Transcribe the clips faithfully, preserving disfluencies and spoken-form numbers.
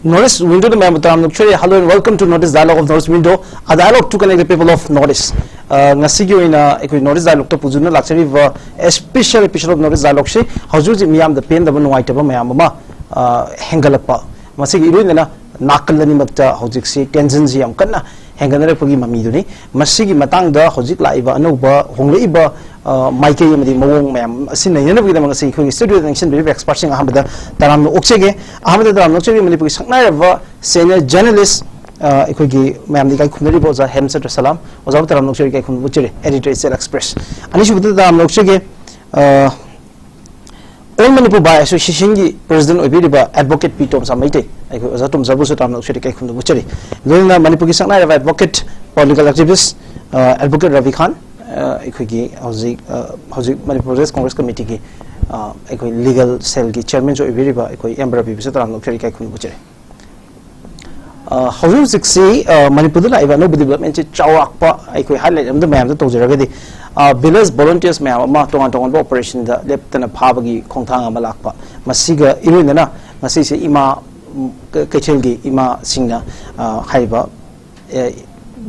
North East Window ꯗ ꯃꯌꯥꯝꯕꯨ ꯇꯔꯥꯝꯅ ꯑꯣꯛꯆꯔꯤ꯫ Hello and welcome to North East Dialogue of North East Window, a dialogue to connect the people of North East. ꯑ, ꯉꯁꯤꯒꯤ ꯑꯣꯏꯅ ꯑꯩꯈꯣꯏ North East Dialogue ꯇ ꯄꯨꯖꯨꯅ ꯂꯥꯛꯆꯔꯤꯕ special episode of North East Dialogue ꯁꯤ ꯍꯧꯖꯤꯛ ꯍꯧꯖꯤꯛ ꯃꯤꯌꯥꯝꯗ ꯄꯦꯟꯗꯕ, ꯅꯨꯡꯉꯥꯏꯇꯕ ꯃꯌꯥꯝ ꯑꯃ, ꯑ, ꯍꯦꯟꯒꯠꯂꯛꯄ, ꯃꯁꯤꯒꯤ ꯏꯔꯣꯏꯅꯅ ꯅꯥꯀꯜ ꯑꯅꯤꯃꯛꯇ ꯍꯧꯖꯤꯛꯁꯤ tension ꯁꯤ ꯌꯥꯝ ꯀꯟꯅ ꯍꯦꯟꯒꯠꯅꯔꯛꯄꯒꯤ ꯃꯃꯤꯗꯨꯅꯤ꯫ ꯃꯁꯤꯒꯤ ꯃꯇꯥꯡꯗ ꯍꯧꯖꯤꯛ ꯂꯥꯛꯏꯕ ꯑꯅꯧꯕ ꯍꯣꯡꯂꯛꯏꯕ, ꯑ, ꯃꯥꯏꯀꯩ ꯑꯃꯗꯤ ꯃꯑꯣꯡ ꯃꯌꯥꯝ ꯑꯁꯤ ꯅꯩꯅꯅꯕꯒꯤꯗꯃꯛ ꯉꯁꯤ ꯑꯩꯈꯣꯏꯒꯤ studio ꯗ ꯆꯪꯁꯤꯟꯕꯤꯔꯤꯕ expert ꯁꯤꯡ ꯑꯍꯥꯟꯕꯗ ꯇꯔꯥꯝꯅ ꯑꯣꯛꯆꯒꯦ꯫ ꯑꯍꯥꯟꯕꯗ ꯇꯔꯥꯝꯅ ꯑꯣꯛꯆꯔꯤꯕ ꯃꯅꯤꯄꯨꯔꯒꯤ ꯁꯛꯅꯥꯏꯔꯕ senior journalist, ꯑ, ꯑꯩꯈꯣꯏꯒꯤ ꯃꯌꯥꯝꯗ ꯏꯀꯥꯏ ꯈꯨꯝꯅꯔꯤꯕ ꯑꯣꯖꯥ ꯍꯦꯝꯆꯟꯗ꯭ꯔ ꯁꯂꯥꯝ꯫ ꯑꯣꯖꯥꯕꯨ ꯇꯔꯥꯝꯅ ꯑꯣꯛꯆꯔꯤ, ꯏꯀꯥꯏ ꯈꯨꯝꯅꯕ ꯎꯠꯆꯔꯤ꯫ Editor H L Express꯫ ꯑꯅꯤꯁꯨꯕꯗ ꯇꯔꯥꯝꯅ ꯑꯣꯛꯆꯒꯦ, ꯑ, All Manipur Bar Association ꯒꯤ president ꯑꯣꯏꯕꯤꯔꯤꯕ advocate ꯄꯤ ꯇꯣꯝꯆꯥ ꯃꯩꯇꯩ, ꯑꯩꯈꯣꯏ ꯑꯣꯖꯥ ꯇꯣꯝꯆꯥꯕꯨꯁꯨ ꯇꯔꯥꯝꯅ ꯑꯣꯛꯆꯔꯤ, ꯏꯀꯥꯏ ꯈꯨꯝꯅꯕ ꯎꯠꯆꯔꯤ꯫ ꯂꯣꯏꯅꯅ ꯃꯅꯤꯄꯨꯔꯒꯤ ꯁꯛꯅꯥꯏꯔꯕ advocate, political activist, ꯑ, advocate ꯔꯕꯤ ꯈꯥꯟ, ꯑ, ꯑꯩꯈꯣꯏꯒꯤ ꯍꯧꯖꯤꯛ, ꯑ, ꯍꯧꯖꯤꯛ ꯃꯅꯤꯄꯨꯔ ꯄ꯭ꯔꯗꯦꯁ ꯀꯣꯡꯒ꯭ꯔꯦꯁ ꯀꯃꯤꯇꯤꯒꯤ, ꯑ, ꯑꯩꯈꯣꯏ legal cell ꯒꯤ chairman ꯁꯨ ꯑꯣꯏꯕꯤꯔꯤꯕ ꯑꯩꯈꯣꯏ ꯑꯦꯝ ꯔꯕꯤꯕꯨꯁꯨ ꯇꯔꯥꯝꯅ ꯑꯣꯛꯆꯔꯤ, ꯏꯀꯥꯏ ꯈꯨꯝꯅꯕ ꯎꯠꯆꯔꯤ꯫ ꯑ, ꯍꯧꯖꯤꯛ ꯍꯧꯖꯤꯛꯁꯤ, ꯑ, ꯃꯅꯤꯄꯨꯔꯗ ꯂꯥꯛꯏꯕ ꯑꯅꯧꯕ development ꯁꯤ ꯆꯥꯎꯔꯥꯛꯄ ꯑꯩꯈꯣꯏ highlight ꯑꯃꯗ ꯃꯌꯥꯝꯗ ꯇꯧꯖꯔꯒꯗꯤ, ꯑ, village volunteers ꯃꯌꯥꯝ ꯑꯃ ꯇꯣꯉꯥꯟ ꯇꯣꯉꯥꯟꯕ operation ꯗ ꯂꯦꯞꯇꯅ ꯐꯥꯕꯒꯤ ꯈꯣꯡꯊꯥꯡ ꯑꯃ ꯂꯥꯛꯄ, ꯃꯁꯤꯒ ꯏꯔꯣꯏꯅꯅ ꯉꯁꯤꯁꯦ ꯏꯃꯥ, ꯎꯝ, ꯀ-, ꯀꯩꯊꯦꯜꯒꯤ ꯏꯃꯥꯁꯤꯡꯅ, ꯑ, ꯍꯥꯏꯔꯤꯕ, ꯑ,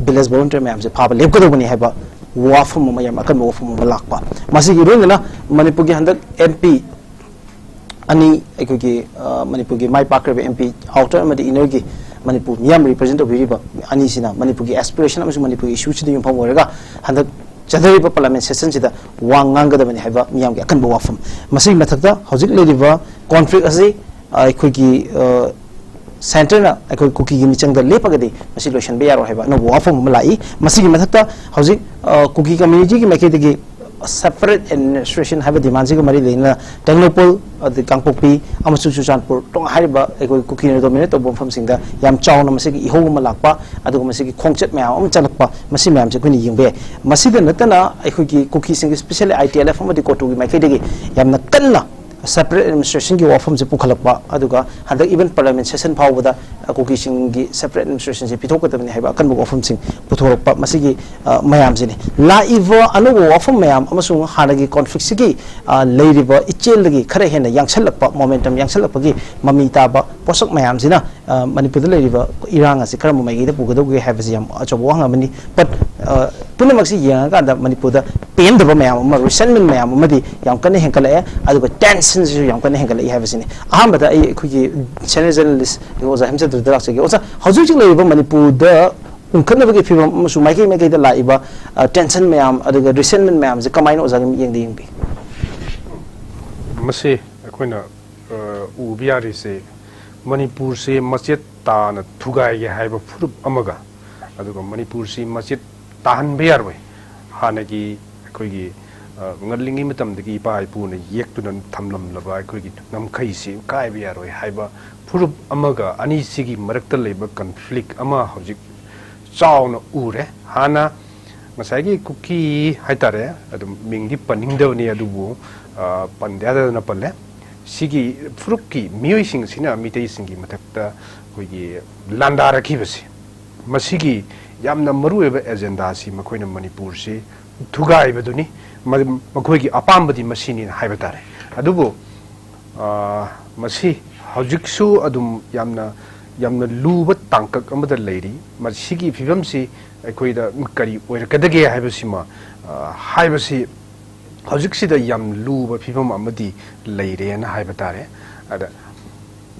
village volunteer ꯃꯌꯥꯝꯁꯦ ꯐꯥꯕ ꯂꯦꯞꯀꯗꯧꯕꯅꯤ ꯍꯥꯏꯕ ꯋꯥꯐꯝ ꯑꯃ, ꯌꯥꯝ ꯑꯀꯟꯕ ꯋꯥꯐꯝ ꯑꯃ ꯂꯥꯛꯄ꯫ ꯃꯁꯤꯒꯤ ꯏꯔꯣꯏꯅꯅ ꯃꯅꯤꯄꯨꯔꯒꯤ ꯍꯟꯗꯛ M P ꯑꯅꯤ, ꯑꯩꯈꯣꯏꯒꯤ, ꯑ, ꯃꯅꯤꯄꯨꯔꯒꯤ ꯃꯥꯏ ꯄꯥꯛꯈ꯭ꯔꯕ M P outer ꯑꯃꯗꯤ inner ꯒꯤ ꯃꯅꯤꯄꯨꯔ ꯃꯤꯌꯥꯝ represent ꯇꯧꯕꯤꯔꯤꯕ ꯑꯅꯤꯁꯤꯅ ꯃꯅꯤꯄꯨꯔꯒꯤ aspiration ꯑꯃꯁꯨꯡ ꯃꯅꯤꯄꯨꯔꯒꯤ issue ꯁꯤꯗ ꯌꯨꯝꯐꯝ ꯑꯣꯏꯔꯒ ꯍꯟꯗꯛ ꯆꯠꯊꯔꯤꯕ parliament session ꯁꯤꯗ ꯋꯥ ꯉꯥꯡꯒꯗꯕꯅꯤ ꯍꯥꯏꯕ ꯃꯤꯌꯥꯝꯒꯤ ꯑꯀꯟꯕ ꯋꯥꯐꯝ꯫ ꯃꯁꯤꯒꯤ ꯃꯊꯛꯇ ꯍꯧꯖꯤꯛ ꯂꯩꯔꯤꯕ conflict ꯑꯁꯤ, ꯑ, ꯑꯩꯈꯣꯏꯒꯤ, ꯑ, centre ꯅ ꯑꯩꯈꯣꯏ ꯀꯨꯀꯤꯒꯤ ꯃꯤꯆꯪꯗ ꯂꯦꯞꯄꯒꯗꯤ ꯃꯁꯤ ꯂꯣꯏꯁꯤꯟꯕ ꯌꯥꯔꯣꯏ ꯍꯥꯏꯕ ꯑꯅꯧꯕ ꯋꯥꯐꯝ ꯑꯃ ꯂꯥꯛꯏ꯫ ꯃꯁꯤꯒꯤ ꯃꯊꯛꯇ ꯍꯧꯖꯤꯛ, ꯑ, ꯀꯨꯀꯤ community ꯒꯤ ꯃꯥꯏꯀꯩꯗꯒꯤ separate administration ꯍꯥꯏꯕ demand ꯁꯤꯒ ꯃꯔꯤ ꯂꯩꯅꯅ ꯇꯦꯡꯅꯧꯄꯜ, ꯑꯗꯩ ꯀꯥꯡꯄꯣꯛꯄꯤ ꯑꯃꯁꯨꯡ ꯆꯨꯔꯆꯥꯟꯄꯨꯔ ꯇꯣꯉꯥꯟ ꯍꯥꯏꯔꯤꯕ ꯑꯩꯈꯣꯏ ꯀꯨꯀꯤꯅ dominate ꯇꯧꯕ ꯃꯐꯝꯁꯤꯡꯗ ꯌꯥꯝ ꯆꯥꯎꯅ ꯃꯁꯤꯒꯤ ꯏꯍꯧ ꯑꯃ ꯂꯥꯛꯄ, ꯑꯗꯨꯒ ꯃꯁꯤꯒꯤ ꯈꯣꯡꯆꯠ ꯃꯌꯥꯝ ꯑꯃ ꯆꯠꯂꯛꯄ, ꯃꯁꯤ ꯃꯌꯥꯝꯁꯦ ꯑꯩꯈꯣꯏꯅ ꯌꯦꯡꯕ ꯌꯥꯏ꯫ ꯃꯁꯤꯗ ꯅꯠꯇꯅ ꯑꯩꯈꯣꯏꯒꯤ ꯀꯨꯀꯤꯁꯤꯡꯒꯤ, specially I T L F ꯑꯃꯗꯤ ꯀꯣꯇꯨꯒꯤ ꯃꯥꯏꯀꯩꯗꯒꯤ ꯌꯥꯝꯅ ꯀꯟꯅ separate administrationꯒꯤ ꯋꯥꯐꯝꯁꯦ ꯄꯨꯈꯠꯂꯛꯄ, ꯑꯗꯨꯒ ꯍꯟꯗꯛ even parliament session ꯐꯥꯎꯕꯗ, ꯑ, ꯀꯨꯀꯤꯁꯤꯡꯒꯤ separate administrationꯁꯦ ꯄꯤꯊꯣꯛꯀꯗꯕꯅꯤ ꯍꯥꯏꯕ ꯑꯀꯟꯕ ꯋꯥꯐꯝꯁꯤꯡ ꯄꯨꯊꯣꯔꯛꯄ, ꯃꯁꯤꯒꯤ, ꯑ, ꯃꯌꯥꯝꯁꯤꯅꯤ꯫ ꯂꯥꯛꯏꯕ ꯑꯅꯧꯕ ꯋꯥꯐꯝ ꯃꯌꯥꯝ ꯑꯃꯁꯨꯡ ꯍꯥꯟꯅꯒꯤ conflictꯁꯤꯒꯤ, ꯑ, ꯂꯩꯔꯤꯕ ꯏꯆꯦꯜꯗꯒꯤ ꯈꯔ ꯍꯦꯟꯅ ꯌꯥꯡꯁꯜꯂꯛꯄ, momentum ꯌꯥꯡꯁꯜꯂꯛꯄꯒꯤ ꯃꯃꯤ ꯇꯥꯕ ꯄꯣꯠꯁꯛ ꯃꯌꯥꯝꯁꯤꯅ, ꯑ, ꯃꯅꯤꯄꯨꯔꯗ ꯂꯩꯔꯤꯕ ꯏꯔꯥꯡ ꯑꯁꯤ ꯀꯔꯝꯕ ꯃꯥꯏꯀꯩꯗ ꯄꯨꯒꯗꯧꯒꯦ ꯍꯥꯏꯕꯁꯤ ꯌꯥꯝ ꯑꯆꯧꯕ ꯋꯥꯍꯪ ꯑꯃꯅꯤ꯫ But, ꯑ, ꯄꯨꯝꯅꯃꯛꯁꯤ ꯌꯦꯡꯉꯀꯥꯟꯗ ꯃꯅꯤꯄꯨꯔꯗ ꯄꯦꯟꯗꯕ ꯃꯌꯥꯝ ꯑꯃ, resentment ꯃꯌꯥꯝ ꯑꯃꯗꯤ ꯌꯥꯝ ꯀꯟꯅ ꯍꯦꯟꯒꯠꯂꯛꯑꯦ, ꯑꯗꯨꯒ tensionꯁꯤꯁꯨ ꯌꯥꯝ ꯀꯟꯅ ꯍꯦꯟꯒꯠꯂꯛꯏ ꯍꯥꯏꯕꯁꯤꯅꯤ꯫ ꯑꯍꯥꯟꯕꯗ ꯑꯩ ꯑꯩꯈꯣꯏꯒꯤ senior journalist ꯑꯣꯖꯥ ꯍꯦꯝꯆꯟꯗ꯭ꯔꯗ ꯂꯥꯛꯆꯒꯦ꯫ ꯑꯣꯖꯥ, ꯍꯧꯖꯤꯛ ꯍꯧꯖꯤꯛ ꯂꯩꯔꯤꯕ ꯃꯅꯤꯄꯨꯔꯗ ꯎꯪꯈꯠꯅꯕꯒꯤ ꯐꯤꯕꯝ ꯑꯃꯁꯨꯡ ꯃꯥꯏꯀꯩ ꯃꯥꯏꯀꯩꯗ ꯂꯥꯛꯏꯕ, ꯑ, tension ꯃꯌꯥꯝ, ꯑꯗꯨꯒ resentment ꯃꯌꯥꯝꯁꯦ ꯀꯃꯥꯏꯅ ꯑꯣꯖꯥꯒꯤ ꯃꯤꯠꯌꯦꯡꯗ ꯌꯦꯡꯕꯤ? ꯃꯁꯤ ꯑꯩꯈꯣꯏꯅ, ꯑ, ꯎꯕ ꯌꯥꯔꯤꯁꯦ, ꯃꯅꯤꯄꯨꯔꯁꯦ ꯃꯆꯦꯠ ꯇꯥꯅ ꯊꯨꯒꯥꯏꯒꯦ ꯍꯥꯏꯕ ꯐꯨꯔꯨꯞ ꯑꯃꯒ, ꯑꯗꯨꯒ ꯃꯅꯤꯄꯨꯔꯁꯤ ꯃꯆꯦꯠ ꯇꯥꯍꯟꯕ ꯌꯥꯔꯣꯏ, ꯍꯥꯟꯅꯒꯤ ꯑꯩꯈꯣꯏꯒꯤ, ꯑ, ꯉꯜꯂꯤꯉꯩ ꯃꯇꯝꯗꯒꯤ ꯏꯄꯥ ꯏꯄꯨꯅ ꯌꯦꯛꯇꯨꯅ ꯊꯝꯂꯝꯂꯕ ꯑꯩꯈꯣꯏꯒꯤ ꯉꯝꯈꯩꯁꯤ ꯀꯥꯏꯕ ꯌꯥꯔꯣꯏ ꯍꯥꯏꯕ ꯐꯨꯔꯨꯞ ꯑꯃꯒ ꯑꯅꯤꯁꯤꯒꯤ ꯃꯔꯛꯇ ꯂꯩꯕ conflict ꯑꯃ ꯍꯧꯖꯤꯛ ꯆꯥꯎꯅ ꯎꯔꯦ꯫ ꯍꯥꯟꯅ ꯉꯁꯥꯏꯒꯤ ꯀꯨꯀꯤ ꯍꯥꯏꯇꯥꯔꯦ, ꯑꯗꯨꯝ ꯃꯤꯡꯗꯤ ꯄꯟꯅꯤꯡꯗꯕꯅꯤ, ꯑꯗꯨꯕꯨ, ꯑ, ꯄꯟꯗ ꯌꯥꯗꯗꯅ ꯄꯜꯂꯦ꯫ ꯁꯤꯒꯤ ꯐꯨꯔꯨꯞꯀꯤ ꯃꯤꯑꯣꯏꯁꯤꯡꯁꯤꯅ ꯃꯤꯇꯩꯁꯤꯡꯒꯤ ꯃꯊꯛꯇ ꯑꯩꯈꯣꯏꯒꯤ ꯂꯥꯟꯗꯥꯔꯛꯈꯤꯕꯁꯤ, ꯃꯁꯤꯒꯤ ꯌꯥꯝꯅ ꯃꯔꯨꯑꯣꯏꯕ agendaꯁꯤ ꯃꯈꯣꯏꯅ ꯃꯅꯤꯄꯨꯔꯁꯤ ꯊꯨꯒꯥꯏꯕꯗꯨꯅꯤ꯫ ꯃ-, ꯃꯈꯣꯏꯒꯤ ꯑꯄꯥꯝꯕꯗꯤ ꯃꯁꯤꯅꯤ ꯍꯥꯏꯕ ꯇꯥꯔꯦ꯫ ꯑꯗꯨꯕꯨ, ꯑ, ꯃꯁꯤ ꯍꯧꯖꯤꯛꯁꯨ ꯑꯗꯨꯝ ꯌꯥꯝꯅ, ꯌꯥꯝꯅ ꯂꯨꯕ ꯇꯥꯡꯀꯛ ꯑꯃꯗ ꯂꯩꯔꯤ꯫ ꯃꯁꯤꯒꯤ ꯐꯤꯕꯝꯁꯤ ꯑꯩꯈꯣꯏꯗ ꯀꯔꯤ ꯑꯣꯏꯔꯛꯀꯗꯒꯦ ꯍꯥꯏꯕꯁꯤꯃ, ꯑ, ꯍꯥꯏꯕꯁꯤ ꯍꯧꯖꯤꯛꯁꯤꯗ ꯌꯥꯝ ꯂꯨꯕ ꯐꯤꯕꯝ ꯑꯃꯗꯤ ꯂꯩꯔꯦꯅ ꯍꯥꯏꯕ ꯇꯥꯔꯦ꯫ ꯑꯗ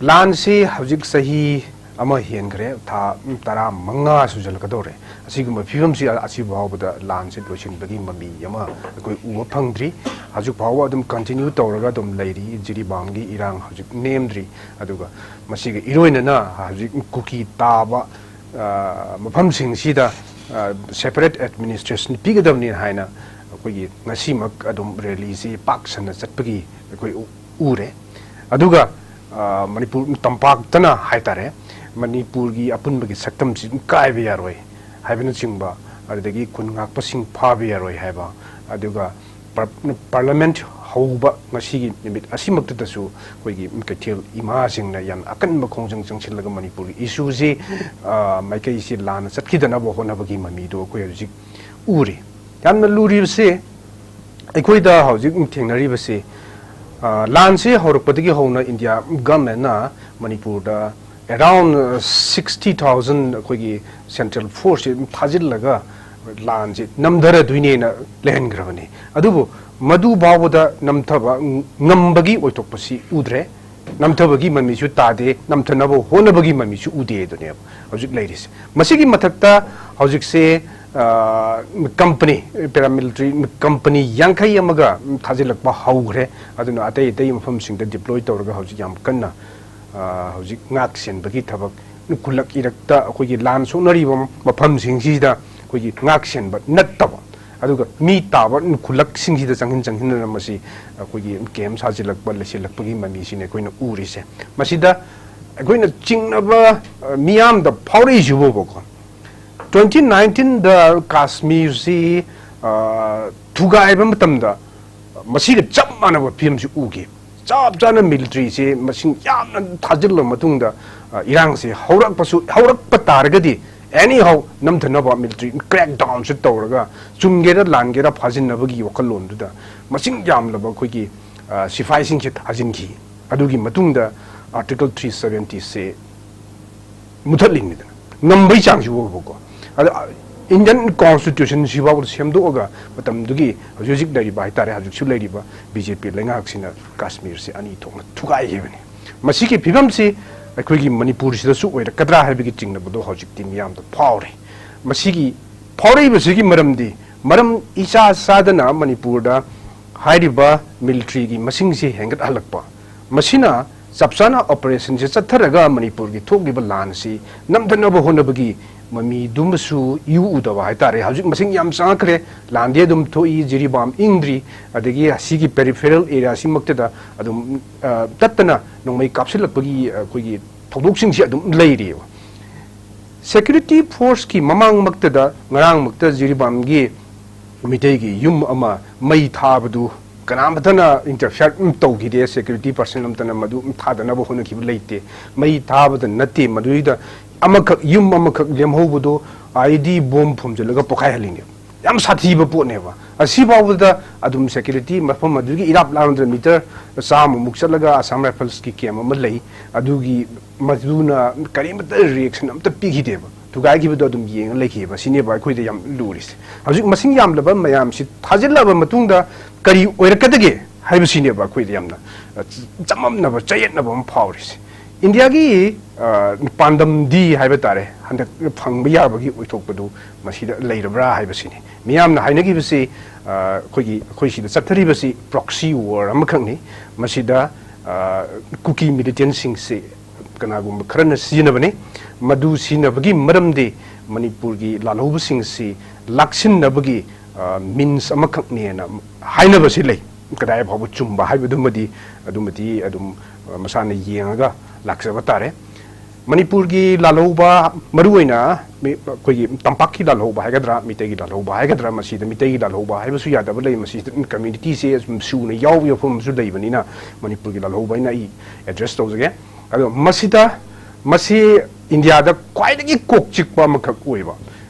ꯂꯥꯟꯁꯤ ꯍꯧꯖꯤꯛ ꯆꯍꯤ ꯑꯃ ꯍꯦꯟꯈ꯭ꯔꯦ, ꯊꯥ ꯇꯔꯥꯃꯉꯥ ꯁꯨꯖꯜꯂꯛꯀꯗꯧꯔꯦ꯫ ꯑꯁꯤꯒꯨꯝꯕ ꯐꯤꯕꯝꯁꯤ ꯑꯁꯤ ꯐꯥꯎꯕꯗ ꯂꯥꯟꯁꯤ ꯂꯣꯏꯁꯤꯟꯕꯒꯤ ꯃꯃꯤ ꯑꯃ ꯑꯩꯈꯣꯏ ꯎꯕ ꯐꯪꯗ꯭ꯔꯤ꯫ ꯍꯧꯖꯤꯛ ꯐꯥꯎꯕ ꯑꯗꯨꯝ continue ꯇꯧꯔꯒ ꯑꯗꯨꯝ ꯂꯩꯔꯤ꯫ ꯖꯤꯔꯤꯕꯥꯝꯒꯤ ꯏꯔꯥꯡ ꯍꯧꯖꯤꯛ ꯅꯦꯝꯗ꯭ꯔꯤ꯫ ꯑꯗꯨꯒ ꯃꯁꯤꯒ ꯏꯔꯣꯏꯅꯅ ꯍꯧꯖꯤꯛ ꯀꯨꯀꯤ ꯇꯥꯕ, ꯑ, ꯃꯐꯝꯁꯤꯡꯁꯤꯗ, ꯑ, separate administration ꯄꯤꯒꯗꯕꯅꯤ ꯍꯥꯏꯅ ꯑꯩꯈꯣꯏꯒꯤ ꯉꯁꯤꯃꯛ ꯑꯗꯨꯝ rallyꯁꯤ ꯄꯥꯛ ꯁꯟꯅ ꯆꯠꯄꯒꯤ ꯑꯩꯈꯣꯏ ꯎ-, ꯎꯔꯦ꯫ ꯑꯗꯨꯒ, ꯑ, ꯃꯅꯤꯄꯨꯔ ꯇꯝꯄꯥꯛꯇꯅ ꯍꯥꯏꯇꯥꯔꯦ, ꯃꯅꯤꯄꯨꯔꯒꯤ ꯑꯄꯨꯟꯕꯒꯤ ꯁꯛꯇꯝꯁꯤ ꯑꯗꯨꯝ ꯀꯥꯏꯕ ꯌꯥꯔꯣꯏ ꯍꯥꯏꯕꯅꯆꯤꯡꯕ, ꯑꯗꯨꯗꯒꯤ ꯈꯨꯟ ꯉꯥꯛꯄꯁꯤꯡ ꯐꯥꯕ ꯌꯥꯔꯣꯏ ꯍꯥꯏꯕ, ꯑꯗꯨꯒ par-, parliament ꯍꯧꯕ ꯉꯁꯤꯒꯤ ꯅꯨꯃꯤꯠ ꯑꯁꯤꯃꯛꯇꯗꯁꯨ ꯑꯩꯈꯣꯏꯒꯤ ꯀꯩꯊꯦꯜ ꯏꯃꯥꯁꯤꯡꯅ ꯌꯥꯝꯅ ꯑꯀꯟꯕ ꯈꯣꯡꯖꯪ ꯆꯪꯁꯤꯜꯂꯒ ꯃꯅꯤꯄꯨꯔꯒꯤ ꯏꯁꯨꯁꯤ, ꯑ, ꯃꯥꯏꯀꯩꯁꯤ ꯂꯥꯟꯅ ꯆꯠꯈꯤꯗꯅꯕ ꯍꯣꯠꯅꯕꯒꯤ ꯃꯃꯤꯗꯨ ꯑꯩꯈꯣꯏ ꯍꯧꯖꯤꯛ ꯎꯔꯤ꯫ ꯌꯥꯝꯅ ꯂꯨꯔꯤꯕꯁꯤ ꯑꯩꯈꯣꯏꯗ ꯍꯧꯖꯤꯛ ꯊꯦꯡꯅꯔꯤꯕꯁꯤ, ꯑ, ꯂꯥꯟꯁꯤ ꯍꯧꯔꯛꯄꯗꯒꯤ ꯍꯧꯅ ꯏꯟꯗꯤꯌꯥ ꯒꯚꯔꯟꯃꯦꯟꯅ ꯃꯅꯤꯄꯨꯔꯗ around sixty thousand ꯑꯩꯈꯣꯏꯒꯤ central force ꯁꯤ ꯑꯗꯨꯝ ꯊꯥꯖꯤꯜꯂꯒ ꯂꯥꯟꯁꯤ ꯅꯝꯊꯔꯗꯣꯏꯅꯦꯅ ꯂꯩꯍꯟꯈ꯭ꯔꯕꯅꯤ꯫ ꯑꯗꯨꯕꯨ ꯃꯗꯨ ꯐꯥꯎꯕꯗ ꯅꯝꯊꯕ ꯉꯝꯕꯒꯤ ꯑꯣꯏꯊꯣꯛꯄꯁꯤ ꯎꯗ꯭ꯔꯦ꯫ ꯅꯝꯊꯕꯒꯤ ꯃꯃꯤꯁꯨ ꯇꯥꯗꯦ, ꯅꯝꯊꯅꯕ ꯍꯣꯠꯅꯕꯒꯤ ꯃꯃꯤꯁꯨ ꯎꯗꯦ ꯑꯗꯨꯅꯦꯕ ꯍꯧꯖꯤꯛ ꯂꯩꯔꯤꯁꯦ꯫ ꯃꯁꯤꯒꯤ ꯃꯊꯛꯇ ꯍꯧꯖꯤꯛꯁꯦ, ꯑ, company, paramilitary company ꯌꯥꯡꯈꯩ ꯑꯃꯒ ꯊꯥꯖꯤꯜꯂꯛꯄ ꯍꯧꯈ꯭ꯔꯦ꯫ ꯑꯗꯨꯅ ꯑꯇꯩ ꯑꯇꯩ ꯃꯐꯝꯁꯤꯡꯗ deploy ꯇꯧꯔꯒ ꯍꯧꯖꯤꯛ ꯌꯥꯝ ꯀꯟꯅ, ꯑ, ꯍꯧꯖꯤꯛ ꯉꯥꯛ ꯁꯦꯟꯕꯒꯤ ꯊꯕꯛ, ꯈꯨꯜꯂꯛ ꯏꯔꯛꯇ ꯑꯩꯈꯣꯏꯒꯤ ꯂꯥꯟ ꯁꯣꯛꯅꯔꯤꯕ ꯃꯐꯝꯁꯤꯡꯁꯤꯗ ꯑꯩꯈꯣꯏꯒꯤ ꯉꯥꯛ ꯁꯦꯟꯕ ꯅꯠꯇꯕ, ꯑꯗꯨꯒ ꯃꯤ ꯇꯥꯕ ꯈꯨꯜꯂꯛꯁꯤꯡꯁꯤꯗ ꯆꯪꯁꯤꯟ ꯆꯪꯁꯤꯟꯗꯅ ꯃꯁꯤ ꯑꯩꯈꯣꯏꯒꯤ camp ꯁꯥꯖꯤꯜꯂꯛꯄ, ꯂꯩꯁꯤꯜꯂꯛꯄꯒꯤ ꯃꯃꯤꯁꯤꯅꯤ ꯑꯩꯈꯣꯏꯅ ꯎꯔꯤꯁꯦ꯫ ꯃꯁꯤꯗ ꯑꯩꯈꯣꯏꯅ ꯆꯤꯡꯅꯕ, ꯑ, ꯃꯤꯌꯥꯝꯗ ꯐꯥꯎꯔꯛꯏꯁꯤꯕꯨꯕꯀꯣ, twenty nineteenꯗ ꯀꯥꯁꯃꯤꯔꯁꯤ, ꯑ, ꯊꯨꯒꯥꯏꯕ ꯃꯇꯝꯗ ꯃꯁꯤꯒ ꯆꯞ ꯃꯥꯟꯅꯕ ꯐꯤꯕꯝꯁꯤ ꯎꯈꯤ꯫ ꯆꯞ ꯆꯥꯅ militaryꯁꯦ ꯃꯁꯤꯡ ꯌꯥꯝꯅ ꯊꯥꯖꯤꯜꯂꯕ ꯃꯇꯨꯡꯗ, ꯑ, ꯏꯔꯥꯡꯁꯦ ꯍꯧꯔꯛꯄꯁꯨ, ꯍꯧꯔꯛꯄ ꯇꯥꯔꯒꯗꯤ anyhow ꯅꯝꯊꯅꯕ military crackdownꯁꯨ ꯇꯧꯔꯒ ꯆꯨꯝꯒꯦꯔꯥ ꯂꯥꯟꯒꯦꯔꯥ ꯐꯥꯖꯤꯟꯅꯕꯒꯤ ꯋꯥꯈꯜꯂꯣꯟꯗꯨꯗ ꯃꯁꯤꯡ ꯌꯥꯝꯂꯕ ꯑꯩꯈꯣꯏꯒꯤ, ꯑ, ꯁꯤꯐꯥꯏꯁꯤꯡꯁꯦ ꯊꯥꯖꯤꯟꯈꯤ꯫ ꯑꯗꯨꯒꯤ ꯃꯇꯨꯡꯗ Article three seventyꯁꯦ ꯃꯨꯊꯠꯂꯤꯅꯤꯗꯅ, ꯉꯝꯕꯩ ꯆꯥꯡꯁꯤ ꯎꯕꯀꯣ꯫ ꯑꯗ Indian Constitutionꯁꯤ ꯐꯥꯎꯕ ꯁꯦꯝꯗꯣꯛꯑꯒ ꯃꯇꯝꯗꯨꯒꯤ ꯍꯧꯖꯤꯛ ꯍꯧꯖꯤꯛ ꯂꯩꯔꯤꯕ ꯍꯥꯏꯇꯥꯔꯦ, ꯍꯧꯖꯤꯛꯁꯨ ꯂꯩꯔꯤꯕ BJP ꯂꯩꯉꯥꯛꯁꯤꯅ ꯀꯥꯁꯃꯤꯔꯁꯤ ꯑꯅꯤ ꯊꯣꯛꯅ ꯊꯨꯒꯥꯏꯈꯤꯕꯅꯤ꯫ ꯃꯁꯤꯒꯤ ꯐꯤꯕꯝꯁꯤ ꯑꯩꯈꯣꯏꯒꯤ ꯃꯅꯤꯄꯨꯔꯁꯤꯗꯁꯨ ꯑꯣꯏꯔꯛꯀꯗ꯭ꯔꯥ ꯍꯥꯏꯕꯒꯤ ꯆꯤꯡꯅꯕꯗꯣ ꯍꯧꯖꯤꯛꯇꯤ ꯃꯤꯌꯥꯝꯗ ꯐꯥꯎꯔꯦ꯫ ꯃꯁꯤꯒꯤ ꯐꯥꯎꯔꯛꯏꯕꯁꯤꯒꯤ ꯃꯔꯝꯗꯤ, ꯃꯔꯝ ꯏꯆꯥ ꯆꯥꯗꯅ ꯃꯅꯤꯄꯨꯔꯗ ꯍꯥꯏꯔꯤꯕ militaryꯒꯤ ꯃꯁꯤꯡꯁꯤ ꯍꯦꯟꯒꯠꯍꯜꯂꯛꯄ, ꯃꯁꯤꯅ ꯆꯞ ꯆꯥꯅ operationꯁꯦ ꯆꯠꯊꯔꯒ ꯃꯅꯤꯄꯨꯔꯒꯤ ꯊꯣꯛꯂꯤꯕ ꯂꯥꯟꯁꯤ ꯅꯝꯊꯅꯕ ꯍꯣꯠꯅꯕꯒꯤ ꯃꯃꯤꯗꯨꯃꯁꯨ ꯏꯎ ꯎꯗꯕ ꯍꯥꯏꯇꯥꯔꯦ꯫ ꯍꯧꯖꯤꯛ ꯃꯁꯤꯡ ꯌꯥꯝ ꯆꯪꯉꯛꯈ꯭ꯔꯦ, ꯂꯥꯟꯗꯤ ꯑꯗꯨꯝ ꯊꯣꯛꯏ, ꯖꯤꯔꯤꯕꯥꯝ ꯏꯪꯗ꯭ꯔꯤ, ꯑꯗꯒꯤ ꯑꯁꯤꯒꯤ peripheral areaꯁꯤꯃꯛꯇꯗ ꯑꯗꯨꯝ, ꯑ, ꯇꯠꯇꯅ ꯅꯣꯡꯃꯩ ꯀꯥꯞꯁꯤꯜꯂꯛꯄꯒꯤ, ꯑ, ꯑꯩꯈꯣꯏꯒꯤ ꯊꯧꯗꯣꯛꯁꯤꯡꯁꯤ ꯑꯗꯨꯝ ꯂꯩꯔꯤꯑꯕ꯫ Security forceꯀꯤ ꯃꯃꯥꯡꯃꯛꯇꯗ, ꯉꯔꯥꯡꯃꯛꯇ ꯖꯤꯔꯤꯕꯥꯝꯒꯤ ꯃꯤꯇꯩꯒꯤ ꯌꯨꯝ ꯑꯃ ꯃꯩ ꯊꯥꯕꯗꯨ ꯀꯅꯥꯝꯇꯅ interfere ꯇꯧꯈꯤꯗꯦ, security personnel ꯑꯃꯇꯅ ꯃꯗꯨ ꯊꯥꯗꯅꯕ ꯍꯣꯠꯅꯈꯤꯕ ꯂꯩꯇꯦ꯫ ꯃꯩ ꯊꯥꯕꯗ ꯅꯠꯇꯦ, ꯃꯗꯨꯗ ꯑꯃꯈꯛ, ꯌꯨꯝ ꯑꯃꯈꯛ ꯂꯦꯝꯍꯧꯕꯗꯣ IED bomb ꯐꯨꯝꯖꯤꯜꯂꯒ ꯄꯣꯈꯥꯏꯍꯜꯂꯤꯅꯦꯕ꯫ ꯌꯥꯝ ꯁꯥꯊꯤꯕ ꯄꯣꯠꯅꯦꯕ꯫ ꯑꯁꯤ ꯐꯥꯎꯕꯗ ꯑꯗꯨꯝ security ꯃꯐꯝ ꯑꯗꯨꯒꯤ ꯏꯔꯥꯞ ꯂꯥꯞꯅ meter ꯆꯥꯝꯃꯃꯨꯛ ꯆꯠꯂꯒ Assam Riflesꯀꯤ camp ꯑꯃ ꯂꯩ꯫ ꯑꯗꯨꯒꯤ ꯃꯗꯨꯅ ꯀꯔꯤꯃꯇ reaction ꯑꯝꯇ ꯄꯤꯈꯤꯗꯦꯕ꯫ ꯊꯨꯒꯥꯏꯈꯤꯕꯗꯣ ꯑꯗꯨꯝ ꯌꯦꯡꯉ ꯂꯩꯈꯤꯑꯕ꯫ ꯁꯤꯅꯦꯕ ꯑꯩꯈꯣꯏꯗ ꯌꯥꯝ ꯂꯨꯔꯤꯁꯦ꯫ ꯍꯧꯖꯤꯛ ꯃꯁꯤꯡ ꯌꯥꯝꯂꯕ ꯃꯌꯥꯝꯁꯤ ꯊꯥꯖꯤꯜꯂꯕ ꯃꯇꯨꯡꯗ ꯀꯔꯤ ꯑꯣꯏꯔꯛꯀꯗꯒꯦ ꯍꯥꯏꯕꯁꯤꯅꯦꯕ ꯑꯩꯈꯣꯏꯗ ꯌꯥꯝꯅ, ꯑ, ꯆꯃꯝꯅꯕ, ꯆꯌꯦꯠꯅꯕ ꯑꯃ ꯐꯥꯎꯔꯤꯁꯦ꯫ ꯏꯟꯗꯤꯌꯥꯒꯤ, ꯑ, ꯄꯥꯟꯗꯝꯗꯤ ꯍꯥꯏꯕ ꯇꯥꯔꯦ, ꯍꯟꯗꯛ ꯐꯪꯕ ꯌꯥꯕꯒꯤ ꯑꯣꯏꯊꯣꯛꯄꯗꯨ ꯃꯁꯤꯗ ꯂꯩꯔꯕ꯭ꯔꯥ ꯍꯥꯏꯕꯁꯤꯅꯤ꯫ ꯃꯤꯌꯥꯝꯅ ꯍꯥꯏꯅꯈꯤꯕꯁꯤ, ꯑ, ꯑꯩꯈꯣꯏꯒꯤ, ꯑꯩꯈꯣꯏ ꯁꯤꯗ ꯆꯠꯊꯔꯤꯕꯁꯤ proxy war ꯑꯃꯈꯛꯅꯤ꯫ ꯃꯁꯤꯗ, ꯑ, ꯀꯨꯀꯤ militantꯁꯤꯡꯁꯤ ꯀꯅꯥꯒꯨꯝꯕ ꯈꯔꯅ ꯁꯤꯖꯤꯟꯅꯕꯅꯤ꯫ ꯃꯗꯨ ꯁꯤꯖꯤꯟꯅꯕꯒꯤ ꯃꯔꯝꯗꯤ ꯃꯅꯤꯄꯨꯔꯒꯤ ꯂꯥꯜꯍꯧꯕꯁꯤꯡꯁꯤ ꯂꯥꯛꯁꯤꯟꯅꯕꯒꯤ, ꯑ, means ꯑꯃꯈꯛꯅꯦꯅ ꯍꯥꯏꯅꯕꯁꯤ ꯂꯩ꯫ ꯀꯗꯥꯏ ꯐꯥꯎꯕ ꯆꯨꯝꯕ ꯍꯥꯏꯕꯗꯨꯃꯗꯤ, ꯑꯗꯨꯃꯗꯤ ꯑꯗꯨꯝ, ꯑ, ꯃꯁꯥꯅ ꯌꯦꯡꯉꯒ ꯂꯥꯛꯆꯕ ꯇꯥꯔꯦ꯫ ꯃꯅꯤꯄꯨꯔꯒꯤ ꯂꯥꯜꯍꯧꯕ, ꯃꯔꯨꯑꯣꯏꯅ ꯃꯤ-, ꯑꯩꯈꯣꯏꯒꯤ ꯇꯝꯄꯥꯛꯀꯤ ꯂꯥꯜꯍꯧꯕ ꯍꯥꯏꯒꯗ꯭ꯔꯥ, ꯃꯤꯇꯩꯒꯤ ꯂꯥꯜꯍꯧꯕ ꯍꯥꯏꯒꯗ꯭ꯔꯥ, ꯃꯁꯤꯗ ꯃꯤꯇꯩꯒꯤ ꯂꯥꯜꯍꯧꯕ ꯍꯥꯏꯕꯁꯨ ꯌꯥꯗꯕ ꯂꯩ꯫ ꯃꯁꯤꯗ communityꯁꯦ ꯁꯨꯝ ꯁꯨꯅ ꯌꯥꯎꯕ ꯃꯐꯝ ꯑꯃꯁꯨ ꯂꯩꯕꯅꯤꯅ ꯃꯅꯤꯄꯨꯔꯒꯤ ꯂꯥꯜꯍꯧꯕ ꯍꯥꯏꯅ ꯑꯩ address ꯇꯧꯖꯒꯦ꯫ ꯑꯗꯣ ꯃꯁꯤꯗ, ꯃꯁꯤ ꯏꯟꯗꯤꯌꯥꯗ ꯈ꯭ꯋꯥꯏꯗꯒꯤ ꯀꯣꯛ ꯆꯤꯛꯄ ꯑꯃꯈꯛ ꯑꯣꯏꯕ꯫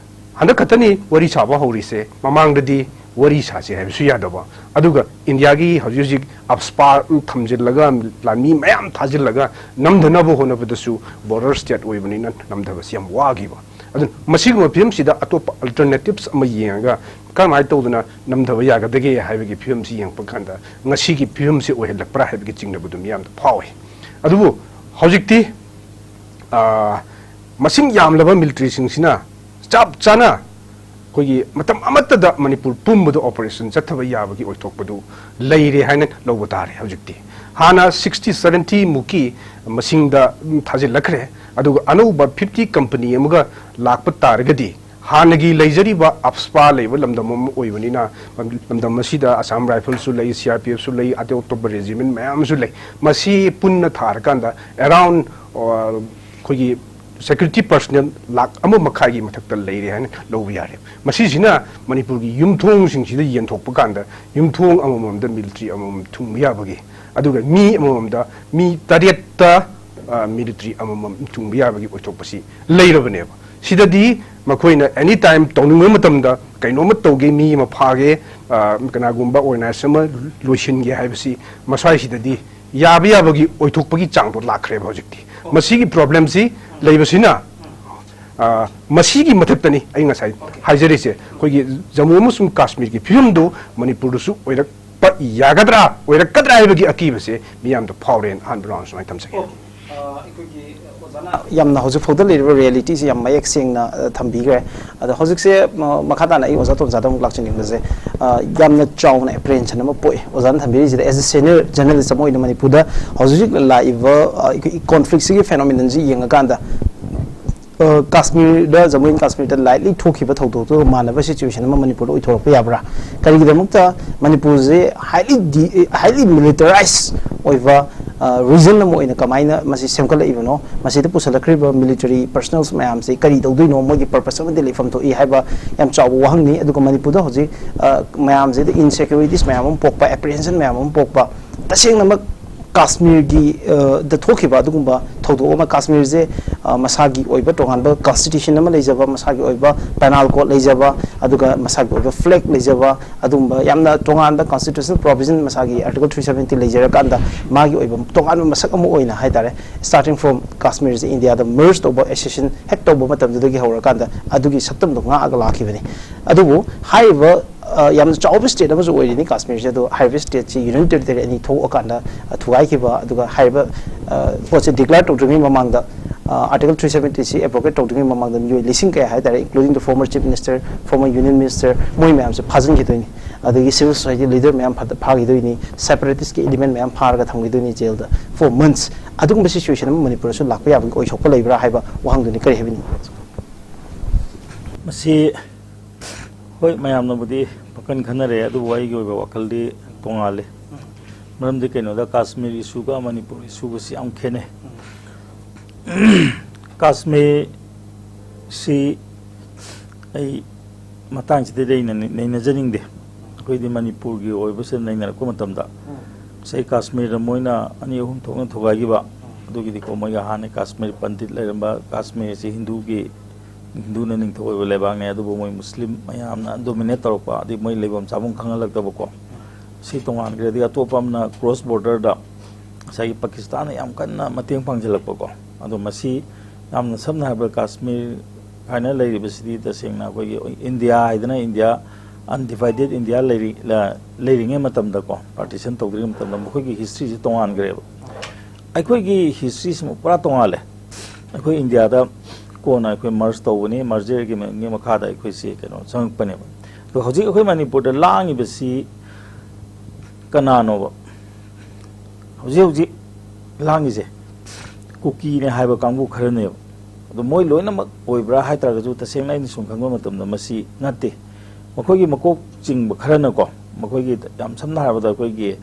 ꯍꯟꯗꯛ ꯈꯛꯇꯅꯤ ꯋꯥꯔꯤ ꯁꯥꯕ ꯍꯧꯔꯤꯁꯦ, ꯃꯃꯥꯡꯗꯗꯤ ꯋꯥꯔꯤ ꯁꯥꯁꯤ ꯍꯥꯏꯕꯁꯨ ꯌꯥꯗꯕ꯫ ꯑꯗꯨꯒ ꯏꯟꯗꯤꯌꯥꯒꯤ ꯍꯧꯖꯤꯛ ꯍꯧꯖꯤꯛ AFSPA ꯊꯝꯖꯤꯜꯂꯒ, ꯂꯥꯟꯃꯤ ꯃꯌꯥꯝ ꯊꯥꯖꯤꯜꯂꯒ ꯅꯝꯊꯅꯕ ꯍꯣꯠꯅꯕꯗꯁꯨ border state ꯑꯣꯏꯕꯅꯤꯅ ꯅꯝꯊꯕꯁꯤ ꯌꯥꯝ ꯋꯥꯈꯤꯕ꯫ ꯑꯗꯨꯅ ꯃꯁꯤꯒꯨꯝꯕ ꯐꯤꯕꯝꯁꯤꯗ ꯑꯇꯣꯞꯄ alternatives ꯑꯃ ꯌꯦꯡꯉꯒ ꯀꯔꯝꯍꯥꯏꯅ ꯇꯧꯗꯅ ꯅꯝꯊꯕ ꯌꯥꯒꯗꯒꯦ ꯍꯥꯏꯕꯒꯤ ꯐꯤꯕꯝꯁꯤ ꯌꯦꯡꯉꯛꯄ ꯀꯥꯟꯗ ꯉꯁꯤꯒꯤ ꯐꯤꯕꯝꯁꯤ ꯑꯣꯏꯍꯜꯂꯛꯄ꯭ꯔꯥ ꯍꯥꯏꯕꯒꯤ ꯆꯤꯡꯅꯕꯗꯨ ꯃꯤꯌꯥꯝꯗ ꯐꯥꯎꯏ꯫ ꯑꯗꯨꯕꯨ ꯍꯧꯖꯤꯛꯇꯤ, ꯑ, ꯃꯁꯤꯡ ꯌꯥꯝꯂꯕ militaryꯁꯤꯡꯁꯤꯅ ꯆꯞ ꯆꯥꯅ ꯑꯩꯈꯣꯏꯒꯤ ꯃꯇꯝ ꯑꯃꯠꯇꯗ ꯃꯅꯤꯄꯨꯔ ꯄꯨꯝꯕꯗ operation ꯆꯠꯊꯕ ꯌꯥꯕꯒꯤ ꯑꯣꯏꯊꯣꯛꯄꯗꯨ ꯂꯩꯔꯦ ꯍꯥꯏꯅ ꯂꯧꯕ ꯇꯥꯔꯦ ꯍꯧꯖꯤꯛꯇꯤ꯫ ꯍꯥꯟꯅ sixty seventy ꯃꯨꯛꯀꯤ ꯃꯁꯤꯡꯗ, ꯎꯝ, ꯊꯥꯖꯤꯜꯂꯛꯈ꯭ꯔꯦ꯫ ꯑꯗꯨꯒ ꯑꯅꯧꯕ fifty company ꯑꯃꯒ ꯂꯥꯛꯄ ꯇꯥꯔꯒꯗꯤ ꯍꯥꯟꯅꯒꯤ ꯂꯩꯖꯔꯤꯕ AFSPA ꯂꯩꯕ ꯂꯝꯗꯝ ꯑꯃ ꯑꯣꯏꯕꯅꯤꯅ, ꯂꯝꯗꯝ ꯑꯁꯤꯗ Assam Riflesꯁꯨ ꯂꯩ, CRPFꯁꯨ ꯂꯩ, ꯑꯇꯩ ꯑꯇꯣꯞꯄ regiment ꯃꯌꯥꯝ ꯑꯃꯁꯨ ꯂꯩ꯫ ꯃꯁꯤ ꯄꯨꯟꯅ ꯊꯥꯔꯀꯥꯟꯗ around, ꯑ, ꯑꯩꯈꯣꯏꯒꯤ Security personnel ꯂꯥꯈ ꯑꯃ ꯃꯈꯥꯏꯒꯤ ꯃꯊꯛꯇ ꯂꯩꯔꯦ ꯍꯥꯏꯅ ꯂꯧꯕ ꯌꯥꯔꯦ꯫ ꯃꯁꯤꯁꯤꯅ ꯃꯅꯤꯄꯨꯔꯒꯤ ꯌꯨꯝꯊꯣꯡꯁꯤꯡꯁꯤꯗ ꯌꯦꯟꯊꯣꯛꯄ ꯀꯥꯟꯗ ꯌꯨꯝꯊꯣꯡ ꯑꯃꯃꯝꯗ ꯃꯤꯂꯤꯇꯔꯤ ꯑꯃꯃꯝ ꯊꯨꯡꯕ ꯌꯥꯕꯒꯤ, ꯑꯗꯨꯒ ꯃꯤ ꯑꯃꯃꯝꯗ, ꯃꯤ ꯇꯔꯦꯠꯇ ꯃꯤꯂꯤꯇꯔꯤ ꯑꯃꯃꯝ ꯊꯨꯡꯕ ꯌꯥꯕꯒꯤ ꯑꯣꯏꯊꯣꯛꯄꯁꯤ ꯂꯩꯔꯕꯅꯦꯕ꯫ ꯁꯤꯗꯗꯤ ꯃꯈꯣꯏꯅ ꯑꯦꯅꯤ ꯇꯥꯏꯝ ꯇꯧꯅꯤꯡꯕ ꯃꯇꯝꯗ ꯀꯩꯅꯣꯝꯃ ꯇꯧꯒꯦ, ꯃꯤ ꯑꯃ ꯐꯥꯒꯦ, ꯀꯅꯥꯒꯨꯝꯕ ꯑꯣꯔꯒꯅꯥꯏꯖꯦꯁꯟ ꯑꯃ ꯂꯣꯏꯁꯤꯟꯒꯦ ꯍꯥꯏꯕꯁꯤ ꯃꯁ꯭ꯋꯥꯏꯁꯤꯗꯗꯤ ꯌꯥꯕ ꯌꯥꯕꯒꯤ ꯑꯣꯏꯊꯣꯛꯄꯒꯤ ꯆꯥꯡꯗꯣ ꯂꯥꯛꯈ꯭ꯔꯦꯕ ꯍꯧꯖꯤꯛꯇꯤ꯫ ꯃꯁꯤꯒꯤ ꯄ꯭ꯔꯣꯕ꯭ꯂꯦꯝꯁꯤ ꯂꯩꯕꯁꯤꯅ, ꯃꯁꯤꯒꯤ ꯃꯊꯛꯇꯅꯤ ꯑꯩ ꯉꯁꯥꯏ ꯍꯥꯏꯖꯔꯤꯁꯦ꯫ ꯑꯩꯈꯣꯏꯒꯤ ꯖꯝꯃꯨ ꯑꯃꯁꯨꯡ ꯀꯥꯁꯃꯤꯔꯒꯤ ꯐꯤꯕꯝꯗꯨ ꯃꯅꯤꯄꯨꯔꯗꯁꯨ ꯑꯣꯏꯔꯛꯄ ꯌꯥꯒꯗ꯭ꯔꯥ, ꯑꯣꯏꯔꯛꯀꯗ꯭ꯔꯥ ꯍꯥꯏꯕꯒꯤ ꯑꯀꯤꯕꯁꯦ ꯃꯤꯌꯥꯝꯗ ꯐꯥꯎꯔꯦꯅ ꯑꯍꯥꯟꯕ ꯔꯥꯎꯟ ꯁꯨꯃꯥꯏꯅ ꯊꯝꯖꯒꯦ꯫ ꯌꯥꯝꯅ ꯍꯧꯖꯤꯛ ꯐꯥꯎꯗ ꯂꯩꯔꯤꯕ ꯔꯤꯌꯦꯂꯤꯇꯤꯁꯦ ꯌꯥꯝ ꯃꯌꯦꯛ ꯁꯦꯡꯅ ꯊꯝꯕꯤꯈ꯭ꯔꯦ꯫ ꯑꯗꯣ ꯍꯧꯖꯤꯛꯁꯦ ꯃꯈꯥ ꯇꯥꯅ ꯑꯩ ꯑꯣꯖꯥ ꯇꯣꯟꯖꯥꯗ ꯑꯃꯨꯛ ꯂꯥꯛꯆꯅꯤꯡꯕꯁꯦ, ꯌꯥꯝꯅ ꯆꯥꯎꯅ ꯑꯦꯄ꯭ꯔꯤꯍꯦꯟꯁꯟ ꯑꯃ ꯄꯣꯛꯑꯦ ꯑꯣꯖꯥꯅ ꯊꯝꯕꯤꯔꯤꯁꯤꯗ꯫ ꯑꯦꯁ ꯑꯦ ꯁꯦꯅꯤꯌꯔ ꯖꯔꯅꯦꯂꯤꯁ ꯑꯃ ꯑꯣꯏꯅ ꯃꯅꯤꯄꯨꯔꯗ ꯍꯧꯖꯤꯛ ꯍꯧꯖꯤꯛ ꯂꯥꯛꯏꯕ ꯑꯩꯈꯣꯏ ꯀꯣꯟꯐ꯭ꯂꯤꯛꯁꯤꯒꯤ ꯐꯦꯅꯣꯃꯤꯅꯟꯁꯤ ꯌꯦꯡꯉꯀꯥꯟꯗ ꯀꯥꯁꯃꯤꯔꯗ, ꯖꯃꯨ ꯑꯦꯟ ꯀꯥꯁꯃꯤꯔꯗ ꯂꯥꯏꯠꯂꯤ ꯊꯣꯛꯈꯤꯕ ꯊꯧꯗꯣꯛꯇꯨꯒ ꯃꯥꯟꯅꯕ ꯁꯤꯆꯨꯋꯦꯁꯟ ꯑꯃ ꯃꯅꯤꯄꯨꯔꯗ ꯑꯣꯏꯊꯣꯔꯛꯄ ꯌꯥꯕ꯭ꯔꯥ? ꯀꯔꯤꯒꯤꯗꯃꯛꯇ ꯃꯅꯤꯄꯨꯔꯁꯦ ꯍꯥꯏꯂꯤ ꯗꯤ ꯍꯥꯏꯂꯤ ꯃꯤꯂꯤꯇꯔꯥꯏꯁ ꯑꯣꯏꯕ ꯔꯤꯖꯟ ꯑꯃ ꯑꯣꯏꯅ ꯀꯃꯥꯏꯅ ꯃꯁꯤ ꯁꯦꯝꯒꯠꯂꯛꯏꯕꯅꯣ? ꯃꯁꯤꯗ ꯄꯨꯁꯜꯂꯛꯈ꯭ꯔꯤꯕ ꯃꯤꯂꯤꯇꯔꯤ ꯄꯔꯁꯅꯦꯜꯁ ꯃꯌꯥꯝꯁꯦ ꯀꯔꯤ ꯇꯧꯗꯣꯏꯅꯣ? ꯃꯣꯏꯒꯤ ꯄꯔꯄꯁ ꯑꯃꯗꯤ ꯂꯩꯐꯝ ꯊꯣꯛꯏ ꯍꯥꯏꯕ ꯌꯥꯝ ꯆꯥꯎꯕ ꯋꯥꯍꯪꯅꯤ꯫ ꯑꯗꯨꯒ ꯃꯅꯤꯄꯨꯔꯗ ꯍꯧꯖꯤꯛ ꯃꯌꯥꯝꯁꯤꯗ ꯏꯟꯁꯦꯀ꯭ꯌꯨꯔꯤꯇꯤꯁ ꯃꯌꯥꯝ ꯑꯃ ꯄꯣꯛꯄ, ꯑꯦꯄ꯭ꯔꯤꯍꯦꯟꯁꯟ ꯃꯌꯥꯝ ꯑꯃ ꯄꯣꯛꯄ, ꯇꯁꯦꯡꯅꯃꯛ ꯀꯥꯁꯃꯤꯔꯒꯤ ꯗ ꯊꯣꯛꯈꯤꯕ ꯑꯗꯨꯒꯨꯝꯕ ꯊꯧꯗꯣꯛ ꯑꯃ, ꯀꯥꯁꯃꯤꯔꯁꯦ ꯃꯁꯥꯒꯤ ꯑꯣꯏꯕ ꯇꯣꯉꯥꯟꯕ ꯀꯟꯁꯇꯤꯇ꯭ꯌꯨꯁꯟ ꯑꯃ ꯂꯩꯖꯕ, ꯃꯁꯥꯒꯤ ꯑꯣꯏꯕ ꯄꯦꯅꯥꯜ ꯀꯣꯗ ꯂꯩꯖꯕ, ꯑꯗꯨꯒ ꯃꯁꯥꯒꯤ ꯑꯣꯏꯕ ꯐ꯭ꯂꯦꯒ ꯂꯩꯖꯕ, ꯑꯗꯨꯒꯨꯝꯕ ꯌꯥꯝꯅ ꯇꯣꯉꯥꯟꯕ ꯀꯟꯁꯇꯤꯇ꯭ꯌꯨꯁꯅꯦꯜ ꯄ꯭ꯔꯣꯚꯤꯖꯟ, ꯃꯁꯥꯒꯤ ꯑꯥꯔꯇꯤꯀꯜ ꯊ꯭ꯔꯤ ꯁꯕꯦꯟꯇꯤ ꯂꯩꯖꯔꯀꯥꯟꯗ ꯃꯥꯒꯤ ꯑꯣꯏꯕ ꯇꯣꯉꯥꯟꯕ ꯃꯁꯛ ꯑꯃ ꯑꯣꯏꯅ ꯍꯥꯏꯇꯥꯔꯦ, starting from ꯀꯥꯁꯃꯤꯔꯁꯦ ꯏꯟꯗꯤꯌꯥꯗ ꯃꯔꯖ ꯇꯧꯕ, ꯑꯦꯁꯦꯁꯟ ꯍꯦꯛ ꯇꯧꯕ ꯃꯇꯝꯗꯨꯗꯒꯤ ꯍꯧꯔꯀꯥꯟꯗ ꯑꯗꯨꯒꯤ ꯁꯛꯇꯝꯗꯣ ꯉꯥꯛꯑꯒ ꯂꯥꯛꯈꯤꯕꯅꯤ꯫ ꯑꯗꯨꯕꯨ ꯍꯥꯏꯔꯤꯕ ꯌꯥꯝꯅ ꯆꯥꯎꯕ ꯁ꯭ꯇꯦꯠ ꯑꯃꯁꯨ ꯑꯣꯏꯔꯤꯅꯤ ꯀꯥꯁꯃꯤꯔꯁꯦ꯫ ꯑꯗꯣ ꯍꯥꯏꯔꯤꯕ ꯁ꯭ꯇꯦꯠꯁꯤ ꯌꯨꯅꯤꯌꯟ ꯇꯦꯔꯤꯇꯣꯔꯤ ꯑꯅꯤ ꯊꯣꯛꯑꯀꯥꯟꯗ ꯊꯨꯒꯥꯏꯈꯤꯕ, ꯑꯗꯨꯒ ꯍꯥꯏꯔꯤꯕ ꯄꯣꯠꯁꯦ ꯗꯤꯀ꯭ꯂꯦꯌꯔ ꯇꯧꯗ꯭ꯔꯤꯉꯩ ꯃꯃꯥꯡꯗ, ꯑꯥꯔꯇꯤꯀꯜ ꯊ꯭ꯔꯤ ꯁꯕꯦꯟꯇꯤꯁꯤ ꯑꯦꯕ꯭ꯔꯣꯒꯦꯠ ꯇꯧꯗ꯭ꯔꯤꯉꯩ ꯃꯃꯥꯡꯗ ꯃꯤꯑꯣꯏ ꯂꯤꯁꯤꯡ ꯀꯌꯥ ꯍꯥꯏꯇꯥꯔꯦ, including the former chief minister, former union minister, ꯃꯣꯏ ꯃꯌꯥꯝꯁꯦ ꯐꯥꯖꯤꯟꯈꯤꯗꯣꯏꯅꯤ꯫ ꯑꯗꯒꯤ ꯁꯤꯚꯤꯜ ꯁꯣꯁꯥꯏꯇꯤ ꯂꯤꯗꯔ ꯃꯌꯥꯝ ꯐꯥ- ꯐꯥꯈꯤꯗꯣꯏꯅꯤ, ꯁꯦꯄꯔꯦꯇꯤꯁꯀꯤ ꯑꯦꯂꯤꯃꯦꯟ ꯃꯌꯥꯝ ꯐꯥꯔꯒ ꯊꯝꯈꯤꯗꯣꯏꯅꯤ ꯖꯦꯜꯗ for months꯫ ꯑꯗꯨꯒꯨꯝꯕ ꯁꯤꯆꯨꯋꯦꯁꯟ ꯑꯃ ꯃꯅꯤꯄꯨꯔꯗꯁꯨ ꯂꯥꯛꯄ ꯌꯥꯕꯒꯤ ꯑꯣꯏꯊꯣꯛꯄ ꯂꯩꯕ꯭ꯔꯥ ꯍꯥꯏꯕ ꯋꯥꯍꯪꯗꯨꯅꯤ꯫ ꯀꯔꯤ ꯍꯥꯏꯕꯤꯅꯤꯡꯕ? ꯃꯁꯤ ꯍꯣꯏ, ꯃꯌꯥꯝꯅꯕꯨꯗꯤ ꯋꯥꯈꯜ ꯈꯟꯅꯔꯦ, ꯑꯗꯨꯕꯨ ꯑꯩꯒꯤ ꯑꯣꯏꯕ ꯋꯥꯈꯜꯗꯤ ꯇꯣꯉꯥꯜꯂꯤ꯫ ꯃꯔꯝꯗꯤ ꯀꯩꯅꯣꯗ, ꯀꯥꯁꯃꯤꯔ ꯏꯁꯨꯒ ꯃꯅꯤꯄꯨꯔ ꯏꯁꯨꯒꯁꯤ ꯌꯥꯝ ꯈꯦꯠꯅꯩ꯫ ꯀꯥꯁꯃꯤꯔꯁꯤ ꯑꯩ ꯃꯇꯥꯡꯁꯤꯗꯗꯤ ꯑꯩꯅ ꯅꯩꯅꯖꯅꯤꯡꯗꯦ꯫ ꯑꯩꯈꯣꯏꯗꯤ ꯃꯅꯤꯄꯨꯔꯒꯤ ꯑꯣꯏꯕꯁꯤꯗ ꯅꯩꯅꯔꯛꯄ ꯃꯇꯝꯗ ꯉꯁꯥꯏ ꯀꯥꯁꯃꯤꯔꯗ ꯃꯣꯏꯅ ꯑꯅꯤ ꯑꯍꯨꯝ ꯊꯣꯛꯅ ꯊꯨꯒꯥꯏꯈꯤꯕ, ꯑꯗꯨꯒꯤꯗꯤꯀꯣ ꯃꯣꯏꯒ ꯍꯥꯟꯅ ꯀꯥꯁꯃꯤꯔ ꯄꯟꯗꯤꯠ ꯂꯩꯔꯝꯕ, ꯀꯥꯁꯃꯤꯔ ꯑꯁꯤ ꯍꯤꯟꯗꯨꯒꯤ, ꯍꯤꯟꯗꯨꯅ ꯅꯤꯡꯊꯧ ꯑꯣꯏꯕ ꯂꯩꯕꯥꯛꯅꯦ, ꯑꯗꯨꯕꯨ ꯃꯣꯏ ꯃꯨꯁꯂꯤꯝ ꯃꯌꯥꯝꯅ ꯗꯣꯃꯤꯅꯦꯠ ꯇꯧꯔꯛꯄ, ꯑꯗꯩ ꯃꯣꯏ ꯂꯩꯐꯝ ꯆꯥꯐꯝ ꯈꯪꯍꯜꯂꯛꯇꯕꯀꯣ꯫ ꯁꯤ ꯇꯣꯉꯥꯟꯈ꯭ꯔꯦ꯫ ꯑꯗꯒꯤ ꯑꯇꯣꯞꯄ ꯑꯃꯅ ꯀ꯭ꯔꯣꯁ ꯕꯣꯔꯗꯔꯗ ꯉꯁꯥꯏꯒꯤ ꯄꯥꯀꯤꯁꯇꯥꯟꯅ ꯌꯥꯝ ꯀꯟꯅ ꯃꯇꯦꯡ ꯄꯥꯡꯁꯤꯜꯂꯛꯄꯀꯣ꯫ ꯑꯗꯣ ꯃꯁꯤ ꯌꯥꯝꯅ ꯁꯝꯅ ꯍꯥꯏꯔꯕꯗ ꯀꯥꯁꯃꯤꯔ ꯍꯥꯏꯅ ꯂꯩꯔꯤꯕꯁꯤꯗꯤ ꯇꯁꯦꯡꯅ ꯑꯩꯈꯣꯏꯒꯤ ꯏꯟꯗꯤꯌꯥ ꯍꯥꯏꯗꯅ ꯏꯟꯗꯤꯌꯥ ꯑꯟꯗꯤꯚꯥꯏꯗꯦꯠ ꯏꯟꯗꯤꯌꯥ ꯂꯩꯔꯤ-, ꯂ-, ꯂꯩꯔꯤꯉꯩ ꯃꯇꯝꯗꯀꯣ, ꯄꯥꯔꯇꯤꯁꯟ ꯇꯧꯗ꯭ꯔꯤꯉꯩ ꯃꯇꯝꯗ ꯃꯈꯣꯏꯒꯤ ꯍꯤꯁꯇ꯭ꯔꯤꯁꯤ ꯇꯣꯉꯥꯟꯈ꯭ꯔꯦꯕ꯫ ꯑꯩꯈꯣꯏꯒꯤ ꯍꯤꯁꯇ꯭ꯔꯤꯁꯤꯃꯨꯛ ꯄꯨꯔꯥ ꯇꯣꯉꯥꯜꯂꯦ꯫ ꯑꯩꯈꯣꯏ ꯏꯟꯗꯤꯌꯥꯗ ꯀꯣꯟꯅ ꯑꯩꯈꯣꯏ ꯃꯔꯖ ꯇꯧꯕꯅꯤ, ꯃꯔꯖꯔꯒꯤ ꯃꯈꯥꯗ ꯑꯩꯈꯣꯏꯁꯤ ꯀꯩꯅꯣ ꯆꯪꯉꯛꯄꯅꯦꯕ꯫ ꯑꯗꯣ ꯍꯧꯖꯤꯛ ꯑꯩꯈꯣꯏ ꯃꯅꯤꯄꯨꯔꯗ ꯂꯥꯡꯉꯤꯕꯁꯤ ꯀꯅꯥꯅꯣꯕ? ꯍꯧꯖꯤꯛ ꯍꯧꯖꯤꯛ ꯂꯥꯡꯉꯤꯁꯦ ꯀꯨꯀꯤꯅꯦ ꯍꯥꯏꯕ ꯀꯥꯡꯕꯨ ꯈꯔꯅꯦꯕ꯫ ꯑꯗꯣ ꯃꯣꯏ ꯂꯣꯏꯅꯃꯛ ꯑꯣꯏꯕ꯭ꯔꯥ ꯍꯥꯏ ꯇꯥꯔꯒꯁꯨ, ꯇꯁꯦꯡꯅ ꯑꯩꯅ ꯁꯨꯝ ꯈꯪꯕ ꯃꯇꯝꯗ ꯃꯁꯤ ꯅꯠꯇꯦ꯫ ꯃꯈꯣꯏꯒꯤ ꯃꯀꯣꯛ ꯆꯤꯡꯕ ꯈꯔꯅꯀꯣ, ꯃꯈꯣꯏꯒꯤ, ꯌꯥꯝ ꯁꯝꯅ ꯍꯥꯏꯔꯕꯗ, ꯑꯩꯈꯣꯏꯒꯤ,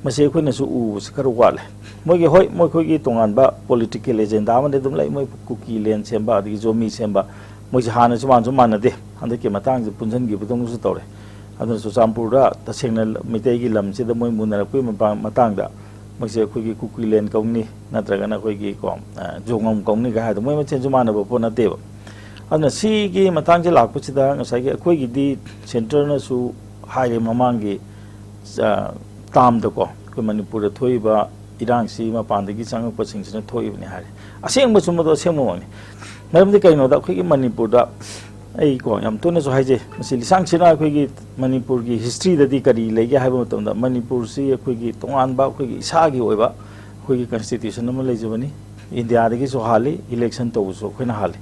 ꯃꯁꯤ ꯑꯩꯈꯣꯏꯅꯁꯨ ꯎꯕꯁꯤ ꯈꯔ ꯋꯥꯠꯂꯦ꯫ ꯃꯣꯏꯒꯤ, ꯍꯣꯏ, ꯃꯈꯣꯏꯒꯤ ꯇꯣꯉꯥꯟꯕ ꯄꯣꯂꯤꯇꯤꯀꯦꯜ ꯑꯦꯖꯦꯟꯗꯥ ꯑꯃꯗꯤ ꯑꯗꯨꯝ ꯂꯩ꯫ ꯃꯣꯏ ꯀꯨꯀꯤ ꯂꯦꯟ ꯁꯦꯝꯕ, ꯑꯗꯒꯤ ꯖꯣꯃꯤ ꯁꯦꯝꯕ, ꯃꯣꯏꯁꯦ ꯍꯥꯟꯅꯁꯨ ꯃꯥꯟꯁꯨ ꯃꯥꯟꯅꯗꯦ꯫ ꯍꯟꯗꯛꯀꯤ ꯃꯇꯥꯡꯁꯤ ꯄꯨꯟꯁꯤꯟꯈꯤꯕꯗꯧꯅꯁꯨ ꯇꯧꯔꯦ꯫ ꯑꯗꯨꯅ ꯆꯨꯔꯆꯥꯟꯄꯨꯔꯗ ꯇꯁꯦꯡꯅ ꯃꯤꯇꯩꯒꯤ ꯂꯝꯁꯤꯗ ꯃꯣꯏ ꯃꯨꯟꯅꯔꯛꯄꯒꯤ ꯃꯄꯥꯡ-, ꯃꯇꯥꯡꯗ ꯃꯣꯏꯁꯦ ꯑꯩꯈꯣꯏꯒꯤ ꯀꯨꯀꯤꯂꯦꯟ ꯀꯧꯅꯤ, ꯅꯠꯇ꯭ꯔꯒꯅ ꯑꯩꯈꯣꯏꯒꯤ ꯀꯣ, ꯑ, ꯖꯣꯉꯝ ꯀꯧꯅꯤ ꯀꯥꯏ ꯍꯥꯏꯗꯣ ꯃꯣꯏ ꯃꯁꯦꯟꯁꯨ ꯃꯥꯟꯅꯕ ꯄꯣꯠ ꯅꯠꯇꯦꯕ꯫ ꯑꯗꯨꯅ ꯁꯤꯒꯤ ꯃꯇꯥꯡꯁꯦ ꯂꯥꯛꯄꯁꯤꯗ ꯉꯁꯥꯏꯒꯤ ꯑꯩꯈꯣꯏꯒꯤꯗꯤ ꯁꯦꯟꯇꯔꯅꯁꯨ ꯍꯥꯏꯔꯦ ꯃꯃꯥꯡꯒꯤ, ꯑ, ꯇꯥꯝꯗꯀꯣ, ꯑꯩꯈꯣꯏ ꯃꯅꯤꯄꯨꯔꯗ ꯊꯣꯛꯏꯕ ꯏꯔꯥꯡꯁꯤ ꯃꯄꯥꯟꯗꯒꯤ ꯆꯪꯉꯛꯄꯁꯤꯡꯁꯤꯅ ꯊꯣꯛꯏꯕꯅꯤ ꯍꯥꯏꯔꯦ꯫ ꯑꯁꯦꯡꯕ ꯆꯨꯝꯕꯗꯣ ꯑꯁꯦꯡꯕꯃꯛꯅꯤ꯫ ꯃꯔꯝꯗꯤ ꯀꯩꯅꯣꯗ ꯑꯩꯈꯣꯏꯒꯤ ꯃꯅꯤꯄꯨꯔꯗ ꯑꯩ ꯀꯣ ꯌꯥꯝ ꯇꯣꯏꯅꯁꯨ ꯍꯥꯏꯖꯩ, ꯃꯁꯤ ꯂꯤꯁꯥꯡ ꯁꯤꯠꯅ ꯑꯩꯈꯣꯏꯒꯤ ꯃꯅꯤꯄꯨꯔꯒꯤ ꯍꯤꯁꯇ꯭ꯔꯤꯗꯗꯤ ꯀꯔꯤ ꯂꯩꯒꯦ ꯍꯥꯏꯕ ꯃꯇꯝꯗ, ꯃꯅꯤꯄꯨꯔꯁꯤ ꯑꯩꯈꯣꯏꯒꯤ ꯇꯣꯉꯥꯟꯕ ꯑꯩꯈꯣꯏꯒꯤ ꯏꯁꯥꯒꯤ ꯑꯣꯏꯕ ꯑꯩꯈꯣꯏꯒꯤ ꯀꯟꯁꯇꯤꯇ꯭ꯌꯨꯁꯟ ꯑꯃ ꯂꯩꯖꯕꯅꯤ꯫ ꯏꯟꯗꯤꯌꯥꯗꯒꯤꯁꯨ ꯍꯥꯜꯂꯤ, ꯏꯂꯦꯛꯁꯟ ꯇꯧꯕꯁꯨ ꯑꯩꯈꯣꯏꯅ ꯍꯥꯜꯂꯤ꯫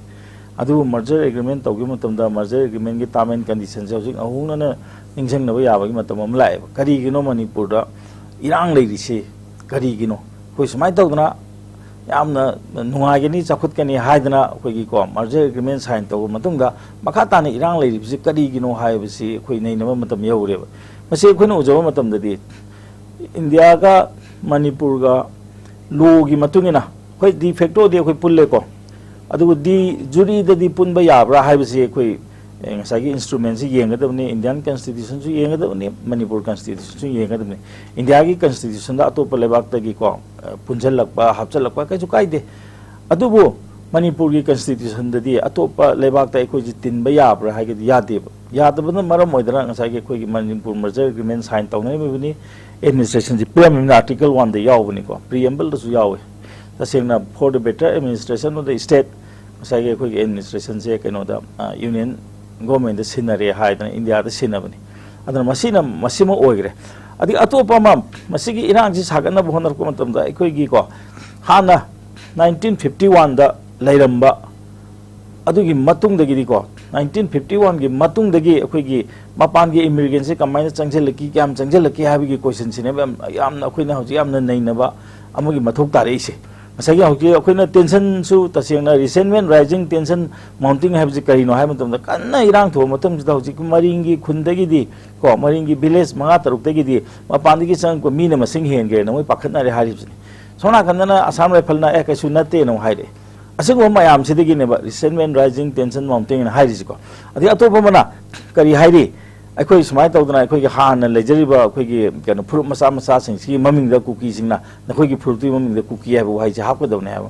ꯑꯗꯨꯕꯨ ꯃꯔꯖꯔ ꯑꯦꯒ꯭ꯔꯤꯃꯦꯟ ꯇꯧꯈꯤꯕ ꯃꯇꯝꯗ, ꯃꯔꯖꯔ ꯑꯦꯒ꯭ꯔꯤꯃꯦꯟꯒꯤ ꯇꯥꯔꯝ ꯑꯦꯟ ꯀꯟꯗꯤꯁꯟꯁꯦ ꯍꯧꯖꯤꯛ ꯅꯧꯍꯧꯅꯅ ꯅꯤꯡꯁꯤꯡꯅꯕ ꯌꯥꯕꯒꯤ ꯃꯇꯝ ꯑꯃ ꯂꯥꯛꯑꯦꯕ꯫ ꯀꯔꯤꯒꯤꯅꯣ ꯃꯅꯤꯄꯨꯔꯗ ꯏꯔꯥꯡ ꯂꯩꯔꯤꯁꯤ? ꯀꯔꯤꯒꯤꯅꯣ? ꯑꯩꯈꯣꯏ ꯁꯨꯃꯥꯏꯅ ꯇꯧꯗꯅ ꯌꯥꯝꯅ ꯅꯨꯡꯉꯥꯏꯒꯅꯤ, ꯆꯥꯎꯈꯠꯀꯅꯤ ꯍꯥꯏꯗꯅ ꯑꯩꯈꯣꯏꯒꯤꯀꯣ ꯃꯔꯖꯔ ꯑꯦꯒ꯭ꯔꯤꯃꯦꯟ ꯁꯥꯏꯟ ꯇꯧꯔꯕ ꯃꯇꯨꯡꯗ ꯃꯈꯥ ꯇꯥꯅ ꯏꯔꯥꯡ ꯂꯩꯔꯤꯕꯁꯤ ꯀꯔꯤꯒꯤꯅꯣ ꯍꯥꯏꯕꯁꯤ ꯑꯩꯈꯣꯏ ꯅꯩꯅꯕ ꯃꯇꯝ ꯌꯧꯔꯦꯕ꯫ ꯃꯁꯤ ꯑꯩꯈꯣꯏꯅ ꯎꯖꯕ ꯃꯇꯝꯗꯗꯤ ꯏꯟꯗꯤꯌꯥꯒ ꯃꯅꯤꯄꯨꯔꯒ ꯂꯣꯒꯤ ꯃꯇꯨꯡ ꯏꯟꯅ, ꯍꯣꯏ, ꯗꯤ ꯐꯦꯛꯇꯣꯗꯤ ꯑꯩꯈꯣꯏ ꯄꯨꯜꯂꯦꯀꯣ, ꯑꯗꯨꯕꯨ ꯗꯤ ꯖꯨꯔꯤꯗꯗꯤ ꯄꯨꯟꯕ ꯌꯥꯕ꯭ꯔꯥ ꯍꯥꯏꯕꯁꯤ ꯑꯩꯈꯣꯏ, ꯑꯦ, ꯉꯁꯥꯏꯒꯤ ꯏꯟꯁꯇ꯭ꯔꯨꯃꯦꯟꯁꯤ ꯌꯦꯡꯒꯗꯕꯅꯤ, ꯏꯟꯗꯤꯌꯥꯟ ꯀꯟꯁꯇꯤꯇ꯭ꯌꯨꯁꯟꯁꯨ ꯌꯦꯡꯒꯗꯕꯅꯤ, ꯃꯅꯤꯄꯨꯔ ꯀꯟꯁꯇꯤꯇ꯭ꯌꯨꯁꯟꯁꯨ ꯌꯦꯡꯒꯗꯕꯅꯤ꯫ ꯏꯟꯗꯤꯌꯥꯒꯤ ꯀꯟꯁꯇꯤꯇ꯭ꯌꯨꯁꯟꯗ ꯑꯇꯣꯞꯄ ꯂꯩꯕꯥꯛꯇꯒꯤꯀꯣ, ꯑ, ꯄꯨꯟꯁꯤꯜꯂꯛꯄ, ꯍꯥꯞꯆꯤꯜꯂꯛꯄ ꯀꯩꯁꯨ ꯀꯥꯏꯗꯦ꯫ ꯑꯗꯨꯕꯨ ꯃꯅꯤꯄꯨꯔꯒꯤ ꯀꯟꯁꯇꯤꯇ꯭ꯌꯨꯁꯟꯗꯗꯤ ꯑꯇꯣꯞꯄ ꯂꯩꯕꯥꯛꯇ ꯑꯩꯈꯣꯏꯁꯤ ꯇꯤꯟꯕ ꯌꯥꯕ꯭ꯔꯥ ꯍꯥꯏꯒꯗꯤ ꯌꯥꯗꯦꯕ꯫ ꯌꯥꯗꯕꯅ ꯃꯔꯝ ꯑꯣꯏꯗꯅ ꯉꯁꯥꯏꯒꯤ ꯑꯩꯈꯣꯏꯒꯤ ꯃꯅꯤꯄꯨꯔ ꯃꯔꯖꯔ ꯑꯦꯒ꯭ꯔꯤꯃꯦꯟ ꯁꯥꯏꯟ ꯇꯧꯅꯔꯤꯕꯅꯤ, ꯑꯦꯗꯃꯤꯅꯤꯁꯇ꯭ꯔꯦꯁꯟꯁꯤ ꯄꯤꯔꯝꯃꯤꯕꯅ ꯑꯥꯔꯇꯤꯀꯜ ꯋꯥꯟꯗ ꯌꯥꯎꯕꯅꯤꯀꯣ, ꯄ꯭ꯔꯤꯑꯦꯝꯕꯜꯗꯁꯨ ꯌꯥꯎꯋꯦ꯫ ꯇꯁꯦꯡꯅ for the better administration of the state, ꯉꯁꯥꯏꯒꯤ ꯑꯩꯈꯣꯏꯒꯤ ꯑꯦꯗꯃꯤꯅꯤꯁꯇ꯭ꯔꯦꯁꯟꯁꯦ ꯀꯩꯅꯣꯗ, ꯑ, ꯌꯨꯅꯤꯌꯟ ꯒꯣꯔꯃꯦꯟꯗ ꯁꯤꯟꯅꯔꯦ ꯍꯥꯏꯗꯅ ꯏꯟꯗꯤꯌꯥꯗ ꯁꯤꯟꯅꯕꯅꯤ꯫ ꯑꯗꯨꯅ ꯃꯁꯤꯅ, ꯃꯁꯤꯃ ꯑꯣꯏꯈ꯭ꯔꯦ꯫ ꯑꯗꯒꯤ ꯑꯇꯣꯞꯄ ꯑꯃ, ꯃꯁꯤꯒꯤ ꯏꯔꯥꯡꯁꯤ ꯁꯥꯒꯠꯅꯕ ꯍꯣꯠꯅꯔꯛꯄ ꯃꯇꯝꯗ ꯑꯩꯈꯣꯏꯒꯤꯀꯣ, ꯍꯥꯟꯅ ꯅꯥꯏꯟꯇꯤꯟ ꯐꯤꯐꯇꯤ ꯋꯥꯟꯗ ꯂꯩꯔꯝꯕ, ꯑꯗꯨꯒꯤ ꯃꯇꯨꯡꯗꯒꯤꯗꯤꯀꯣ, ꯅꯥꯏꯟꯇꯤꯟ ꯐꯤꯐꯇꯤ ꯋꯥꯟꯒꯤ ꯃꯇꯨꯡꯗꯒꯤ ꯑꯩꯈꯣꯏꯒꯤ ꯃꯄꯥꯟꯒꯤ ꯏꯃꯤꯒ꯭ꯔꯦꯟꯁꯦ ꯀꯃꯥꯏꯅ ꯆꯪꯁꯤꯜꯂꯛꯈꯤ, ꯀꯌꯥꯝ ꯆꯪꯁꯤꯜꯂꯛꯈꯤ ꯍꯥꯏꯕꯒꯤ ꯀꯣꯏꯁꯟꯁꯤꯅꯦꯕ ꯌꯥꯝ, ꯌꯥꯝꯅ ꯑꯩꯈꯣꯏꯅ ꯍꯧꯖꯤꯛ ꯌꯥꯝꯅ ꯅꯩꯅꯕ ꯑꯃꯒꯤ ꯃꯊꯧ ꯇꯥꯔꯛꯏꯁꯦ꯫ ꯉꯁꯥꯏꯒꯤ ꯍꯧꯖꯤꯛ ꯑꯩꯈꯣꯏꯅ ꯇꯦꯟꯁꯟꯁꯨ ꯇꯁꯦꯡꯅ resentment rising, tension mounting ꯍꯥꯏꯕꯁꯤ ꯀꯔꯤꯅꯣ ꯍꯥꯏꯕ ꯃꯇꯝꯗ, ꯀꯟꯅ ꯏꯔꯥꯡ ꯊꯣꯛꯄ ꯃꯇꯝꯁꯤꯗ ꯍꯧꯖꯤꯛ ꯃꯔꯤꯡꯒꯤ ꯈꯨꯟꯗꯒꯤꯗꯤ ꯀꯣ, ꯃꯔꯤꯡꯒꯤ ꯚꯤꯂꯦꯖ ꯃꯉꯥ ꯇꯔꯨꯛꯇꯒꯤꯗꯤ ꯃꯄꯥꯟꯗꯒꯤ ꯆꯪꯉꯛꯄ ꯃꯤꯅ ꯃꯁꯤꯡ ꯍꯦꯟꯈ꯭ꯔꯦꯅ ꯃꯣꯏ ꯄꯥꯈꯠꯅꯔꯦ ꯍꯥꯏꯔꯤꯕꯁꯤꯅꯤ꯫ ꯁꯣꯝ ꯅꯥꯀꯟꯗꯅ ꯑꯁꯥꯝ ꯔꯥꯏꯐꯜꯅ "ꯑꯦ, ꯀꯩꯁꯨ ꯅꯠꯇꯦꯅ" ꯑꯃꯨꯛ ꯍꯥꯏꯔꯛꯑꯦ꯫ ꯑꯁꯤꯒꯨꯝꯕ ꯃꯌꯥꯝꯁꯤꯗꯒꯤꯅꯦꯕ resentment rising, tension mounting ꯍꯥꯏꯅ ꯍꯥꯏꯔꯤꯁꯤꯀꯣ꯫ ꯑꯗꯩ ꯑꯇꯣꯞꯄ ꯑꯃꯅ ꯀꯔꯤ ꯍꯥꯏꯔꯤ? ꯑꯩꯈꯣꯏ ꯁꯨꯃꯥꯏꯅ ꯇꯧꯗꯅ ꯑꯩꯈꯣꯏꯒꯤ ꯍꯥꯟꯅ ꯂꯩꯖꯔꯤꯕ ꯑꯩꯈꯣꯏꯒꯤ ꯀꯩꯅꯣ ꯐꯨꯔꯨꯞ ꯃꯆꯥ ꯃꯆꯥꯁꯤꯡꯁꯤꯒꯤ ꯃꯃꯤꯡꯗ ꯀꯨꯀꯤꯁꯤꯡꯅ, "ꯅꯈꯣꯏꯒꯤ ꯐꯨꯔꯨꯞꯇꯨꯒꯤ ꯃꯃꯤꯡꯗ ꯀꯨꯀꯤ ꯍꯥꯏꯕ ꯋꯥꯍꯩꯁꯦ ꯍꯥꯞꯀꯗꯕꯅꯦ" ꯍꯥꯏꯕ꯫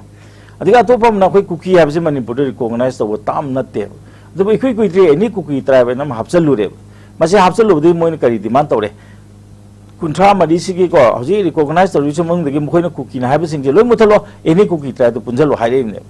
ꯑꯗꯒꯤ ꯑꯇꯣꯞꯄ ꯑꯃꯅ ꯑꯩꯈꯣꯏ ꯀꯨꯀꯤ ꯍꯥꯏꯕꯁꯤ ꯃꯅꯤꯄꯨꯔꯗ recognize ꯇꯧꯕ term ꯅꯠꯇꯦꯕ꯫ ꯑꯗꯨꯕꯨ ꯏꯀꯨꯏ ꯀꯨꯏꯗ꯭ꯔꯤ "ꯑꯦꯅꯤ ꯀꯨꯀꯤ ꯇ꯭ꯔꯥꯏꯕ" ꯍꯥꯏꯅ ꯑꯃ ꯍꯥꯞꯆꯜꯂꯨꯔꯦꯕ꯫ ꯃꯁꯤ ꯍꯥꯞꯆꯜꯂꯨꯕꯗꯒꯤ ꯃꯣꯏꯅ ꯀꯔꯤ demand ꯇꯧꯔꯦ? ꯀꯨꯟꯊ꯭ꯔꯥ ꯃꯔꯤꯁꯤꯒꯤꯀꯣ, ꯍꯧꯖꯤꯛ recognize ꯇꯧꯔꯤꯕꯁꯤ ꯃꯅꯨꯡꯗꯒꯤ ꯃꯈꯣꯏꯅ ꯀꯨꯀꯤꯅ ꯍꯥꯏꯕꯁꯤꯡꯁꯦ ꯂꯣꯏ ꯃꯨꯠꯊꯠꯂꯣ, "ꯑꯦꯅꯤ ꯀꯨꯀꯤ ꯇ꯭ꯔꯥꯏꯕꯇ ꯄꯨꯟꯁꯤꯜꯂꯣ" ꯍꯥꯏꯔꯛꯏꯕꯅꯦꯕ꯫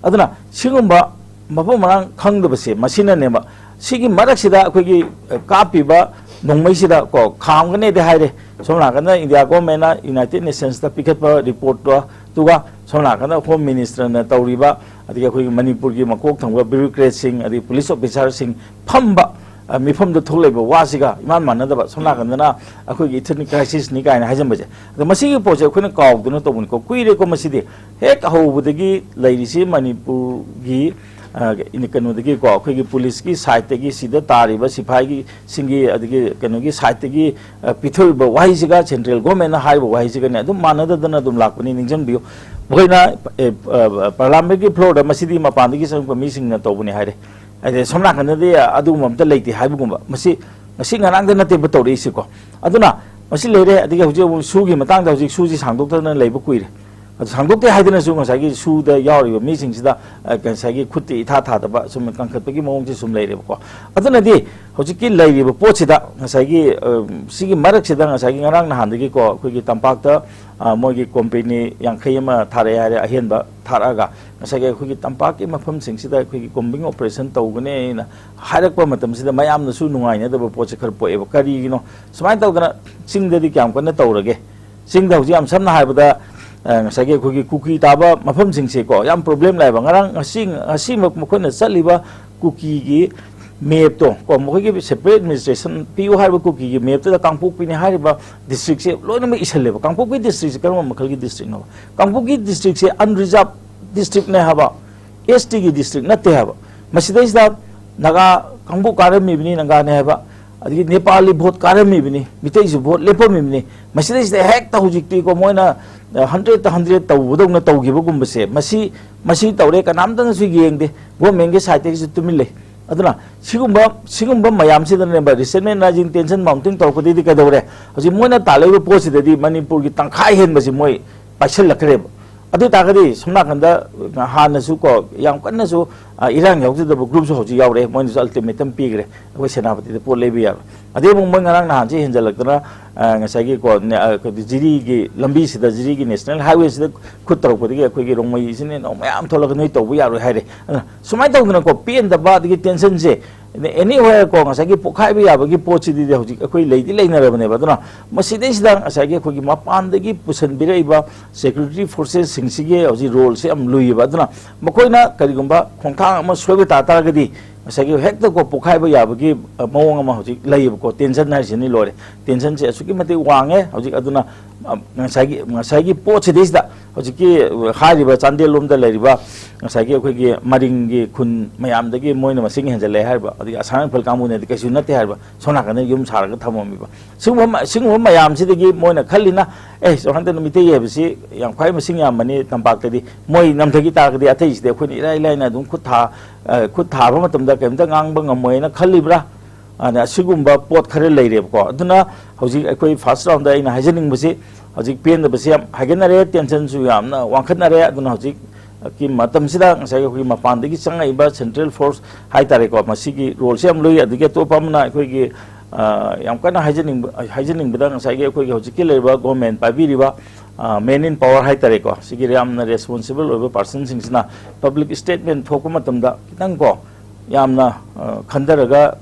ꯑꯗꯨꯅ ꯁꯤꯒꯨꯝꯕ ꯃꯐꯝ ꯃꯔꯥꯡ ꯈꯪꯗꯕꯁꯦ ꯃꯁꯤꯅꯅꯦꯕ꯫ ꯁꯤꯒꯤ ꯃꯔꯛꯁꯤꯗ ꯑꯩꯈꯣꯏꯒꯤ, ꯑ, ꯀꯥꯞꯄꯤꯕ ꯅꯣꯡꯃꯩꯁꯤꯗ ꯀꯣ, ꯈꯥꯝꯒꯅꯦꯗꯤ ꯍꯥꯏꯔꯦ꯫ ꯁꯣꯝ ꯅꯥꯀꯟꯗ ꯏꯟꯗꯤꯌꯥ ꯒꯣꯔꯃꯦꯟꯅ ꯌꯨꯅꯥꯏꯇꯦꯗ ꯅꯦꯁꯟꯁꯇ ꯄꯤꯈꯠꯄ ꯔꯤꯄꯣꯔꯠꯇꯨꯒ, ꯁꯣꯝ ꯅꯥꯀꯟꯗ ꯍꯣꯝ ꯃꯤꯅꯤꯁꯇꯔꯅ ꯇꯧꯔꯤꯕ, ꯑꯗꯒꯤ ꯑꯩꯈꯣꯏꯒꯤ ꯃꯅꯤꯄꯨꯔꯒꯤ ꯃꯀꯣꯛ ꯊꯪꯕ ꯕ꯭ꯌꯨꯔꯣꯀ꯭ꯔꯦꯠꯁꯤꯡ, ꯑꯗꯒꯤ ꯄꯨꯂꯤꯁ ꯑꯣꯐꯤꯁꯥꯔꯁꯤꯡ ꯐꯝꯕ, ꯑ, ꯃꯤꯐꯝꯗ ꯊꯣꯛꯂꯛꯏꯕ ꯋꯥꯁꯤꯒ ꯏꯃꯥꯟ ꯃꯥꯟꯅꯗꯕ꯫ ꯁꯣꯝ ꯅꯥꯀꯟꯗꯅ ꯑꯩꯈꯣꯏꯒꯤ ꯏꯊꯅꯤꯛ ꯀ꯭ꯔꯥꯏꯁꯤꯁꯅꯤ ꯀꯥꯏꯅ ꯍꯥꯏꯖꯟꯕꯁꯦ꯫ ꯑꯗꯣ ꯃꯁꯤꯒꯤ ꯄꯣꯠꯁꯦ ꯑꯩꯈꯣꯏꯅ ꯀꯥꯎꯗꯅ ꯇꯧꯕꯅꯤꯀꯣ, ꯀꯨꯏꯔꯦꯀꯣ ꯃꯁꯤꯗꯤ꯫ ꯍꯦꯛ ꯍꯧꯕꯗꯒꯤ ꯂꯩꯔꯤꯁꯤ ꯃꯅꯤꯄꯨꯔꯒꯤ, ꯑ, ꯀꯩꯅꯣꯗꯒꯤꯀꯣ, ꯑꯩꯈꯣꯏꯒꯤ ꯄꯨꯂꯤꯁꯀꯤ ꯁꯥꯏꯠꯇꯒꯤ, ꯁꯤꯗ ꯇꯥꯔꯤꯕ ꯁꯤꯐꯥꯏꯒꯤ, ꯁꯤꯡꯒꯤ, ꯑꯗꯒꯤ ꯀꯩꯅꯣꯒꯤ ꯁꯥꯏꯠꯇꯒꯤ, ꯑ, ꯄꯤꯊꯣꯔꯤꯕ ꯋꯥꯍꯩꯁꯤꯒ, ꯁꯦꯟꯇ꯭ꯔꯦꯜ ꯒꯣꯔꯃꯦꯟꯅ ꯍꯥꯏꯔꯤꯕ ꯋꯥꯍꯩꯁꯤꯒꯅꯦ ꯑꯗꯨꯝ ꯃꯥꯟꯅꯗꯗꯅ ꯑꯗꯨꯝ ꯂꯥꯛꯄꯅꯤ, ꯅꯤꯡꯁꯤꯡꯕꯤꯌꯨ꯫ ꯃꯈꯣꯏꯅ, ꯑꯦ, ꯑ, ꯄꯥꯔꯂꯥꯃꯦꯟꯒꯤ ꯐ꯭ꯂꯣꯔꯗ ꯃꯁꯤꯗꯤ ꯃꯄꯥꯟꯗꯒꯤ ꯆꯪꯉꯛꯄ ꯃꯤꯁꯤꯡꯅ ꯇꯧꯕꯅꯤ ꯍꯥꯏꯔꯦ꯫ ꯍꯥꯏꯗꯤ ꯁꯣꯝ ꯅꯥꯀꯟꯗꯗꯤ ꯑꯗꯨꯒꯨꯝꯕ ꯑꯝꯇ ꯂꯩꯇꯦ ꯍꯥꯏꯕꯒꯨꯝꯕ꯫ ꯃꯁꯤ ꯉꯁꯤ ꯉꯔꯥꯡꯗ ꯅꯠꯇꯦꯕ ꯇꯧꯔꯛꯏꯁꯤꯀꯣ꯫ ꯑꯗꯨꯅ ꯃꯁꯤ ꯂꯩꯔꯦ꯫ ꯑꯗꯒꯤ ꯍꯧꯖꯤꯛ ꯑꯃꯨꯛ ꯁꯨꯒꯤ ꯃꯇꯥꯡꯗ, ꯍꯧꯖꯤꯛ ꯁꯨꯁꯤ ꯁꯥꯡꯗꯣꯛꯇꯅ ꯂꯩꯕ ꯀꯨꯏꯔꯦ꯫ ꯑꯗꯨ ꯁꯥꯡꯗꯣꯛꯇꯦ ꯍꯥꯏꯗꯨꯅꯁꯨ ꯉꯁꯥꯏꯒꯤ ꯁꯨꯗ ꯌꯥꯎꯔꯤꯕ ꯃꯤꯁꯤꯡꯁꯤꯗ, ꯑ, ꯉꯁꯥꯏꯒꯤ ꯈꯨꯠꯇꯤ ꯏꯊꯥ ꯊꯥꯗꯕ, ꯁꯨꯝ ꯀꯟꯈꯠꯄꯒꯤ ꯃꯑꯣꯡꯁꯦ ꯁꯨꯝ ꯂꯩꯔꯦꯕꯀꯣ꯫ ꯑꯗꯨꯅꯗꯤ ꯍꯧꯖꯤꯛꯀꯤ ꯂꯩꯔꯤꯕ ꯄꯣꯠꯁꯤꯗ ꯉꯁꯥꯏꯒꯤ, ꯑ, ꯁꯤꯒꯤ ꯃꯔꯛꯁꯤꯗ ꯉꯁꯥꯏꯒꯤ ꯉꯔꯥꯡ ꯅꯍꯥꯟꯗꯒꯤꯀꯣ, ꯑꯩꯈꯣꯏꯒꯤ ꯇꯝꯄꯥꯛꯇ, ꯑ, ꯃꯣꯏꯒꯤ ꯀꯣꯝꯄꯦꯅꯤ ꯌꯥꯡꯈꯩ ꯑꯃ ꯊꯥꯔꯛꯑꯦ ꯍꯥꯏꯔꯦ, ꯑꯍꯦꯟꯕ ꯊꯥꯔꯛꯑꯒ ꯉꯁꯥꯏꯒꯤ ꯑꯩꯈꯣꯏꯒꯤ ꯇꯝꯄꯥꯛꯀꯤ ꯃꯐꯝꯁꯤꯡꯁꯤꯗ ꯑꯩꯈꯣꯏꯒꯤ ꯀꯣꯝꯕꯤꯡ ꯑꯣꯄꯔꯦꯁꯟ ꯇꯧꯒꯅꯦꯅ ꯍꯥꯏꯔꯛꯄ ꯃꯇꯝꯁꯤꯗ ꯃꯌꯥꯝꯅꯁꯨ ꯅꯨꯡꯉꯥꯏꯅꯗꯕ ꯄꯣꯠꯁꯦ ꯈꯔ ꯄꯣꯛꯑꯦꯕ꯫ ꯀꯔꯤꯒꯤꯅꯣ ꯁꯨꯃꯥꯏꯅ ꯇꯧꯗꯅ? ꯆꯤꯡꯗꯗꯤ ꯀꯌꯥꯝ ꯀꯟꯅ ꯇꯧꯔꯒꯦ? ꯆꯤꯡꯗ ꯍꯧꯖꯤꯛ ꯌꯥꯝ ꯁꯝꯅ ꯍꯥꯏꯔꯕꯗ, ꯑ, ꯉꯁꯥꯏꯒꯤ ꯑꯩꯈꯣꯏꯒꯤ ꯀꯨꯀꯤ ꯇꯥꯕ ꯃꯐꯝꯁꯤꯡꯁꯦꯀꯣ, ꯌꯥꯝ ꯄ꯭ꯔꯣꯕ꯭ꯂꯦꯝ ꯂꯥꯛꯑꯦꯕ꯫ ꯉꯔꯥꯡ, ꯉꯁꯤ, ꯉꯁꯤꯃꯛ ꯃꯈꯣꯏꯅ ꯆꯠꯂꯤꯕ ꯀꯨꯀꯤꯒꯤ ꯃꯦꯞꯇꯣ ꯀꯣ, ꯃꯈꯣꯏꯒꯤ ꯁꯦꯄꯔꯦꯠ ꯑꯦꯗꯃꯤꯅꯤꯁꯇ꯭ꯔꯦꯁꯟ ꯄꯤꯌꯨ ꯍꯥꯏꯔꯤꯕ ꯀꯨꯀꯤꯒꯤ ꯃꯦꯞꯇꯨꯗ ꯀꯥꯡꯄꯣꯛꯄꯤꯅꯤ ꯍꯥꯏꯔꯤꯕ ꯗꯤꯁꯇ꯭ꯔꯤꯛꯁꯦ ꯂꯣꯏꯅꯃꯛ ꯏꯁꯜꯂꯦꯕ꯫ ꯀꯥꯡꯄꯣꯛꯄꯤ ꯗꯤꯁꯇ꯭ꯔꯤꯛꯁꯦ ꯀꯔꯝꯕ ꯃꯈꯜꯒꯤ ꯗꯤꯁꯇ꯭ꯔꯤꯛꯅꯣ? ꯀꯥꯡꯄꯣꯛꯄꯤ ꯗꯤꯁꯇ꯭ꯔꯤꯛꯁꯦ ꯑꯟꯔꯤꯖꯥꯕ ꯗꯤꯁꯇ꯭ꯔꯤꯛꯅꯦ ꯍꯥꯏꯕ, ꯑꯦꯁ ꯇꯤꯒꯤ ꯗꯤꯁꯇ꯭ꯔꯤꯛ ꯅꯠꯇꯦ ꯍꯥꯏꯕ꯫ ꯃꯁꯤꯗꯩꯁꯤꯗ ꯅꯥꯒꯥ ꯀꯥꯡꯕꯨ ꯀꯥꯔꯝꯃꯤꯕꯅꯤ, ꯅꯥꯒꯥꯅꯦ ꯍꯥꯏꯕ, ꯑꯗꯒꯤ ꯅꯦꯄꯥꯂꯤ ꯚꯣꯠ ꯀꯥꯔꯝꯃꯤꯕꯅꯤ, ꯃꯤꯇꯩꯁꯨ ꯚꯣꯠ ꯂꯦꯞꯄꯝꯃꯤꯕꯅꯤ꯫ ꯃꯁꯤꯗꯩꯁꯤꯗ ꯍꯦꯛꯇ ꯍꯧꯖꯤꯛꯇꯤꯀꯣ, ꯃꯣꯏꯅ ꯍꯟꯗ꯭ꯔꯦꯠꯇ ꯍꯟꯗ꯭ꯔꯦꯠ ꯇꯧꯕꯗꯧꯅ ꯇꯧꯈꯤꯕꯒꯨꯝꯕꯁꯦ, ꯃꯁꯤ, ꯃꯁꯤ ꯇꯧꯔꯦ, ꯀꯅꯥꯝꯇꯅꯁꯨ ꯌꯦꯡꯗꯦ, ꯒꯣꯔꯃꯦꯟꯒꯤ ꯁꯥꯏꯠꯇꯒꯤꯁꯨ ꯇꯨꯃꯤꯟ ꯂꯩ꯫ ꯑꯗꯨꯅ ꯁꯤꯒꯨꯝꯕ, ꯁꯤꯒꯨꯝꯕ ꯃꯌꯥꯝꯁꯤꯗꯅꯦꯕ ꯔꯤꯁꯦꯟꯃꯦꯟ ꯔꯥꯏꯖꯤꯡ ꯇꯦꯟꯁꯟ ꯃꯥꯎꯟꯇꯤꯡ ꯇꯧꯔꯛꯄꯗꯒꯤꯗꯤ ꯀꯩꯗꯧꯔꯦ? ꯍꯧꯖꯤꯛ ꯃꯣꯏꯅ ꯇꯥꯜꯂꯛꯏꯕ ꯄꯣꯠꯁꯤꯗꯗꯤ ꯃꯅꯤꯄꯨꯔꯒꯤ ꯇꯪꯈꯥꯏ ꯍꯦꯟꯕꯁꯤ ꯃꯣꯏ ꯄꯥꯏꯁꯜꯂꯛꯈ꯭ꯔꯦꯕ꯫ ꯑꯗꯨ ꯑꯣꯏ ꯇꯥꯔꯒꯗꯤ ꯁꯣꯝ ꯅꯥꯀꯟꯗ ꯍꯥꯟꯅꯁꯨ ꯀꯣ, ꯌꯥꯝ ꯀꯟꯅꯁꯨ, ꯑ, ꯏꯔꯥꯡ ꯌꯥꯎꯖꯗꯕ ꯒ꯭ꯔꯨꯞꯁꯨ ꯍꯧꯖꯤꯛ ꯌꯥꯎꯔꯦ, ꯃꯣꯏꯅꯁꯨ ꯑꯜꯇꯤꯃꯦꯇꯝ ꯄꯤꯈ꯭ꯔꯦ, ꯑꯩꯈꯣꯏ ꯁꯦꯅꯥꯄꯇꯤꯗ ꯄꯣꯠ ꯂꯩꯕ ꯌꯥꯔꯣꯏ꯫ ꯑꯗꯩ ꯑꯃꯨꯛ ꯃꯣꯏ ꯉꯔꯥꯡ ꯅꯍꯥꯟꯁꯦ ꯍꯦꯟꯖꯜꯂꯛꯇꯅ, ꯑ, ꯉꯁꯥꯏꯒꯤ ꯀꯣ, ꯅꯦ-, ꯑ, ꯑꯩꯈꯣꯏꯒꯤ ꯖꯤꯔꯤꯒꯤ ꯂꯝꯕꯤꯁꯤꯗ, ꯖꯤꯔꯤꯒꯤ ꯅꯦꯁꯅꯦꯜ ꯍꯥꯏꯋꯦꯁꯤꯗ ꯈꯨꯠ ꯇꯧꯔꯛꯄꯗꯒꯤ ꯑꯩꯈꯣꯏꯒꯤ ꯔꯣꯡꯃꯩ ꯏꯆꯤꯟ ꯏꯅꯥꯎ ꯃꯌꯥꯝ ꯊꯣꯛꯂꯒ ꯅꯣꯏ ꯇꯧꯕ ꯌꯥꯔꯣꯏ ꯍꯥꯏꯔꯦ꯫ ꯑꯗꯨꯅ ꯁꯨꯃꯥꯏꯅ ꯇꯧꯗꯅꯀꯣ, ꯄꯦꯟꯗꯕ ꯑꯗꯒꯤ ꯇꯦꯟꯁꯟꯁꯦ ꯑꯦꯅꯤꯋꯦꯌꯔ ꯀꯣ, ꯉꯁꯥꯏꯒꯤ ꯄꯣꯛꯈꯥꯏꯕ ꯌꯥꯕꯒꯤ ꯄꯣꯠꯁꯤꯗꯤ ꯍꯧꯖꯤꯛ ꯑꯩꯈꯣꯏ ꯂꯩꯗꯤ ꯂꯩꯅꯔꯕꯅꯦꯕ꯫ ꯑꯗꯨꯅ ꯃꯁꯤꯗꯩꯁꯤꯗ ꯉꯁꯥꯏꯒꯤ ꯑꯩꯈꯣꯏꯒꯤ ꯃꯄꯥꯟꯗꯒꯤ ꯄꯨꯁꯤꯟꯕꯤꯔꯛꯏꯕ ꯁꯦꯀ꯭ꯌꯨꯔꯤꯇꯤ ꯐꯣꯔꯁꯦꯁꯁꯤꯡꯁꯤꯒꯤ ꯍꯧꯖꯤꯛ ꯔꯣꯜꯁꯦ ꯌꯥꯝ ꯂꯨꯏꯌꯦꯕ꯫ ꯑꯗꯨꯅ ꯃꯈꯣꯏꯅ ꯀꯔꯤꯒꯨꯝꯕ ꯈꯣꯡꯊꯥꯡ ꯑꯃ ꯁꯣꯏꯕ ꯇꯥ ꯇꯥꯔꯒꯗꯤ ꯉꯁꯥꯏꯒꯤ ꯍꯦꯛꯇ ꯀꯣ ꯄꯣꯛꯈꯥꯏꯕ ꯌꯥꯕꯒꯤ, ꯑ, ꯃꯑꯣꯡ ꯑꯃ ꯍꯧꯖꯤꯛ ꯂꯩꯌꯦꯕꯀꯣ꯫ ꯇꯦꯟꯁꯟ ꯍꯥꯏꯁꯤꯅꯤ ꯂꯣꯏꯔꯦ꯫ ꯇꯦꯟꯁꯟꯁꯦ ꯑꯁꯨꯛꯀꯤ ꯃꯇꯤꯛ ꯋꯥꯡꯉꯦ ꯍꯧꯖꯤꯛ꯫ ꯑꯗꯨꯅ, ꯑ, ꯉꯁꯥꯏꯒꯤ, ꯉꯁꯥꯏꯒꯤ ꯄꯣꯠꯁꯤꯗꯩꯁꯤꯗ ꯍꯧꯖꯤꯛꯀꯤ, ꯑ, ꯍꯥꯏꯔꯤꯕ ꯆꯥꯟꯗꯦꯜ ꯂꯣꯝꯗ ꯂꯩꯔꯤꯕ ꯉꯁꯥꯏꯒꯤ ꯑꯩꯈꯣꯏꯒꯤ ꯃꯔꯤꯡꯒꯤ ꯈꯨꯟ ꯃꯌꯥꯝꯗꯒꯤ ꯃꯣꯏꯅ ꯃꯁꯤꯡ ꯍꯦꯟꯖꯜꯂꯛꯑꯦ ꯍꯥꯏꯔꯤꯕ, ꯑꯗꯒꯤ ꯑꯁꯥꯝ ꯔꯥꯏꯐꯜ ꯀꯥꯡꯕꯨꯅꯗꯤ ꯀꯩꯁꯨ ꯅꯠꯇꯦ ꯍꯥꯏꯔꯤꯕ, ꯁꯣꯝ ꯅꯥꯀꯟꯗ ꯌꯨꯝ ꯁꯥꯔꯒ ꯊꯝꯃꯝꯃꯤꯕ꯫ ꯁꯤꯒꯨꯝꯕ ꯃ-, ꯁꯤꯒꯨꯝꯕ ꯃꯌꯥꯝꯁꯤꯗꯒꯤ ꯃꯣꯏꯅ ꯈꯜꯂꯤꯅ, "ꯑꯦ, ꯁꯣꯝ ꯍꯟꯗꯛ ꯃꯤꯇꯩ ꯍꯥꯏꯕꯁꯤ ꯌꯥꯝ ꯈ꯭ꯋꯥꯏ ꯃꯁꯤꯡ ꯌꯥꯝꯕꯅꯤ ꯇꯝꯄꯥꯛꯇꯗꯤ, ꯃꯣꯏ ꯅꯝꯊꯈꯤ ꯇꯥꯔꯒꯗꯤ ꯑꯇꯩꯁꯤꯗꯤ ꯑꯩꯈꯣꯏꯅ ꯏꯔꯥꯏ ꯂꯥꯏꯅ ꯑꯗꯨꯝ ꯈꯨꯠ ꯊꯥ-, ꯑ, ꯈꯨꯠ ꯊꯥꯕ ꯃꯇꯝꯗ ꯀꯔꯤꯝꯇ ꯉꯥꯡꯕ ꯉꯝꯃꯣꯏꯅ ꯈꯜꯂꯤꯕ꯭ꯔꯥ?" ꯑꯗ ꯑꯁꯤꯒꯨꯝꯕ ꯄꯣꯠ ꯈꯔ ꯂꯩꯔꯦꯕꯀꯣ꯫ ꯑꯗꯨꯅ ꯍꯧꯖꯤꯛ ꯑꯩꯈꯣꯏ ꯐꯥꯔꯁ ꯔꯥꯎꯟꯗ ꯑꯩꯅ ꯍꯥꯏꯖꯅꯤꯡꯕꯁꯤ, ꯍꯧꯖꯤꯛ ꯄꯦꯟꯗꯕꯁꯤ ꯌꯥꯝ ꯍꯥꯏꯒꯠꯅꯔꯦ, ꯇꯦꯟꯁꯟꯁꯨ ꯌꯥꯝꯅ ꯋꯥꯡꯈꯠꯅꯔꯦ꯫ ꯑꯗꯨꯅ ꯍꯧꯖꯤꯛꯀꯤ ꯃꯇꯝꯁꯤꯗ ꯉꯁꯥꯏꯒꯤ ꯑꯩꯈꯣꯏꯒꯤ ꯃꯄꯥꯟꯗꯒꯤ ꯆꯪꯉꯛꯏꯕ ꯁꯦꯟꯇ꯭ꯔꯦꯜ ꯐꯣꯔꯁ ꯍꯥꯏꯇꯥꯔꯦꯀꯣ, ꯃꯁꯤꯒꯤ ꯔꯣꯜꯁꯤ ꯌꯥꯝ ꯂꯨꯏ꯫ ꯑꯗꯒꯤ ꯑꯇꯣꯞꯄ ꯑꯃꯅ ꯑꯩꯈꯣꯏꯒꯤ, ꯑ, ꯌꯥꯝ ꯀꯟꯅ ꯍꯥꯏꯖꯅꯤꯡꯕ, ꯍꯥꯏꯖꯅꯤꯡꯕꯗ ꯉꯁꯥꯏꯒꯤ ꯑꯩꯈꯣꯏꯒꯤ ꯍꯧꯖꯤꯛꯀꯤ ꯂꯩꯔꯤꯕ ꯒꯣꯔꯃꯦꯟ ꯄꯥꯏꯕꯤꯔꯤꯕ, ꯑ, ꯃꯦꯟ ꯏꯟ ꯄꯋꯥꯔ ꯍꯥꯏꯇꯥꯔꯦꯀꯣ, ꯁꯤꯒꯤ ꯌꯥꯝꯅ ꯔꯦꯁꯄꯣꯟꯁꯤꯕꯜ ꯑꯣꯏꯕ ꯄꯥꯔꯁꯟꯁꯤꯡꯁꯤꯅ ꯄꯕ꯭ꯂꯤꯛ ꯁ꯭ꯇꯦꯠꯃꯦꯟ ꯊꯣꯛꯄ ꯃꯇꯝꯗ ꯈꯤꯇꯪ ꯀꯣ, ꯌꯥꯝꯅ, ꯑ, ꯈꯟꯊꯔꯒ,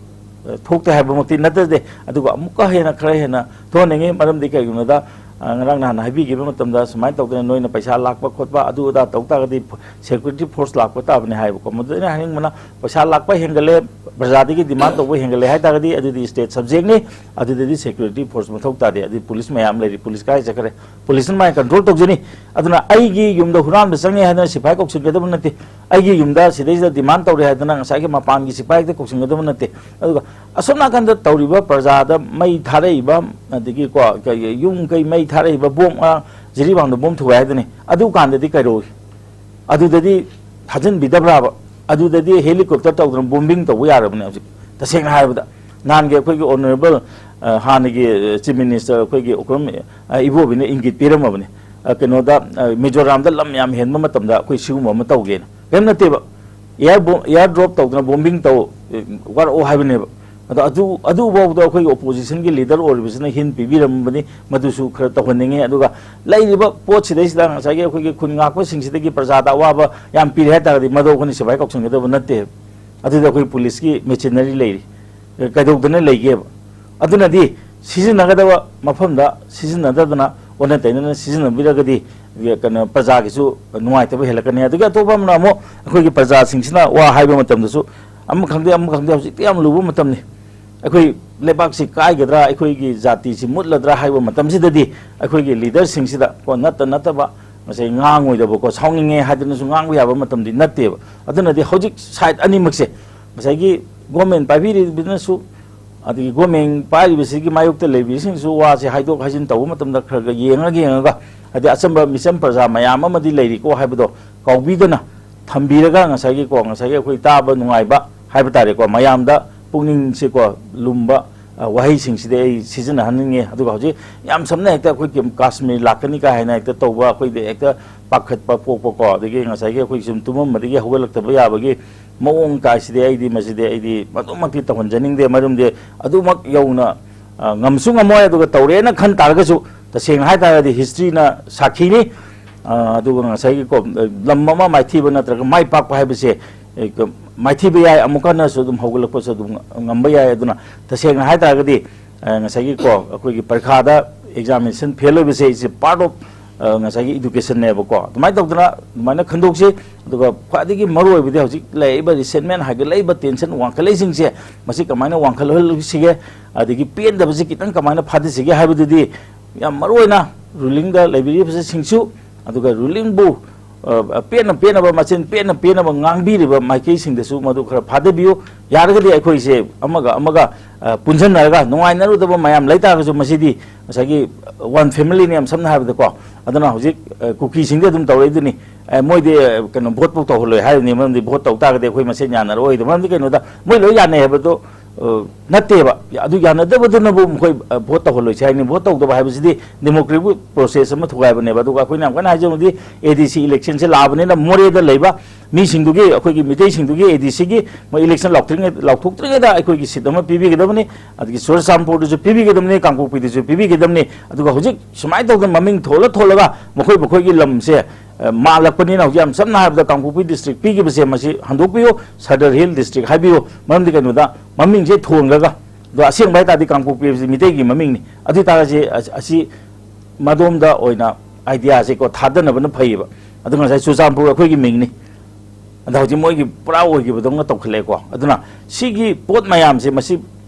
ꯑ, ꯊꯣꯛꯇꯦ ꯍꯥꯏꯕꯃꯛꯇꯤ ꯅꯠꯇꯗꯦ, ꯑꯗꯨꯒ ꯑꯃꯨꯛꯀ ꯍꯦꯟꯅ, ꯈꯔ ꯍꯦꯟꯅ ꯊꯣꯛꯍꯟꯅꯤꯡꯉꯤ꯫ ꯃꯔꯝꯗꯤ ꯀꯩꯒꯤꯅꯣꯗ, ꯑ, ꯉꯔꯥꯡ ꯅꯍꯥꯟ ꯍꯥꯏꯕꯤꯈꯤꯕ ꯃꯇꯝꯗ ꯁꯨꯃꯥꯏꯅ ꯇꯧꯗꯅ ꯅꯣꯏꯅ ꯄꯩꯁꯥ ꯂꯥꯛꯄ ꯈꯣꯠꯄ ꯑꯗꯨ ꯑꯗꯥ ꯇꯧ ꯇꯥꯔꯒꯗꯤ ꯁꯦꯀ꯭ꯌꯨꯔꯤꯇꯤ ꯐꯣꯔꯁ ꯂꯥꯛꯄ ꯇꯥꯕꯅꯤ ꯍꯥꯏꯕꯀꯣ꯫ ꯃꯗꯨꯗ ꯑꯩꯅ ꯍꯥꯏꯅꯤꯡꯕꯅ, ꯄꯩꯁꯥ ꯂꯥꯛꯄ ꯍꯦꯟꯒꯠꯂꯦ, ꯄ꯭ꯔꯖꯥꯗꯒꯤ ꯗꯤꯃꯥꯟ ꯇꯧꯕ ꯍꯦꯟꯒꯠꯂꯦ ꯍꯥꯏ ꯇꯥꯔꯒꯗꯤ ꯑꯗꯨꯗꯤ ꯁ꯭ꯇꯦꯠ ꯁꯕꯖꯦꯛꯅꯤ, ꯑꯗꯨꯗꯗꯤ ꯁꯦꯀ꯭ꯌꯨꯔꯤꯇꯤ ꯐꯣꯔꯁ ꯃꯊꯧ ꯇꯥꯗꯦ꯫ ꯑꯗꯨꯗꯤ ꯄꯨꯂꯤꯁ ꯃꯌꯥꯝ ꯂꯩꯔꯤ, ꯄꯨꯂꯤꯁ ꯀꯥꯏ ꯆꯠꯈ꯭ꯔꯦ? ꯄꯨꯂꯤꯁꯅ ꯃꯥꯏ ꯀꯟꯇ꯭ꯔꯣꯜ ꯇꯧꯖꯅꯤ꯫ ꯑꯗꯨꯅ ꯑꯩꯒꯤ ꯌꯨꯝꯗ ꯍꯨꯔꯥꯟꯕ ꯆꯪꯉꯦ ꯍꯥꯏꯗꯅ ꯁꯤꯐꯥꯏ ꯀꯧꯁꯤꯟꯒꯗꯕ ꯅꯠꯇꯦ꯫ ꯑꯩꯒꯤ ꯌꯨꯝꯗ ꯁꯤꯗꯩꯁꯤꯗ ꯗꯤꯃꯥꯟ ꯇꯧꯔꯦ ꯍꯥꯏꯗꯅ ꯉꯁꯥꯏꯒꯤ ꯃꯄꯥꯟꯒꯤ ꯁꯤꯐꯥꯏ ꯍꯦꯛꯇ ꯀꯧꯁꯤꯟꯒꯗꯕ ꯅꯠꯇꯦ꯫ ꯑꯗꯨꯒ ꯑꯁꯣꯝ ꯅꯥꯀꯟꯗ ꯇꯧꯔꯤꯕ ꯄ꯭ꯔꯖꯥꯗ ꯃꯩ ꯊꯥꯔꯛꯏꯕ, ꯑꯗꯒꯤꯀꯣ, ꯀꯩ, ꯌꯨꯝ ꯀꯩ ꯃꯩ ꯊꯥꯔꯛꯏꯕ, ꯕꯣꯝ, ꯉꯔꯥꯡ ꯖꯤꯔꯤꯕꯥꯝꯗ ꯕꯣꯝ ꯊꯨꯒꯥꯏ ꯍꯥꯏꯗꯨꯅꯤ, ꯑꯗꯨ ꯀꯥꯟꯗꯗꯤ ꯀꯩꯗꯧꯏ? ꯑꯗꯨꯗꯗꯤ ꯊꯥꯖꯤꯟꯕꯤꯗꯕ꯭ꯔꯥꯕ? ꯑꯗꯨꯗꯗꯤ ꯍꯦꯂꯤꯀꯣꯞꯇꯔ ꯇꯧꯗꯅ ꯕꯣꯝꯕꯤꯡ ꯇꯧꯕ ꯌꯥꯔꯕꯅꯦ ꯍꯧꯖꯤꯛ꯫ ꯇꯁꯦꯡꯅ ꯍꯥꯏꯔꯕꯗ, ꯅꯍꯥꯟꯒꯤ ꯑꯩꯈꯣꯏꯒꯤ ꯑꯣꯅꯔꯦꯕꯜ, ꯑ, ꯍꯥꯟꯅꯒꯤ, ꯑ, ꯆꯤꯐ ꯃꯤꯅꯤꯁꯇꯔ ꯑꯩꯈꯣꯏꯒꯤ ꯑꯣꯀ꯭ꯔꯝ, ꯑ, ꯏꯕꯣꯕꯤꯅ ꯏꯪꯒꯤꯠ ꯄꯤꯔꯝꯃꯕꯅꯦ꯫ ꯑ, ꯀꯩꯅꯣꯗ, ꯑ, ꯃꯤꯖꯣꯔꯥꯝꯗ ꯂꯝ ꯌꯥꯝ ꯍꯦꯟꯕ ꯃꯇꯝꯗ ꯑꯩꯈꯣꯏ ꯁꯤꯒꯨꯝꯕ ꯑꯃ ꯇꯧꯒꯦꯅ꯫ ꯀꯔꯤꯝ ꯅꯠꯇꯦꯕ꯫ ꯑꯦꯌꯥꯔ ꯕꯣ-, ꯑꯦꯌꯥꯔ ꯗ꯭ꯔꯣꯞ ꯇꯧꯗꯅ ꯕꯣꯝꯕꯤꯡ ꯇꯧ, ꯑ, ꯋꯥꯔꯛꯑꯣ ꯍꯥꯏꯕꯅꯦꯕ꯫ ꯑꯗꯣ ꯑꯗꯨ, ꯑꯗꯨꯐꯥꯎꯗ ꯑꯩꯈꯣꯏꯒꯤ ꯑꯣꯄꯣꯖꯤꯁꯟꯒꯤ ꯂꯤꯗꯔ ꯑꯣꯏꯔꯤꯕꯁꯤꯅ ꯍꯤꯟ ꯄꯤꯕꯤꯔꯝꯕꯅꯤ, ꯃꯗꯨꯁꯨ ꯈꯔ ꯇꯧꯍꯟꯅꯤꯡꯉꯤ꯫ ꯑꯗꯨꯒ ꯂꯩꯔꯤꯕ ꯄꯣꯠꯁꯤꯗꯩꯁꯤꯗ ꯉꯁꯥꯏꯒꯤ ꯑꯩꯈꯣꯏꯒꯤ ꯈꯨꯟ ꯉꯥꯛꯄꯁꯤꯡꯁꯤꯗꯒꯤ ꯄ꯭ꯔꯖꯥꯗ ꯑꯋꯥꯕ ꯌꯥꯝ ꯄꯤꯔꯦ ꯍꯥꯏ ꯇꯥꯔꯒꯗꯤ ꯃꯗꯨ ꯑꯩꯈꯣꯏꯅ ꯁꯤꯐꯥꯏ ꯀꯧꯁꯤꯟꯒꯗꯕ ꯅꯠꯇꯦ꯫ ꯑꯗꯨꯗ ꯑꯩꯈꯣꯏ ꯄꯨꯂꯤꯁꯀꯤ ꯃꯦꯆꯤꯅꯔꯤ ꯂꯩꯔꯤ꯫ ꯀꯩꯗꯧꯗꯅ ꯂꯩꯒꯦꯕ? ꯑꯗꯨꯅꯗꯤ ꯁꯤꯖꯤꯟꯅꯒꯗꯕ ꯃꯐꯝꯗ ꯁꯤꯖꯤꯟꯅꯗꯗꯅ ꯑꯣꯟꯅ ꯇꯩꯅꯅ ꯁꯤꯖꯤꯟꯅꯕꯤꯔꯒꯗꯤ, ꯀꯩꯅꯣ, ꯄ꯭ꯔꯖꯥꯒꯤꯁꯨ ꯅꯨꯡꯉꯥꯏꯇꯕ ꯍꯦꯜꯂꯛꯀꯅꯤ꯫ ꯑꯗꯒꯤ ꯑꯇꯣꯞꯄ ꯑꯃꯅ ꯑꯃꯨꯛ ꯑꯩꯈꯣꯏꯒꯤ ꯄ꯭ꯔꯖꯥꯁꯤꯡꯁꯤꯅ ꯋꯥ ꯍꯥꯏꯕ ꯃꯇꯝꯗꯁꯨ ꯑꯃ ꯈꯪꯗꯦ, ꯑꯃ ꯈꯪꯗꯦ, ꯍꯧꯖꯤꯛꯇꯤ ꯌꯥꯝ ꯂꯨꯕ ꯃꯇꯝꯅꯤ꯫ ꯑꯩꯈꯣꯏ ꯂꯩꯕꯥꯛꯁꯤ ꯀꯥꯏꯒꯗ꯭ꯔꯥ, ꯑꯩꯈꯣꯏꯒꯤ ꯖꯥꯇꯤꯁꯤ ꯃꯨꯠꯂꯗ꯭ꯔꯥ ꯍꯥꯏꯕ ꯃꯇꯝꯁꯤꯗꯗꯤ ꯑꯩꯈꯣꯏꯒꯤ ꯂꯤꯗꯔꯁꯤꯡꯁꯤꯗ ꯀꯣ ꯅꯠꯇ ꯅꯠꯇꯕ ꯉꯁꯥꯏ ꯉꯥꯡꯉꯣꯏꯗꯕꯀꯣ, ꯁꯥꯎꯅꯤꯡꯉꯦ ꯍꯥꯏꯗꯅꯁꯨ ꯉꯥꯡꯕ ꯌꯥꯕ ꯃꯇꯝꯗꯤ ꯅꯠꯇꯦꯕ꯫ ꯑꯗꯨꯅꯗꯤ ꯍꯧꯖꯤꯛ ꯁꯥꯏꯠ ꯑꯅꯤꯃꯛꯁꯦ, ꯉꯁꯥꯏꯒꯤ ꯒꯣꯔꯃꯦꯟ ꯄꯥꯏꯕꯤꯔꯤꯕꯅꯁꯨ, ꯑꯗꯒꯤ ꯒꯣꯔꯃꯦꯟ ꯄꯥꯏꯔꯤꯕꯁꯤꯒꯤ ꯃꯥꯌꯣꯛꯇ ꯂꯩꯕꯤꯁꯤꯡꯁꯨ ꯋꯥꯁꯦ ꯍꯥꯏꯗꯣꯛ ꯍꯥꯏꯖꯤꯟ ꯇꯧꯕ ꯃꯇꯝꯗ ꯈꯔ ꯈꯔ ꯌꯦꯡꯉ ꯌꯦꯡꯉꯒ, ꯍꯥꯏꯗꯤ ꯑꯆꯝꯕ ꯃꯤꯆꯝ ꯄ꯭ꯔꯖꯥ ꯃꯌꯥꯝ ꯑꯃꯗꯤ ꯂꯩꯔꯤꯀꯣ ꯍꯥꯏꯕꯗꯣ ꯀꯥꯎꯕꯤꯗꯅ ꯊꯝꯕꯤꯔꯒ, ꯉꯁꯥꯏꯒꯤꯀꯣ, ꯉꯁꯥꯏꯒꯤ ꯑꯩꯈꯣꯏ ꯇꯥꯕ ꯅꯨꯡꯉꯥꯏꯕ ꯍꯥꯏꯕ ꯇꯥꯔꯦꯀꯣ, ꯃꯌꯥꯝꯗ ꯄꯨꯛꯅꯤꯡꯁꯦꯀꯣ ꯂꯨꯝꯕ, ꯑ, ꯋꯥꯍꯩꯁꯤꯡꯁꯤꯗꯤ ꯑꯩ ꯁꯤꯖꯤꯟꯅꯍꯟꯅꯤꯡꯉꯦ꯫ ꯑꯗꯨꯒ ꯍꯧꯖꯤꯛ ꯌꯥꯝ ꯁꯝꯅ ꯍꯦꯛꯇ ꯑꯩꯈꯣꯏꯒꯤ ꯀꯥꯁꯃꯤꯔ ꯂꯥꯛꯀꯅꯤ ꯀꯥ ꯍꯥꯏꯅ ꯍꯦꯛꯇ ꯇꯧꯕ, ꯑꯩꯈꯣꯏꯗ ꯍꯦꯛꯇ ꯄꯥꯈꯠꯄ ꯄꯣꯛꯄꯀꯣ, ꯑꯗꯒꯤ ꯉꯁꯥꯏꯒꯤ ꯑꯩꯈꯣꯏ ꯁꯨꯝ ꯇꯨꯝꯃꯝꯕꯗꯒꯤ ꯍꯧꯒꯠꯂꯛꯇꯕ ꯌꯥꯕꯒꯤ ꯃꯑꯣꯡ ꯀꯥꯏꯁꯤꯗꯤ ꯑꯩꯗꯤ, ꯃꯁꯤꯗꯤ ꯑꯩꯗꯤ ꯃꯗꯨꯃꯛꯇꯤ ꯇꯧꯍꯟꯖꯅꯤꯡꯗꯦ꯫ ꯃꯔꯝꯗꯤ ꯑꯗꯨꯃꯛ ꯌꯧꯅ, ꯑ, ꯉꯝꯁꯨ ꯉꯝꯃꯣꯏ꯫ ꯑꯗꯨꯒ ꯇꯧꯔꯦꯅ ꯈꯟ ꯇꯥꯔꯒꯁꯨ, ꯇꯁꯦꯡꯅ ꯍꯥꯏ ꯇꯥꯔꯒꯗꯤ ꯍꯤꯁꯇ꯭ꯔꯤꯅ ꯁꯥꯈꯤꯅꯤ꯫ ꯑ, ꯑꯗꯨꯒ ꯉꯁꯥꯏꯒꯤꯀꯣ, ꯂꯝ ꯑꯃ ꯃꯥꯏꯊꯤꯕ ꯅꯠꯇ꯭ꯔꯒ ꯃꯥꯏ ꯄꯥꯛꯄ ꯍꯥꯏꯕꯁꯦ, ꯑꯦ, ꯀ-, ꯃꯥꯏꯊꯤꯕ ꯌꯥꯏ, ꯑꯃꯨꯛꯀ ꯍꯟꯅꯁꯨ ꯑꯗꯨꯝ ꯍꯧꯒꯠꯂꯛꯄꯁꯨ ꯑꯗꯨꯝ ꯉꯝꯕ ꯌꯥꯏ꯫ ꯑꯗꯨꯅ ꯇꯁꯦꯡꯅ ꯍꯥꯏ ꯇꯥꯔꯒꯗꯤ, ꯑ, ꯉꯁꯥꯏꯒꯤꯀꯣ, ꯑꯩꯈꯣꯏꯒꯤ ꯄꯔꯤꯈꯥꯗ examination fail ꯑꯣꯏꯕꯁꯦ is a part of, ꯑ, ꯉꯁꯥꯏꯒꯤ educationꯅꯦꯕꯀꯣ꯫ ꯑꯗꯨꯃꯥꯏꯅ ꯇꯧꯗꯅ ꯑꯗꯨꯃꯥꯏꯅ ꯈꯟꯗꯣꯛꯁꯤ꯫ ꯑꯗꯨꯒ ꯈ꯭ꯋꯥꯏꯗꯒꯤ ꯃꯔꯨ ꯑꯣꯏꯕꯗꯤ ꯍꯧꯖꯤꯛ ꯂꯩꯔꯛꯏꯕ resentment ꯍꯥꯏꯒꯠꯂꯛꯏꯕ tension ꯋꯥꯡꯈꯠꯂꯛꯏꯁꯤꯡꯁꯦ, ꯃꯁꯤ ꯀꯃꯥꯏꯅ ꯋꯥꯡꯈꯠꯍꯜꯂꯁꯤꯒꯦ, ꯑꯗꯒꯤ ꯄꯦꯟꯗꯕꯁꯤ ꯈꯤꯇꯪ ꯀꯃꯥꯏꯅ ꯐꯥꯊꯁꯤꯒꯦ ꯍꯥꯏꯕꯗꯨꯗꯤ ꯌꯥꯝ ꯃꯔꯨ ꯑꯣꯏꯅ rulingꯗ ꯂꯩꯕꯤꯔꯤꯕꯁꯤꯡꯁꯨ, ꯑꯗꯨꯒ rulingꯕꯨ, ꯑ, ꯄꯦꯟꯅ ꯄꯦꯟꯅꯕ, ꯃꯆꯤꯟ ꯄꯦꯟꯅ ꯄꯦꯟꯅꯕ ꯉꯥꯡꯕꯤꯔꯤꯕ ꯃꯥꯏꯀꯩꯁꯤꯡꯗꯁꯨ ꯃꯗꯨ ꯈꯔ ꯐꯥꯊꯕꯤꯌꯨ꯫ ꯌꯥꯔꯒꯗꯤ ꯑꯩꯈꯣꯏꯁꯦ ꯑꯃꯒ ꯑꯃꯒ, ꯑ, ꯄꯨꯟꯁꯤꯟꯅꯔꯒ ꯅꯨꯡꯉꯥꯏꯅꯔꯨꯗꯕ ꯃꯌꯥꯝ ꯂꯩꯇꯥꯔꯒꯁꯨ, ꯃꯁꯤꯗꯤ ꯉꯁꯥꯏꯒꯤ one familyꯅꯤ, ꯌꯥꯝ ꯁꯝꯅ ꯍꯥꯏꯔꯕꯗꯀꯣ꯫ ꯑꯗꯨꯅ ꯍꯧꯖꯤꯛ, ꯑ, ꯀꯨꯀꯤꯁꯤꯡꯗꯤ ꯑꯗꯨꯝ ꯇꯧꯔꯛꯏꯗꯨꯅꯤ꯫ ꯑꯦ, ꯃꯣꯏꯗꯤ, ꯑ, ꯀꯩꯅꯣ, voteꯐꯥꯎ ꯇꯧꯍꯜꯂꯣꯏ ꯍꯥꯏꯔꯤꯅꯤ, ꯃꯔꯝꯗꯤ vote ꯇꯧ ꯇꯥꯔꯒꯗꯤ ꯑꯩꯈꯣꯏ ꯃꯁꯦꯟ ꯌꯥꯅꯔꯛꯑꯣꯏꯗꯣ꯫ ꯃꯔꯝꯗꯤ ꯀꯩꯅꯣꯗ, ꯃꯣꯏ ꯂꯣꯏ ꯌꯥꯅꯩ ꯍꯥꯏꯕꯗꯣ, ꯑ, ꯅꯠꯇꯦꯕ꯫ ꯑꯗꯨ ꯌꯥꯅꯗꯕꯗꯨꯅꯕꯨ ꯃꯈꯣꯏ, ꯑ, vote ꯇꯧꯍꯜꯂꯣꯏꯁꯦ ꯍꯥꯏꯅꯤ꯫ Vote ꯇꯧꯗꯕ ꯍꯥꯏꯕꯁꯤꯗꯤ democratic process ꯑꯃ ꯊꯨꯒꯥꯏꯕꯅꯦꯕ꯫ ꯑꯗꯨꯒ ꯑꯩꯈꯣꯏꯅ ꯌꯥꯝ ꯀꯟꯅ ꯍꯥꯏꯖꯕꯗꯤ, ADC electionꯁꯦ ꯂꯥꯛꯑꯕꯅꯤꯅ ꯃꯣꯔꯦꯗ ꯂꯩꯕ ꯃꯤꯁꯤꯡꯗꯨꯒꯤ, ꯑꯩꯈꯣꯏꯒꯤ ꯃꯤꯇꯩꯁꯤꯡꯗꯨꯒꯤ ADCꯒꯤ ꯃꯣꯏ election ꯂꯥꯎꯊꯣꯛꯇ꯭ꯔꯤꯉꯩ-, ꯂꯥꯎꯊꯣꯛꯇ꯭ꯔꯤꯉꯩꯗ ꯑꯩꯈꯣꯏꯒꯤ seat ꯑꯃ ꯄꯤꯕꯤꯒꯗꯕꯅꯤ, ꯑꯗꯒꯤ ꯆꯨꯔꯆꯥꯟꯄꯨꯔꯗꯁꯨ ꯄꯤꯕꯤꯒꯗꯕꯅꯤ, ꯀꯥꯡꯄꯣꯛꯄꯤꯗꯁꯨ ꯄꯤꯕꯤꯒꯗꯕꯅꯤ꯫ ꯑꯗꯨꯒ ꯍꯧꯖꯤꯛ ꯁꯨꯃꯥꯏꯅ ꯇꯧꯗꯅ ꯃꯃꯤꯡ ꯊꯣꯜꯂ ꯊꯣꯜꯂꯒ ꯃꯈꯣꯏ ꯃꯈꯣꯏꯒꯤ ꯂꯝꯁꯦ, ꯑ, ꯃꯥꯜꯂꯛꯄꯅꯤꯅ, ꯍꯧꯖꯤꯛ ꯌꯥꯝ ꯁꯝꯅ ꯍꯥꯏꯔꯕꯗ ꯀꯥꯡꯄꯣꯛꯄꯤ district ꯄꯤꯈꯤꯕꯁꯦ, ꯃꯁꯤ ꯍꯟꯗꯣꯛꯄꯤꯌꯨ, Sadar Hill District ꯍꯥꯏꯕꯤꯌꯨ꯫ ꯃꯔꯝꯗꯤ ꯀꯩꯅꯣꯗ, ꯃꯃꯤꯡꯁꯦ ꯊꯣꯟꯈ꯭ꯔꯒ, ꯑꯗꯣ ꯑꯁꯦꯡꯕ ꯍꯥꯏ ꯇꯥꯔꯗꯤ ꯀꯥꯡꯄꯣꯛꯄꯤ ꯍꯥꯏꯕꯁꯤ ꯃꯤꯇꯩꯒꯤ ꯃꯃꯤꯡꯅꯤ꯫ ꯑꯗꯨ ꯑꯣꯏ ꯇꯥꯔꯒꯗꯤ ꯑꯁ-, ꯑꯁꯤ ꯃꯗꯣꯝꯗ ꯑꯣꯏꯅ ideaꯁꯦꯀꯣ ꯊꯥꯗꯅꯕꯅ ꯐꯩꯌꯦꯕ꯫ ꯑꯗꯨ ꯉꯁꯥꯏ ꯆꯨꯔꯆꯥꯟꯄꯨꯔ ꯑꯩꯈꯣꯏꯒꯤ ꯃꯤꯡꯅꯤ꯫ ꯑꯗ ꯍꯧꯖꯤꯛ ꯃꯣꯏꯒꯤ ꯄꯨꯔꯥ ꯑꯣꯏꯈꯤꯕꯗꯧꯅ ꯇꯧꯈꯠꯂꯛꯑꯦꯀꯣ꯫ ꯑꯗꯨꯅ ꯁꯤꯒꯤ ꯄꯣꯠ ꯃꯌꯥꯝꯁꯦ ꯃꯁꯤ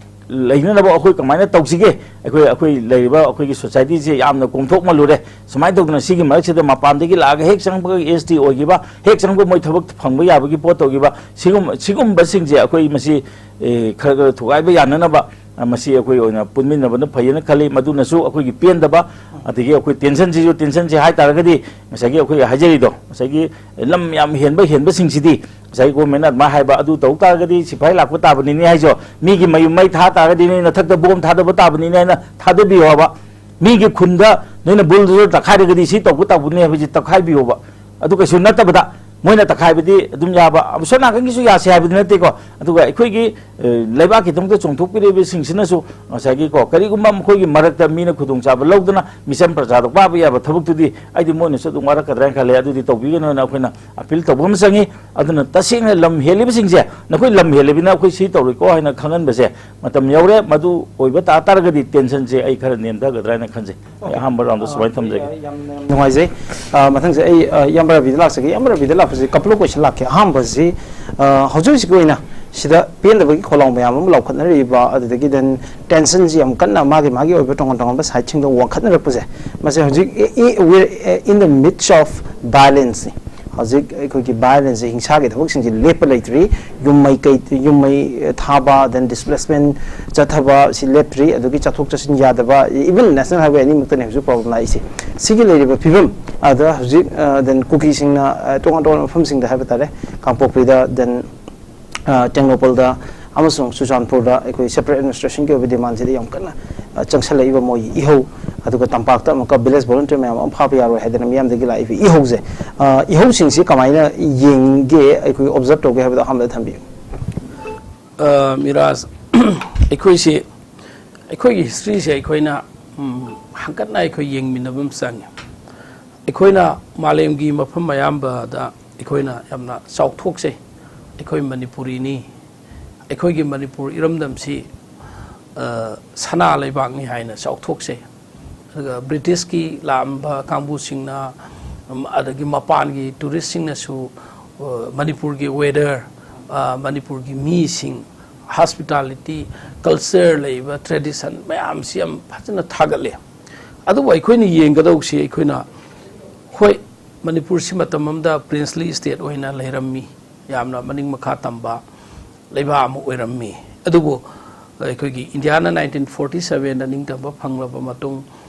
ꯂꯩꯅꯅꯕ ꯑꯩꯈꯣꯏ ꯀꯃꯥꯏꯅ ꯇꯧꯁꯤꯒꯦ? ꯑꯩꯈꯣꯏ, ꯑꯩꯈꯣꯏ ꯂꯩꯔꯤꯕ ꯑꯩꯈꯣꯏꯒꯤ ꯁꯣꯁꯥꯏꯇꯤꯁꯦ ꯌꯥꯝꯅ ꯀꯣꯝꯊꯣꯛꯃꯜꯂꯨꯔꯦ꯫ ꯁꯨꯃꯥꯏꯅ ꯇꯧꯗꯅ ꯁꯤꯒꯤ ꯃꯔꯛꯁꯤꯗ ꯃꯄꯥꯟꯗꯒꯤ ꯂꯥꯛꯑꯒ ꯍꯦꯛ ꯆꯪꯕꯒ ꯑꯦꯁ ꯇꯤ ꯑꯣꯏꯈꯤꯕ, ꯍꯦꯛ ꯆꯪꯕ ꯃꯣꯏ ꯊꯕꯛ ꯐꯪꯕ ꯌꯥꯕꯒꯤ ꯄꯣꯠ ꯇꯧꯈꯤꯕ, ꯁꯤꯒꯨꯝ-, ꯁꯤꯒꯨꯝꯕꯁꯤꯡꯁꯦ ꯑꯩꯈꯣꯏ ꯃꯁꯤ, ꯑꯦ, ꯈꯔ ꯈꯔ ꯊꯨꯒꯥꯏꯕ ꯌꯥꯅꯅꯕ, ꯑ, ꯃꯁꯤ ꯑꯩꯈꯣꯏ ꯑꯣꯏꯅ ꯄꯨꯟꯃꯤꯟꯅꯕꯅ ꯐꯩꯌꯦꯅ ꯈꯜꯂꯤ꯫ ꯃꯗꯨꯅꯁꯨ ꯑꯩꯈꯣꯏꯒꯤ ꯄꯦꯟꯗꯕ, ꯑꯗꯒꯤ ꯑꯩꯈꯣꯏ ꯇꯦꯟꯁꯟꯁꯤꯁꯨ, ꯇꯦꯟꯁꯟꯁꯤ ꯍꯥꯏ ꯇꯥꯔꯒꯗꯤ ꯉꯁꯥꯏꯒꯤ ꯑꯩꯈꯣꯏ ꯍꯥꯏꯖꯔꯤꯗꯣ, ꯉꯁꯥꯏꯒꯤ ꯂꯝ ꯌꯥꯝ ꯍꯦꯟꯕ ꯍꯦꯟꯕꯁꯤꯡꯁꯤꯗꯤ ꯉꯁꯥꯏꯒꯤ ꯒꯣꯔꯃꯦꯟꯅ ꯑꯗꯨꯃꯥꯏꯅ ꯍꯥꯏꯕ, "ꯑꯗꯨ ꯇꯧ ꯇꯥꯔꯒꯗꯤ ꯁꯤꯐꯥꯏ ꯂꯥꯛꯄ ꯇꯥꯕꯅꯤꯅꯦ" ꯍꯥꯏꯁꯨ, "ꯃꯤꯒꯤ ꯃꯌꯨꯝ ꯃꯩ ꯊꯥ ꯇꯥꯔꯒꯗꯤ ꯅꯣꯏ ꯅꯊꯛꯇ ꯕꯣꯝ ꯊꯥꯗꯕ ꯇꯥꯕꯅꯤꯅꯦ" ꯍꯥꯏꯅ ꯊꯥꯗꯕꯤꯌꯣ ꯍꯥꯏꯕ꯫ ꯃꯤꯒꯤ ꯈꯨꯟꯗ ꯅꯣꯏꯅ ꯕꯨꯜꯗꯣꯖꯔ ꯇꯛꯈꯥꯏꯔꯒꯗꯤ ꯁꯤ ꯇꯧꯕ ꯇꯧꯕꯅꯤ ꯍꯥꯏꯕꯁꯤ ꯇꯛꯈꯥꯏꯕꯤꯌꯣꯕ꯫ ꯑꯗꯨ ꯀꯩꯁꯨ ꯅꯠꯇꯕꯗ ꯃꯣꯏꯅ ꯇꯛꯈꯥꯏꯕꯗꯤ ꯑꯗꯨꯝ ꯌꯥꯕ, ꯑꯁꯣꯝ ꯅꯥꯀꯟꯒꯤꯁꯨ ꯌꯥꯁꯦ ꯍꯥꯏꯕꯗꯤ ꯅꯠꯇꯦꯀꯣ꯫ ꯑꯗꯨꯒ ꯑꯩꯈꯣꯏꯒꯤ, ꯑ, ꯂꯩꯕꯥꯛꯀꯤꯗꯃꯛꯇ ꯆꯣꯡꯊꯣꯛꯄꯤꯔꯤꯕꯁꯤꯡꯁꯤꯅꯁꯨ ꯉꯁꯥꯏꯒꯤꯀꯣ, ꯀꯔꯤꯒꯨꯝꯕ ꯃꯈꯣꯏꯒꯤ ꯃꯔꯛꯇ ꯃꯤꯅ ꯈꯨꯗꯣꯡꯆꯥꯕ ꯂꯧꯗꯅ ꯃꯤꯆꯝ ꯄ꯭ꯔꯖꯥꯗ ꯋꯥꯕ ꯌꯥꯕ ꯊꯕꯛꯇꯨꯗꯤ ꯑꯩꯗꯤ ꯃꯣꯏꯅꯁꯨ ꯑꯗꯨꯝ ꯋꯥꯔꯛꯀꯗ꯭ꯔꯥ ꯍꯥꯏꯅ ꯈꯜꯂꯦ꯫ ꯑꯗꯨꯗꯤ ꯇꯧꯕꯤꯒꯅꯨ ꯍꯥꯏꯅ ꯑꯩꯈꯣꯏꯅ ꯑꯄꯤꯜ ꯇꯧꯕ ꯑꯃ ꯆꯪꯉꯤ꯫ ꯑꯗꯨꯅ ꯇꯁꯦꯡꯅ ꯂꯝ ꯍꯦꯜꯂꯤꯕꯁꯤꯡꯁꯦ, "ꯅꯈꯣꯏ ꯂꯝ ꯍꯦꯜꯂꯤꯕꯅꯤꯅ ꯑꯩꯈꯣꯏ ꯁꯤ ꯇꯧꯔꯣꯏꯀꯣ" ꯍꯥꯏꯅ ꯈꯪꯍꯟꯕꯁꯦ ꯃꯇꯝ ꯌꯧꯔꯦ꯫ ꯃꯗꯨ ꯑꯣꯏꯕ ꯇꯥ ꯇꯥꯔꯒꯗꯤ ꯇꯦꯟꯁꯟꯁꯦ ꯑꯩ ꯈꯔ ꯅꯦꯝꯊꯒꯗ꯭ꯔꯥ ꯍꯥꯏꯅ ꯈꯟꯖꯩ꯫ ꯑꯩ ꯑꯍꯥꯟꯕ ꯔꯥꯎꯟꯗ ꯁꯨꯃꯥꯏꯅ ꯊꯝꯖꯒꯦ꯫ ꯌꯥꯝꯅ ꯌꯥꯝ ꯅꯨꯡꯉꯥꯏꯖꯩ꯫ ꯑ, ꯃꯊꯪꯁꯦ ꯑꯩ, ꯑ, ꯏꯌꯥꯝꯕ ꯔꯕꯤꯗ ꯂꯥꯛꯆꯒꯦ꯫ ꯏꯌꯥꯝꯕ ꯔꯕꯤꯗ ꯂꯥꯛꯄꯁꯦ couple of question ꯂꯥꯛꯀꯦ꯫ ꯑꯍꯥꯟꯕꯁꯤ, ꯑ, ꯍꯧꯖꯤꯛ ꯍꯧꯖꯤꯛꯀꯤ ꯑꯣꯏꯅ ꯁꯤꯗ ꯄꯦꯟꯗꯕꯒꯤ ꯈꯣꯜꯂꯥꯎ ꯃꯌꯥꯝ ꯑꯃ ꯂꯥꯎꯈꯠꯅꯔꯤꯕ, ꯑꯗꯨꯗꯒꯤ then ꯇꯦꯟꯁꯟꯁꯤ ꯌꯥꯝ ꯀꯟꯅ ꯃꯥꯒꯤ ꯃꯥꯒꯤ ꯑꯣꯏꯕ ꯇꯣꯉꯥꯟ ꯇꯣꯉꯥꯟꯕ ꯁꯥꯏꯠꯁꯤꯡꯗ ꯋꯥꯡꯈꯠꯅꯔꯛꯄꯁꯦ, ꯃꯁꯤ ꯍꯧꯖꯤꯛ i-, i-, we're in the midst of violence ꯅꯤ꯫ ꯍꯧꯖꯤꯛ ꯑꯩꯈꯣꯏꯒꯤ violence ꯁꯦ, ꯍꯤꯡꯁꯥꯒꯤ ꯊꯕꯛꯁꯤꯡꯁꯦ ꯂꯦꯞꯄ ꯂꯩꯇ꯭ꯔꯤ꯫ ꯌꯨꯝ ꯃꯩ ꯀꯩ, ꯌꯨꯝ ꯃꯩ ꯊꯥꯕ, then displacement ꯆꯠꯊꯕ ꯁꯤ ꯂꯦꯞꯇ꯭ꯔꯤ, ꯑꯗꯨꯒꯤ ꯆꯠꯊꯣꯛ ꯆꯠꯁꯤꯟ ꯌꯥꯗꯕ, even national highway ꯑꯅꯤꯃꯛꯇꯅꯦ ꯍꯧꯖꯤꯛ problem ꯂꯥꯛꯏꯁꯦ꯫ ꯁꯤꯒꯤ ꯂꯩꯔꯤꯕ ꯐꯤꯕꯝ ꯑꯗ ꯍꯧꯖꯤꯛ, ꯑ, then ꯀꯨꯀꯤꯁꯤꯡꯅ, ꯑ, ꯇꯣꯉꯥꯟ ꯇꯣꯉꯥꯟꯕ ꯃꯐꯝꯁꯤꯡꯗ ꯍꯥꯏꯕ ꯇꯥꯔꯦ, ꯀꯥꯡꯄꯣꯛꯄꯤꯗ, then ꯑ, ꯇꯦꯡꯅꯧꯄꯜꯗ ꯑꯃꯁꯨꯡ ꯆꯨꯔꯆꯥꯟꯄꯨꯔꯗ ꯑꯩꯈꯣꯏ separate administration ꯒꯤ ꯑꯣꯏꯕ demand ꯁꯤꯗ ꯌꯥꯝ ꯀꯟꯅ, ꯑ, ꯆꯪꯁꯜꯂꯛꯏꯕ ꯃꯣꯏꯒꯤ ꯏꯍꯧ, ꯑꯗꯨꯒ ꯇꯝꯄꯥꯛꯇ ꯑꯃꯨꯛꯀ village volunteer ꯃꯌꯥꯝ ꯑꯃ ꯐꯥꯕ ꯌꯥꯔꯣꯏ ꯍꯥꯏꯗꯅ ꯃꯤꯌꯥꯝꯗꯒꯤ ꯂꯥꯛꯏꯕ ꯏꯍꯧꯁꯦ, ꯑ, ꯏꯍꯧꯁꯤꯡꯁꯤ ꯀꯃꯥꯏꯅ ꯌꯦꯡꯒꯦ, ꯑꯩꯈꯣꯏ observe ꯇꯧꯒꯦ ꯍꯥꯏꯕꯗꯣ ꯑꯍꯥꯟꯕꯗ ꯊꯝꯕꯤꯌꯨ꯫ ꯑ, ꯃꯤꯔꯥꯖ, ꯑꯩꯈꯣꯏꯁꯤ, ꯑꯩꯈꯣꯏꯒꯤ history ꯁꯦ ꯑꯩꯈꯣꯏꯅ, ꯎꯝ, ꯍꯪꯀꯠꯅ ꯑꯩꯈꯣꯏ ꯌꯦꯡꯃꯤꯟꯅꯕ ꯑꯃ ꯆꯪꯉꯤ꯫ ꯑꯩꯈꯣꯏꯅ ꯃꯥꯂꯦꯝꯒꯤ ꯃꯐꯝ ꯑꯌꯥꯝꯕꯗ ꯑꯩꯈꯣꯏꯅ ꯌꯥꯝꯅ ꯆꯥꯎꯊꯣꯛꯆꯩ꯫ ꯑꯩꯈꯣꯏ ꯃꯅꯤꯄꯨꯔꯤꯅꯤ, ꯑꯩꯈꯣꯏꯒꯤ ꯃꯅꯤꯄꯨꯔ ꯏꯔꯝꯗꯝꯁꯤ, ꯑ, ꯁꯅꯥ ꯂꯩꯕꯥꯛꯅꯤ ꯍꯥꯏꯅ ꯆꯥꯎꯊꯣꯛꯆꯩ꯫ ꯑꯗꯨꯒ ꯕ꯭ꯔꯤꯇꯤꯁꯀꯤ ꯂꯥꯛꯑꯝꯕ ꯀꯥꯡꯕꯨꯁꯤꯡꯅ, ꯎꯝ, ꯑꯗꯒꯤ ꯃꯄꯥꯟꯒꯤ tourist ꯁꯤꯡꯅꯁꯨ ꯃꯅꯤꯄꯨꯔꯒꯤ ꯋꯦꯗꯔ, ꯃꯅꯤꯄꯨꯔꯒꯤ ꯃꯤꯁꯤꯡ, ꯍꯣꯁꯄꯤꯇꯥꯂꯤꯇꯤ, ꯀꯜꯆꯔ, ꯂꯩꯔꯤꯕ ꯇ꯭ꯔꯦꯗꯤꯁꯟ ꯃꯌꯥꯝꯁꯤ ꯌꯥꯝ ꯐꯖꯅ ꯊꯥꯒꯠꯂꯦ꯫ ꯑꯗꯨꯕꯨ ꯑꯩꯈꯣꯏꯅ ꯌꯦꯡꯒꯗꯧꯁꯤ, ꯑꯩꯈꯣꯏꯅ, ꯍꯣꯏ, ꯃꯅꯤꯄꯨꯔꯁꯤ ꯃꯇꯝ ꯑꯃꯗ ꯄ꯭ꯔꯤꯟꯁꯂꯤ ꯁ꯭ꯇꯦꯠ ꯑꯣꯏꯅ ꯂꯩꯔꯝꯃꯤ, ꯌꯥꯝꯅ ꯃꯅꯤꯡ ꯃꯈꯥ ꯇꯝꯕ ꯂꯩꯕꯥꯛ ꯑꯃ ꯑꯣꯏꯔꯝꯃꯤ꯫ ꯑꯗꯨꯕꯨ ꯑꯩꯈꯣꯏꯒꯤ ꯏꯟꯗꯤꯌꯥꯅ ꯅꯥꯏꯟꯇꯤꯟ ꯐꯣꯔꯇꯤ ꯁꯕꯦꯟꯗ ꯅꯤꯡꯇꯝꯕ ꯐꯪꯂꯕ ꯃꯇꯨꯡ,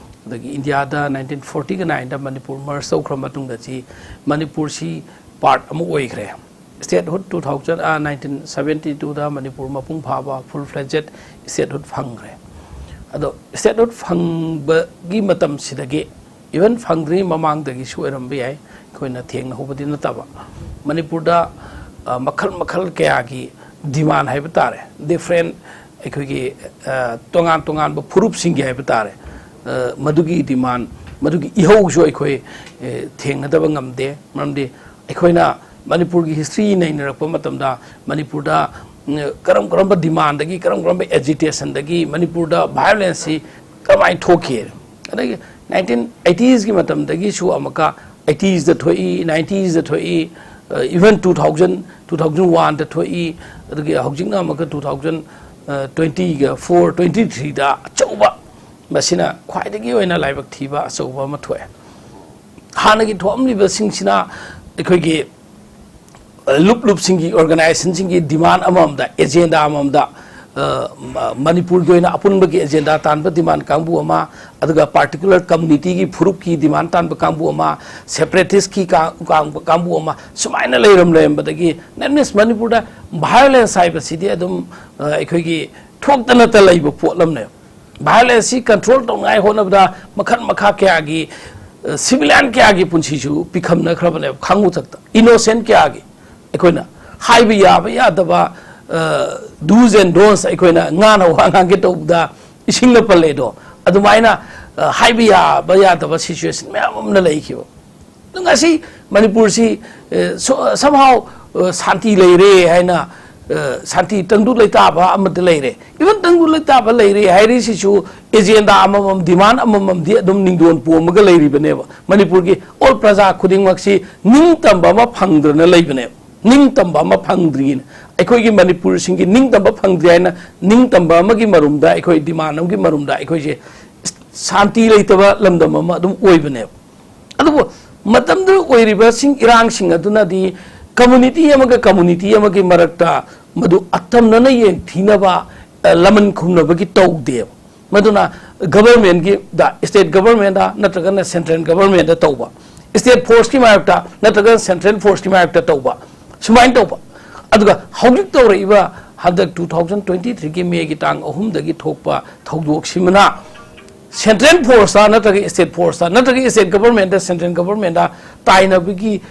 ꯑꯗꯒꯤ ꯏꯟꯗꯤꯌꯥꯗ ꯅꯥꯏꯟꯇꯤꯟ ꯐꯣꯔꯇꯤꯒ ꯅꯥꯏꯟꯗ ꯃꯅꯤꯄꯨꯔ ꯃꯔꯖ ꯇꯧꯈ꯭ꯔ ꯃꯇꯨꯡꯗ ꯁꯤ ꯃꯅꯤꯄꯨꯔꯁꯤ ꯄꯥꯔꯠ ꯑꯃ ꯑꯣꯏꯈ꯭ꯔꯦ꯫ ꯁ꯭ꯇꯦꯠꯍꯨꯗ ꯇꯨ ꯊꯥꯎꯖꯟ, ꯅꯥꯏꯟꯇꯤꯟ ꯁꯕꯦꯟꯇꯤ ꯇꯨꯗ ꯃꯅꯤꯄꯨꯔ ꯃꯄꯨꯡ ꯐꯥꯕ ꯐꯨꯜ ꯐ꯭ꯂꯦꯖꯦꯠ ꯁ꯭ꯇꯦꯠꯍꯨꯗ ꯐꯪꯈ꯭ꯔꯦ꯫ ꯑꯗꯣ ꯁ꯭ꯇꯦꯠꯍꯨꯗ ꯐꯪꯕꯒꯤ ꯃꯇꯝꯁꯤꯗꯒꯤ, ꯏꯚꯟ ꯐꯪꯗ꯭ꯔꯤ ꯃꯃꯥꯡꯗꯒꯤꯁꯨ ꯑꯣꯏꯔꯝꯕ ꯌꯥꯏ, ꯑꯩꯈꯣꯏꯅ ꯊꯦꯡꯅꯍꯧꯕꯗꯤ ꯅꯠꯇꯕ, ꯃꯅꯤꯄꯨꯔꯗ ꯃꯈꯜ ꯃꯈꯜ ꯀꯌꯥꯒꯤ ꯗꯤꯃꯥꯟ ꯍꯥꯏꯕ ꯇꯥꯔꯦ, ꯗꯤꯐ꯭ꯔꯦꯟ, ꯑꯩꯈꯣꯏꯒꯤ ꯇꯣꯉꯥꯟ ꯇꯣꯉꯥꯟꯕ ꯐꯨꯔꯨꯞꯁꯤꯡꯒꯤ ꯍꯥꯏꯕ ꯇꯥꯔꯦ, ꯃꯗꯨꯒꯤ ꯗꯤꯃꯥꯟ, ꯃꯗꯨꯒꯤ ꯏꯍꯧꯁꯨ ꯑꯩꯈꯣꯏ ꯊꯦꯡꯅꯗꯕ ꯉꯝꯗꯦ꯫ ꯃꯔꯝꯗꯤ ꯑꯩꯈꯣꯏꯅ ꯃꯅꯤꯄꯨꯔꯒꯤ ꯍꯤꯁꯇ꯭ꯔꯤ ꯅꯩꯅꯔꯛꯄ ꯃꯇꯝꯗ ꯃꯅꯤꯄꯨꯔꯗ ꯀꯔꯝ ꯀꯔꯝꯕ ꯗꯤꯃꯥꯟꯗꯒꯤ, ꯀꯔꯝ ꯀꯔꯝꯕ ꯑꯦꯖꯤꯇꯦꯁꯟꯗꯒꯤ ꯃꯅꯤꯄꯨꯔꯗ ꯚꯥꯏꯑꯣꯂꯦꯟꯁꯁꯤ ꯀꯔꯝꯍꯥꯏꯅ ꯊꯣꯛꯈꯤ? ꯑꯗꯒꯤ ꯅꯥꯏꯟꯇꯤꯟ ꯑꯩꯇꯤꯁꯀꯤ ꯃꯇꯝꯗꯒꯤꯁꯨ ꯑꯃꯨꯛꯀ ꯑꯩꯇꯤꯁꯇ ꯊꯣꯛꯏ, ꯅꯥꯏꯟꯇꯤꯁꯇ ꯊꯣꯛꯏ, even two thousand, two thousand ꯋꯥꯟꯗ ꯊꯣꯛꯏ, ꯑꯗꯒꯤ ꯍꯧꯖꯤꯛꯅ ꯑꯃꯨꯛꯀ ꯇꯨ ꯊꯥꯎꯖꯟ ꯇ꯭ꯋꯦꯟꯇꯤꯒ ꯐꯣꯔ, ꯇ꯭ꯋꯦꯟꯇꯤ ꯊ꯭ꯔꯤꯗ ꯑꯆꯧꯕ, ꯃꯁꯤꯅ ꯈ꯭ꯋꯥꯏꯗꯒꯤ ꯑꯣꯏꯅ ꯂꯥꯏꯕꯛ ꯊꯤꯕ ꯑꯆꯧꯕ ꯑꯃ ꯊꯣꯛꯑꯦ꯫ ꯍꯥꯟꯅꯒꯤ ꯊꯣꯛꯑꯝꯂꯤꯕꯁꯤꯡꯁꯤꯅ ꯑꯩꯈꯣꯏꯒꯤ ꯂꯨꯞ ꯂꯨꯞꯁꯤꯡꯒꯤ, ꯑꯣꯔꯒꯅꯥꯏꯖꯦꯁꯟꯁꯤꯡꯒꯤ ꯗꯤꯃꯥꯟ ꯑꯃꯃꯝꯗ, ꯑꯦꯖꯦꯟꯗꯥ ꯑꯃꯃꯝꯗ, ꯃꯅꯤꯄꯨꯔꯒꯤ ꯑꯣꯏꯅ ꯑꯄꯨꯟꯕꯒꯤ ꯑꯦꯖꯦꯟꯗꯥ ꯇꯥꯟꯕ ꯗꯤꯃꯥꯟ ꯀꯥꯡꯕꯨ ꯑꯃ, ꯑꯗꯨꯒ ꯄꯥꯔꯇꯤꯀꯨꯂꯔ ꯀꯝꯃꯨꯅꯤꯇꯤꯒꯤ, ꯐꯨꯔꯨꯞꯀꯤ ꯗꯤꯃꯥꯟ ꯇꯥꯟꯕ ꯀꯥꯡꯕꯨ ꯑꯃ, ꯁꯦꯄꯔꯦꯇꯤꯁꯀꯤ ꯀꯥꯡꯕꯨ ꯑꯃ, ꯁꯨꯃꯥꯏꯅ ꯂꯩꯔꯝ ꯂꯩꯔꯝꯕꯗꯒꯤ, that means ꯃꯅꯤꯄꯨꯔꯗ ꯚꯥꯏꯑꯣꯂꯦꯟꯁ ꯍꯥꯏꯕꯁꯤꯗꯤ ꯑꯗꯨꯝ ꯑꯩꯈꯣꯏꯒꯤ ꯊꯣꯛꯇꯅꯇ ꯂꯩꯕ ꯄꯣꯠ ꯑꯃꯅꯦꯕ꯫ ꯚꯥꯏꯑꯣꯂꯦꯟꯁꯁꯤ ꯀꯟꯇ꯭ꯔꯣꯜ ꯇꯧꯅꯉꯥꯏ ꯍꯣꯠꯅꯕꯗ ꯃꯈꯜ ꯃꯈꯥ ꯀꯌꯥꯒꯤ, ꯁꯤꯚꯤꯂꯤꯌꯥꯟ ꯀꯌꯥꯒꯤ ꯄꯨꯟꯁꯤꯁꯨ ꯄꯤꯈꯝꯅꯈ꯭ꯔꯕꯅꯦꯕ, ꯈꯥꯡꯉꯨ ꯊꯛꯇ ꯏꯅꯣꯁꯦꯟ ꯀꯌꯥꯒꯤ꯫ ꯑꯩꯈꯣꯏꯅ ꯍꯥꯏꯕ ꯌꯥꯕ ꯌꯥꯗꯕ, ꯗꯨꯁ ꯑꯦꯟ ꯗꯣꯟꯁ, ꯑꯩꯈꯣꯏꯅ ꯉꯥꯅ ꯋꯥ ꯉꯥꯡꯒꯦ ꯇꯧꯕꯗ ꯏꯁꯤꯡꯅ ꯄꯜꯂꯦꯗꯣ, ꯑꯗꯨꯃꯥꯏꯅ ꯍꯥꯏꯕ ꯌꯥꯕ ꯌꯥꯗꯕ ꯁꯤꯆꯨꯋꯦꯁꯟ ꯃꯌꯥꯝ ꯑꯃꯅ ꯂꯩꯈꯤꯕ꯫ ꯑꯗꯨ ꯉꯁꯤ ꯃꯅꯤꯄꯨꯔꯁꯤ somehow ꯁꯥꯟꯇꯤ ꯂꯩꯔꯦ ꯍꯥꯏꯅ ꯁꯥꯟꯇꯤ ꯇꯪꯗꯨ ꯂꯩꯇꯥꯕ ꯑꯃꯗ ꯂꯩꯔꯦ꯫ ꯏꯚꯟ ꯇꯪꯗꯨ ꯂꯩꯇꯥꯕ ꯂꯩꯔꯦ ꯍꯥꯏꯔꯤꯁꯤꯁꯨ ꯑꯦꯖꯦꯟꯗꯥ ꯑꯃꯃꯝ, ꯗꯤꯃꯥꯟ ꯑꯃꯃꯝꯗꯤ ꯑꯗꯨꯝ ꯅꯤꯡꯗꯣꯟ ꯄꯣꯝꯃꯒ ꯂꯩꯔꯤꯕꯅꯦꯕ꯫ ꯃꯅꯤꯄꯨꯔꯒꯤ ꯑꯣꯜ ꯄ꯭ꯔꯖꯥ ꯈꯨꯗꯤꯡꯃꯛꯁꯤ ꯅꯤꯡꯇꯝꯕ ꯑꯃ ꯐꯪꯗ꯭ꯔꯅ ꯂꯩꯕꯅꯦꯕ꯫ ꯅꯤꯡꯇꯝꯕ ꯑꯃ ꯐꯪꯗ꯭ꯔꯤꯅ, ꯑꯩꯈꯣꯏꯒꯤ ꯃꯅꯤꯄꯨꯔꯁꯤꯡꯒꯤ ꯅꯤꯡꯇꯝꯕ ꯐꯪꯗ꯭ꯔꯤ ꯍꯥꯏꯅ ꯅꯤꯡꯇꯝꯕ ꯑꯃꯒꯤ ꯃꯔꯨꯝꯗ, ꯑꯩꯈꯣꯏ ꯗꯤꯃꯥꯟ ꯑꯃꯒꯤ ꯃꯔꯨꯝꯗ ꯑꯩꯈꯣꯏꯁꯦ ꯁꯥꯟꯇꯤ ꯂꯩꯇꯕ ꯂꯝꯗꯝ ꯑꯃ ꯑꯗꯨꯝ ꯑꯣꯏꯕꯅꯦꯕ꯫ ꯑꯗꯨꯕꯨ ꯃꯇꯝꯗꯨꯗ ꯑꯣꯏꯔꯤꯕꯁꯤꯡ, ꯏꯔꯥꯡꯁꯤꯡ ꯑꯗꯨꯅꯗꯤ ꯀꯝꯃꯨꯅꯤꯇꯤ ꯑꯃꯒ ꯀꯝꯃꯨꯅꯤꯇꯤ ꯑꯃꯒꯤ ꯃꯔꯛꯇ ꯃꯗꯨ ꯑꯇꯝꯅꯅ ꯌꯦꯡꯊꯤꯅꯕ, ꯑ, ꯂꯃꯟ ꯈꯨꯝꯅꯕꯒꯤ ꯇꯧꯗꯦꯕ꯫ ꯃꯗꯨꯅ ꯒꯕꯔꯃꯦꯟꯒꯤ ꯗ, ꯁ꯭ꯇꯦꯠ ꯒꯕꯔꯃꯦꯟꯗ ꯅꯠꯇ꯭ꯔꯒꯅ ꯁꯦꯟꯇ꯭ꯔꯦꯜ ꯒꯕꯔꯃꯦꯟꯗ ꯇꯧꯕ, ꯁ꯭ꯇꯦꯠ ꯐꯣꯔꯁꯀꯤ ꯃꯥꯌꯣꯛꯇ ꯅꯠꯇ꯭ꯔꯒꯅ ꯁꯦꯟꯇ꯭ꯔꯦꯜ ꯐꯣꯔꯁꯀꯤ ꯃꯥꯌꯣꯛꯇ ꯇꯧꯕ, ꯁꯨꯃꯥꯏꯅ ꯇꯧꯕ꯫ ꯑꯗꯨꯒ ꯍꯧꯖꯤꯛ ꯇꯧꯔꯛꯏꯕ ꯍꯟꯗꯛ two thousand twenty threeꯒꯤ Mayꯒꯤ ꯇꯥꯡ ꯑꯍꯨꯝꯗꯒꯤ ꯊꯣꯛꯄ ꯊꯧꯗꯣꯛꯁꯤꯃꯅ ꯁꯦꯟꯇ꯭ꯔꯦꯜ ꯐꯣꯔꯁꯇ ꯅꯠꯇ꯭ꯔꯒ ꯁ꯭ꯇꯦꯠ ꯐꯣꯔꯁꯇ ꯅꯠꯇ꯭ꯔꯒ ꯁ꯭ꯇꯦꯠ ꯒꯕꯔꯃꯦꯟꯗ, ꯁꯦꯟꯇ꯭ꯔꯦꯜ ꯒꯕꯔꯃꯦꯟꯗ ꯇꯥꯏꯅꯕꯒꯤ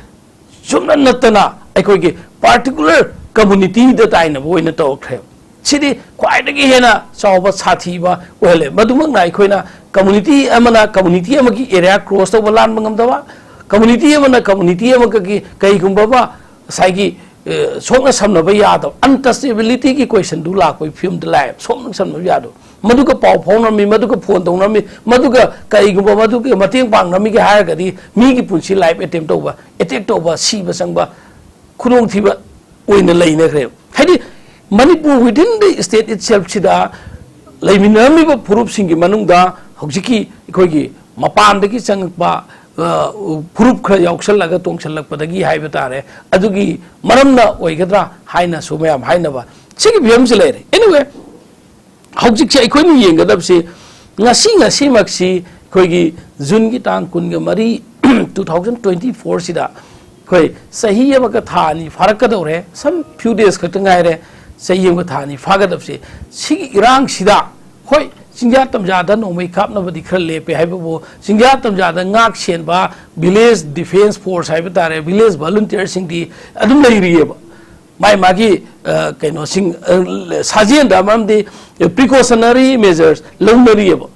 ꯁꯨꯝꯅ ꯅꯠꯇꯅ ꯑꯩꯈꯣꯏꯒꯤ ꯄꯥꯔꯇꯤꯀꯨꯂꯔ ꯀꯝꯃꯨꯅꯤꯇꯤꯗ ꯇꯥꯏꯅꯕ ꯑꯣꯏꯅ ꯇꯧꯔꯛꯈ꯭ꯔꯦꯕ꯫ ꯁꯤꯗꯤ ꯈ꯭ꯋꯥꯏꯗꯒꯤ ꯍꯦꯟꯅ ꯆꯥꯎꯕ ꯁꯥꯊꯤꯕ ꯑꯣꯏꯍꯜꯂꯦ꯫ ꯃꯗꯨꯃꯛꯅ ꯑꯩꯈꯣꯏꯅ ꯀꯝꯃꯨꯅꯤꯇꯤ ꯑꯃꯅ ꯀꯝꯃꯨꯅꯤꯇꯤ ꯑꯃꯒꯤ ꯑꯦꯔꯤꯌꯥ ꯀ꯭ꯔꯣꯁ ꯇꯧꯕ, ꯂꯥꯟꯕ ꯉꯝꯗꯕ, ꯀꯝꯃꯨꯅꯤꯇꯤ ꯑꯃꯅ ꯀꯝꯃꯨꯅꯤꯇꯤ ꯑꯃꯒꯤ ꯀꯩꯒꯨꯝꯕ ꯑꯃ ꯉꯁꯥꯏꯒꯤ, ꯑ, ꯁꯣꯛꯅ ꯁꯝꯅꯕ ꯌꯥꯗꯕ, ꯑꯟꯇꯆꯦꯕꯤꯂꯤꯇꯤꯒꯤ ꯀꯣꯏꯁꯟꯗꯨ ꯂꯥꯛꯄꯒꯤ ꯐꯤꯕꯝꯗ ꯂꯥꯛꯑꯦꯕ꯫ ꯁꯣꯛꯅ ꯁꯝꯅꯕ ꯌꯥꯗꯕ, ꯃꯗꯨꯒ ꯄꯥꯎ ꯐꯥꯎꯅꯔꯝꯃꯤ, ꯃꯗꯨꯒ ꯐꯣꯟ ꯇꯧꯅꯔꯝꯃꯤ, ꯃꯗꯨꯒ ꯀꯔꯤꯒꯨꯝꯕ ꯃꯗꯨꯒꯤ ꯃꯇꯦꯡ ꯄꯥꯡꯅꯔꯝꯃꯤꯒꯦ ꯍꯥꯏꯔꯒꯗꯤ ꯃꯤꯒꯤ ꯄꯨꯟꯁꯤ ꯂꯥꯏꯐ ꯑꯦꯇꯦꯝ ꯇꯧꯕ, ꯑꯦꯇꯦꯛ ꯇꯧꯕ, ꯁꯤꯕ ꯆꯪꯕ ꯈꯨꯗꯣꯡꯊꯤꯕ ꯑꯣꯏꯅ ꯂꯩꯅꯈ꯭ꯔꯦꯕ꯫ ꯍꯥꯏꯗꯤ ꯃꯅꯤꯄꯨꯔ within the state itselfꯁꯤꯗ ꯂꯩꯃꯤꯟꯅꯔꯝꯃꯤꯕ ꯐꯨꯔꯨꯞꯁꯤꯡꯒꯤ ꯃꯅꯨꯡꯗ ꯍꯧꯖꯤꯛꯀꯤ ꯑꯩꯈꯣꯏꯒꯤ ꯃꯄꯥꯟꯗꯒꯤ ꯆꯪꯉꯛꯄ, ꯑ, ꯐꯨꯔꯨꯞ ꯈꯔ ꯌꯥꯎꯁꯜꯂꯒ ꯇꯣꯡꯁꯜꯂꯛꯄꯗꯒꯤ ꯍꯥꯏꯕ ꯇꯥꯔꯦ, ꯑꯗꯨꯒꯤ ꯃꯔꯝꯅ ꯑꯣꯏꯒꯗ꯭ꯔꯥ ꯍꯥꯏꯅꯁꯨ ꯃꯌꯥꯝ ꯍꯥꯏꯅꯕ, ꯁꯤꯒꯤ ꯐꯤꯕꯝꯁꯤ ꯂꯩꯔꯦ꯫ Anyway, ꯍꯧꯖꯤꯛꯁꯦ ꯑꯩꯈꯣꯏꯅ ꯌꯦꯡꯒꯗꯕꯁꯤ ꯉꯁꯤ, ꯉꯁꯤꯃꯛꯁꯤ ꯑꯩꯈꯣꯏꯒꯤ ꯖꯨꯟꯒꯤ ꯇꯥꯡ ꯀꯨꯟꯒ ꯃꯔꯤ, two thousand twenty fourꯁꯤꯗ ꯑꯩꯈꯣꯏ ꯆꯍꯤ ꯑꯃꯒ ꯊꯥ ꯑꯅꯤ ꯐꯥꯔꯛꯀꯗꯧꯔꯦ, some few days ꯈꯛꯇ ꯉꯥꯏꯔꯦ ꯆꯍꯤ ꯑꯃꯒ ꯊꯥ ꯑꯅꯤ ꯐꯥꯒꯗꯕꯁꯦ꯫ ꯁꯤꯒꯤ ꯏꯔꯥꯡꯁꯤꯗ, ꯍꯣꯏ, ꯆꯤꯡꯖꯥ ꯇꯝꯖꯥꯗ ꯅꯣꯡꯃꯩ ꯀꯥꯞꯅꯕꯗꯤ ꯈꯔ ꯂꯦꯞꯄꯦ ꯍꯥꯏꯕꯕꯨ, ꯆꯤꯡꯖꯥ ꯇꯝꯖꯥꯗ ꯉꯥꯛ ꯁꯦꯟꯕ village defence force ꯍꯥꯏꯕ ꯇꯥꯔꯦ, village volunteerꯁꯤꯡꯗꯤ ꯑꯗꯨꯝ ꯂꯩꯔꯤꯑꯕ꯫ ꯃꯥꯏ ꯃꯥꯒꯤ, ꯑ, ꯀꯩꯅꯣꯁꯤꯡ, ꯑ, ꯁꯥꯖꯦꯟꯗ, ꯃꯔꯝꯗꯤ precautionary measures ꯂꯧꯅꯔꯤꯑꯕ꯫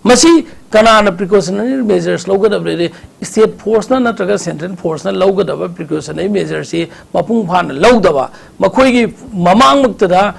ꯃꯁꯤ ꯀꯅꯥꯅ precautionary measures ꯂꯧꯒꯗꯕ ꯂꯩꯔꯦ? State force ꯅ ꯅꯠꯇ꯭ꯔꯒ central force ꯅ ꯂꯧꯒꯗꯕ precautionary measures ꯁꯤ ꯃꯄꯨꯡ ꯐꯥꯅ ꯂꯧꯗꯕ, ꯃꯈꯣꯏꯒꯤ ꯃꯃꯥꯡꯃꯛꯇꯗ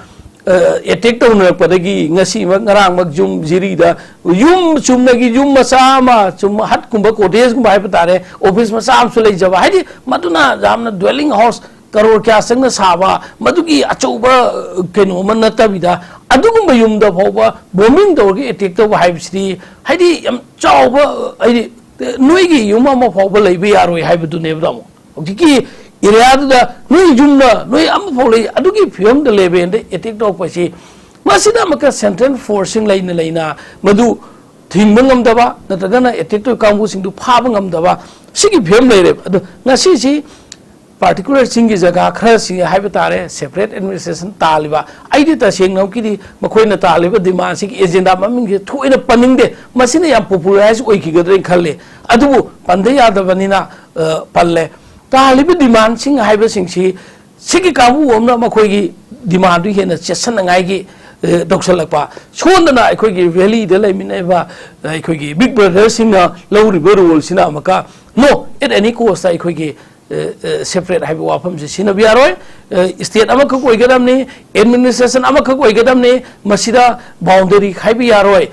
ꯑꯦꯇꯦꯛ ꯇꯧꯅꯔꯛꯄꯗꯒꯤ ꯉꯁꯤꯃꯛ ꯉꯔꯥꯡꯃꯛ ꯌꯨꯝ ꯖꯤꯔꯤꯗ ꯌꯨꯝ ꯆꯨꯝꯅꯒꯤ ꯌꯨꯝ ꯃꯆꯥ ꯑꯃ, ꯆꯨꯝ ꯍꯠꯀꯨꯝꯕ, ꯀꯣꯇꯦꯖꯀꯨꯝꯕ ꯍꯥꯏꯕ ꯇꯥꯔꯦ, ꯑꯣꯐꯤꯁ ꯃꯆꯥ ꯑꯃꯁꯨ ꯂꯩꯖꯕ, ꯍꯥꯏꯗꯤ ꯃꯗꯨꯅ ꯌꯥꯝꯅ dwelling house ꯀꯔꯣꯔ ꯀꯌꯥ ꯆꯪꯅ ꯁꯥꯕ, ꯃꯗꯨꯒꯤ ꯑꯆꯧꯕ ꯀꯩꯅꯣ ꯑꯃ ꯅꯠꯇꯕꯤꯗ ꯑꯗꯨꯒꯨꯝꯕ ꯌꯨꯝꯗ ꯐꯥꯎꯕ ꯕꯣꯝꯕꯤꯡ ꯇꯧꯔꯒ ꯑꯦꯇꯦꯛ ꯇꯧꯕ ꯍꯥꯏꯕꯁꯤꯗꯤ, ꯍꯥꯏꯗꯤ ꯌꯥꯝ ꯆꯥꯎꯕ, ꯍꯥꯏꯗꯤ ꯅꯣꯏꯒꯤ ꯌꯨꯝ ꯑꯃ ꯐꯥꯎꯕ ꯂꯩꯕ ꯌꯥꯔꯣꯏ ꯍꯥꯏꯕꯗꯨꯅꯦꯕ ꯇꯥꯃꯣ꯫ ꯍꯧꯖꯤꯛꯀꯤ ꯑꯦꯔꯤꯌꯥꯗꯨꯗ ꯅꯣꯏ ꯌꯨꯝꯅ ꯅꯣꯏ ꯑꯃꯐꯥꯎ ꯂꯩ, ꯑꯗꯨꯒꯤ ꯐꯤꯕꯝꯗ ꯂꯩꯕꯦꯟꯗ ꯑꯦꯇꯦꯛ ꯇꯧꯔꯛꯄꯁꯤ, ꯃꯁꯤꯗ ꯑꯃꯨꯛꯀ ꯁꯦꯟꯇ꯭ꯔꯦꯜ ꯐꯣꯔꯁꯁꯤꯡ ꯂꯩꯅ ꯂꯩꯅ ꯃꯗꯨ ꯊꯤꯡꯕ ꯉꯝꯗꯕ, ꯅꯠꯇ꯭ꯔꯒꯅ ꯑꯦꯇꯦꯛ ꯇꯧꯔꯤꯕ ꯀꯥꯡꯕꯨꯁꯤꯡꯗꯨ ꯐꯥꯕ ꯉꯝꯗꯕ, ꯁꯤꯒꯤ ꯐꯤꯕꯝ ꯂꯩꯔꯦꯕ꯫ ꯑꯗꯣ ꯉꯁꯤꯁꯤ ꯄꯥꯔꯇꯤꯀꯨꯂꯔ ꯆꯤꯡꯒꯤ ꯖꯒꯥ ꯈꯔꯁꯤ ꯍꯥꯏꯕ ꯇꯥꯔꯦ, ꯁꯦꯄꯔꯦꯠ ꯑꯦꯗꯃꯤꯅꯤꯁꯇ꯭ꯔꯦꯁꯟ ꯇꯥꯜꯂꯤꯕ, ꯑꯩꯗꯤ ꯇꯁꯦꯡꯅꯃꯛꯀꯤꯗꯤ ꯃꯈꯣꯏꯅ ꯇꯥꯜꯂꯤꯕ ꯗꯤꯃꯥꯟꯁꯤꯒꯤ ꯑꯦꯖꯦꯟꯗꯥ ꯃꯃꯤꯡꯁꯦ ꯊꯣꯏꯅ ꯄꯟꯅꯤꯡꯗꯦ, ꯃꯁꯤꯅ ꯌꯥꯝ ꯄꯣꯄꯨꯂꯔꯥꯏꯁ ꯑꯣꯏꯈꯤꯒꯗ꯭ꯔꯥ ꯈꯜꯂꯤ꯫ ꯑꯗꯨꯕꯨ ꯄꯟꯗ ꯌꯥꯗꯕꯅꯤꯅ, ꯑ, ꯄꯜꯂꯦ꯫ ꯇꯥꯜꯂꯤꯕ ꯗꯤꯃꯥꯟꯁꯤꯡ ꯍꯥꯏꯕꯁꯤꯡꯁꯤ ꯁꯤꯒꯤ ꯀꯥꯡꯕꯨ ꯑꯃꯅ ꯃꯈꯣꯏꯒꯤ ꯗꯤꯃꯥꯟꯗꯨ ꯍꯦꯟꯅ ꯆꯦꯠꯁꯟꯅꯉꯥꯏꯒꯤ, ꯑ, ꯇꯧꯁꯜꯂꯛꯄ꯫ ꯁꯣꯝꯗꯅ ꯑꯩꯈꯣꯏꯒꯤ ꯚꯦꯂꯤꯗ ꯂꯩꯃꯤꯟꯅꯔꯤꯕ, ꯑ, ꯑꯩꯈꯣꯏꯒꯤ ꯕꯤꯛ ꯕ꯭ꯔꯗꯔꯁꯤꯡꯅ ꯂꯧꯔꯤꯕ ꯔꯣꯜꯁꯤꯅ ꯑꯃꯨꯛꯀ, "No, at any cost" ꯑꯩꯈꯣꯏꯒꯤ, ꯑ, ꯑ, ꯁꯦꯄꯔꯦꯠ ꯍꯥꯏꯕ ꯋꯥꯐꯝꯁꯤ ꯁꯤꯖꯤꯟꯅꯕ ꯌꯥꯔꯣꯏ꯫ ꯑ, ꯁ꯭ꯇꯦꯠ ꯑꯃꯈꯛ ꯑꯣꯏꯒꯗꯕꯅꯤ, ꯑꯦꯗꯃꯤꯅꯤꯁꯇ꯭ꯔꯦꯁꯟ ꯑꯃꯈꯛ ꯑꯣꯏꯒꯗꯕꯅꯤ, ꯃꯁꯤꯗ ꯕꯥꯎꯟꯗꯔꯤ ꯈꯥꯏꯕ ꯌꯥꯔꯣꯏ꯫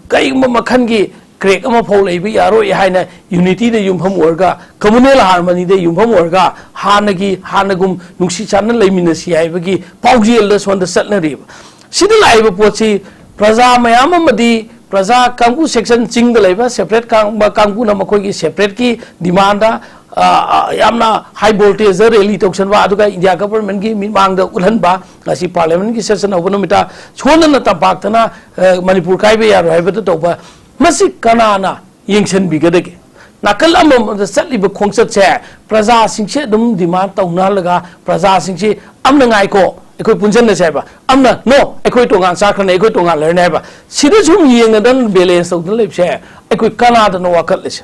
ꯀꯔꯤꯒꯨꯝꯕ ꯃꯈꯜꯒꯤ ꯀ꯭ꯔꯦꯛ ꯑꯃꯐꯥꯎ ꯂꯩꯕ ꯌꯥꯔꯣꯏ ꯍꯥꯏꯅ ꯌꯨꯅꯤꯇꯤꯗ ꯌꯨꯝꯐꯝ ꯑꯣꯏꯔꯒ, ꯀꯝꯃꯨꯅꯦꯜ ꯍꯥꯔꯃꯅꯤꯗ ꯌꯨꯝꯐꯝ ꯑꯣꯏꯔꯒ, ꯍꯥꯟꯅꯒꯤ, ꯍꯥꯟꯅꯒꯨꯝ ꯅꯨꯡꯁꯤ ꯆꯥꯟꯅ ꯂꯩꯃꯤꯟꯅꯁꯤ ꯍꯥꯏꯕꯒꯤ ꯄꯥꯎꯖꯦꯜꯗ ꯁꯣꯝꯗ ꯆꯠꯅꯔꯤꯕ꯫ ꯁꯤꯗ ꯂꯥꯛꯏꯕ ꯄꯣꯠꯁꯤ ꯄ꯭ꯔꯖꯥ ꯃꯌꯥꯝ ꯑꯃꯗꯤ ꯄ꯭ꯔꯖꯥ ꯀꯥꯡꯕꯨ ꯁꯦꯛꯁꯟ ꯆꯤꯡꯗ ꯂꯩꯕ ꯁꯦꯄꯔꯦꯠ ꯀꯥꯡ-, ꯀꯥꯡꯕꯨꯅ ꯃꯈꯣꯏꯒꯤ ꯁꯦꯄꯔꯦꯠꯀꯤ ꯗꯤꯃꯥꯟꯗ, ꯑ, ꯑ, ꯌꯥꯝꯅ ꯍꯥꯏ ꯚꯣꯜꯇꯦꯖꯇ ꯔꯦꯂꯤ ꯇꯧꯁꯟꯕ, ꯑꯗꯨꯒ ꯏꯟꯗꯤꯌꯥ ꯒꯚꯔꯟꯃꯦꯟꯒꯤ ꯃꯤꯠꯃꯥꯡꯗ ꯎꯠꯍꯟꯕ, ꯉꯁꯤ ꯄꯥꯔꯂꯤꯌꯥꯃꯦꯟꯒꯤ ꯁꯦꯁꯟ ꯍꯧꯕ ꯅꯨꯃꯤꯠꯇ ꯁꯣꯟꯗꯅ ꯇꯝꯄꯥꯛꯇꯅ, ꯑ, ꯃꯅꯤꯄꯨꯔ ꯀꯥꯏꯕ ꯌꯥꯔꯣꯏ ꯍꯥꯏꯕꯗꯨ ꯇꯧꯕ, ꯃꯁꯤ ꯀꯅꯥꯅ ꯌꯦꯡꯁꯤꯟꯕꯤꯒꯗꯒꯦ? ꯅꯥꯀꯜ ꯑꯃꯃꯝꯗ ꯆꯠꯂꯤꯕ ꯈꯣꯡꯆꯠꯁꯦ ꯄ꯭ꯔꯖꯥꯁꯤꯡꯁꯦ ꯑꯗꯨꯝ ꯗꯤꯃꯥꯟ ꯇꯧꯅꯍꯜꯂꯒ ꯄ꯭ꯔꯖꯥꯁꯤꯡꯁꯤ ꯑꯝꯅ ꯉꯥꯏꯀꯣ, ꯑꯩꯈꯣꯏ ꯄꯨꯟꯁꯤꯟꯅꯁꯦ ꯍꯥꯏꯕ, ꯑꯝꯅ "No, ꯑꯩꯈꯣꯏ ꯇꯣꯉꯥꯟ ꯆꯥꯈ꯭ꯔꯅꯤ, ꯑꯩꯈꯣꯏ ꯇꯣꯉꯥꯟ ꯂꯩꯔꯅꯤ" ꯍꯥꯏꯕ, ꯁꯤꯗ ꯁꯨꯝ ꯌꯦꯡꯅꯗꯅ ꯕꯦꯂꯦꯟꯁ ꯇꯧꯗꯅ ꯂꯩꯕꯁꯦ ꯑꯩꯈꯣꯏ ꯀꯅꯥꯗꯅꯣ ꯋꯥꯀꯠꯂꯤꯁꯦ?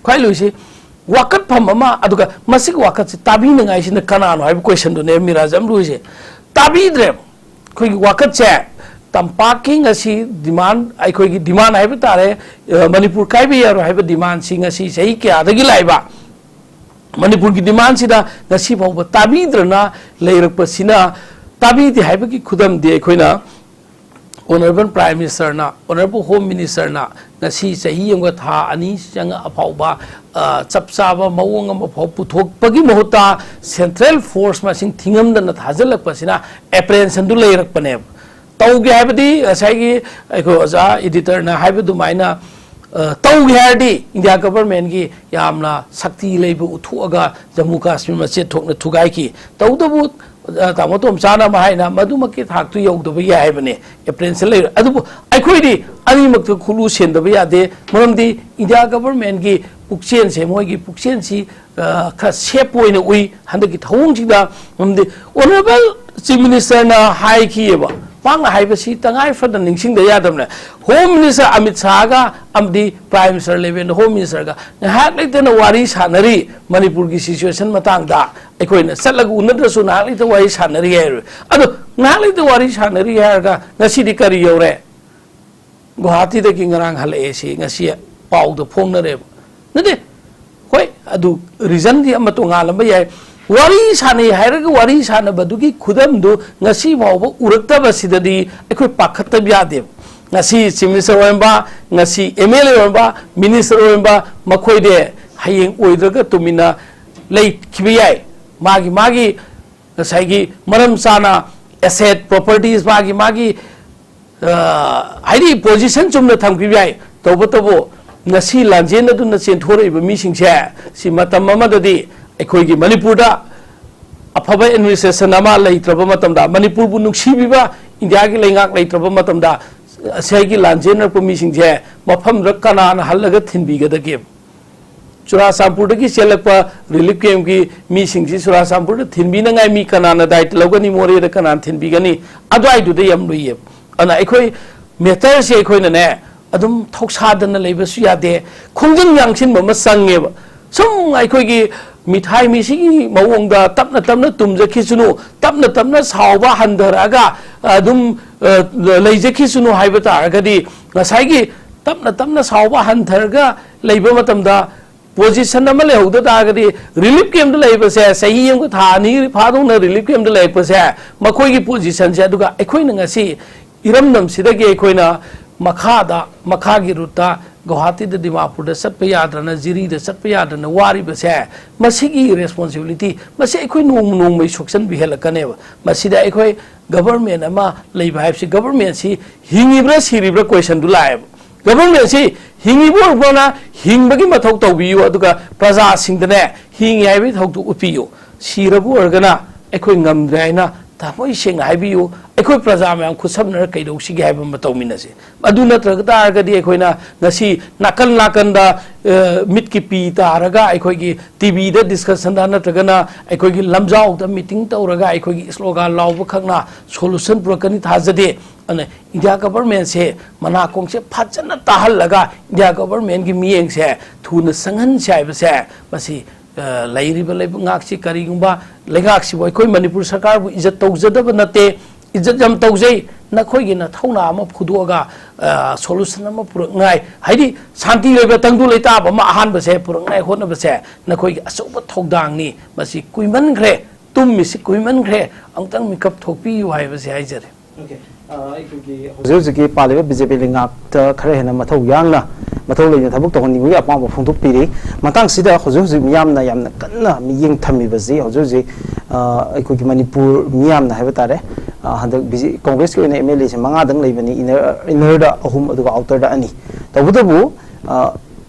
ꯈ꯭ꯋꯥꯏ ꯂꯨꯏꯁꯤ ꯋꯥꯀꯠꯐꯝ ꯑꯃ, ꯑꯗꯨꯒ ꯃꯁꯤꯒꯤ ꯋꯥꯀꯠꯁꯤ ꯇꯥꯕꯤꯅꯉꯥꯏꯁꯤꯅ ꯀꯅꯥꯅꯣ ꯍꯥꯏꯕ ꯀꯣꯏꯁꯟꯗꯨꯅꯦ ꯃꯤꯔꯥꯖ ꯌꯥꯝ ꯂꯨꯏꯁꯦ꯫ ꯇꯥꯕꯤꯗ꯭ꯔꯦꯕ꯫ ꯑꯩꯈꯣꯏꯒꯤ ꯋꯥꯀꯠꯁꯦ ꯇꯝꯄꯥꯛꯀꯤ ꯉꯁꯤ ꯗꯤꯃꯥꯟ, ꯑꯩꯈꯣꯏꯒꯤ ꯗꯤꯃꯥꯟ ꯍꯥꯏꯕ ꯇꯥꯔꯦ, ꯑ, ꯃꯅꯤꯄꯨꯔ ꯀꯥꯏꯕ ꯌꯥꯔꯣꯏ ꯍꯥꯏꯕ ꯗꯤꯃꯥꯟꯁꯤ ꯉꯁꯤ ꯆꯍꯤ ꯀꯌꯥꯗꯒꯤ ꯂꯥꯛꯏꯕ, ꯃꯅꯤꯄꯨꯔꯒꯤ ꯗꯤꯃꯥꯟꯁꯤꯗ ꯉꯁꯤ ꯐꯥꯎꯕ ꯇꯥꯕꯤꯗ꯭ꯔꯅ ꯂꯩꯔꯛꯄꯁꯤꯅ, ꯇꯥꯕꯤꯗꯦ ꯍꯥꯏꯕꯒꯤ ꯈꯨꯗꯝꯗꯤ ꯑꯩꯈꯣꯏꯅ Honourable Prime Ministerꯅ, Honourable Home Ministerꯅ ꯉꯁꯤ ꯆꯍꯤ ꯑꯃꯒ ꯊꯥ ꯑꯅꯤ ꯆꯪꯉꯛꯑ ꯐꯥꯎꯕ, ꯑ, ꯆꯞ ꯆꯥꯕ ꯃꯑꯣꯡ ꯑꯃ ꯐꯥꯎ ꯄꯨꯊꯣꯛꯄꯒꯤ ꯃꯍꯨꯠꯇ central force ꯃꯁꯤꯡ ꯊꯤꯉꯝꯗꯅ ꯊꯥꯖꯤꯜꯂꯛꯄꯁꯤꯅ apprehensionꯗꯨ ꯂꯩꯔꯛꯄꯅꯦꯕ꯫ ꯇꯧꯒꯦ ꯍꯥꯏꯕꯗꯤ ꯉꯁꯥꯏꯒꯤ ꯑꯩꯈꯣꯏ ꯑꯣꯖꯥ editorꯅ ꯍꯥꯏꯕ ꯑꯗꯨꯃꯥꯏꯅ, ꯑ, ꯇꯧꯒꯦ ꯍꯥꯏꯔꯗꯤ India governmentꯀꯤ ꯌꯥꯝꯅ ꯁꯛꯇꯤ ꯂꯩꯕ ꯎꯠꯊꯣꯛꯑꯒ ꯖꯝꯃꯨ ꯀꯥꯁꯃꯤꯔ ꯃꯆꯦꯠ ꯊꯣꯛꯅ ꯊꯨꯒꯥꯏꯈꯤ꯫ ꯇꯧꯕꯇꯕꯨ, ꯑ, ꯇꯥꯃꯣ ꯇꯣꯝꯆꯥꯅ ꯑꯃ ꯍꯥꯏꯅ ꯃꯗꯨꯃꯛꯀꯤ ꯊꯥꯛꯇꯨ ꯌꯧꯗꯕ ꯌꯥꯏ ꯍꯥꯏꯕꯅꯤ, apprehension ꯂꯩꯔꯣꯏ꯫ ꯑꯗꯨꯕꯨ ꯑꯩꯈꯣꯏꯗꯤ ꯑꯅꯤꯃꯛꯇ ꯈꯨꯠꯂꯨ ꯁꯦꯟꯗꯕ ꯌꯥꯗꯦ, ꯃꯔꯝꯗꯤ India governmentꯀꯤ ꯄꯨꯛꯆꯦꯜꯁꯦ, ꯃꯣꯏꯒꯤ ꯄꯨꯛꯆꯦꯜꯁꯤ, ꯑ, ꯈꯔ safe ꯑꯣꯏꯅ ꯎꯏ ꯍꯟꯗꯛꯀꯤ ꯊꯧꯑꯣꯡꯁꯤꯗ꯫ ꯃꯔꯝꯗꯤ Honourable Chief Ministerꯅ ꯍꯥꯏꯈꯤꯑꯕ, ꯃꯍꯥꯛꯅ ꯍꯥꯏꯕꯁꯤ ꯇꯉꯥꯏ ꯐꯗꯅ ꯅꯤꯡꯁꯤꯡꯗ ꯌꯥꯗꯕꯅꯦ꯫ Home Minister ꯑꯃꯤꯠ ꯁꯥꯍꯒ ꯑꯃꯗꯤ Prime Minister levelꯗ Home Ministerꯒ ꯉꯥꯏꯍꯥꯛ ꯂꯩꯇꯅ ꯋꯥꯔꯤ ꯁꯥꯟꯅꯔꯤ ꯃꯅꯤꯄꯨꯔꯒꯤ situation ꯃꯇꯥꯡꯗ꯫ ꯑꯩꯈꯣꯏꯅ ꯆꯠꯂꯒ ꯎꯅꯗ꯭ꯔꯁꯨ ꯉꯥꯏꯍꯥꯛ ꯂꯩꯇ ꯋꯥꯔꯤ ꯁꯥꯟꯅꯔꯤ ꯍꯥꯏꯔꯣꯏ꯫ ꯑꯗꯣ ꯉꯥꯏꯍꯥꯛ ꯂꯩꯇ ꯋꯥꯔꯤ ꯁꯥꯟꯅꯔꯤ ꯍꯥꯏꯔꯒ ꯉꯁꯤꯗꯤ ꯀꯔꯤ ꯌꯧꯔꯦ? ꯒꯨꯋꯥꯍꯥꯇꯤꯗꯒꯤ ꯉꯔꯥꯡ ꯍꯜꯂꯛꯑꯦ ꯁꯤ ꯉꯁꯤ ꯄꯥꯎꯗ ꯐꯣꯡꯅꯔꯦꯕ꯫ ꯅꯠꯇꯦ, ꯍꯣꯏ, ꯑꯗꯨ reasonꯗꯤ ꯑꯃ ꯇꯣꯉꯥꯜꯂꯝꯕ ꯌꯥꯏ꯫ ꯋꯥꯔꯤ ꯁꯥꯟꯅꯩ ꯍꯥꯏꯔꯒ ꯋꯥꯔꯤ ꯁꯥꯟꯅꯕꯗꯨꯒꯤ ꯈꯨꯗꯝꯗꯨ ꯉꯁꯤ ꯐꯥꯎꯕ ꯎꯔꯛꯇꯕꯁꯤꯗꯗꯤ ꯑꯩꯈꯣꯏ ꯄꯥꯈꯠꯇꯕ ꯌꯥꯗꯦꯕ꯫ ꯉꯁꯤ Chief Minister ꯑꯣꯏꯔꯝꯕ, ꯉꯁꯤ MLA ꯑꯣꯏꯔꯝꯕ, Minister ꯑꯣꯏꯔꯝꯕ, ꯃꯈꯣꯏꯗꯤ ꯍꯌꯦꯡ ꯑꯣꯏꯗ꯭ꯔꯒ ꯇꯨꯃꯤꯟꯅ ꯂꯩꯈꯤꯕ ꯌꯥꯏ꯫ ꯃꯥꯒꯤ ꯃꯥꯒꯤ ꯉꯁꯥꯏꯒꯤ ꯃꯔꯝ ꯆꯥꯅ asset, properties, ꯃꯥꯒꯤ ꯃꯥꯒꯤ, ꯑ, ꯍꯥꯏꯗꯤ position ꯆꯨꯝꯅ ꯊꯝꯈꯤꯕ ꯌꯥꯏ꯫ ꯇꯧꯕꯇꯕꯨ ꯉꯁꯤ ꯂꯥꯟꯖꯦꯟꯅꯗꯨꯅ ꯆꯦꯟꯊꯣꯔꯛꯏꯕ ꯃꯤꯁꯤꯡꯁꯦ, ꯁꯤ ꯃꯇꯝ ꯑꯃꯗꯗꯤ ꯑꯩꯈꯣꯏꯒꯤ ꯃꯅꯤꯄꯨꯔꯗ ꯑꯐꯕ administration ꯑꯃ ꯂꯩꯇ꯭ꯔꯕ ꯃꯇꯝꯗ, ꯃꯅꯤꯄꯨꯔꯕꯨ ꯅꯨꯡꯁꯤꯕꯤꯕ ꯏꯟꯗꯤꯌꯥꯒꯤ ꯂꯩꯉꯥꯛ ꯂꯩꯇ꯭ꯔꯕ ꯃꯇꯝꯗ, ꯉꯁꯥꯏꯒꯤ ꯂꯥꯟꯖꯦꯟꯅꯔꯛꯄ ꯃꯤꯁꯤꯡꯁꯦ ꯃꯐꯝꯗ ꯀꯅꯥꯅ ꯍꯜꯂꯒ ꯊꯤꯟꯕꯤꯒꯗꯒꯦ? ꯆꯨꯔꯥꯆꯥꯟꯄꯨꯔꯗꯒꯤ ꯆꯦꯜꯂꯛꯄ relief campꯀꯤ ꯃꯤꯁꯤꯡꯁꯤ ꯆꯨꯔꯥꯆꯥꯟꯄꯨꯔꯗ ꯊꯤꯟꯕꯤꯅꯉꯥꯏ ꯃꯤ ꯀꯅꯥꯅ ꯗꯥꯏꯇ ꯂꯧꯒꯅꯤ? ꯃꯣꯔꯦꯗ ꯀꯅꯥꯅ ꯊꯤꯟꯕꯤꯒꯅꯤ? ꯑꯗꯨꯋꯥꯏꯗꯨꯗ ꯌꯥꯝ ꯂꯨꯏꯌꯦꯕ꯫ ꯑꯗꯨꯅ ꯑꯩꯈꯣꯏ matterꯁꯦ ꯑꯩꯈꯣꯏꯅꯅꯦ ꯑꯗꯨꯝ ꯊꯧꯁꯥꯗꯅ ꯂꯩꯕꯁꯨ ꯌꯥꯗꯦ, ꯈꯣꯡꯖꯪ ꯌꯥꯡꯁꯤꯟꯕ ꯑꯃ ꯆꯪꯉꯦꯕ꯫ ꯁꯨꯝ ꯑꯩꯈꯣꯏꯒꯤ ꯃꯤꯊꯥꯏ ꯃꯤꯁꯤꯒꯤ ꯃꯑꯣꯡꯗ ꯇꯞꯅ ꯇꯞꯅ ꯇꯨꯝꯖꯈꯤꯁꯅꯨ, ꯇꯞꯅ ꯇꯞꯅ ꯁꯥꯎꯕ ꯍꯟꯊꯔꯛꯑꯒ ꯑꯗꯨꯝ, ꯑ, ꯂꯩꯖꯈꯤꯁꯅꯨ ꯍꯥꯏꯕ ꯇꯥꯔꯒꯗꯤ, ꯉꯁꯥꯏꯒꯤ ꯇꯞꯅ ꯇꯞꯅ ꯁꯥꯎꯕ ꯍꯟꯊꯔꯒ ꯂꯩꯕ ꯃꯇꯝꯗ position ꯑꯃ ꯂꯩꯍꯧꯗ ꯇꯥꯔꯒꯗꯤ, relief camp ꯇ ꯂꯩꯕꯁꯦ, ꯆꯍꯤ ꯑꯃꯒ ꯊꯥ ꯑꯅꯤ ꯐꯥꯗꯧꯅ relief camp ꯇ ꯂꯩꯔꯛꯄꯁꯦ, ꯃꯈꯣꯏꯒꯤ position ꯁꯦ, ꯑꯗꯨꯒ ꯑꯩꯈꯣꯏꯅ ꯉꯁꯤ ꯏꯔꯝꯗꯝꯁꯤꯗꯒꯤ ꯑꯩꯈꯣꯏꯅ ꯃꯈꯥꯗ, ꯃꯈꯥꯒꯤ route ꯇ ꯒꯧꯍꯥꯇꯤꯗ, ꯗꯤꯃꯥꯄꯨꯔꯗ ꯆꯠꯄ ꯌꯥꯗ꯭ꯔꯅ, ꯖꯤꯔꯤꯗ ꯆꯠꯄ ꯌꯥꯗ꯭ꯔꯅ ꯋꯥꯔꯤꯕꯁꯦ, ꯃꯁꯤꯒꯤ responsibility, ꯃꯁꯤ ꯑꯩꯈꯣꯏ ꯅꯣꯡꯃ ꯅꯣꯡꯃꯒꯤ ꯁꯣꯛꯆꯟꯕ ꯍꯦꯜꯂꯛꯀꯅꯦꯕ꯫ ꯃꯁꯤꯗ ꯑꯩꯈꯣꯏ government ꯑꯃ ꯂꯩꯕ ꯍꯥꯏꯕꯁꯤ, government ꯁꯤ ꯍꯤꯡꯉꯤꯕ꯭ꯔꯥ ꯁꯤꯔꯤꯕ꯭ꯔꯥ question ꯗꯨ ꯂꯥꯛꯑꯦꯕ꯫ Government ꯁꯤ ꯍꯤꯡꯉꯤꯕ ꯑꯣꯏꯔꯕꯅ ꯍꯤꯡꯕꯒꯤ ꯃꯊꯧ ꯇꯧꯕꯤꯌꯨ, ꯑꯗꯨꯒ ꯄ꯭ꯔꯖꯥꯁꯤꯡꯗꯅꯦ ꯍꯤꯡꯉꯤ ꯍꯥꯏꯕꯒꯤ ꯊꯧꯗꯨ ꯎꯠꯄꯤꯌꯨ꯫ ꯁꯤꯔꯕ ꯑꯣꯏꯔꯒꯅ ꯑꯩꯈꯣꯏ ꯉꯝꯗ꯭ꯔꯦ ꯍꯥꯏꯅ ꯊꯃꯣꯏ ꯁꯦꯡꯅ ꯍꯥꯏꯕꯤꯌꯨ, ꯑꯩꯈꯣꯏ ꯄ꯭ꯔꯖꯥ ꯃꯌꯥꯝ ꯈꯨꯠꯁꯝꯅꯔ ꯀꯩꯗꯧꯁꯤꯒꯦ ꯍꯥꯏꯕ ꯑꯃ ꯇꯧꯃꯤꯟꯅꯁꯤ꯫ ꯑꯗꯨ ꯅꯠꯇ꯭ꯔꯒ ꯇꯥꯔꯒꯗꯤ ꯑꯩꯈꯣꯏꯅ ꯉꯁꯤ ꯅꯥꯀꯟ ꯅꯥꯀꯟꯗ, ꯑ, ꯃꯤꯠꯀꯤ ꯄꯤ ꯇꯥꯔꯒ ꯑꯩꯈꯣꯏꯒꯤ ꯇꯤꯚꯤꯗ discussion ꯗ ꯅꯠꯇ꯭ꯔꯒꯅ ꯑꯩꯈꯣꯏꯒꯤ ꯂꯝꯖꯥꯎꯗ meeting ꯇꯧꯔꯒ ꯑꯩꯈꯣꯏꯒꯤ slogan ꯂꯥꯎꯕ ꯈꯛꯅ solution ꯄꯨꯔꯛꯀꯅꯤ ꯊꯥꯖꯗꯦ꯫ ꯑꯗꯨꯅ India government ꯁꯦ ꯃꯅꯥꯀꯣꯡꯁꯦ ꯐꯖꯅ ꯇꯥꯍꯜꯂꯒ India government ꯀꯤ ꯃꯤꯠꯌꯦꯡꯁꯦ ꯊꯨꯅ ꯆꯪꯍꯟꯁꯦ ꯍꯥꯏꯕꯁꯦ, ꯃꯁꯤ, ꯑ, ꯂꯩꯔꯤꯕ ꯂꯩꯉꯥꯛꯁꯤ, ꯀꯔꯤꯒꯨꯝꯕ ꯂꯩꯉꯥꯛꯁꯤꯕꯨ ꯑꯩꯈꯣꯏ ꯃꯅꯤꯄꯨꯔ ꯁꯔꯀꯥꯔꯕꯨ ꯏꯖꯠ ꯇꯧꯖꯗꯕ ꯅꯠꯇꯦ, ꯏꯖꯠ ꯌꯥꯝ ꯇꯧꯖꯩ꯫ ꯅꯈꯣꯏꯒꯤ ꯅꯊꯧꯅꯥ ꯑꯃ ꯐꯨꯗꯣꯛꯑꯒ, ꯑ, solution ꯑꯃ ꯄꯨꯔꯛꯅꯉꯥꯏ, ꯍꯥꯏꯗꯤ ꯁꯥꯟꯇꯤ ꯑꯣꯏꯕ ꯇꯪꯗꯨ ꯂꯩꯇꯥꯕ ꯑꯃ ꯑꯍꯥꯟꯕꯁꯦ ꯄꯨꯔꯛꯅꯉꯥꯏ ꯍꯣꯠꯅꯕꯁꯦ ꯅꯈꯣꯏꯒꯤ ꯑꯆꯧꯕ ꯊꯧꯗꯥꯡꯅꯤ꯫ ꯃꯁꯤ ꯀꯨꯏꯃꯟꯈ꯭ꯔꯦ, ꯇꯨꯝꯃꯤꯁꯤ ꯀꯨꯏꯃꯟꯈ꯭ꯔꯦ, ꯑꯃꯨꯛꯇꯪ ꯃꯤꯀꯞ ꯊꯣꯛꯄꯤꯌꯨ ꯍꯥꯏꯕꯁꯦ ꯍꯥꯏꯖꯔꯤ꯫ Okay. ꯑ, ꯑꯩꯈꯣꯏꯒꯤ ꯍꯧꯖꯤꯛ ꯍꯧꯖꯤꯛꯀꯤ ꯄꯥꯜꯂꯤꯕ ꯕꯤ ꯖꯦ ꯄꯤ ꯂꯩꯉꯥꯛꯇ ꯈꯔ ꯍꯦꯟꯅ ꯃꯊꯧ ꯌꯥꯡꯅ, ꯃꯊꯧ ꯂꯩꯅ ꯊꯕꯛ ꯇꯧꯍꯟꯅꯤꯡꯕꯒꯤ ꯑꯄꯥꯝꯕ ꯐꯣꯡꯗꯣꯛꯄꯤꯔꯤ꯫ ꯃꯇꯥꯡꯁꯤꯗ ꯍꯧꯖꯤꯛ ꯍꯧꯖꯤꯛ ꯃꯤꯌꯥꯝꯅ ꯌꯥꯝꯅ ꯀꯟꯅ ꯃꯤꯠꯌꯦꯡ ꯊꯝꯃꯤꯕꯁꯤ, ꯍꯧꯖꯤꯛ ꯍꯧꯖꯤꯛ, ꯑ, ꯑꯩꯈꯣꯏꯒꯤ ꯃꯅꯤꯄꯨꯔ ꯃꯤꯌꯥꯝꯅ ꯍꯥꯏꯕ ꯇꯥꯔꯦ, ꯑ, ꯍꯟꯗꯛ ꯕꯤ ꯖꯦ, ꯀꯣꯡꯒ꯭ꯔꯦꯁꯀꯤ ꯑꯣꯏꯅ ꯑꯦꯝ ꯑꯦꯜ ꯑꯦꯁꯦ ꯃꯉꯥꯗꯪ ꯂꯩꯕꯅꯤ, inner, inner ꯗ ꯑꯍꯨꯝ, ꯑꯗꯨꯒ outer ꯗ ꯑꯅꯤ꯫ ꯇꯧꯕꯇꯕꯨ, ꯑ,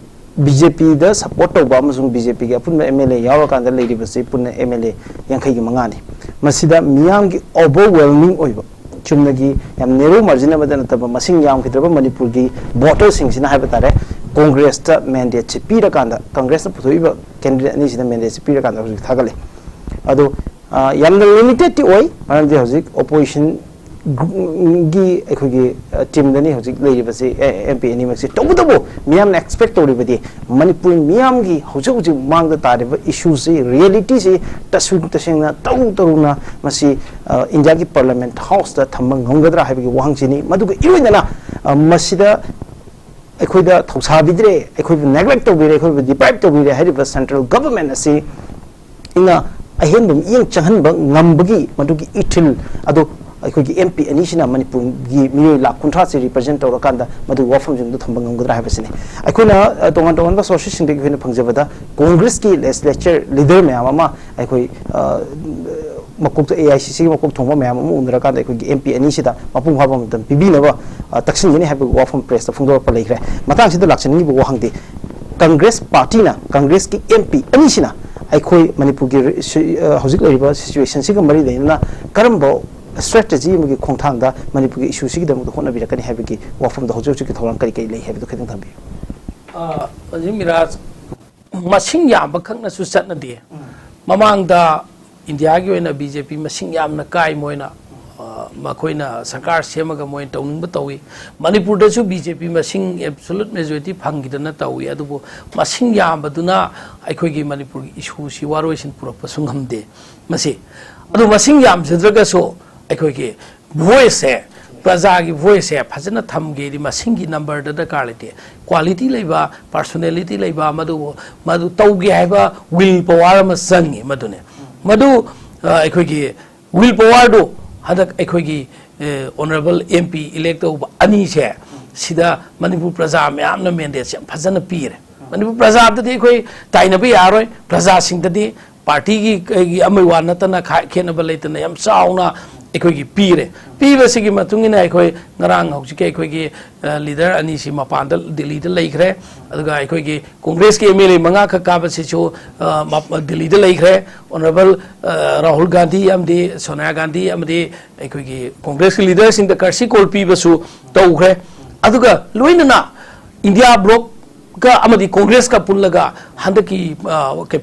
ꯕꯤ ꯖꯦ ꯄꯤꯗ support ꯇꯧꯕ ꯑꯃꯁꯨꯡ ꯕꯤ ꯖꯦ ꯄꯤꯒꯤ ꯑꯄꯨꯟꯕ ꯑꯦꯝ ꯑꯦꯜ ꯑꯦ ꯌꯥꯎꯔꯀꯥꯟꯗ ꯂꯩꯔꯤꯕꯁꯤ ꯄꯨꯟꯅ ꯑꯦꯝ ꯑꯦꯜ ꯑꯦ ꯌꯥꯡꯈꯩꯒꯤ ꯃꯉꯥꯅꯤ꯫ ꯃꯁꯤꯗ ꯃꯤꯌꯥꯝꯒꯤ overwhelming ꯑꯣꯏꯕ, ꯆꯨꯝꯅꯒꯤ ꯌꯥꯝ narrow margin ꯑꯃꯗ ꯅꯠꯇꯕ, ꯃꯁꯤꯡ ꯌꯥꯝꯈꯤꯗ꯭ꯔꯕ ꯃꯅꯤꯄꯨꯔꯒꯤ voter ꯁꯤꯡꯁꯤꯅ ꯍꯥꯏꯕ ꯇꯥꯔꯦ, ꯀꯣꯡꯒ꯭ꯔꯦꯁꯇ mandate ꯁꯤ ꯄꯤꯔꯀꯥꯟꯗ, ꯀꯣꯡꯒ꯭ꯔꯦꯁꯅ ꯄꯨꯊꯣꯛꯏꯕ candidate ꯑꯅꯤꯁꯤꯗ mandate ꯁꯤ ꯄꯤꯔꯀꯥꯟꯗ ꯍꯧꯖꯤꯛ ꯊꯥꯒꯠꯂꯤ꯫ ꯑꯗꯣ, ꯑ, ꯌꯥꯝꯅ limited ꯇꯤ ꯑꯣꯏ, ꯃꯔꯝꯗꯤ ꯍꯧꯖꯤꯛ opposition ꯒꯤ ꯑꯩꯈꯣꯏꯒꯤ ꯇꯤꯝꯗꯅꯤ ꯍꯧꯖꯤꯛ ꯂꯩꯔꯤꯕꯁꯤ, ꯑꯦꯝ ꯄꯤ ꯑꯅꯤꯃꯛꯁꯤ꯫ ꯇꯧꯕꯇꯕꯨ ꯃꯤꯌꯥꯝꯅ ꯑꯦꯛꯁꯄꯦꯛ ꯇꯧꯔꯤꯕꯗꯤ ꯃꯅꯤꯄꯨꯔ ꯃꯤꯌꯥꯝꯒꯤ ꯍꯧꯖꯤꯛ ꯍꯧꯖꯤꯛ ꯃꯥꯡꯗ ꯇꯥꯔꯤꯕ ꯏꯁꯨꯁꯤ, ꯔꯤꯌꯦꯂꯤꯇꯤꯁꯤ ꯇꯁꯦꯡ ꯇꯁꯦꯡꯅ ꯇꯔꯨ ꯇꯔꯨꯅ ꯃꯁꯤ ꯏꯟꯗꯤꯌꯥꯒꯤ ꯄꯥꯔꯂꯤꯌꯥꯃꯦꯟꯠ ꯍꯥꯎꯁꯇ ꯊꯝꯕ ꯉꯝꯒꯗ꯭ꯔꯥ ꯍꯥꯏꯕꯒꯤ ꯋꯥꯍꯪꯁꯤꯅꯤ꯫ ꯃꯗꯨꯒ ꯏꯔꯣꯏꯅꯅ ꯃꯁꯤꯗ ꯑꯩꯈꯣꯏꯗ ꯊꯧꯁꯥꯕꯤꯗ꯭ꯔꯦ, ꯑꯩꯈꯣꯏꯕꯨ ꯅꯦꯒ꯭ꯂꯦꯛ ꯇꯧꯕꯤꯔꯦ, ꯑꯩꯈꯣꯏꯕꯨ ꯗꯤꯄ꯭ꯔꯥꯏꯚ ꯇꯧꯕꯤꯔꯦ ꯍꯥꯏꯔꯤꯕ ꯁꯦꯟꯇ꯭ꯔꯦꯜ ꯒꯚꯔꯟꯃꯦꯟꯠ ꯑꯁꯤ ꯏꯅ ꯑꯍꯦꯟꯕ ꯃꯤꯠꯌꯦꯡ ꯆꯪꯍꯟꯕ ꯉꯝꯕꯒꯤ ꯃꯗꯨꯒꯤ ꯏꯊꯤꯜ ꯑꯗꯨ ꯑꯩꯈꯣꯏꯒꯤ ꯑꯦꯝ ꯄꯤ ꯑꯅꯤꯁꯤꯅ ꯃꯅꯤꯄꯨꯔꯒꯤ ꯃꯤꯑꯣꯏ ꯂꯥꯈ ꯀꯨꯟꯊ꯭ꯔꯥꯁꯤ ꯔꯤꯄ꯭ꯔꯖꯦꯟꯠ ꯇꯧꯔꯀꯥꯟꯗ ꯃꯗꯨꯒꯤ ꯋꯥꯐꯝꯁꯤꯡꯗꯨ ꯊꯝꯕ ꯉꯝꯒꯗ꯭ꯔꯥ ꯍꯥꯏꯕꯁꯤꯅꯤ꯫ ꯑꯩꯈꯣꯏꯅ ꯇꯣꯉꯥꯟ ꯇꯣꯉꯥꯟꯕ ꯁꯣꯔꯁꯦꯁꯁꯤꯡꯗꯒꯤ ꯑꯩꯈꯣꯏꯅ ꯐꯪꯖꯕꯗ ꯀꯣꯡꯒ꯭ꯔꯦꯁꯀꯤ ꯂꯦꯖꯤꯁꯂꯦꯆꯔ ꯂꯤꯗꯔ ꯃꯌꯥꯝ ꯑꯃ ꯑꯩꯈꯣꯏ ꯃꯀꯣꯛꯇ ꯑꯦ ꯑꯥꯏ ꯁꯤ ꯁꯤꯒꯤ ꯃꯀꯣꯛ ꯊꯣꯡꯕ ꯃꯌꯥꯝ ꯑꯃ ꯎꯅꯔꯀꯥꯟꯗ ꯑꯩꯈꯣꯏꯒꯤ ꯑꯦꯝ ꯄꯤ ꯑꯅꯤꯁꯤꯗ ꯃꯄꯨꯡ ꯐꯥꯕ ꯃꯇꯝ ꯄꯤꯕꯤꯅꯕ ꯇꯛꯁꯤꯟꯒꯅꯤ ꯍꯥꯏꯕꯒꯤ ꯋꯥꯐꯝ ꯄ꯭ꯔꯦꯁꯇ ꯐꯣꯡꯗꯣꯔꯛꯄ ꯂꯩꯈ꯭ꯔꯦ꯫ ꯃꯇꯥꯡꯁꯤꯗ ꯂꯥꯛꯆꯅꯤꯡꯉꯤꯕ ꯋꯥꯍꯪꯗꯤ, ꯀꯪꯒ꯭ꯔꯦꯁ ꯄꯥꯔꯇꯤꯅ, ꯀꯪꯒ꯭ꯔꯦꯁꯀꯤ ꯑꯦꯝ ꯄꯤ ꯑꯅꯤꯁꯤꯅ ꯑꯩꯈꯣꯏ ꯃꯅꯤꯄꯨꯔꯒꯤ ꯍꯧꯖꯤꯛ ꯂꯩꯔꯤꯕ ꯁꯤꯆꯨꯋꯦꯁꯟꯁꯤꯒ ꯃꯔꯤ ꯂꯩꯅꯅ ꯀꯔꯝꯕ ꯁ꯭ꯇ꯭ꯔꯦꯇꯦꯖꯤ ꯑꯃꯒꯤ ꯈꯣꯡꯊꯥꯡꯗ ꯃꯅꯤꯄꯨꯔꯒꯤ ꯏꯁꯨꯁꯤꯒꯤꯗꯃꯛꯇ ꯍꯣꯠꯅꯕꯤꯔꯛꯀꯅꯤ ꯍꯥꯏꯕꯒꯤ ꯋꯥꯐꯝꯗꯣ ꯍꯧꯖꯤꯛ ꯍꯧꯖꯤꯛꯀꯤ ꯊꯧꯔꯥꯡ ꯀꯔꯤ ꯀꯔꯤ ꯂꯩ ꯍꯥꯏꯕꯗꯨ ꯈꯤꯇꯪ ꯊꯝꯕꯤꯌꯨ꯫ ꯃꯁꯤꯡ ꯌꯥꯝꯕ ꯈꯛꯅꯁꯨ ꯆꯠꯅꯗꯦ꯫ ꯃꯃꯥꯡꯗ ꯏꯟꯗꯤꯌꯥꯒꯤ ꯑꯣꯏꯅ ꯕꯤ ꯖꯦ ꯄꯤ ꯃꯁꯤꯡ ꯌꯥꯝꯅ ꯀꯥꯏ꯫ ꯃꯣꯏꯅ ꯃꯈꯣꯏꯅ ꯁꯔꯀꯥꯔ ꯁꯦꯝꯃꯒ ꯃꯣꯏꯅ ꯇꯧꯅꯤꯡꯕ ꯇꯧꯏ꯫ ꯃꯅꯤꯄꯨꯔꯗꯁꯨ ꯕꯤ ꯖꯦ ꯄꯤ ꯃꯁꯤꯡ ꯑꯦꯕꯁꯣꯂꯨꯠ ꯃꯦꯖꯣꯔꯤꯇꯤ ꯐꯪꯈꯤꯗꯅ ꯇꯧꯏ꯫ ꯑꯗꯨꯕꯨ ꯃꯁꯤꯡ ꯌꯥꯝꯕꯗꯨꯅ ꯑꯩꯈꯣꯏꯒꯤ ꯃꯅꯤꯄꯨꯔꯒꯤ ꯏꯁꯨꯁꯤ ꯋꯥꯔꯣꯏꯁꯤꯟ ꯄꯨꯔꯛꯄꯁꯨ ꯉꯝꯗꯦ꯫ ꯃꯁꯤ ꯑꯗꯨ ꯃꯁꯤꯡ ꯌꯥꯝꯖꯗ꯭ꯔꯒꯁꯨ ꯑꯩꯈꯣꯏꯒꯤ ꯚꯣꯏꯁꯁꯦ, ꯄ꯭ꯔꯖꯥꯒꯤ ꯚꯣꯏꯁꯁꯦ ꯐꯖꯅ ꯊꯝꯒꯦꯗꯤ ꯃꯁꯤꯡꯒꯤ ꯅꯝꯕꯔꯗ ꯗꯔꯀꯥꯔ ꯂꯩꯇꯦ꯫ ꯀ꯭ꯋꯥꯂꯤꯇꯤ ꯂꯩꯕ, ꯄꯥꯔꯁꯣꯅꯦꯂꯤꯇꯤ ꯂꯩꯕ, ꯃꯗꯨ ꯃꯗꯨ ꯇꯧꯒꯦ ꯍꯥꯏꯕ ꯋꯤꯜ ꯄꯋꯥꯔ ꯑꯃ ꯆꯪꯉꯤ꯫ ꯃꯗꯨꯅꯦ ꯃꯗꯨ ꯑꯩꯈꯣꯏꯒꯤ ꯋꯤꯜ ꯄꯋꯥꯔꯗꯨ ꯍꯟꯗꯛ ꯑꯩꯈꯣꯏꯒꯤ ꯑꯣꯅꯔꯦꯕꯜ ꯑꯦꯝ ꯄꯤ ꯏꯂꯦꯛ ꯇꯧꯕ ꯑꯅꯤꯁꯦ ꯁꯤꯗ ꯃꯅꯤꯄꯨꯔ ꯄ꯭ꯔꯖꯥ ꯃꯌꯥꯝꯅ ꯃꯦꯟꯗꯦꯠꯁꯦ ꯌꯥꯝ ꯐꯖꯅ ꯄꯤꯔꯦ꯫ ꯃꯅꯤꯄꯨꯔ ꯄ꯭ꯔꯖꯥꯗꯗꯤ ꯑꯩꯈꯣꯏ ꯇꯥꯏꯅꯕ ꯌꯥꯔꯣꯏ꯫ ꯄ꯭ꯔꯖꯥꯁꯤꯡꯗꯗꯤ ꯄꯥꯔꯇꯤꯒꯤ ꯀꯩꯒꯤ ꯑꯃꯒꯤ ꯋꯥ ꯅꯠꯇꯅ ꯈꯦꯠꯅꯕ ꯂꯩꯇꯅ ꯌꯥꯝ ꯆꯥꯎꯅ ꯑꯩꯈꯣꯏꯒꯤ ꯄꯤꯔꯦ꯫ ꯄꯤꯕꯁꯤꯒꯤ ꯃꯇꯨꯡ ꯏꯟꯅ ꯑꯩꯈꯣꯏ ꯉꯔꯥꯡ ꯍꯧꯖꯤꯛꯀꯤ ꯑꯩꯈꯣꯏꯒꯤ ꯂꯤꯗꯔ ꯑꯅꯤꯁꯤ ꯃꯄꯥꯟꯗ ꯗꯤꯜꯂꯤꯗ ꯂꯩꯈ꯭ꯔꯦ꯫ ꯑꯗꯨꯒ ꯑꯩꯈꯣꯏꯒꯤ ꯀꯣꯡꯒ꯭ꯔꯦꯁꯀꯤ ꯑꯦꯝ ꯑꯦꯜ ꯑꯦ ꯃꯉꯥꯈꯛ ꯀꯥꯕꯁꯤꯁꯨ ꯗꯤꯜꯂꯤꯗ ꯂꯩꯈ꯭ꯔꯦ꯫ ꯑꯣꯅꯔꯦꯕꯜ ꯔꯥꯍꯨꯜ ꯒꯥꯟꯙꯤ ꯑꯃꯗꯤ ꯁꯣꯅꯤꯌꯥ ꯒꯥꯟꯙꯤ ꯑꯃꯗꯤ ꯑꯩꯈꯣꯏꯒꯤ ꯀꯣꯡꯒ꯭ꯔꯦꯁꯀꯤ ꯂꯤꯗꯔꯁꯤꯡꯗ ꯀꯔꯁꯤ ꯀꯣꯜ ꯄꯤꯕꯁꯨ ꯇꯧꯈ꯭ꯔꯦ꯫ ꯑꯗꯨꯒ ꯂꯣꯏꯅꯅ ꯏꯟꯗꯤꯌꯥ ꯕ꯭ꯂꯣꯛꯀ ꯑꯃꯗꯤ ꯀꯣꯡꯒ꯭ꯔꯦꯁꯀ ꯄꯨꯜꯂꯒ ꯍꯟꯗꯛꯀꯤ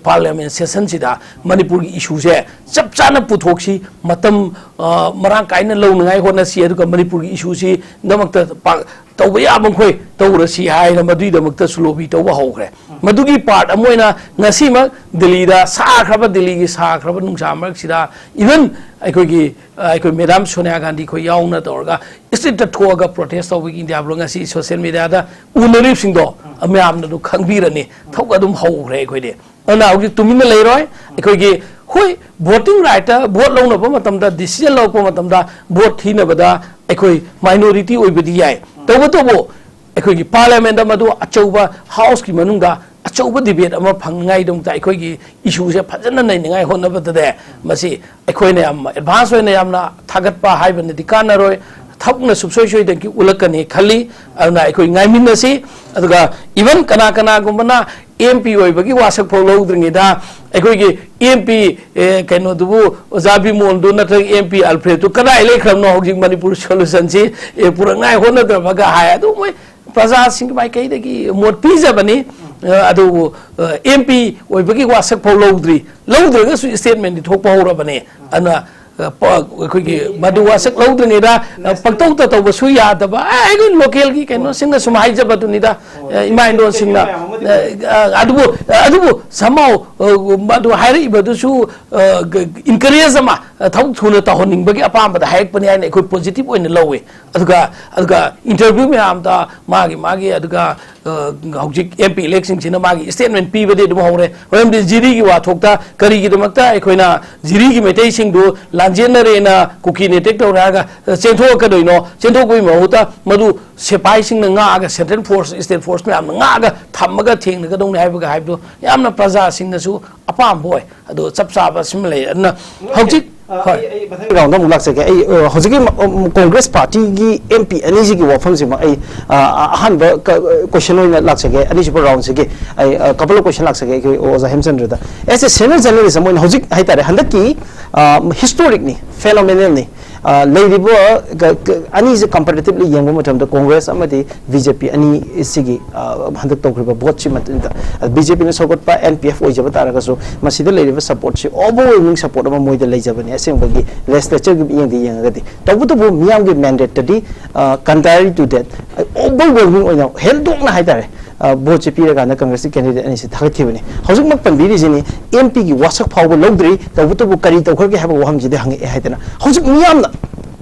ꯄꯥꯔꯂꯤꯌꯥꯃꯦꯟ ꯁꯦꯁꯟꯁꯤꯗ ꯃꯅꯤꯄꯨꯔꯒꯤ ꯏꯁꯨꯁꯦ ꯆꯞ ꯆꯥꯅ ꯄꯨꯊꯣꯛꯁꯤ꯫ ꯃꯇꯝ ꯑ, ꯃꯔꯥꯡ ꯀꯥꯏꯅ ꯂꯧꯅꯉꯥꯏ ꯍꯣꯠꯅꯁꯤ, ꯑꯗꯨꯒ ꯃꯅꯤꯄꯨꯔꯒꯤ ꯏꯁꯨꯁꯤ ꯗꯃꯛꯇ ꯄꯥ-, ꯇꯧꯕ ꯌꯥꯕ ꯃꯈꯣꯏ ꯇꯧꯔꯁꯤ ꯍꯥꯏꯅ ꯃꯗꯨꯒꯤꯗꯃꯛꯇꯁꯨ ꯂꯣꯕꯤ ꯇꯧꯕ ꯍꯧꯈ꯭ꯔꯦ꯫ ꯃꯗꯨꯒꯤ ꯄꯥꯔꯠ ꯑꯃ ꯑꯣꯏꯅ ꯉꯁꯤꯃꯛ ꯗꯤꯜꯂꯤꯗ ꯁꯥꯈ꯭ꯔꯕ, ꯗꯤꯜꯂꯤꯒꯤ ꯁꯥꯈ꯭ꯔꯕ ꯅꯨꯡꯁꯥ ꯃꯔꯛꯁꯤꯗ, ꯏꯚꯟ ꯑꯩꯈꯣꯏꯒꯤ, ꯑ, ꯑꯩꯈꯣꯏ ꯃꯦꯗꯥꯝ ꯁꯣꯅꯤꯌꯥ ꯒꯥꯟꯙꯤ ꯑꯩꯈꯣꯏ ꯌꯥꯎꯅ ꯇꯧꯔꯒ ꯏꯁꯇ꯭ꯔꯤꯠꯇ ꯊꯣꯛꯑꯒ ꯄ꯭ꯔꯣꯇꯦꯁ ꯇꯧꯕꯒꯤ ꯏꯟꯗꯤꯌꯥ ꯕ꯭ꯂꯣꯛ ꯉꯁꯤ ꯁꯣꯁꯤꯌꯦꯜ ꯃꯦꯗꯤꯌꯥꯗ ꯎꯅꯔꯤꯕꯁꯤꯡꯗꯣ ꯃꯌꯥꯝꯅ ꯑꯗꯨ ꯈꯪꯕꯤꯔꯅꯤ꯫ ꯊꯕꯛ ꯑꯗꯨꯝ ꯍꯧꯈ꯭ꯔꯦ ꯑꯩꯈꯣꯏꯗꯤ꯫ ꯑꯗꯨꯅ ꯍꯧꯖꯤꯛ ꯇꯨꯃꯤꯟꯅ ꯂꯩꯔꯣꯏ꯫ ꯑꯩꯈꯣꯏꯒꯤ, ꯍꯣꯏ, ꯚꯣꯇꯤꯡ ꯔꯥꯏꯠꯇ ꯚꯣꯠ ꯂꯧꯅꯕ ꯃꯇꯝꯗ, ꯗꯤꯁꯤꯖꯟ ꯂꯧꯔꯛꯄ ꯃꯇꯝꯗ ꯚꯣꯠ ꯊꯤꯅꯕꯗ ꯑꯩꯈꯣꯏ ꯃꯥꯏꯅꯣꯔꯤꯇꯤ ꯑꯣꯏꯕꯗꯤ ꯌꯥꯏ꯫ ꯇꯧꯕꯇꯕꯨ ꯑꯩꯈꯣꯏꯒꯤ ꯄꯥꯔꯂꯤꯌꯥꯃꯦꯟꯗ ꯃꯗꯨ ꯑꯆꯧꯕ ꯍꯥꯎꯁꯀꯤ ꯃꯅꯨꯡꯗ ꯑꯆꯧꯕ ꯗꯤꯕꯦꯠ ꯑꯃ ꯐꯪꯅꯉꯥꯏꯒꯤꯗꯃꯛꯇ ꯑꯩꯈꯣꯏꯒꯤ ꯏꯁꯨꯁꯦ ꯐꯖꯅ ꯅꯩꯅꯉꯥꯏ ꯍꯣꯠꯅꯕꯗꯅꯦ, ꯃꯁꯤ ꯑꯩꯈꯣꯏꯅ ꯌꯥꯝ ꯑꯦꯗꯚꯥꯟꯁ ꯑꯣꯏꯅ ꯌꯥꯝꯅ ꯊꯥꯒꯠꯄ ꯍꯥꯏꯕꯅꯗꯤ ꯀꯥꯟꯅꯔꯣꯏ꯫ ꯊꯕꯛꯅ ꯁꯨꯡꯁꯣꯏ ꯁꯣꯏꯗꯅꯒꯤ ꯎꯠꯂꯛꯀꯅꯤ ꯈꯜꯂꯤ꯫ ꯑꯗꯨꯅ ꯑꯩꯈꯣꯏ ꯉꯥꯏꯃꯤꯟꯅꯁꯤ꯫ ꯑꯗꯨꯒ ꯏꯚꯟ ꯀꯅꯥ ꯀꯅꯥꯒꯨꯝꯕꯅ ꯑꯦꯝ ꯄꯤ ꯑꯣꯏꯕꯒꯤ ꯋꯥꯁꯛ ꯐꯥꯎ ꯂꯧꯗ꯭ꯔꯤꯉꯩꯗ ꯑꯩꯈꯣꯏꯒꯤ ꯑꯦꯝ ꯄꯤ, ꯑꯦ, ꯀꯩꯅꯣꯗꯨꯕꯨ, ꯑꯣꯖꯥ ꯕꯤꯃꯣꯜꯗꯨ ꯅꯠꯇ꯭ꯔꯒ ꯑꯦꯝ ꯄꯤ ꯑꯜꯐ꯭ꯔꯦꯗꯇꯨ ꯀꯗꯥꯏ ꯂꯩꯈ꯭ꯔꯕꯅꯣ? ꯍꯧꯖꯤꯛ ꯃꯅꯤꯄꯨꯔ ꯁꯣꯂꯨꯁꯟꯁꯤ, ꯑꯦ, ꯄꯨꯔꯛꯉꯥꯏ ꯍꯣꯠꯅꯗ꯭ꯔꯕꯒ ꯍꯥꯏ꯫ ꯑꯗꯨ ꯃꯣꯏ ꯄ꯭ꯔꯖꯥꯁꯤꯡꯒꯤ ꯃꯥꯏꯀꯩꯗꯒꯤ ꯃꯣꯠ ꯄꯤꯖꯕꯅꯤ꯫ ꯑ, ꯑꯗꯨꯕꯨ, ꯑ, ꯑꯦꯝ ꯄꯤ ꯑꯣꯏꯕꯒꯤ ꯋꯥꯁꯛ ꯐꯥꯎ ꯂꯧꯗ꯭ꯔꯤ꯫ ꯂꯧꯗ꯭ꯔꯒꯁꯨ ꯁ꯭ꯇꯦꯠꯃꯦꯟꯗꯤ ꯊꯣꯛꯄ ꯍꯧꯔꯕꯅꯦ꯫ ꯑꯗꯨꯅ, ꯑ, ꯄ-, ꯑꯩꯈꯣꯏꯒꯤ ꯃꯗꯨ ꯋꯥꯁꯛ ꯂꯧꯗ꯭ꯔꯤꯉꯩꯗ, ꯑ, ꯄꯪꯇꯧꯗ ꯇꯧꯕꯁꯨ ꯌꯥꯗꯕ꯫ ꯑ, ꯑꯩꯈꯣꯏ ꯂꯣꯀꯦꯜꯒꯤ ꯀꯩꯅꯣꯁꯤꯡꯅ ꯁꯨꯝ ꯍꯥꯏꯖꯕꯗꯨꯅꯤꯗ, ꯑ, ꯏꯃꯥ ꯏꯟꯗꯣꯟꯁꯤꯡꯅ꯫ ꯑ, ꯑ, ꯑꯗꯨꯕꯨ, ꯑ, ꯑꯗꯨꯕꯨ somehow, ꯑ, ꯃꯗꯨ ꯍꯥꯏꯔꯛꯏꯕꯗꯨꯁꯨ, ꯑ, ꯒ-, ꯏꯟꯀꯔꯦꯖ ꯑꯃ, ꯑ, ꯊꯕꯛ ꯊꯨꯅ ꯇꯧꯍꯟꯅꯤꯡꯕꯒꯤ ꯑꯄꯥꯝꯕꯗ ꯍꯥꯏꯔꯛꯄꯅꯤ ꯍꯥꯏꯅ ꯑꯩꯈꯣꯏ ꯄꯣꯖꯤꯇꯤꯚ ꯑꯣꯏꯅ ꯂꯧꯋꯤ꯫ ꯑꯗꯨꯒ, ꯑꯗꯨꯒ ꯏꯟꯇꯔꯚ꯭ꯌꯨ ꯃꯌꯥꯝꯗ ꯃꯥꯒꯤ, ꯃꯥꯒꯤ, ꯑꯗꯨꯒ, ꯑ, ꯍꯧꯖꯤꯛ ꯑꯦꯝ ꯄꯤ ꯏꯂꯦꯛꯁꯤꯡꯁꯤꯅ ꯃꯥꯒꯤ ꯁ꯭ꯇꯦꯠꯃꯦꯟ ꯄꯤꯕꯗꯤ ꯑꯗꯨꯝ ꯍꯧꯔꯦ꯫ ꯃꯔꯝꯗꯤ ꯖꯤꯔꯤꯒꯤ ꯋꯥꯊꯣꯛꯇ ꯀꯔꯤꯒꯤꯗꯃꯛꯇ ꯑꯩꯈꯣꯏꯅ ꯖꯤꯔꯤꯒꯤ ꯃꯩꯇꯩꯁꯤꯡꯗꯨ ꯂꯥꯟꯖꯦꯟꯅꯔꯦꯅ ꯀꯨꯀꯤꯅ ꯑꯦꯇꯦꯛ ꯇꯧꯔꯦ ꯍꯥꯏꯔꯒ, ꯑ, ꯆꯦꯟꯊꯣꯛꯀꯗꯣꯏꯅꯣ? ꯆꯦꯟꯊꯣꯛꯄꯒꯤ ꯃꯍꯨꯠꯇ ꯃꯗꯨ ꯁꯤꯐꯥꯏꯁꯤꯡꯅ ꯉꯥꯛꯑꯒ, ꯁꯦꯟꯇ꯭ꯔꯦꯜ ꯐꯣꯔꯁ, ꯁ꯭ꯇꯦꯠ ꯐꯣꯔꯁ ꯃꯌꯥꯝꯅ ꯉꯥꯛꯑꯒ ꯊꯝꯃꯒ ꯊꯦꯡꯅꯒꯗꯧꯅꯤ ꯍꯥꯏꯕꯒ ꯍꯥꯏꯕꯗꯣ ꯌꯥꯝꯅ ꯄ꯭ꯔꯖꯥꯁꯤꯡꯅꯁꯨ ꯑꯄꯥꯝꯕ ꯑꯣꯏ꯫ ꯑꯗꯣ ꯆꯞ ꯆꯥꯕ ꯁꯤꯃ ꯂꯩ꯫ ꯑꯗꯨꯅ ꯍꯧꯖꯤꯛ, ꯑ, ꯍꯣꯏ꯫ ꯑꯩ, ꯑꯩ ꯃꯊꯪꯒꯤ ꯔꯥꯎꯟꯗ ꯑꯃꯨꯛ ꯂꯥꯛꯆꯒꯦ꯫ ꯑꯩ, ꯑ, ꯍꯧꯖꯤꯛꯀꯤ ꯃ-, ꯎꯝ, ꯀꯣꯡꯒ꯭ꯔꯦꯁ ꯄꯥꯔꯇꯤꯒꯤ ꯑꯦꯝ ꯄꯤ ꯑꯅꯤꯁꯤꯒꯤ ꯋꯥꯐꯝꯁꯤꯃ ꯑꯩ, ꯑ, ꯑ, ꯑꯍꯥꯟꯕ ꯀ-, ꯀꯣꯏꯁꯟ ꯑꯣꯏꯅ ꯂꯥꯛꯆꯒꯦ꯫ ꯑꯅꯤꯁꯨꯕ ꯔꯥꯎꯟꯁꯤꯒꯤ ꯑꯩ, ꯑ, ꯀꯄꯜ ꯑꯣꯐ ꯀꯣꯏꯁꯟ ꯂꯥꯛꯆꯒꯦ ꯑꯩꯈꯣꯏ ꯑꯣꯖꯥ ꯍꯦꯝꯆꯟꯗ꯭ꯔꯗ꯫ ꯑꯦꯁ ꯑꯦ ꯁꯦꯅꯤꯌꯔ ꯖꯔꯅꯦꯂꯤꯁ ꯑꯃ ꯑꯣꯏꯅ ꯍꯧꯖꯤꯛ ꯍꯥꯏꯇꯥꯔꯦ, ꯍꯟꯗꯛꯀꯤ, ꯑ, ꯍꯤꯁꯇꯣꯔꯤꯛꯅꯤ, ꯐꯦꯅꯣꯃꯦꯅꯦꯜꯅꯤ꯫ ꯑ, ꯂꯩꯔꯤꯕ ꯀ- ꯀ- ꯑꯅꯤꯁꯦ comparatively ꯌꯦꯡꯕ ꯃꯇꯝꯗ ꯀꯣꯡꯒ꯭ꯔꯦꯁ ꯑꯃꯗꯤ ꯕꯤ ꯖꯦ ꯄꯤ ꯑꯅꯤ ꯁꯤꯒꯤ, ꯑ, ꯍꯟꯗꯛ ꯇꯧꯈ꯭ꯔꯤꯕ ꯚꯣꯠꯁꯤ ꯃꯇꯨꯡꯗ, ꯑ, ꯕꯤ ꯖꯦ ꯄꯤꯅ ꯁꯧꯒꯠꯄ ꯑꯦꯟ ꯄꯤ ꯑꯦꯐ ꯑꯣꯏꯖꯕ ꯇꯥꯔꯒꯁꯨ, ꯃꯁꯤꯗ ꯂꯩꯔꯤꯕ supportꯁꯤ overwhelming support ꯑꯃ ꯃꯣꯏꯗ ꯂꯩꯖꯕꯅꯤ꯫ ꯑꯁꯦꯡꯕꯒꯤ legislatureꯒꯤ ꯃꯤꯠꯌꯦꯡꯗ ꯌꯦꯡꯉꯒꯗꯤ, ꯇꯧꯕꯇꯕꯨ ꯃꯤꯌꯥꯝꯒꯤ mandateꯇꯗꯤ, ꯑ, contrary to that, ꯑ, overwhelming ꯑꯣꯏꯅ ꯍꯦꯟꯗꯣꯛꯅ ꯍꯥꯏꯇꯥꯔꯦ, ꯑ, ꯚꯣꯠꯁꯤ ꯄꯤꯔꯀꯥꯟꯗ ꯀꯪꯒ꯭ꯔꯦꯁꯀꯤ candidate ꯑꯅꯤꯁꯤ ꯊꯥꯒꯠꯈꯤꯕꯅꯤ꯫ ꯍꯧꯖꯤꯛꯃꯛ ꯄꯟꯕꯤꯔꯤꯁꯤꯅꯤ, ꯑꯦꯝ ꯄꯤꯒꯤ ꯋꯥꯁꯛ ꯐꯥꯎꯕ ꯂꯧꯗ꯭ꯔꯤ, ꯇꯧꯕꯇꯕꯨ ꯀꯔꯤ ꯇꯧꯈ꯭ꯔꯒꯦ ꯍꯥꯏꯕ ꯋꯥꯐꯝꯁꯤꯗꯤ ꯍꯪꯉꯛꯑꯦ ꯍꯥꯏꯗꯅ꯫ ꯍꯧꯖꯤꯛ ꯃꯤꯌꯥꯝꯅ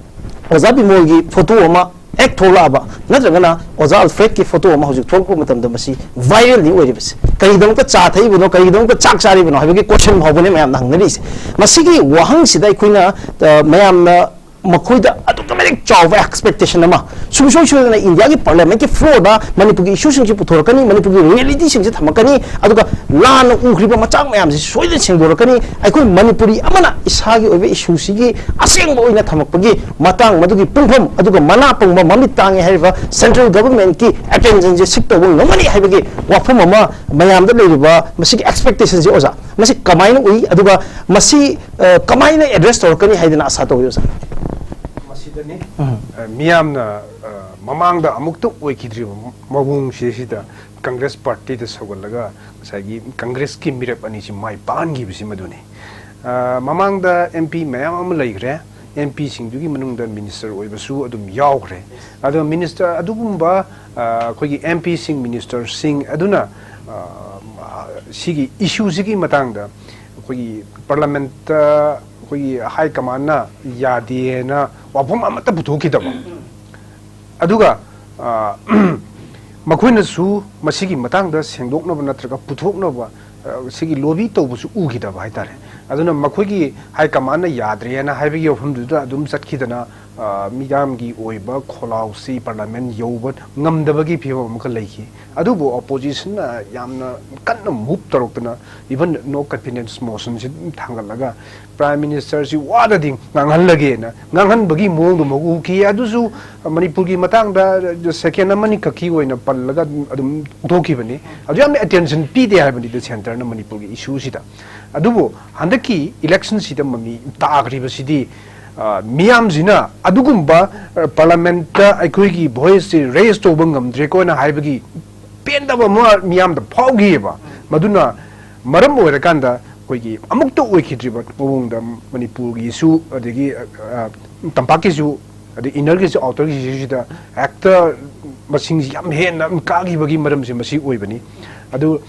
ꯑꯣꯖꯥ ꯕꯤꯃꯣꯜꯒꯤ photo ꯑꯃ ꯍꯦꯛ ꯊꯣꯛꯂꯛꯑꯕ, ꯅꯠꯇ꯭ꯔꯒꯅ ꯑꯣꯖꯥ ꯑꯜꯐ꯭ꯔꯦꯗꯀꯤ photo ꯑꯃ ꯍꯧꯖꯤꯛ ꯊꯣꯛꯂꯛꯄ ꯃꯇꯝꯗ, ꯃꯁꯤ viralꯅꯤ ꯑꯣꯏꯔꯤꯕꯁꯤ꯫ ꯀꯔꯤꯒꯤꯗꯃꯛꯇ ꯆꯥ ꯊꯛꯏꯕꯅꯣ, ꯀꯔꯤꯒꯤꯗꯃꯛꯇ ꯆꯥꯛ ꯆꯥꯔꯤꯕꯅꯣ ꯍꯥꯏꯕꯒꯤ question ꯐꯥꯎꯕꯅꯤ ꯃꯌꯥꯝꯅ ꯍꯪꯅꯔꯤꯁꯦ꯫ ꯃꯁꯤꯒꯤ ꯋꯥꯍꯪꯁꯤꯗ ꯑꯩꯈꯣꯏꯅ, ꯑ, ꯃꯌꯥꯝꯅ ꯃꯈꯣꯏꯗ ꯑꯗꯨꯛꯀꯤ ꯃꯇꯤꯛ ꯆꯥꯎꯕ expectation ꯑꯃ, ꯁꯨꯡꯁꯣꯏ ꯁꯣꯏꯗꯅ ꯏꯟꯗꯤꯌꯥꯒꯤ parliamentꯀꯤ floorꯗ ꯃꯅꯤꯄꯨꯔꯒꯤ issueꯁꯤꯡꯁꯤ ꯄꯨꯊꯣꯔꯛꯀꯅꯤ, ꯃꯅꯤꯄꯨꯔꯒꯤ realityꯁꯤꯡꯁꯤ ꯊꯝꯃꯛꯀꯅꯤ, ꯑꯗꯨꯒ ꯂꯥꯟꯅ ꯎꯈ꯭ꯔꯤꯕ ꯃꯆꯥꯛ ꯃꯌꯥꯝꯁꯤ ꯁꯣꯏꯗꯅ ꯁꯦꯡꯗꯣꯔꯛꯀꯅꯤ꯫ ꯑꯩꯈꯣꯏ ꯃꯅꯤꯄꯨꯔꯤ ꯑꯃꯅ ꯏꯁꯥꯒꯤ ꯑꯣꯏꯕ issueꯁꯤꯒꯤ ꯑꯁꯦꯡꯕ ꯑꯣꯏꯅ ꯊꯝꯃꯛꯄꯒꯤ ꯃꯇꯥꯡ, ꯃꯗꯨꯒꯤ ꯄꯨꯡꯐꯝ, ꯑꯗꯨꯒ ꯃꯅꯥ ꯄꯪꯕ ꯃꯃꯤꯠ ꯇꯥꯡꯉꯦ ꯍꯥꯏꯔꯤꯕ central governmentꯀꯤ attentionꯁꯦ seek ꯇꯧꯕ ꯉꯝꯒꯅꯤ ꯍꯥꯏꯕꯒꯤ ꯋꯥꯐꯝ ꯑꯃ ꯃꯌꯥꯝꯗ ꯂꯩꯔꯤꯕ ꯃꯁꯤꯒꯤ expectationꯁꯦ, ꯑꯣꯖꯥ, ꯃꯁꯤ ꯀꯃꯥꯏꯅ ꯎꯏ? ꯑꯗꯨꯒ ꯃꯁꯤ, ꯑ, ꯀꯃꯥꯏꯅ address ꯇꯧꯔꯛꯀꯅꯤ ꯍꯥꯏꯗꯅ ꯑꯁꯥ ꯇꯧꯏ, ꯑꯣꯖꯥ? ꯃꯁꯤꯗꯅꯤ, ꯎꯝ꯫ ꯑ, ꯃꯤꯌꯥꯝꯅ, ꯑ, ꯃꯃꯥꯡꯗ ꯑꯃꯨꯛꯇ ꯑꯣꯏꯈꯤꯗ꯭ꯔꯤꯕ ꯃꯑꯣꯡꯁꯤꯗ ꯀꯪꯒ꯭ꯔꯦꯁ ꯄꯥꯔꯇꯤꯗ ꯁꯧꯒꯠꯂꯒ ꯉꯁꯥꯏꯒꯤ ꯀꯪꯒ꯭ꯔꯦꯁꯀꯤ ꯃꯤꯔꯦꯞ ꯑꯅꯤꯁꯤ ꯃꯥꯏ ꯄꯥꯛꯍꯟꯈꯤꯕꯁꯤ ꯃꯗꯨꯅꯤ꯫ ꯑ, ꯃꯃꯥꯡꯗ ꯑꯦꯝ ꯄꯤ ꯃꯌꯥꯝ ꯑꯃ ꯂꯩꯈ꯭ꯔꯦ, ꯑꯦꯝ ꯄꯤꯁꯤꯡꯗꯨꯒꯤ ꯃꯅꯨꯡꯗ ꯃꯤꯅꯤꯁꯇꯔ ꯑꯣꯏꯕꯁꯨ ꯑꯗꯨꯝ ꯌꯥꯎꯈ꯭ꯔꯦ꯫ ꯑꯗꯣ ꯃꯤꯅꯤꯁꯇꯔ ꯑꯗꯨꯒꯨꯝꯕ, ꯑ, ꯑꯩꯈꯣꯏꯒꯤ ꯑꯦꯝ ꯄꯤꯁꯤꯡ, ꯃꯤꯅꯤꯁꯇꯔꯁꯤꯡ ꯑꯗꯨꯅ, ꯑ, ꯁꯤꯒꯤ ꯏꯁꯨꯁꯤꯒꯤ ꯃꯇꯥꯡꯗ ꯑꯩꯈꯣꯏꯒꯤ ꯄꯥꯔꯂꯥꯃꯦꯟꯠꯇ ꯑꯩꯈꯣꯏꯒꯤ ꯍꯥꯏ ꯀꯃꯥꯟꯅ ꯌꯥꯗꯦꯅ ꯋꯥꯐꯝ ꯑꯃꯠꯇ ꯄꯨꯊꯣꯛꯈꯤꯗꯕ꯫ ꯑꯗꯨꯒ, ꯑ, ꯃꯈꯣꯏꯅꯁꯨ ꯃꯁꯤꯒꯤ ꯃꯇꯥꯡꯗ ꯁꯦꯡꯗꯣꯛꯅꯕ ꯅꯠꯇ꯭ꯔꯒ ꯄꯨꯊꯣꯛꯅꯕ, ꯑ, ꯁꯤꯒꯤ lobby ꯇꯧꯕꯁꯨ ꯎꯈꯤꯗꯕ ꯍꯥꯏꯇꯥꯔꯦ꯫ ꯑꯗꯨꯅ ꯃꯈꯣꯏꯒꯤ ꯍꯥꯏ ꯀꯃꯥꯟꯅ ꯌꯥꯗ꯭ꯔꯦꯅ ꯍꯥꯏꯕꯒꯤ ꯋꯥꯐꯝꯗꯨꯗ ꯑꯗꯨꯝ ꯆꯠꯈꯤꯗꯅ, ꯑ, ꯃꯤꯌꯥꯝꯒꯤ ꯑꯣꯏꯕ ꯈꯣꯜꯂꯥꯎꯁꯤ ꯄꯥꯔꯂꯥꯃꯦꯟꯠ ꯌꯧꯕ ꯉꯝꯗꯕꯒꯤ ꯐꯤꯕꯝ ꯑꯃꯈꯛ ꯂꯩꯈꯤ꯫ ꯑꯗꯨꯕꯨ oppositionꯅ ꯌꯥꯝꯅ ꯀꯟꯅ move ꯇꯧꯔꯛꯇꯅ, even no confidence motionꯁꯤ ꯑꯗꯨꯝ ꯊꯥꯡꯒꯠꯂꯒ, Prime Ministerꯁꯤ ꯋꯥꯗꯗꯤ ꯉꯥꯡꯍꯜꯂꯒꯦꯅ ꯉꯥꯡꯍꯟꯕꯒꯤ ꯃꯑꯣꯡꯗꯨꯃꯛ ꯎꯈꯤ꯫ ꯑꯗꯨꯁꯨ ꯃꯅꯤꯄꯨꯔꯒꯤ ꯃꯇꯥꯡꯗ second ꯑꯃꯅꯤ ꯈꯛꯀꯤ ꯑꯣꯏꯅ ꯄꯜꯂꯒ ꯑꯗꯨꯝ ꯊꯣꯛꯈꯤꯕꯅꯤ꯫ ꯑꯗꯨ ꯌꯥꯝꯅ attention ꯄꯤꯗꯦ ꯍꯥꯏꯕꯅꯤꯗ centreꯅ ꯃꯅꯤꯄꯨꯔꯒꯤ issueꯁꯤꯗ꯫ ꯑꯗꯨꯕꯨ ꯍꯟꯗꯛꯀꯤ electionꯁꯤꯗ ꯃꯃꯤ ꯇꯥꯈ꯭ꯔꯤꯕꯁꯤꯗꯤ ꯑ, ꯃꯤꯌꯥꯝꯁꯤꯅ ꯑꯗꯨꯒꯨꯝꯕ, ꯑ, ꯄꯥꯔꯂꯥꯃꯦꯟꯠꯇ ꯑꯩꯈꯣꯏꯒꯤ ꯚꯣꯏꯁꯁꯤ ꯔꯦꯖ ꯇꯧꯕ ꯉꯝꯗ꯭ꯔꯦꯀꯣꯅ ꯍꯥꯏꯕꯒꯤ ꯄꯦꯟꯗꯕ ꯑꯃ ꯃꯤꯌꯥꯝꯗ ꯐꯥꯎꯈꯤꯑꯕ꯫ ꯃꯗꯨꯅ ꯃꯔꯝ ꯑꯣꯏꯔꯀꯥꯟꯗ ꯑꯩꯈꯣꯏꯒꯤ ꯑꯃꯨꯛꯇ ꯑꯣꯏꯈꯤꯗ꯭ꯔꯤꯕ ꯃꯑꯣꯡꯗ ꯃꯅꯤꯄꯨꯔꯒꯤꯁꯨ, ꯑꯗꯒꯤ, ꯑ, ꯑ, ꯇꯝꯄꯥꯛꯀꯤꯁꯨ, ꯑꯗꯩ ꯏꯟꯅꯔꯒꯤꯁꯨ, ꯑꯥꯎꯇꯔꯒꯤꯁꯨ ꯁꯤꯗ ꯍꯦꯛꯇ ꯃꯁꯤꯡꯁꯤ ꯌꯥꯝ ꯍꯦꯟꯅ ꯀꯥꯈꯤꯕꯒꯤ ꯃꯔꯝꯁꯦ ꯃꯁꯤ ꯑꯣꯏꯕꯅꯤ꯫ ꯑꯗꯨ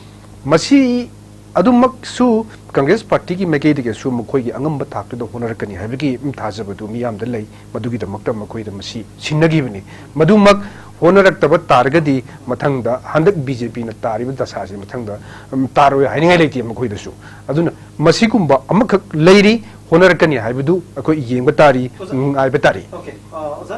ꯃꯁꯤ ꯑꯗꯨꯃꯛꯁꯨ ꯀꯪꯒ꯭ꯔꯦꯁ ꯄꯥꯔꯇꯤꯒꯤ ꯃꯥꯏꯀꯩꯗꯒꯤꯁꯨ ꯃꯈꯣꯏꯒꯤ ꯑꯉꯝꯕ ꯊꯥꯛꯇꯨꯗ ꯍꯣꯠꯅꯔꯛꯀꯅꯤ ꯍꯥꯏꯕꯒꯤ ꯊꯥꯖꯕꯗꯨ ꯃꯤꯌꯥꯝꯗ ꯂꯩ꯫ ꯃꯗꯨꯒꯤꯗꯃꯛꯇ ꯃꯈꯣꯏꯗ ꯃꯁꯤ ꯁꯤꯟꯅꯈꯤꯕꯅꯤ꯫ ꯃꯗꯨꯃꯛ ꯍꯣꯠꯅꯔꯛꯇꯕ ꯇꯥꯔꯒꯗꯤ ꯃꯊꯪꯗ ꯍꯟꯗꯛ ꯕꯤ ꯖꯦ ꯄꯤꯅ ꯇꯥꯔꯤꯕ ꯗꯁꯥꯁꯤ ꯃꯊꯪꯗ, ꯎꯝ, ꯇꯥꯔꯣꯏ ꯍꯥꯏꯅꯤꯡꯉꯥꯏ ꯂꯩꯇꯦ ꯃꯈꯣꯏꯗꯁꯨ꯫ ꯑꯗꯨꯅ ꯃꯁꯤꯒꯨꯝꯕ ꯑꯃꯈꯛ ꯂꯩꯔꯤ, ꯍꯣꯠꯅꯔꯛꯀꯅꯤ ꯍꯥꯏꯕꯗꯨ ꯑꯩꯈꯣꯏ ꯌꯦꯡꯕ ꯇꯥꯔꯤ, ꯉꯥꯏꯕ ꯇꯥꯔꯤ꯫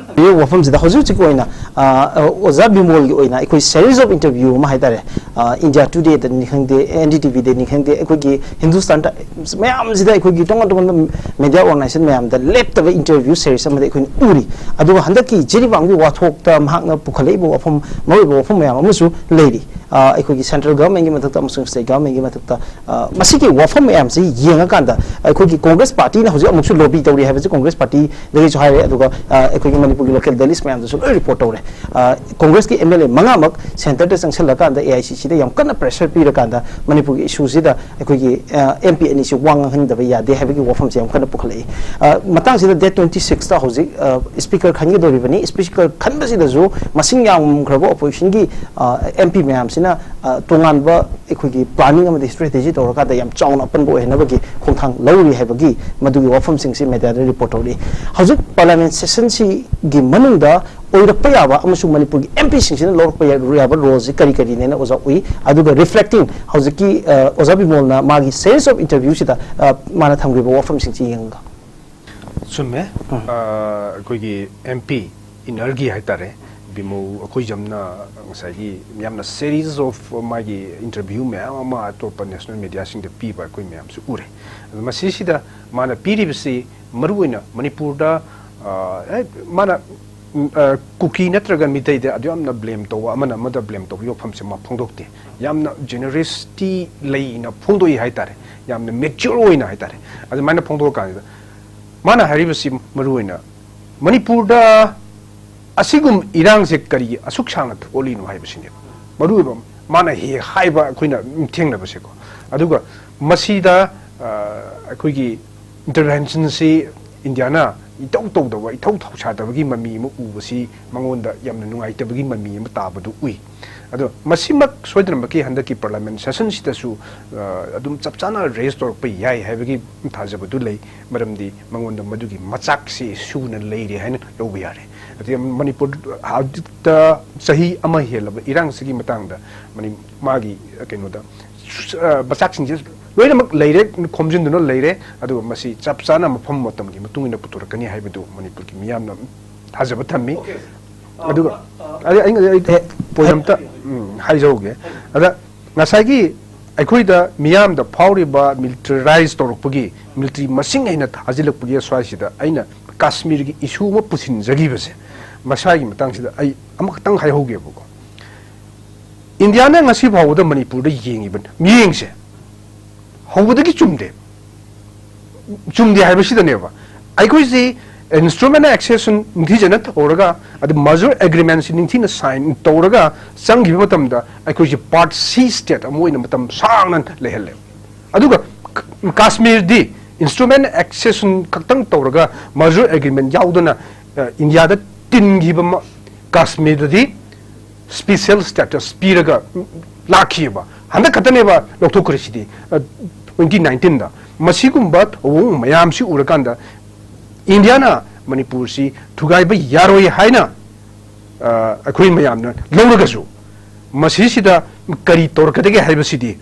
ꯊꯝꯕꯤꯔꯤꯕ ꯋꯥꯐꯝꯁꯤꯗ ꯍꯧꯖꯤꯛ ꯍꯧꯖꯤꯛꯀꯤ ꯑꯣꯏꯅ, ꯑ, ꯑꯣꯖꯥ ꯕꯤꯃꯣꯜꯒꯤ ꯑꯣꯏꯅ ꯑꯩꯈꯣꯏ series of interview ꯑꯃ ꯍꯥꯏꯇꯥꯔꯦ, ꯑ, ꯏꯟꯗꯤꯌꯥ ꯇꯨꯗꯦꯗꯅꯤ ꯈꯪꯗꯦ, ꯑꯦꯟ ꯗꯤ ꯇꯤ ꯚꯤꯗꯅꯤ ꯈꯪꯗꯦ, ꯑꯩꯈꯣꯏꯒꯤ ꯍꯤꯟꯗꯨꯁꯇꯥꯟ ꯇꯥꯏꯝꯁ ꯃꯌꯥꯝꯁꯤꯗ ꯑꯩꯈꯣꯏꯒꯤ ꯇꯣꯉꯥꯟ ꯇꯣꯉꯥꯟꯕ ꯃꯦꯗꯤꯌꯥ ꯑꯣꯔꯒꯅꯥꯏꯖꯦꯁꯟ ꯃꯌꯥꯝꯗ ꯂꯦꯞꯇꯕ interview series ꯑꯃꯗꯤ ꯑꯩꯈꯣꯏꯅ ꯎꯔꯤ꯫ ꯑꯗꯨꯒ ꯍꯟꯗꯛꯀꯤ ꯖꯤꯔꯤꯕꯥꯝꯒꯤ ꯋꯥꯊꯣꯛꯇ ꯃꯍꯥꯛꯅ ꯄꯨꯈꯠꯂꯛꯏꯕ ꯋꯥꯐꯝ, ꯃꯔꯨꯑꯣꯏꯕ ꯋꯥꯐꯝ ꯃꯌꯥꯝ ꯑꯃꯁꯨ ꯂꯩꯔꯤ꯫ ꯑ, ꯑꯩꯈꯣꯏꯒꯤ ꯁꯦꯟꯇ꯭ꯔꯦꯜ ꯒꯚꯔꯟꯃꯦꯟꯠꯀꯤ ꯃꯊꯛꯇ ꯑꯃꯁꯨꯡ ꯁ꯭ꯇꯦꯠ ꯒꯚꯔꯟꯃꯦꯟꯠꯀꯤ ꯃꯊꯛꯇ, ꯑ, ꯃꯁꯤꯒꯤ ꯋꯥꯐꯝ ꯃꯌꯥꯝꯁꯤ ꯌꯦꯡꯉꯀꯥꯟꯗ ꯑꯩꯈꯣꯏꯒꯤ ꯀꯣꯡꯒ꯭ꯔꯦꯁ ꯄꯥꯔꯇꯤꯅ ꯍꯧꯖꯤꯛ ꯑꯃꯨꯛꯁꯨ ꯂꯣꯕꯤ ꯇꯧꯔꯤ ꯍꯥꯏꯕꯁꯤ ꯀꯣꯡꯒ꯭ꯔꯦꯁ ꯄꯥꯔꯇꯤꯗꯒꯤꯁꯨ ꯍꯥꯏꯔꯦ, ꯑꯗꯨꯒ, ꯑ, ꯑꯩꯈꯣꯏꯒꯤ ꯃꯅꯤꯄꯨꯔꯒꯤ ꯂꯣꯀꯦꯜ ꯗꯦꯂꯤꯁ ꯃꯌꯥꯝꯗꯁꯨ ꯂꯣꯏ ꯔꯤꯄꯣꯔꯠ ꯇꯧꯔꯦ꯫ ꯑ, ꯀꯣꯡꯒ꯭ꯔꯦꯁꯀꯤ ꯑꯦꯝ ꯑꯦꯜ ꯑꯦ ꯃꯉꯥꯃꯛ ꯁꯦꯟꯇꯔꯗ ꯆꯪꯁꯤꯜꯂꯀꯥꯟꯗ ꯑꯦ ꯑꯥꯏ ꯁꯤ ꯁꯤꯗ ꯌꯥꯝ ꯀꯟꯅ ꯄ꯭ꯔꯦꯁꯔ ꯄꯤꯔꯀꯥꯟꯗ ꯃꯅꯤꯄꯨꯔꯒꯤ ꯏꯁꯨꯁꯤꯗ ꯑꯩꯈꯣꯏꯒꯤ, ꯑ, ꯑꯦꯝ ꯄꯤ ꯑꯅꯤꯁꯤ ꯋꯥ ꯉꯥꯡꯍꯟꯗꯕ ꯌꯥꯗꯦ ꯍꯥꯏꯕꯒꯤ ꯋꯥꯐꯝꯁꯦ ꯌꯥꯝ ꯀꯟꯅ ꯄꯨꯈꯠꯂꯛꯏ꯫ ꯑ, ꯃꯇꯥꯡꯁꯤꯗ ꯗꯦꯠ ꯇ꯭ꯋꯦꯟꯇꯤ ꯁꯤꯛꯁꯇ ꯍꯧꯖꯤꯛ, ꯑ, ꯁ꯭ꯄꯤꯀꯔ ꯈꯟꯒꯗꯧꯔꯤꯕꯅꯤ꯫ ꯁ꯭ꯄꯤꯀꯔ ꯈꯟꯕꯁꯤꯗꯁꯨ ꯃꯁꯤꯡ ꯌꯥꯝꯈ꯭ꯔꯕ ꯑꯣꯄꯣꯖꯤꯁꯟꯒꯤ, ꯑ, ꯑꯦꯝ ꯄꯤ ꯃꯌꯥꯝꯁꯤꯅ, ꯑ, ꯇꯣꯉꯥꯟꯕ ꯑꯩꯈꯣꯏꯒꯤ ꯄ꯭ꯂꯥꯅꯤꯡ ꯑꯃꯗꯤ ꯁ꯭ꯇ꯭ꯔꯦꯇꯦꯖꯤ ꯇꯧꯔꯀꯥꯟꯗ ꯌꯥꯝ ꯆꯥꯎꯅ ꯑꯄꯟꯕ ꯑꯣꯏꯍꯟꯅꯕꯒꯤ ꯈꯣꯡꯊꯥꯡ ꯂꯧꯔꯤ ꯍꯥꯏꯕꯒꯤ ꯃꯗꯨꯒꯤ ꯋꯥꯐꯝꯁꯤꯡꯁꯤ ꯃꯦꯗꯤꯌꯥꯗ ꯔꯤꯄꯣꯔꯠ ꯇꯧꯔꯤ꯫ ꯍꯧꯖꯤꯛ ꯄꯥꯔꯂꯤꯌꯥꯃꯦꯟꯠ ꯁꯦꯁꯟꯁꯤꯒꯤ ꯃꯅꯨꯡꯗ ꯑꯣꯏꯔꯛꯄ ꯌꯥꯕ ꯑꯃꯁꯨꯡ ꯃꯅꯤꯄꯨꯔꯒꯤ ꯑꯦꯝ ꯄꯤꯁꯤꯡꯁꯤꯅ ꯂꯧꯔꯛꯄ ꯌꯥ-, ꯌꯥꯕ ꯔꯣꯜꯁꯤ ꯀꯔꯤ ꯀꯔꯤꯅꯦꯅ ꯑꯣꯖꯥ ꯎꯏ? ꯑꯗꯨꯒ ꯔꯤꯐ꯭ꯂꯦꯛꯇꯤꯡ ꯍꯧꯖꯤꯛꯀꯤ, ꯑ, ꯑꯣꯖꯥ ꯕꯤꯃꯣꯜꯅ ꯃꯥꯒꯤ series of interviewꯁꯤꯗ, ꯑ, ꯃꯥꯅ ꯊꯝꯈ꯭ꯔꯤꯕ ꯋꯥꯐꯝꯁꯤꯡꯁꯤ ꯌꯦꯡꯉꯒ꯫ ꯆꯨꯝꯃꯦ꯫ ꯑ, ꯑꯩꯈꯣꯏꯒꯤ ꯑꯦꯝ ꯄꯤ ꯏꯟꯅꯔꯒꯤ ꯍꯥꯏꯇꯥꯔꯦ, ꯕꯤꯃꯣꯜ ꯑꯩꯈꯣꯏꯖꯝꯅ ꯉꯁꯥꯏꯒꯤ ꯌꯥꯝꯅ series of ꯃꯥꯒꯤ interview ꯃꯌꯥꯝ ꯑꯃ ꯑꯇꯣꯞꯄ ꯅꯦꯁꯅꯦꯜ ꯃꯦꯗꯤꯌꯥꯁꯤꯡꯗ ꯄꯤꯕ ꯑꯩꯈꯣꯏ ꯃꯌꯥꯝꯁꯨ ꯎꯔꯦ꯫ ꯑꯗꯣ ꯃꯁꯤꯁꯤꯗ ꯃꯥꯅ ꯄꯤꯔꯤꯕꯁꯤ ꯃꯔꯨꯑꯣꯏꯅ ꯃꯅꯤꯄꯨꯔꯗ, ꯑ, ꯑꯦ, ꯃꯥꯅ, ꯎꯝ, ꯑ, ꯀꯨꯀꯤ ꯅꯠꯇ꯭ꯔꯒ ꯃꯤꯇꯩꯗ ꯑꯗꯨ ꯌꯥꯝꯅ ꯕ꯭ꯂꯦꯝ ꯇꯧꯕ, ꯑꯃꯅ ꯑꯃꯗ ꯕ꯭ꯂꯦꯝ ꯇꯧꯕꯒꯤ ꯋꯥꯐꯝꯁꯦ ꯃꯥ ꯐꯣꯡꯗꯣꯛꯇꯦ꯫ ꯌꯥꯝꯅ ꯖꯦꯅꯔꯣꯁꯤꯇꯤ ꯂꯩꯅ ꯐꯣꯡꯗꯣꯛꯏ ꯍꯥꯏꯇꯥꯔꯦ, ꯌꯥꯝꯅ ꯃꯦꯆ꯭ꯌꯣꯔ ꯑꯣꯏꯅ ꯍꯥꯏꯇꯥꯔꯦ꯫ ꯑꯗꯨꯃꯥꯏꯅ ꯐꯣꯡꯗꯣꯛꯑꯀꯥꯟꯁꯤꯗ ꯃꯥꯅ ꯍꯥꯏꯔꯤꯕꯁꯤ ꯃꯔꯨ ꯑꯣꯏꯅ ꯃꯅꯤꯄꯨꯔꯗ ꯑꯁꯤꯒꯨꯝ ꯏꯔꯥꯡꯁꯦ ꯀꯔꯤꯒꯤ ꯑꯁꯨꯛ ꯁꯥꯡꯅ ꯊꯣꯛꯂꯤꯅꯣ ꯍꯥꯏꯕꯁꯤꯅꯦꯕ ꯃꯔꯨ ꯑꯣꯏꯕ꯫ ꯃꯥꯅ ꯍꯦꯛ ꯍꯥꯏꯕ ꯑꯩꯈꯣꯏꯅ ꯊꯦꯡꯅꯕꯁꯦꯀꯣ꯫ ꯑꯗꯨꯒ ꯃꯁꯤꯗ ꯑꯩꯈꯣꯏꯒꯤ ꯏꯟꯇꯔꯚꯦꯟꯁꯟꯁꯤ ꯏꯟꯗꯤꯌꯥꯅ ꯏꯇꯧ ꯇꯧꯗꯕ, ꯏꯊꯧ ꯊꯧꯁꯥꯗꯕꯒꯤ ꯃꯃꯤ ꯑꯃ ꯎꯕꯁꯤ ꯃꯉꯣꯟꯗ ꯌꯥꯝꯅ ꯅꯨꯡꯉꯥꯏꯇꯕꯒꯤ ꯃꯃꯤ ꯑꯃ ꯇꯥꯕꯗꯨ ꯎꯏ꯫ ꯑꯗꯣ ꯃꯁꯤꯃꯛ ꯁꯣꯏꯗꯅꯃꯛꯀꯤ ꯍꯟꯗꯛꯀꯤ ꯄꯥꯔꯂꯥꯃꯦꯟ ꯁꯦꯁꯟꯁꯤꯗꯁꯨ ꯑꯗꯨꯝ ꯆꯞ ꯆꯥꯅ ꯔꯦꯖ ꯇꯧꯔꯛꯄ ꯌꯥꯏ ꯍꯥꯏꯕꯒꯤ ꯊꯥꯖꯕꯗꯨ ꯂꯩ꯫ ꯃꯔꯝꯗꯤ ꯃꯉꯣꯟꯗ ꯃꯗꯨꯒꯤ ꯃꯆꯥꯛꯁꯤ ꯁꯨꯅ ꯂꯩꯔꯦ ꯍꯥꯏꯅ ꯂꯧꯕ ꯌꯥꯔꯦ꯫ ꯑꯗꯩ ꯃꯅꯤꯄꯨꯔ ꯍꯧꯖꯤꯛꯇ ꯆꯍꯤ ꯑꯃ ꯍꯦꯜꯂꯕ ꯏꯔꯥꯡꯁꯤꯒꯤ ꯃꯇꯥꯡꯗ ꯃꯅꯤ-, ꯃꯥꯒꯤ ꯀꯩꯅꯣꯗ ꯃꯆꯥꯛꯁꯤꯡꯁꯦ ꯂꯣꯏꯅꯃꯛ ꯂꯩꯔꯦ, ꯈꯣꯝꯖꯤꯟꯗꯨꯅ ꯂꯩꯔꯦ꯫ ꯑꯗꯨꯒ ꯃꯁꯤ ꯆꯞ ꯆꯥꯅ ꯃꯐꯝ ꯃꯇꯝꯒꯤ ꯃꯇꯨꯡ ꯏꯟꯅ ꯄꯨꯊꯣꯔꯛꯀꯅꯤ ꯍꯥꯏꯕꯗꯨ ꯃꯅꯤꯄꯨꯔꯒꯤ ꯃꯤꯌꯥꯝꯅ ꯊꯥꯖꯕ ꯊꯝꯃꯤ꯫ ꯑꯗꯨꯒ ꯑꯩ, ꯑꯩ, ꯑꯩ ꯄꯣꯏꯟ ꯑꯝꯇ, ꯎꯝ, ꯍꯥꯏꯖꯍꯧꯒꯦ꯫ ꯑꯗ ꯉꯁꯥꯏꯒꯤ ꯑꯩꯈꯣꯏꯗ ꯃꯤꯌꯥꯝꯗ ꯐꯥꯎꯔꯤꯕ ꯃꯤꯂꯤꯇꯔꯥꯏꯖ ꯇꯧꯔꯛꯄꯒꯤ, ꯃꯤꯂꯤꯇꯔꯤ ꯃꯁꯤꯡ ꯍꯦꯟꯅ ꯊꯥꯖꯤꯜꯂꯛꯄꯒꯤ ꯁ꯭ꯋꯥꯏꯁꯤꯗ ꯑꯩꯅ ꯀꯥꯁꯃꯤꯔꯒꯤ ꯏꯁꯨ ꯑꯃ ꯄꯨꯁꯤꯟꯖꯈꯤꯕꯁꯦ, ꯃꯁꯥꯒꯤ ꯃꯇꯥꯡꯁꯤꯗ ꯑꯩ ꯑꯃꯈꯛꯇꯪ ꯍꯥꯏꯍꯧꯒꯦꯕꯀꯣ꯫ ꯏꯟꯗꯤꯌꯥꯅ ꯉꯁꯤ ꯐꯥꯎꯕꯗ ꯃꯅꯤꯄꯨꯔꯗ ꯌꯦꯡꯉꯤꯕ ꯃꯤꯠꯌꯦꯡꯁꯦ ꯍꯧꯕꯗꯒꯤ ꯆꯨꯝꯗꯦ꯫ ꯆꯨꯝꯗꯦ ꯍꯥꯏꯕꯁꯤꯗꯅꯦꯕ ꯑꯩꯈꯣꯏꯁꯤ ꯏꯟꯁꯇ꯭ꯔꯨꯃꯦꯟ ꯑꯦꯛꯁꯦꯁꯟ ꯅꯤꯡꯊꯤꯖꯅ ꯇꯧꯔꯒ, ꯑꯗꯨ ꯃꯔꯖꯔ ꯑꯦꯒ꯭ꯔꯤꯃꯦꯟꯁꯤ ꯅꯤꯡꯊꯤꯅ ꯁꯥꯏꯟ ꯇꯧꯔꯒ ꯆꯪꯈꯤꯕ ꯃꯇꯝꯗ ꯑꯩꯈꯣꯏꯁꯤ ꯄꯥꯔꯠ ꯁꯤ ꯁ꯭ꯇꯦꯠ ꯑꯃ ꯑꯣꯏꯅ ꯃꯇꯝ ꯁꯥꯡꯅ ꯂꯩꯍꯜꯂꯦ꯫ ꯑꯗꯨꯒ ꯀ-, ꯀꯥꯁꯃꯤꯔꯗꯤ ꯏꯟꯁꯇ꯭ꯔꯨꯃꯦꯟ ꯑꯦꯛꯁꯦꯁꯟ ꯈꯛꯇꯪ ꯇꯧꯔꯒ ꯃꯔꯖꯔ ꯑꯦꯒ꯭ꯔꯤꯃꯦꯟ ꯌꯥꯎꯗꯅ, ꯑ, ꯏꯟꯗꯤꯌꯥꯗ ꯇꯤꯟꯈꯤꯕ ꯃ-, ꯀꯥꯁꯃꯤꯔꯗꯗꯤ ꯁ꯭ꯄꯤꯁꯦꯜ ꯁ꯭ꯇꯦꯇꯁ ꯄꯤꯔꯒ ꯂꯥꯛꯈꯤꯑꯕ꯫ ꯍꯟꯗꯛ ꯈꯛꯇꯅꯦꯕ ꯂꯧꯊꯣꯛꯈ꯭ꯔꯤꯁꯤꯗꯤ, ꯑ, ꯇ꯭ꯋꯦꯟꯇꯤ ꯅꯥꯏꯟꯇꯤꯟꯗ꯫ ꯃꯁꯤꯒꯨꯝꯕ ꯊꯧꯑꯣꯡ ꯃꯌꯥꯝꯁꯤ ꯎꯔꯀꯥꯟꯗ ꯏꯟꯗꯤꯌꯥꯅ ꯃꯅꯤꯄꯨꯔꯁꯤ ꯊꯨꯒꯥꯏꯕ ꯌꯥꯔꯣꯏ ꯍꯥꯏꯅ, ꯑ, ꯑꯩꯈꯣꯏ ꯃꯌꯥꯝꯅ ꯂꯧꯔꯒꯁꯨ ꯃꯁꯤꯁꯤꯗ ꯀꯔꯤ ꯇꯧꯔꯛꯀꯗꯒꯦ ꯍꯥꯏꯕꯁꯤꯗꯤ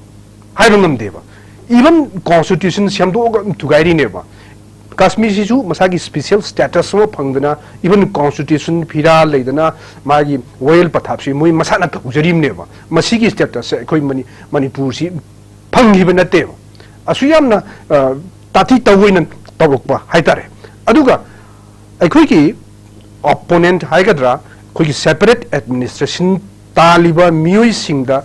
ꯍꯥꯏꯕ ꯉꯝꯗꯦꯕ꯫ Even constitution ꯁꯦꯝꯗꯣꯛꯑꯒ ꯊꯨꯒꯥꯏꯔꯤꯅꯦꯕ꯫ ꯀꯥꯁꯃꯤꯔꯁꯤꯁꯨ ꯃꯁꯥꯒꯤ ꯁ꯭ꯄꯤꯁꯦꯜ ꯁ꯭ꯇꯦꯇꯁ ꯑꯃ ꯐꯪꯗꯅ, ꯏꯚꯟ ꯀꯣꯟꯁꯇꯤꯇ꯭ꯌꯨꯁꯟ ꯐꯤꯔꯥꯜ ꯂꯩꯗꯅ, ꯃꯥꯒꯤ ꯋꯥꯌꯦꯜ ꯄꯊꯥꯞꯁꯤ ꯃꯣꯏ ꯃꯁꯥꯅ ꯇꯧꯖꯔꯤꯕꯅꯦꯕ꯫ ꯃꯁꯤꯒꯤ ꯁ꯭ꯇꯦꯇꯁꯁꯦ ꯑꯩꯈꯣꯏ ꯃꯅꯤ-, ꯃꯅꯤꯄꯨꯔꯁꯤ ꯐꯪꯈꯤꯕ ꯅꯠꯇꯦꯕ꯫ ꯑꯁꯨꯛ ꯌꯥꯝꯅ, ꯑ, ꯇꯥꯊꯤ ꯇꯧꯑꯣꯏꯅ ꯇꯧꯔꯛꯄ ꯍꯥꯏꯇꯥꯔꯦ꯫ ꯑꯗꯨꯒ ꯑꯩꯈꯣꯏꯒꯤ ꯑꯣꯄꯣꯅꯦꯟꯠ ꯍꯥꯏꯒꯗ꯭ꯔꯥ, ꯑꯩꯈꯣꯏꯒꯤ ꯁꯦꯄꯔꯦꯠ ꯑꯦꯗꯃꯤꯅꯤꯁꯇ꯭ꯔꯦꯁꯟ ꯇꯥꯜꯂꯤꯕ ꯃꯤꯑꯣꯏꯁꯤꯡꯗ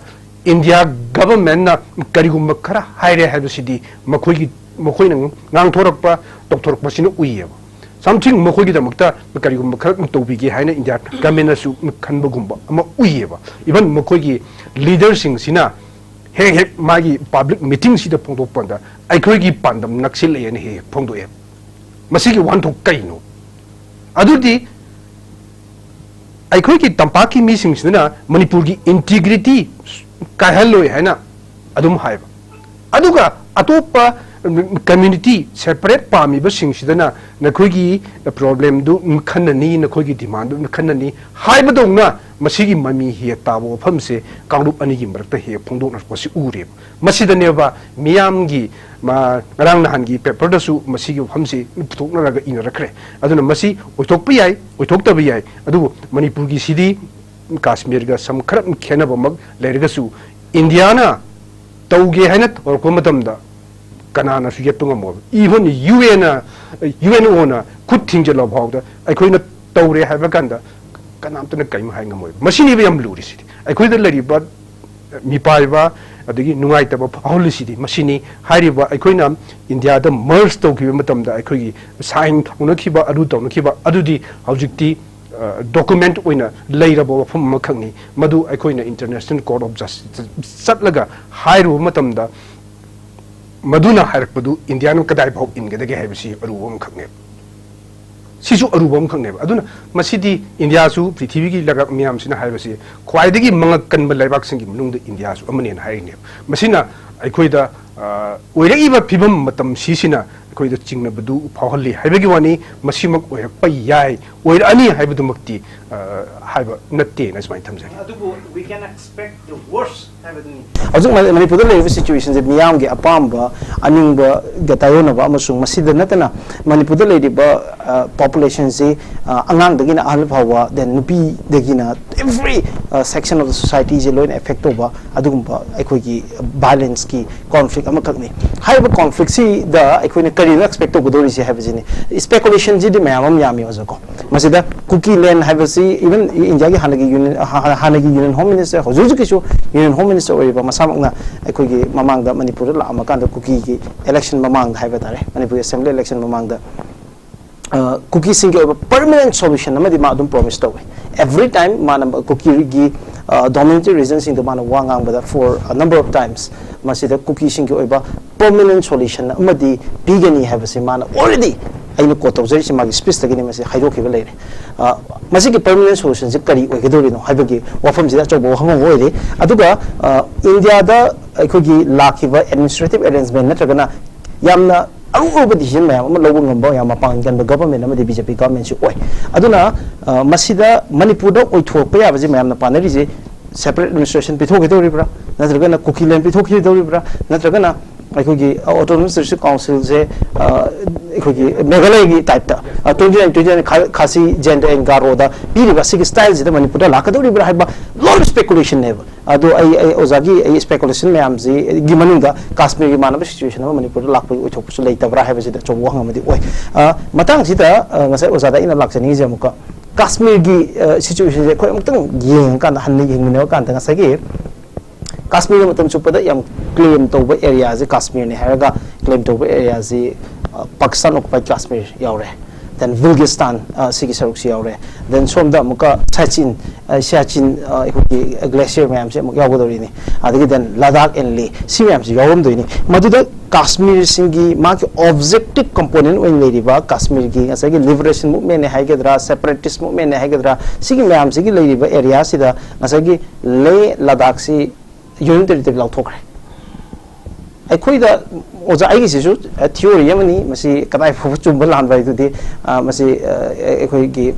ꯏꯟꯗꯤꯌꯥ ꯒꯚꯔꯟꯃꯦꯟꯠꯅ ꯀꯔꯤꯒꯨꯝꯕ ꯈꯔ ꯍꯥꯏꯔꯦ ꯍꯥꯏꯕꯁꯤꯗꯤ ꯃꯈꯣꯏꯒꯤ ꯃꯈꯣꯏꯅ ꯉꯥꯡꯊꯣꯔꯛꯄ, ꯇꯧꯊꯣꯔꯛꯄꯁꯤꯅ ꯎꯏꯌꯦꯕ꯫ Something ꯃꯈꯣꯏꯒꯤꯗꯃꯛꯇ ꯀꯔꯤꯒꯨꯝꯕ ꯈꯔ ꯇꯧꯕꯤꯒꯦ ꯍꯥꯏꯅ ꯏꯟꯗꯤꯌꯥ ꯒꯃꯦꯟꯅꯁꯨ ꯈꯟꯕꯒꯨꯝꯕ ꯑꯃ ꯎꯏꯌꯦꯕ꯫ Even ꯃꯈꯣꯏꯒꯤ ꯂꯤꯗꯔꯁꯤꯡꯁꯤꯅ ꯍꯦꯛ ꯍꯦꯛ ꯃꯥꯒꯤ ꯄꯕ꯭ꯂꯤꯛ ꯃꯤꯇꯤꯡꯁꯤꯗ ꯐꯣꯡꯗꯣꯛꯄꯗ ꯑꯩꯈꯣꯏꯒꯤ ꯄꯥꯟꯗꯝ ꯅꯛꯁꯤꯜꯂꯛꯑꯦꯅ ꯍꯦꯛ ꯍꯦꯛ ꯐꯣꯡꯗꯣꯛꯑꯦ꯫ ꯃꯁꯤꯒꯤ ꯋꯥꯍꯟꯊꯣꯛ ꯀꯩꯅꯣ? ꯑꯗꯨꯗꯤ ꯑꯩꯈꯣꯏꯒꯤ ꯇꯝꯄꯥꯛꯀꯤ ꯃꯤꯁꯤꯡꯁꯤꯅ ꯃꯅꯤꯄꯨꯔꯒꯤ ꯏꯟꯇꯤꯒ꯭ꯔꯤꯇꯤ ꯀꯥꯏꯍꯜꯂꯣꯏ ꯍꯥꯏꯅ ꯑꯗꯨꯝ ꯍꯥꯏꯕ, ꯑꯗꯨꯒ ꯑꯇꯣꯞꯄ ꯀꯝꯃ꯭ꯌꯨꯅꯤꯇꯤ ꯁꯦꯄꯔꯦꯠ ꯄꯥꯝꯃꯤꯕꯁꯤꯡꯁꯤꯗꯅ ꯅꯈꯣꯏꯒꯤ ꯄ꯭ꯔꯣꯕ꯭ꯂꯦꯝꯗꯨ ꯈꯟꯅꯅꯤ, ꯅꯈꯣꯏꯒꯤ ꯗꯤꯃꯥꯟꯗꯨ ꯈꯟꯅꯅꯤ ꯍꯥꯏꯕꯗꯧꯅ ꯃꯁꯤꯒꯤ ꯃꯃꯤ ꯍꯦꯛ ꯇꯥꯕ ꯋꯥꯐꯝꯁꯦ ꯀꯥꯡꯂꯨꯞ ꯑꯅꯤꯒꯤ ꯃꯔꯛꯇ ꯍꯦꯛ ꯐꯣꯡꯗꯣꯛꯅꯔꯛꯄꯁꯤ ꯎꯔꯦꯕ꯫ ꯃꯁꯤꯗꯅꯦꯕ ꯃꯤꯌꯥꯝꯒꯤ ꯃ-, ꯉꯔꯥꯡ ꯅꯍꯥꯟꯒꯤ ꯄꯦꯄꯔꯗꯁꯨ ꯃꯁꯤꯒꯤ ꯋꯥꯐꯝꯁꯤ ꯄꯨꯊꯣꯛꯅꯔꯒ ꯏꯅꯔꯛꯈ꯭ꯔꯦ꯫ ꯑꯗꯨꯅ ꯃꯁꯤ ꯑꯣꯏꯊꯣꯛꯄ ꯌꯥꯏ, ꯑꯣꯏꯊꯣꯛꯇꯕ ꯌꯥꯏ, ꯑꯗꯨꯕꯨ ꯃꯅꯤꯄꯨꯔꯒꯤꯁꯤꯗꯤ ꯀꯥꯁꯃꯤꯔꯒ ꯁꯝ ꯈꯔ ꯈꯦꯠꯅꯕꯃꯛ ꯂꯩꯔꯒꯁꯨ ꯏꯟꯗꯤꯌꯥꯅ ꯇꯧꯒꯦ ꯍꯥꯏꯅ ꯇꯧꯔꯛꯄ ꯃꯇꯝꯗ ꯀꯅꯥꯅꯁꯨ ꯌꯦꯠꯄ ꯉꯝꯃꯣꯏꯕ꯫ Even UN, UNOꯅ ꯈꯨꯠ ꯊꯤꯡꯖꯤꯜꯂꯕ ꯐꯥꯎꯗ ꯑꯩꯈꯣꯏꯅ ꯇꯧꯔꯦ ꯍꯥꯏꯕ ꯀꯥꯟꯗ ꯀꯅꯥꯝꯇꯅ ꯀꯔꯤꯝ ꯍꯥꯏ ꯉꯝꯃꯣꯏꯕ꯫ ꯃꯁꯤꯅꯦꯕ ꯌꯥꯝ ꯂꯨꯔꯤꯁꯤꯗꯤ꯫ ꯑꯩꯈꯣꯏꯗ ꯂꯩꯔꯤꯕ ꯃꯤꯄꯥꯏꯕ ꯑꯗꯒꯤ ꯅꯨꯡꯉꯥꯏꯇꯕ ꯐꯥꯎꯍꯜꯂꯤꯁꯤꯗꯤ ꯃꯁꯤꯅꯤ꯫ ꯍꯥꯏꯔꯤꯕ ꯑꯩꯈꯣꯏꯅ ꯏꯟꯗꯤꯌꯥꯗ ꯃꯔꯖ ꯇꯧꯈꯤꯕ ꯃꯇꯝꯗ ꯑꯩꯈꯣꯏꯒꯤ ꯁꯥꯏꯟ ꯇꯧꯅꯈꯤꯕ, ꯑꯗꯨ ꯇꯧꯅꯈꯤꯕ, ꯑꯗꯨꯗꯤ ꯍꯧꯖꯤꯛꯇꯤ ꯗꯣꯀꯨꯃꯦꯟꯠ ꯑꯣꯏꯅ ꯂꯩꯔꯕ ꯋꯥꯐꯝ ꯑꯃꯈꯛꯅꯤ꯫ ꯃꯗꯨ ꯑꯩꯈꯣꯏꯅ International Court of Justice ꯆꯠꯂꯒ ꯍꯥꯏꯔꯨꯕ ꯃꯇꯝꯗ ꯃꯗꯨꯅ ꯍꯥꯏꯔꯛꯄꯗꯨ ꯏꯟꯗꯤꯌꯥꯅ ꯀꯗꯥꯏ ꯐꯥꯎ ꯏꯟꯒꯗꯒꯦ ꯍꯥꯏꯕꯁꯤ ꯑꯔꯨꯕ ꯑꯃꯈꯛꯅꯦꯕ꯫ ꯁꯤꯁꯨ ꯑꯔꯨꯕ ꯑꯃꯈꯛꯅꯦꯕ꯫ ꯑꯗꯨꯅ ꯃꯁꯤꯗꯤ ꯏꯟꯗꯤꯌꯥꯁꯨ ꯄ꯭ꯔꯤꯊꯤꯕꯤꯒꯤ ꯂꯩꯕꯥꯛ ꯃꯤꯌꯥꯝꯁꯤꯅ ꯍꯥꯏꯕꯁꯤ ꯈ꯭ꯋꯥꯏꯗꯒꯤ ꯃꯉꯛ ꯀꯟꯕ ꯂꯩꯕꯥꯛꯁꯤꯡꯒꯤ ꯃꯅꯨꯡꯗ ꯏꯟꯗꯤꯌꯥꯁꯨ ꯑꯃꯅꯦꯅ ꯍꯥꯏꯔꯤꯅꯦꯕ꯫ ꯃꯁꯤꯅ ꯑꯩꯈꯣꯏꯗ, ꯑ, ꯑꯣꯏꯔꯛꯏꯕ ꯐꯤꯕꯝ ꯃꯇꯝꯁꯤꯁꯤꯅ ꯑꯩꯈꯣꯏꯗ ꯆꯤꯡꯅꯕꯗꯨ ꯐꯥꯎꯍꯜꯂꯤ ꯍꯥꯏꯕꯒꯤ ꯋꯥꯅꯤ꯫ ꯃꯁꯤꯃꯛ ꯑꯣꯏꯔꯛꯄ ꯌꯥꯏ, ꯑꯣꯏꯔꯛꯑꯅꯤ ꯍꯥꯏꯕꯗꯨꯃꯛꯇꯤ, ꯑ, ꯍꯥꯏꯕ ꯅꯠꯇꯦꯅ ꯁꯨꯃꯥꯏꯅ ꯊꯝꯖꯒꯦ꯫ ꯑꯗꯨꯕꯨ we can expect the worst ꯍꯥꯏꯕꯗꯨꯅꯤ꯫ ꯍꯧꯖꯤꯛ ꯃ-, ꯃꯅꯤꯄꯨꯔꯗ ꯂꯩꯔꯤꯕ ꯁꯤꯆꯨꯋꯦꯁꯟꯁꯦ ꯃꯤꯌꯥꯝꯒꯤ ꯑꯄꯥꯝꯕ, ꯑꯅꯤꯡꯕꯒ ꯇꯥꯏꯑꯣꯟꯅꯕ ꯑꯃꯁꯨꯡ ꯃꯁꯤꯗ ꯅꯠꯇꯅ ꯃꯅꯤꯄꯨꯔꯗ ꯂꯩꯔꯤꯕ, ꯑ, ꯄꯣꯄꯨꯂꯦꯁꯟꯁꯤ, ꯑ, ꯑꯉꯥꯡꯗꯒꯤꯅ ꯑꯍꯜ ꯐꯥꯎꯕ, then ꯅꯨꯄꯤꯗꯒꯤꯅ every, ꯑ, section of the societyꯁꯦ ꯂꯣꯏꯅ ꯑꯦꯐꯦꯛ ꯇꯧꯕ ꯑꯗꯨꯒꯨꯝꯕ ꯑꯩꯈꯣꯏꯒꯤ ꯚꯥꯏꯂꯦꯟꯁꯀꯤ ꯀꯣꯟꯐ꯭ꯂꯤꯛ ꯑꯃꯈꯛꯅꯤ꯫ ꯍꯥꯏꯔꯤꯕ ꯀꯣꯟꯐ꯭ꯂꯤꯛꯁꯤꯗ ꯑꯩꯈꯣꯏꯅ ꯀꯔꯤꯅꯣ ꯑꯦꯛꯁꯄꯦꯛ ꯇꯧꯒꯗꯧꯔꯤꯁꯦ ꯍꯥꯏꯕꯁꯤꯅꯤ꯫ ꯏꯁꯄꯦꯀꯨꯂꯦꯁꯟꯁꯤꯗꯤ ꯃꯌꯥꯝ ꯑꯃ ꯌꯥꯝꯃꯤ ꯑꯣꯖꯥꯀꯣ꯫ ꯃꯁꯤꯗ ꯀꯨꯀꯤ ꯂꯦꯟ ꯍꯥꯏꯕꯁꯤ ꯏꯚꯟ ꯏꯟꯗꯤꯌꯥꯒꯤ ꯍꯥꯟꯅꯒꯤ ꯌꯨꯅꯤꯌꯟ ꯍꯥꯟꯅꯒꯤ ꯌꯨꯅꯤꯌꯟ ꯍꯣꯝ ꯃꯤꯅꯤꯁꯇꯔ, ꯍꯧꯖꯤꯛ ꯍꯧꯖꯤꯛꯀꯤꯁꯨ ꯌꯨꯅꯤꯌꯟ ꯍꯣꯝ ꯃꯤꯅꯤꯁꯇꯔ ꯑꯣꯏꯔꯤꯕ ꯃꯁꯥꯃꯛꯅ ꯑꯩꯈꯣꯏꯒꯤ ꯃꯃꯥꯡꯗ ꯃꯅꯤꯄꯨꯔꯗ ꯂꯥꯛꯑꯝꯃꯀꯥꯟꯗ ꯀꯨꯀꯤꯒꯤ ꯏꯂꯦꯛꯁꯟ ꯃꯃꯥꯡꯗ ꯍꯥꯏꯕ ꯇꯥꯔꯦ, ꯃꯅꯤꯄꯨꯔꯒꯤ ꯑꯦꯁꯦꯝꯕ꯭ꯂꯤ ꯏꯂꯦꯛꯁꯟ ꯃꯃꯥꯡꯗ ꯀꯨꯀꯤꯁꯤꯡꯒꯤ ꯑꯣꯏꯕ ꯄꯔꯃꯅꯦꯟ ꯁꯣꯂꯨꯁꯟ ꯑꯃꯗꯤ ꯃꯥ ꯑꯗꯨꯝ ꯄ꯭ꯔꯣꯃꯤꯁ ꯇꯧꯋꯤ꯫ ꯑꯦꯚ꯭ꯔꯤ ꯇꯥꯏꯝ ꯃꯥꯅ ꯀꯨꯀꯤꯒꯤ ꯗꯣꯃꯤꯅꯦꯇꯔꯤ ꯔꯤꯖꯟꯁꯤꯡꯗꯣ ꯃꯥꯅ ꯋꯥ ꯉꯥꯡꯕꯗ for a number of times ꯃꯁꯤꯗ ꯀꯨꯀꯤꯁꯤꯡꯒꯤ ꯑꯣꯏꯕ ꯄꯔꯃꯅꯦꯟ ꯁꯣꯂꯨꯁꯟ ꯑꯃꯗꯤ ꯄꯤꯒꯅꯤ ꯍꯥꯏꯕꯁꯤ ꯃꯥꯅ ꯑꯣꯜꯔꯦꯗꯤ, ꯑꯩꯅ ꯀꯣꯠ ꯇꯧꯖꯔꯤꯁꯤ ꯃꯥꯒꯤ ꯁ꯭ꯄꯤꯁꯇꯒꯤꯅꯤ, ꯃꯁꯤ ꯍꯥꯏꯗꯣꯛꯈꯤꯕ ꯂꯩꯔꯦ꯫ ꯃꯁꯤꯒꯤ ꯄꯔꯃꯅꯦꯟ ꯁꯣꯂꯨꯁꯟꯁꯤ ꯀꯔꯤ ꯑꯣꯏꯒꯗꯧꯔꯤꯅꯣ ꯍꯥꯏꯕꯒꯤ ꯋꯥꯐꯝꯁꯤꯗ ꯑꯆꯧꯕ ꯋꯥꯍꯪ ꯑꯃ ꯑꯣꯏꯔꯤ꯫ ꯑꯗꯨꯒ ꯏꯟꯗꯤꯌꯥꯗ ꯑꯩꯈꯣꯏꯒꯤ ꯂꯥꯛꯈꯤꯕ ꯑꯦꯗꯃꯤꯅꯤꯁꯇ꯭ꯔꯦꯇꯤꯚ ꯑꯦꯔꯦꯟꯖꯃꯦꯟ ꯅꯠꯇ꯭ꯔꯒꯅ ꯌꯥꯝꯅ ꯑꯔꯨ ꯑꯔꯨꯕ ꯗꯤꯁꯤꯖꯟ ꯃꯌꯥꯝ ꯑꯃ ꯂꯧꯕ ꯉꯝꯕ ꯌꯥꯝ ꯃꯄꯥꯡꯒꯜ ꯀꯟꯕ ꯒꯚꯔꯟꯃꯦꯟ ꯑꯃꯗꯤ ꯕꯤ ꯖꯦ ꯄꯤ ꯒꯚꯔꯟꯃꯦꯟꯁꯤ ꯑꯣꯏ꯫ ꯑꯗꯨꯅ ꯃꯁꯤꯗ ꯃꯅꯤꯄꯨꯔꯗ ꯑꯣꯏꯊꯣꯛꯄ ꯌꯥꯕꯁꯤ ꯃꯌꯥꯝꯅ ꯄꯥꯅꯔꯤꯁꯦ ꯁꯦꯄꯔꯦꯠ ꯑꯦꯗꯃꯤꯅꯤꯁꯇ꯭ꯔꯦꯁꯟ ꯄꯤꯊꯣꯛꯈꯤꯗꯧꯔꯤꯕ꯭ꯔꯥ, ꯅꯠꯇ꯭ꯔꯒꯅ ꯀꯨꯀꯤꯂꯦꯟ ꯄꯤꯊꯣꯛꯈꯤꯗꯧꯔꯤꯕ꯭ꯔꯥ, ꯅꯠꯇ꯭ꯔꯒꯅ ꯑꯩꯈꯣꯏꯒꯤ ꯑꯣꯇꯣꯅꯣꯃꯁ ꯗꯤꯁꯇ꯭ꯔꯤꯛ ꯀꯥꯎꯟꯁꯤꯜꯁꯦ ꯑꯩꯈꯣꯏꯒꯤ ꯃꯦꯘꯥꯂꯌꯒꯤ ꯇꯥꯏꯞꯇ ꯇ꯭ꯋꯦꯟꯇꯤ ꯅꯥꯏꯟ ꯇ꯭ꯋꯦꯟꯇꯤ ꯅꯥꯏꯟ ꯈꯥꯁꯤ, ꯖꯦꯟ ꯑꯦꯟ ꯒꯥꯔꯣꯗ ꯄꯤꯔꯤꯕ ꯑꯁꯤꯒꯤ ꯁ꯭ꯇꯥꯏꯜꯁꯤꯗ ꯃꯅꯤꯄꯨꯔꯗ ꯂꯥꯛꯀꯗꯧꯔꯤꯕ꯭ꯔꯥ ꯍꯥꯏꯕ ꯂꯣꯠ ꯁ꯭ꯄꯦꯀꯨꯂꯦꯁꯟꯅꯦꯕ꯫ ꯑꯗꯣ ꯑꯩ ꯑꯩ ꯑꯣꯖꯥꯒꯤ ꯑꯩ ꯁ꯭ꯄꯦꯀꯨꯂꯦꯁꯟ ꯃꯌꯥꯝꯁꯤꯒꯤ ꯃꯅꯨꯡꯗ ꯀꯥꯁꯃꯤꯔꯒꯤ ꯃꯥꯟꯅꯕ ꯁꯤꯆꯨꯋꯦꯁꯟ ꯑꯃ ꯃꯅꯤꯄꯨꯔꯗ ꯂꯥꯛꯄꯒꯤ ꯑꯣꯏꯊꯣꯛꯄꯁꯨ ꯂꯩꯇꯕ꯭ꯔꯥ ꯍꯥꯏꯕꯁꯤꯗ ꯑꯆꯧꯕ ꯋꯥꯍꯪ ꯑꯃꯗꯤ ꯑꯣꯏ꯫ ꯃꯇꯥꯡꯁꯤꯗ ꯉꯁꯥꯏ ꯑꯣꯖꯥꯗ ꯑꯩꯅ ꯂꯥꯛꯆꯅꯤꯡꯉꯤꯁꯦ ꯑꯃꯨꯛꯀ ꯀꯥꯁꯃꯤꯔꯒꯤ ꯁꯤꯆꯨꯋꯦꯁꯟꯁꯦ ꯑꯩꯈꯣꯏ ꯑꯃꯨꯛꯇꯪ ꯌꯦꯡꯉꯀꯥꯟꯗ, ꯍꯟꯅ ꯌꯦꯡꯃꯤꯟꯅꯕ ꯀꯥꯟꯗ ꯉꯁꯥꯏꯒꯤ ꯀꯥꯁꯃꯤꯔ ꯃꯇꯝ ꯆꯨꯞꯄꯗ ꯌꯥꯝ ꯀ꯭ꯂꯦꯝ ꯇꯧꯕ ꯑꯦꯔꯤꯌꯥꯁꯦ ꯀꯥꯁꯃꯤꯔꯅꯤ ꯍꯥꯏꯔꯒ ꯀ꯭ꯂꯦꯝ ꯇꯧꯕ ꯑꯦꯔꯤꯌꯥꯁꯤ ꯄꯥꯀꯤꯁꯇꯥꯟ ꯑꯣꯀꯨꯄꯥꯏꯠ ꯀꯥꯁꯃꯤꯔ ꯌꯥꯎꯔꯦ, ꯗꯦꯟ ꯕꯤꯜꯒꯤꯁꯇꯥꯟ ꯁꯤꯒꯤ ꯁꯔꯨꯛꯁꯤ ꯌꯥꯎꯔꯦ, ꯗꯦꯟ ꯁꯣꯝꯗ ꯑꯃꯨꯛꯀ ꯁꯥꯆꯤꯟ ꯁꯤꯌꯥꯆꯤꯟ ꯑꯩꯈꯣꯏꯒꯤ ꯒ꯭ꯂꯦꯁꯤꯌꯔ ꯃꯌꯥꯝꯁꯦ ꯑꯃꯨꯛ ꯌꯥꯎꯒꯗꯧꯔꯤꯅꯤ꯫ ꯑꯗꯒꯤ ꯗꯦꯟ ꯂꯗꯥꯛ ꯑꯦꯟ ꯂꯦ ꯁꯤ ꯃꯌꯥꯝꯁꯤ ꯌꯥꯎꯔꯝꯗꯣꯏꯅꯤ꯫ ꯃꯗꯨꯗ ꯀꯥꯁꯃꯤꯔꯁꯤꯡꯒꯤ ꯃꯥꯒꯤ ꯑꯣꯕꯖꯦꯛꯇꯤꯞ ꯀꯝꯄꯣꯅꯦꯟ ꯑꯣꯏꯅ ꯂꯩꯔꯤꯕ ꯀꯥꯁꯃꯤꯔꯒꯤ ꯉꯁꯥꯏꯒꯤ ꯂꯤꯕꯔꯦꯁꯟ ꯃꯨꯞꯃꯦꯟꯅꯦ ꯍꯥꯏꯒꯗ꯭ꯔꯥ, ꯁꯦꯄꯔꯦꯇꯤꯁ ꯃꯨꯞꯃꯦꯟꯅꯦ ꯍꯥꯏꯒꯗ꯭ꯔꯥ, ꯁꯤꯒꯤ ꯃꯌꯥꯝꯁꯤꯒꯤ ꯂꯩꯔꯤꯕ ꯑꯦꯔꯤꯌꯥꯁꯤꯗ ꯉꯁꯥꯏꯒꯤ ꯂꯦ ꯂꯗꯥꯛꯁꯤ ꯌꯨꯅꯤꯌꯟ ꯇꯦꯔꯤꯇꯣꯔꯤ ꯂꯥꯎꯊꯣꯛꯈ꯭ꯔꯦ꯫ ꯑꯩꯈꯣꯏꯗ ꯑꯣꯖꯥ ꯑꯩꯒꯤꯁꯤꯁꯨ ꯊꯤꯑꯣꯔꯤ ꯑꯃꯅꯤ, ꯃꯁꯤ ꯀꯗꯥꯏ ꯐꯥꯎꯕ ꯆꯨꯝꯕ ꯂꯥꯟꯕ ꯍꯥꯏꯗꯨꯗꯤ ꯃꯁꯤ ꯑꯩꯈꯣꯏꯒꯤ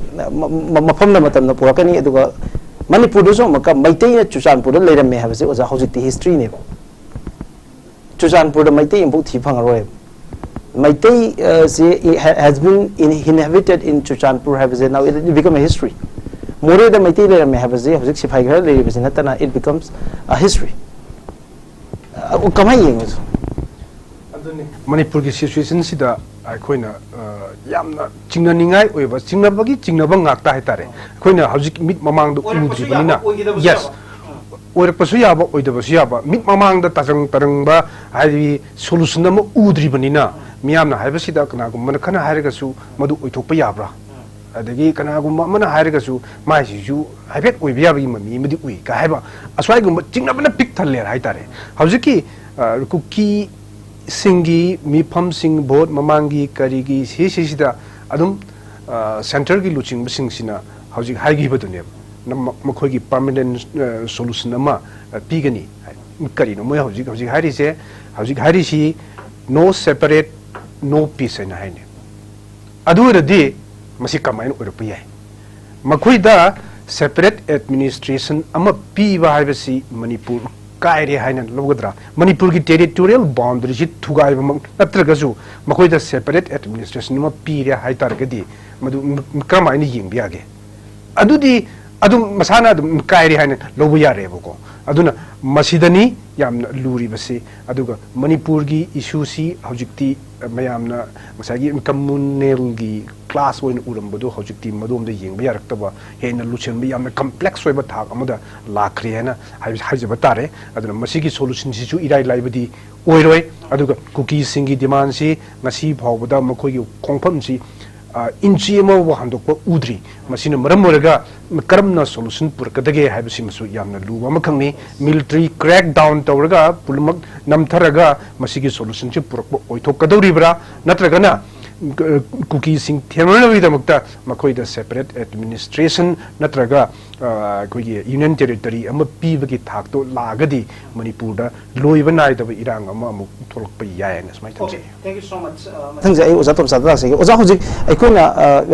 ꯃꯐꯝꯅ ꯃꯇꯝꯅ ꯄꯨꯔꯛꯀꯅꯤ꯫ ꯑꯗꯨꯒ ꯃꯅꯤꯄꯨꯔꯗꯁꯨ ꯑꯃꯨꯛꯀ ꯃꯩꯇꯩꯅ ꯆꯨꯔꯆꯥꯟꯄꯨꯔꯗ ꯂꯩꯔꯝꯃꯦ ꯍꯥꯏꯕꯁꯦ ꯑꯣꯖꯥ ꯍꯧꯖꯤꯛꯇꯤ ꯍꯤꯁꯇ꯭ꯔꯤꯅꯦꯕ꯫ ꯆꯨꯔꯆꯥꯟꯄꯨꯔꯗ ꯃꯩꯇꯩ ꯑꯃꯐꯥꯎ ꯊꯤ ꯐꯪꯉꯔꯣꯏꯕ꯫ ꯃꯩꯇꯩ ꯁꯤ has been inhabited in Churachandpur ꯍꯥꯏꯕꯁꯦ now it become a history꯫ ꯃꯣꯔꯦꯗ ꯃꯩꯇꯩ ꯂꯩꯔꯝꯃꯦ ꯍꯥꯏꯕꯁꯦ ꯍꯧꯖꯤꯛ ꯁꯤꯐꯥꯏ ꯈꯔ ꯂꯩꯔꯤꯕꯁꯤ ꯅꯠꯇꯅ it becomes a history꯫ ꯀꯃꯥꯏꯅ ꯌꯦꯡꯉꯁꯨ ꯃꯅꯤꯄꯨꯔꯒꯤ ꯁꯤꯆꯨꯋꯦꯁꯟꯁꯤꯗ ꯑꯩꯈꯣꯏꯅ ꯑ, ꯌꯥꯝꯅ ꯆꯤꯡꯅꯅꯤꯡꯉꯥꯏ ꯑꯣꯏꯕ, ꯆꯤꯡꯅꯕꯒꯤ ꯆꯤꯡꯅꯕ ꯉꯥꯛꯇ ꯍꯥꯏꯇꯥꯔꯦ꯫ ꯑꯩꯈꯣꯏꯅ ꯍꯧꯖꯤꯛ ꯃꯤꯠ ꯃꯃꯥꯡꯗ ꯑꯣꯏꯔꯛꯄꯁꯨ ꯎꯗ꯭ꯔꯤꯕꯅꯤꯅ꯫ ꯌꯥꯕ, ꯑꯣꯏꯒꯗꯕꯁꯨ ꯌꯦꯁ꯫ ꯌꯥꯕ꯫ ꯑꯣꯏꯔꯛꯄꯁꯨ ꯌꯥꯕ, ꯑꯣꯏꯗꯕꯁꯨ ꯌꯥꯕ, ꯃꯤꯠ ꯃꯃꯥꯡꯗ ꯇꯥꯖꯪ ꯇꯔꯪꯕ, ꯍꯥꯏꯗꯤ ꯁꯣꯂꯨꯁꯟ ꯑꯃ ꯎꯗ꯭ꯔꯤꯕꯅꯤꯅ, ꯃꯤꯌꯥꯝꯅ ꯍꯥꯏꯕꯁꯤꯗ ꯀꯅꯥꯒꯨꯝꯕꯅ ꯈꯔ ꯍꯥꯏꯔꯒꯁꯨ ꯃꯗꯨ ꯑꯣꯏꯊꯣꯛꯄ ꯌꯥꯕ꯭ꯔꯥ? ꯑꯗꯒꯤ ꯀꯅꯥꯒꯨꯝꯕ ꯑꯃꯅ ꯍꯥꯏꯔꯒꯁꯨ ꯃꯥꯏꯁꯤꯁꯨ ꯍꯥꯏꯐꯦꯠ ꯑꯣꯏꯕ ꯌꯥꯕꯒꯤ ꯃꯃꯤ ꯑꯃꯗꯤ ꯎꯏ ꯀꯥꯏ ꯍꯥꯏꯕ, ꯑꯁ꯭ꯋꯥꯏꯒꯨꯝꯕ ꯆꯤꯡꯅꯕꯅ ꯄꯤꯛ ꯊꯜꯂꯦ ꯍꯥꯏꯇꯥꯔꯦ꯫ ꯍꯧꯖꯤꯛꯀꯤ ꯑ, ꯀꯨꯀꯤꯁꯤꯡꯒꯤ ꯃꯤꯐꯝꯁꯤꯡ, ꯚꯣꯠ ꯃꯃꯥꯡꯒꯤ ꯀꯔꯤꯒꯤ ꯁꯤꯁꯤꯁꯤꯗ ꯑꯗꯨꯝ ꯑ, ꯁꯦꯟꯇꯔꯒꯤ ꯂꯨꯆꯤꯡꯕꯁꯤꯡꯁꯤꯅ ꯍꯧꯖꯤꯛ ꯍꯥꯏꯈꯤꯕꯗꯨꯅꯦꯕ, ꯅꯝ-, ꯃꯈꯣꯏꯒꯤ ꯄꯥꯔꯃꯅꯦꯟ ꯁꯣꯂꯨꯁꯟ ꯑꯃ ꯑ, ꯄꯤꯒꯅꯤ ꯍꯥꯏ꯫ ꯀꯔꯤꯅꯣ ꯃꯣꯏ ꯍꯧꯖꯤꯛ ꯍꯧꯖꯤꯛ ꯍꯥꯏꯔꯤꯁꯦ? ꯍꯧꯖꯤꯛ ꯍꯥꯏꯔꯤꯁꯤ "No separate, no peace" ꯍꯥꯏꯅ ꯍꯥꯏꯅꯦ꯫ ꯑꯗꯨ ꯑꯣꯏꯔꯗꯤ ꯃꯁꯤ ꯀꯃꯥꯏꯅ ꯑꯣꯏꯔꯛꯄ ꯌꯥꯏ? ꯃꯈꯣꯏꯗ ꯁꯦꯄꯔꯦꯠ ꯑꯦꯗꯃꯤꯅꯤꯁꯇ꯭ꯔꯦꯁꯟ ꯑꯃ ꯄꯤꯕ ꯍꯥꯏꯕꯁꯤ ꯃꯅꯤꯄꯨꯔ ꯀꯥꯏꯔꯦ ꯍꯥꯏꯅ ꯂꯧꯒꯗ꯭ꯔꯥ? ꯃꯅꯤꯄꯨꯔꯒꯤ ꯇꯦꯔꯤꯇꯣꯔꯤꯌꯦꯜ ꯕꯥꯎꯟꯗꯔꯤꯁꯤ ꯊꯨꯒꯥꯏꯕꯃꯛ ꯅꯠꯇ꯭ꯔꯒꯁꯨ, ꯃꯈꯣꯏꯗ ꯁꯦꯄꯔꯦꯠ ꯑꯦꯗꯃꯤꯅꯤꯁꯇ꯭ꯔꯦꯁꯟ ꯑꯃ ꯄꯤꯔꯦ ꯍꯥꯏ ꯇꯥꯔꯒꯗꯤ, ꯃꯗꯨ ꯀꯔꯝꯍꯥꯏꯅ ꯌꯦꯡꯕ ꯌꯥꯒꯦ? ꯑꯗꯨꯗꯤ ꯑꯗꯨꯝ ꯃꯁꯥꯅ ꯑꯗꯨꯝ ꯀꯥꯏꯔꯦ ꯍꯥꯏꯅ ꯂꯧꯕ ꯌꯥꯔꯦꯕꯀꯣ꯫ ꯑꯗꯨꯅ ꯃꯁꯤꯗꯅꯤ ꯌꯥꯝꯅ ꯂꯨꯔꯤꯕꯁꯤ꯫ ꯑꯗꯨꯒ ꯃꯅꯤꯄꯨꯔꯒꯤ ꯏꯁꯨꯁꯤ ꯍꯧꯖꯤꯛꯇꯤ ꯃꯌꯥꯝꯅ ꯉꯁꯥꯏꯒꯤ ꯀꯝꯃꯨꯅꯦꯜꯒꯤ ꯀ꯭ꯂꯥꯁ ꯑꯣꯏꯅ ꯎꯔꯝꯕꯗꯣ ꯍꯧꯖꯤꯛꯇꯤ ꯃꯗꯣꯝꯗ ꯌꯦꯡꯕ ꯌꯥꯔꯛꯇꯕ, ꯍꯦꯟꯅ ꯂꯨꯁꯟꯕ, ꯌꯥꯝꯅ ꯀꯝꯄ꯭ꯂꯦꯛꯁ ꯑꯣꯏꯕ ꯊꯥꯛ ꯑꯃꯗ ꯂꯥꯛꯈ꯭ꯔꯦ ꯍꯥꯏꯅ ꯍꯥꯏ-, ꯍꯥꯏꯖꯕ ꯇꯥꯔꯦ꯫ ꯑꯗꯨꯅ ꯃꯁꯤꯒꯤ ꯁꯣꯂꯨꯁꯟꯁꯤꯁꯨ ꯏꯔꯥꯏ ꯂꯥꯏꯕꯗꯤ ꯑꯣꯏꯔꯣꯏ꯫ ꯑꯗꯨꯒ ꯀꯨꯀꯤꯁꯤꯡꯒꯤ ꯗꯤꯃꯥꯟꯁꯤ ꯉꯁꯤ ꯐꯥꯎꯕꯗ ꯃꯈꯣꯏꯒꯤ ꯈꯣꯡꯐꯝꯁꯤ, ꯑ, ꯏꯟꯆꯤ ꯑꯃꯐꯥꯎꯕ ꯍꯟꯗꯣꯛꯄ ꯎꯗ꯭ꯔꯤ꯫ ꯃꯁꯤꯅ ꯃꯔꯝ ꯑꯣꯏꯔꯒ ꯀꯔꯝꯅ ꯁꯣꯂꯨꯁꯟ ꯄꯨꯔꯛꯀꯗꯒꯦ ꯍꯥꯏꯕꯁꯤꯃꯁꯨ ꯌꯥꯝꯅ ꯂꯨꯕ ꯑꯃꯈꯛꯅꯤ꯫ ꯃꯤꯂꯤꯇꯔꯤ ꯀ꯭ꯔꯦꯛ ꯗꯥꯎꯟ ꯇꯧꯔꯒ ꯄꯨꯝꯅꯃꯛ ꯅꯝꯊꯔꯒ ꯃꯁꯤꯒꯤ ꯁꯣꯂꯨꯁꯟꯁꯤ ꯄꯨꯔꯛꯄ ꯑꯣꯏꯊꯣꯛꯀꯗꯧꯔꯤꯕ꯭ꯔꯥ? ꯅꯠꯇ꯭ꯔꯒꯅ, ꯑ, ꯀꯨꯀꯤꯁꯤꯡ ꯊꯦꯝꯅꯅꯕꯒꯤꯗꯃꯛꯇ ꯃꯈꯣꯏꯗ ꯁꯦꯄꯔꯦꯠ ꯑꯦꯗꯃꯤꯅꯤꯁꯇ꯭ꯔꯦꯁꯟ ꯅꯠꯇ꯭ꯔꯒ, ꯑ, ꯑꯩꯈꯣꯏꯒꯤ ꯌꯨꯅꯤꯌꯟ ꯇꯦꯔꯤꯇꯣꯔꯤ ꯑꯃ ꯄꯤꯕꯒꯤ ꯊꯥꯛꯇꯣ ꯂꯥꯛꯑꯒꯗꯤ ꯃꯅꯤꯄꯨꯔꯗ ꯂꯣꯏꯕ ꯅꯥꯏꯗꯕ ꯏꯔꯥꯡ ꯑꯃ ꯑꯃꯨꯛ ꯊꯣꯛꯂꯛꯄ ꯌꯥꯏ ꯍꯥꯏꯅ ꯁꯨꯃꯥꯏꯅ ꯊꯝꯖꯒꯦ꯫ ꯃꯊꯪꯁꯦ ꯑꯩ ꯑꯣꯖꯥ ꯇꯣꯝꯆꯥꯗ ꯂꯥꯛꯆꯒꯦ꯫ ꯑꯣꯖꯥ, ꯍꯧꯖꯤꯛ ꯑꯩꯈꯣꯏꯅ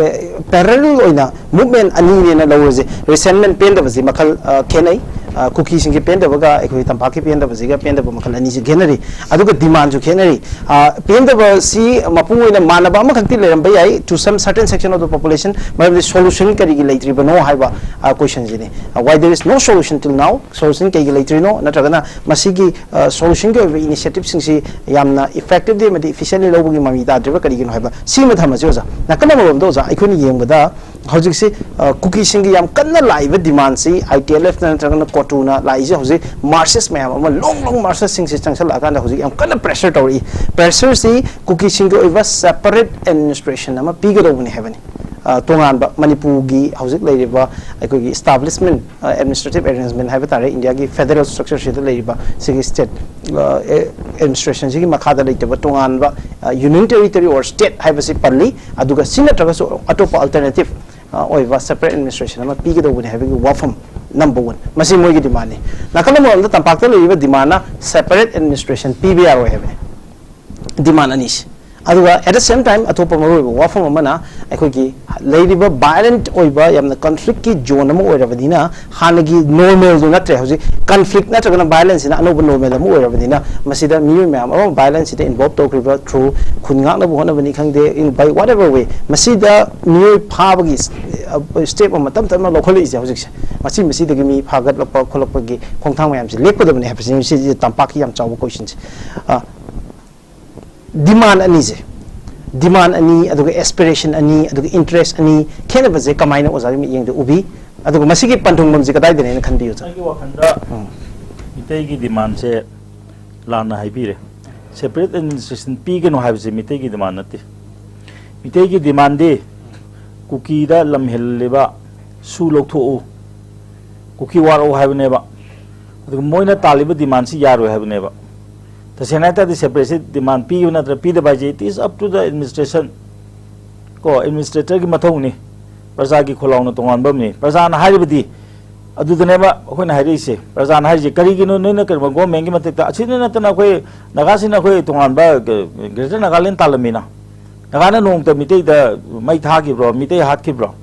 ꯄꯦꯔꯦꯂꯦꯜ ꯑꯣꯏꯅ ꯃꯨꯞꯃꯦꯟ ꯑꯅꯤꯅꯦꯅ ꯂꯧꯔꯁꯦ꯫ ꯔꯤꯁꯦꯟꯃꯦꯟ ꯄꯦꯟꯗꯕꯁꯤ ꯃꯈꯜ ꯑ, ꯈꯦꯠꯅꯩ꯫ ꯑ, ꯀꯨꯀꯤꯁꯤꯡꯒꯤ ꯄꯦꯟꯗꯕꯒ ꯑꯩꯈꯣꯏ ꯇꯝꯄꯥꯛꯀꯤ ꯄꯦꯟꯗꯕꯁꯤꯒ ꯄꯦꯟꯗꯕ ꯃꯈꯜ ꯑꯅꯤꯁꯤ ꯈꯦꯠꯅꯔꯤ꯫ ꯑꯗꯨꯒ ꯗꯤꯃꯥꯟꯁꯨ ꯈꯦꯠꯅꯔꯤ꯫ ꯑ, ꯄꯦꯟꯗꯕꯁꯤ ꯃꯄꯨꯡ ꯑꯣꯏꯅ ꯃꯥꯟꯅꯕ ꯑꯃꯈꯛꯇꯤ ꯂꯩꯔꯝꯕ ꯌꯥꯏ, to some certain section of the population, ꯃꯔꯝꯗꯤ ꯁꯣꯂꯨꯁꯟ ꯀꯔꯤꯒꯤ ꯂꯩꯇ꯭ꯔꯤꯕꯅꯣ ꯍꯥꯏꯕ, ꯑ, ꯀꯣꯏꯁꯟꯁꯤꯅꯤ꯫ ꯑ, why there is no solution till now? Solution ꯀꯩꯒꯤ ꯂꯩꯇ꯭ꯔꯤꯅꯣ? ꯅꯠꯇ꯭ꯔꯒꯅ ꯃꯁꯤꯒꯤ, ꯑ, ꯁꯣꯂꯨꯁꯟꯒꯤ ꯑꯣꯏꯕ ꯏꯅꯤꯁꯤꯌꯦꯇꯤꯞꯁꯤꯡꯁꯤ ꯌꯥꯝꯅ ꯏꯐꯦꯛꯇꯤꯚꯂꯤ ꯑꯃꯗꯤ ꯏꯐꯤꯁꯤꯌꯦꯟꯂꯤ ꯂꯧꯕꯒꯤ ꯃꯃꯤ ꯇꯥꯗ꯭ꯔꯤꯕ ꯀꯔꯤꯒꯤꯅꯣ ꯍꯥꯏꯕ ꯁꯤꯃ ꯊꯝꯃꯁꯤ ꯑꯣꯖꯥ꯫ ꯅꯥꯀꯜ ꯑꯃꯔꯣꯝꯗ ꯑꯣꯖꯥ, ꯑꯩꯈꯣꯏꯅ ꯌꯦꯡꯕꯗ ꯍꯧꯖꯤꯛꯁꯤ, ꯑ, ꯀꯨꯀꯤꯁꯤꯡꯒꯤ ꯌꯥꯝ ꯀꯟꯅ ꯂꯥꯛꯏꯕ ꯗꯤꯃꯥꯟꯁꯤ ꯑꯥꯏ ꯇꯤ ꯑꯦꯜ ꯑꯦꯐꯅ ꯅꯠꯇ꯭ꯔꯒꯅ ꯀꯣꯇꯨꯅ ꯂꯥꯛꯏꯁꯦ ꯍꯧꯖꯤꯛ ꯃꯥꯔꯁꯦꯁ ꯃꯌꯥꯝ ꯑꯃ, ꯂꯣꯡ ꯂꯣꯡ ꯃꯥꯔꯁꯦꯁꯁꯤꯡꯁꯤ ꯆꯪꯁꯜꯂꯛꯑꯀꯥꯟꯗ ꯍꯧꯖꯤꯛ ꯌꯥꯝ ꯀꯟꯅ ꯄ꯭ꯔꯦꯁꯔ ꯇꯧꯔꯛꯏ꯫ ꯄ꯭ꯔꯦꯁꯔꯁꯤ ꯀꯨꯀꯤꯁꯤꯡꯒꯤ ꯑꯣꯏꯕ ꯁꯦꯄꯔꯦꯠ ꯑꯦꯗꯃꯤꯅꯤꯁꯇ꯭ꯔꯦꯁꯟ ꯑꯃ ꯄꯤꯒꯗꯧꯕꯅꯤ ꯍꯥꯏꯕꯅꯤ꯫ ꯑ, ꯇꯣꯉꯥꯟꯕ ꯃꯅꯤꯄꯨꯔꯒꯤ ꯍꯧꯖꯤꯛ ꯂꯩꯔꯤꯕ ꯑꯩꯈꯣꯏꯒꯤ ꯏꯁꯇꯥꯕ꯭ꯂꯤꯁꯃꯦꯟ, ꯑ, ꯑꯦꯗꯃꯤꯅꯤꯁꯇ꯭ꯔꯦꯇꯤꯚ ꯑꯦꯔꯦꯟꯖꯃꯦꯟ ꯍꯥꯏꯕ ꯇꯥꯔꯦ, ꯏꯟꯗꯤꯌꯥꯒꯤ ꯐꯦꯗꯔꯦꯜ ꯁ꯭ꯇ꯭ꯔꯛꯆꯔꯁꯤꯗ ꯂꯩꯔꯤꯕ ꯁꯤꯒꯤ ꯁ꯭ꯇꯦꯠ, ꯑ, ꯑꯦ-, ꯑꯦꯗꯃꯤꯅꯤꯁꯇ꯭ꯔꯦꯁꯟꯁꯤꯒꯤ ꯃꯈꯥꯗ ꯂꯩꯇꯕ ꯇꯣꯉꯥꯟꯕ, ꯑ, ꯌꯨꯅꯤꯌꯟ ꯇꯦꯔꯤꯇꯣꯔꯤ ꯑꯣꯔ ꯁ꯭ꯇꯦꯠ ꯍꯥꯏꯕꯁꯤ ꯄꯜꯂꯤ꯫ ꯑꯗꯨꯒ ꯁꯤ ꯅꯠꯇ꯭ꯔꯒꯁꯨ ꯑꯇꯣꯞꯄ ꯑꯜꯇꯔꯅꯦꯇꯤꯚ, ꯑ, ꯑꯣꯏꯕ ꯁꯦꯄꯔꯦꯠ ꯑꯦꯗꯃꯤꯅꯤꯁꯇ꯭ꯔꯦꯁꯟ ꯑꯃ ꯄꯤꯒꯗꯧꯕꯅꯤ ꯍꯥꯏꯕꯒꯤ ꯋꯥꯐꯝ ꯅꯝꯕꯔ ꯋꯥꯟ꯫ ꯃꯁꯤ ꯃꯣꯏꯒꯤ ꯗꯤꯃꯥꯟꯅꯤ꯫ ꯅꯥꯀꯜ ꯑꯃꯔꯣꯝꯗ ꯇꯝꯄꯥꯛꯇ ꯂꯩꯔꯤꯕ ꯗꯤꯃꯥꯟꯅ ꯁꯦꯄꯔꯦꯠ ꯑꯦꯗꯃꯤꯅꯤꯁꯇ꯭ꯔꯦꯁꯟ ꯄꯤꯕ ꯌꯥꯔꯣꯏ ꯍꯥꯏꯕꯅꯤ꯫ ꯗꯤꯃꯥꯟ ꯑꯅꯤꯁꯤ꯫ ꯑꯗꯨꯒ at the same time ꯑꯇꯣꯞꯄ ꯃꯔꯨꯑꯣꯏꯕ ꯋꯥꯐꯝ ꯑꯃꯅ ꯑꯩꯈꯣꯏꯒꯤ ꯂꯩꯔꯤꯕ ꯚꯥꯏꯂꯦꯟꯠ ꯑꯣꯏꯕ ꯌꯥꯝꯅ ꯀꯟꯐ꯭ꯂꯤꯛꯀꯤ ꯖꯣꯟ ꯑꯃ ꯑꯣꯏꯔꯕꯅꯤꯅ ꯍꯥꯟꯅꯒꯤ ꯅꯣꯔꯃꯦꯜꯗꯨ ꯅꯠꯇ꯭ꯔꯦ꯫ ꯍꯧꯖꯤꯛ ꯀꯟꯐ꯭ꯂꯤꯛ ꯅꯠꯇ꯭ꯔꯒꯅ ꯚꯥꯏꯂꯦꯟꯁꯁꯤꯅ ꯑꯅꯧꯕ ꯅꯣꯔꯃꯦꯜ ꯑꯃ ꯑꯣꯏꯔꯕꯅꯤꯅ ꯃꯁꯤꯗ ꯃꯤꯑꯣꯏ ꯃꯌꯥꯝ ꯑꯃ ꯚꯥꯏꯂꯦꯟꯁꯁꯤꯗ ꯏꯟꯚꯣꯜꯕ ꯇꯧꯈ꯭ꯔꯤꯕ ꯊ꯭ꯔꯨ ꯈꯨꯟ ꯉꯥꯛꯅꯕ ꯍꯣꯠꯅꯕꯅꯤ ꯈꯪꯗꯦ, in by whatever way ꯃꯁꯤꯗ ꯃꯤꯑꯣꯏ ꯐꯥꯕꯒꯤ ꯁ꯭ꯇꯦꯞ ꯑꯃ ꯇꯞ ꯇꯞꯅ ꯂꯧꯈꯠꯂꯛꯏꯁꯦ ꯍꯧꯖꯤꯛꯁꯦ꯫ ꯃꯁꯤ ꯃꯁꯤꯗꯒꯤ ꯃꯤ ꯐꯥꯒꯠꯂꯛꯄ ꯈꯣꯠꯂꯛꯄꯒꯤ ꯈꯣꯡꯊꯥꯡ ꯃꯌꯥꯝꯁꯦ ꯂꯦꯞꯀꯗꯕꯅꯤ ꯍꯥꯏꯕꯁꯤꯅꯤ꯫ ꯁꯤꯁꯦ ꯇꯝꯄꯥꯛꯀꯤ ꯌꯥꯝ ꯆꯥꯎꯕ ꯀꯣꯏꯁꯟꯁꯦ꯫ ꯑ, ꯗꯤꯃꯥꯟ ꯑꯅꯤꯁꯦ, ꯗꯤꯃꯥꯟ ꯑꯅꯤ, ꯑꯗꯨꯒ ꯑꯦꯁꯄꯤꯔꯦꯁꯟ ꯑꯅꯤ, ꯑꯗꯨꯒ ꯏꯟꯇꯔꯦꯁ ꯑꯅꯤ, ꯈꯦꯠꯅꯕꯁꯦ ꯀꯃꯥꯏꯅ ꯑꯣꯖꯥꯒꯤ ꯃꯤꯠꯌꯦꯡꯗ ꯎꯕꯤ? ꯑꯗꯨꯒ ꯃꯁꯤꯒꯤ ꯄꯟꯊꯨꯡꯐꯝꯁꯦ ꯀꯗꯥꯏꯗꯅꯦꯅ ꯈꯟꯕꯤ, ꯑꯣꯖꯥ? ꯑꯩꯒꯤ ꯋꯥꯈꯜꯗ ꯎꯝ꯫ ꯃꯤꯇꯩꯒꯤ ꯗꯤꯃꯥꯟꯁꯦ ꯂꯥꯟꯅ ꯍꯥꯏꯕꯤꯔꯦ꯫ ꯁꯦꯄꯔꯦꯠ ꯑꯦꯗꯃꯤꯅꯤꯁꯇ꯭ꯔꯦꯁꯟ ꯄꯤꯒꯅꯨ ꯍꯥꯏꯕꯁꯦ ꯃꯤꯇꯩꯒꯤ ꯗꯤꯃꯥꯟ ꯅꯠꯇꯦ꯫ ꯃꯤꯇꯩꯒꯤ ꯗꯤꯃꯥꯟꯗꯤ ꯀꯨꯀꯤꯗ ꯂꯝ ꯍꯦꯜꯂꯤꯕ ꯁꯨ ꯂꯧꯊꯣꯛꯎ, ꯀꯨꯀꯤ ꯋꯥꯔꯛꯎ ꯍꯥꯏꯕꯅꯦꯕ꯫ ꯑꯗꯨꯒ ꯃꯣꯏꯅ ꯇꯥꯜꯂꯤꯕ ꯗꯤꯃꯥꯟꯁꯤ ꯌꯥꯔꯣꯏ ꯍꯥꯏꯕꯅꯦꯕ꯫ ꯇꯁꯦꯡꯅ ꯍꯥꯏ ꯇꯥꯔꯗꯤ ꯁꯦꯄꯔꯦꯠꯁꯤ ꯗꯤꯃꯥꯟ ꯄꯤꯕ ꯅꯠꯇ꯭ꯔ ꯄꯤꯗꯕ ꯍꯥꯏꯁꯦ, it is up to the administration꯫ ꯀꯣ, ꯑꯦꯗꯃꯤꯅꯤꯁꯇ꯭ꯔꯦꯇꯔꯒꯤ ꯃꯊꯧꯅꯤ꯫ ꯄ꯭ꯔꯖꯥꯒꯤ ꯈꯣꯜꯂꯥꯎꯅ ꯇꯣꯉꯥꯟꯕ ꯑꯃꯅꯤ꯫ ꯄ꯭ꯔꯖꯥꯅ ꯍꯥꯏꯔꯤꯕꯗꯤ ꯑꯗꯨꯗꯅꯦꯕ ꯑꯩꯈꯣꯏꯅ ꯍꯥꯏꯔꯛꯏꯁꯦ꯫ ꯄ꯭ꯔꯖꯥꯅ ꯍꯥꯏꯔꯤꯁꯦ ꯀꯔꯤꯒꯤꯅꯣ ꯅꯣꯏꯅ ꯀꯩꯅꯣ ꯒꯣꯔꯃꯦꯟꯒꯤ ꯃꯊꯛꯇ? ꯑꯁꯤꯗ ꯅꯠꯇꯅ ꯑꯩꯈꯣꯏ ꯅꯥꯒꯥꯁꯤꯡꯅ ꯑꯩꯈꯣꯏ ꯇꯣꯉꯥꯟꯕ, ꯑ, ꯒ꯭ꯔꯦꯇꯔ ꯅꯥꯒꯥꯂꯦꯟ ꯇꯥꯜꯂꯝꯃꯤꯅ꯫ ꯅꯥꯒꯥꯅ ꯅꯣꯡꯃꯇ ꯃꯤꯇꯩꯗ ꯃꯩ ꯊꯥꯈꯤꯕ꯭ꯔꯣ? ꯃꯤꯇꯩ ꯍꯥꯠꯈꯤꯕ꯭ꯔꯣ?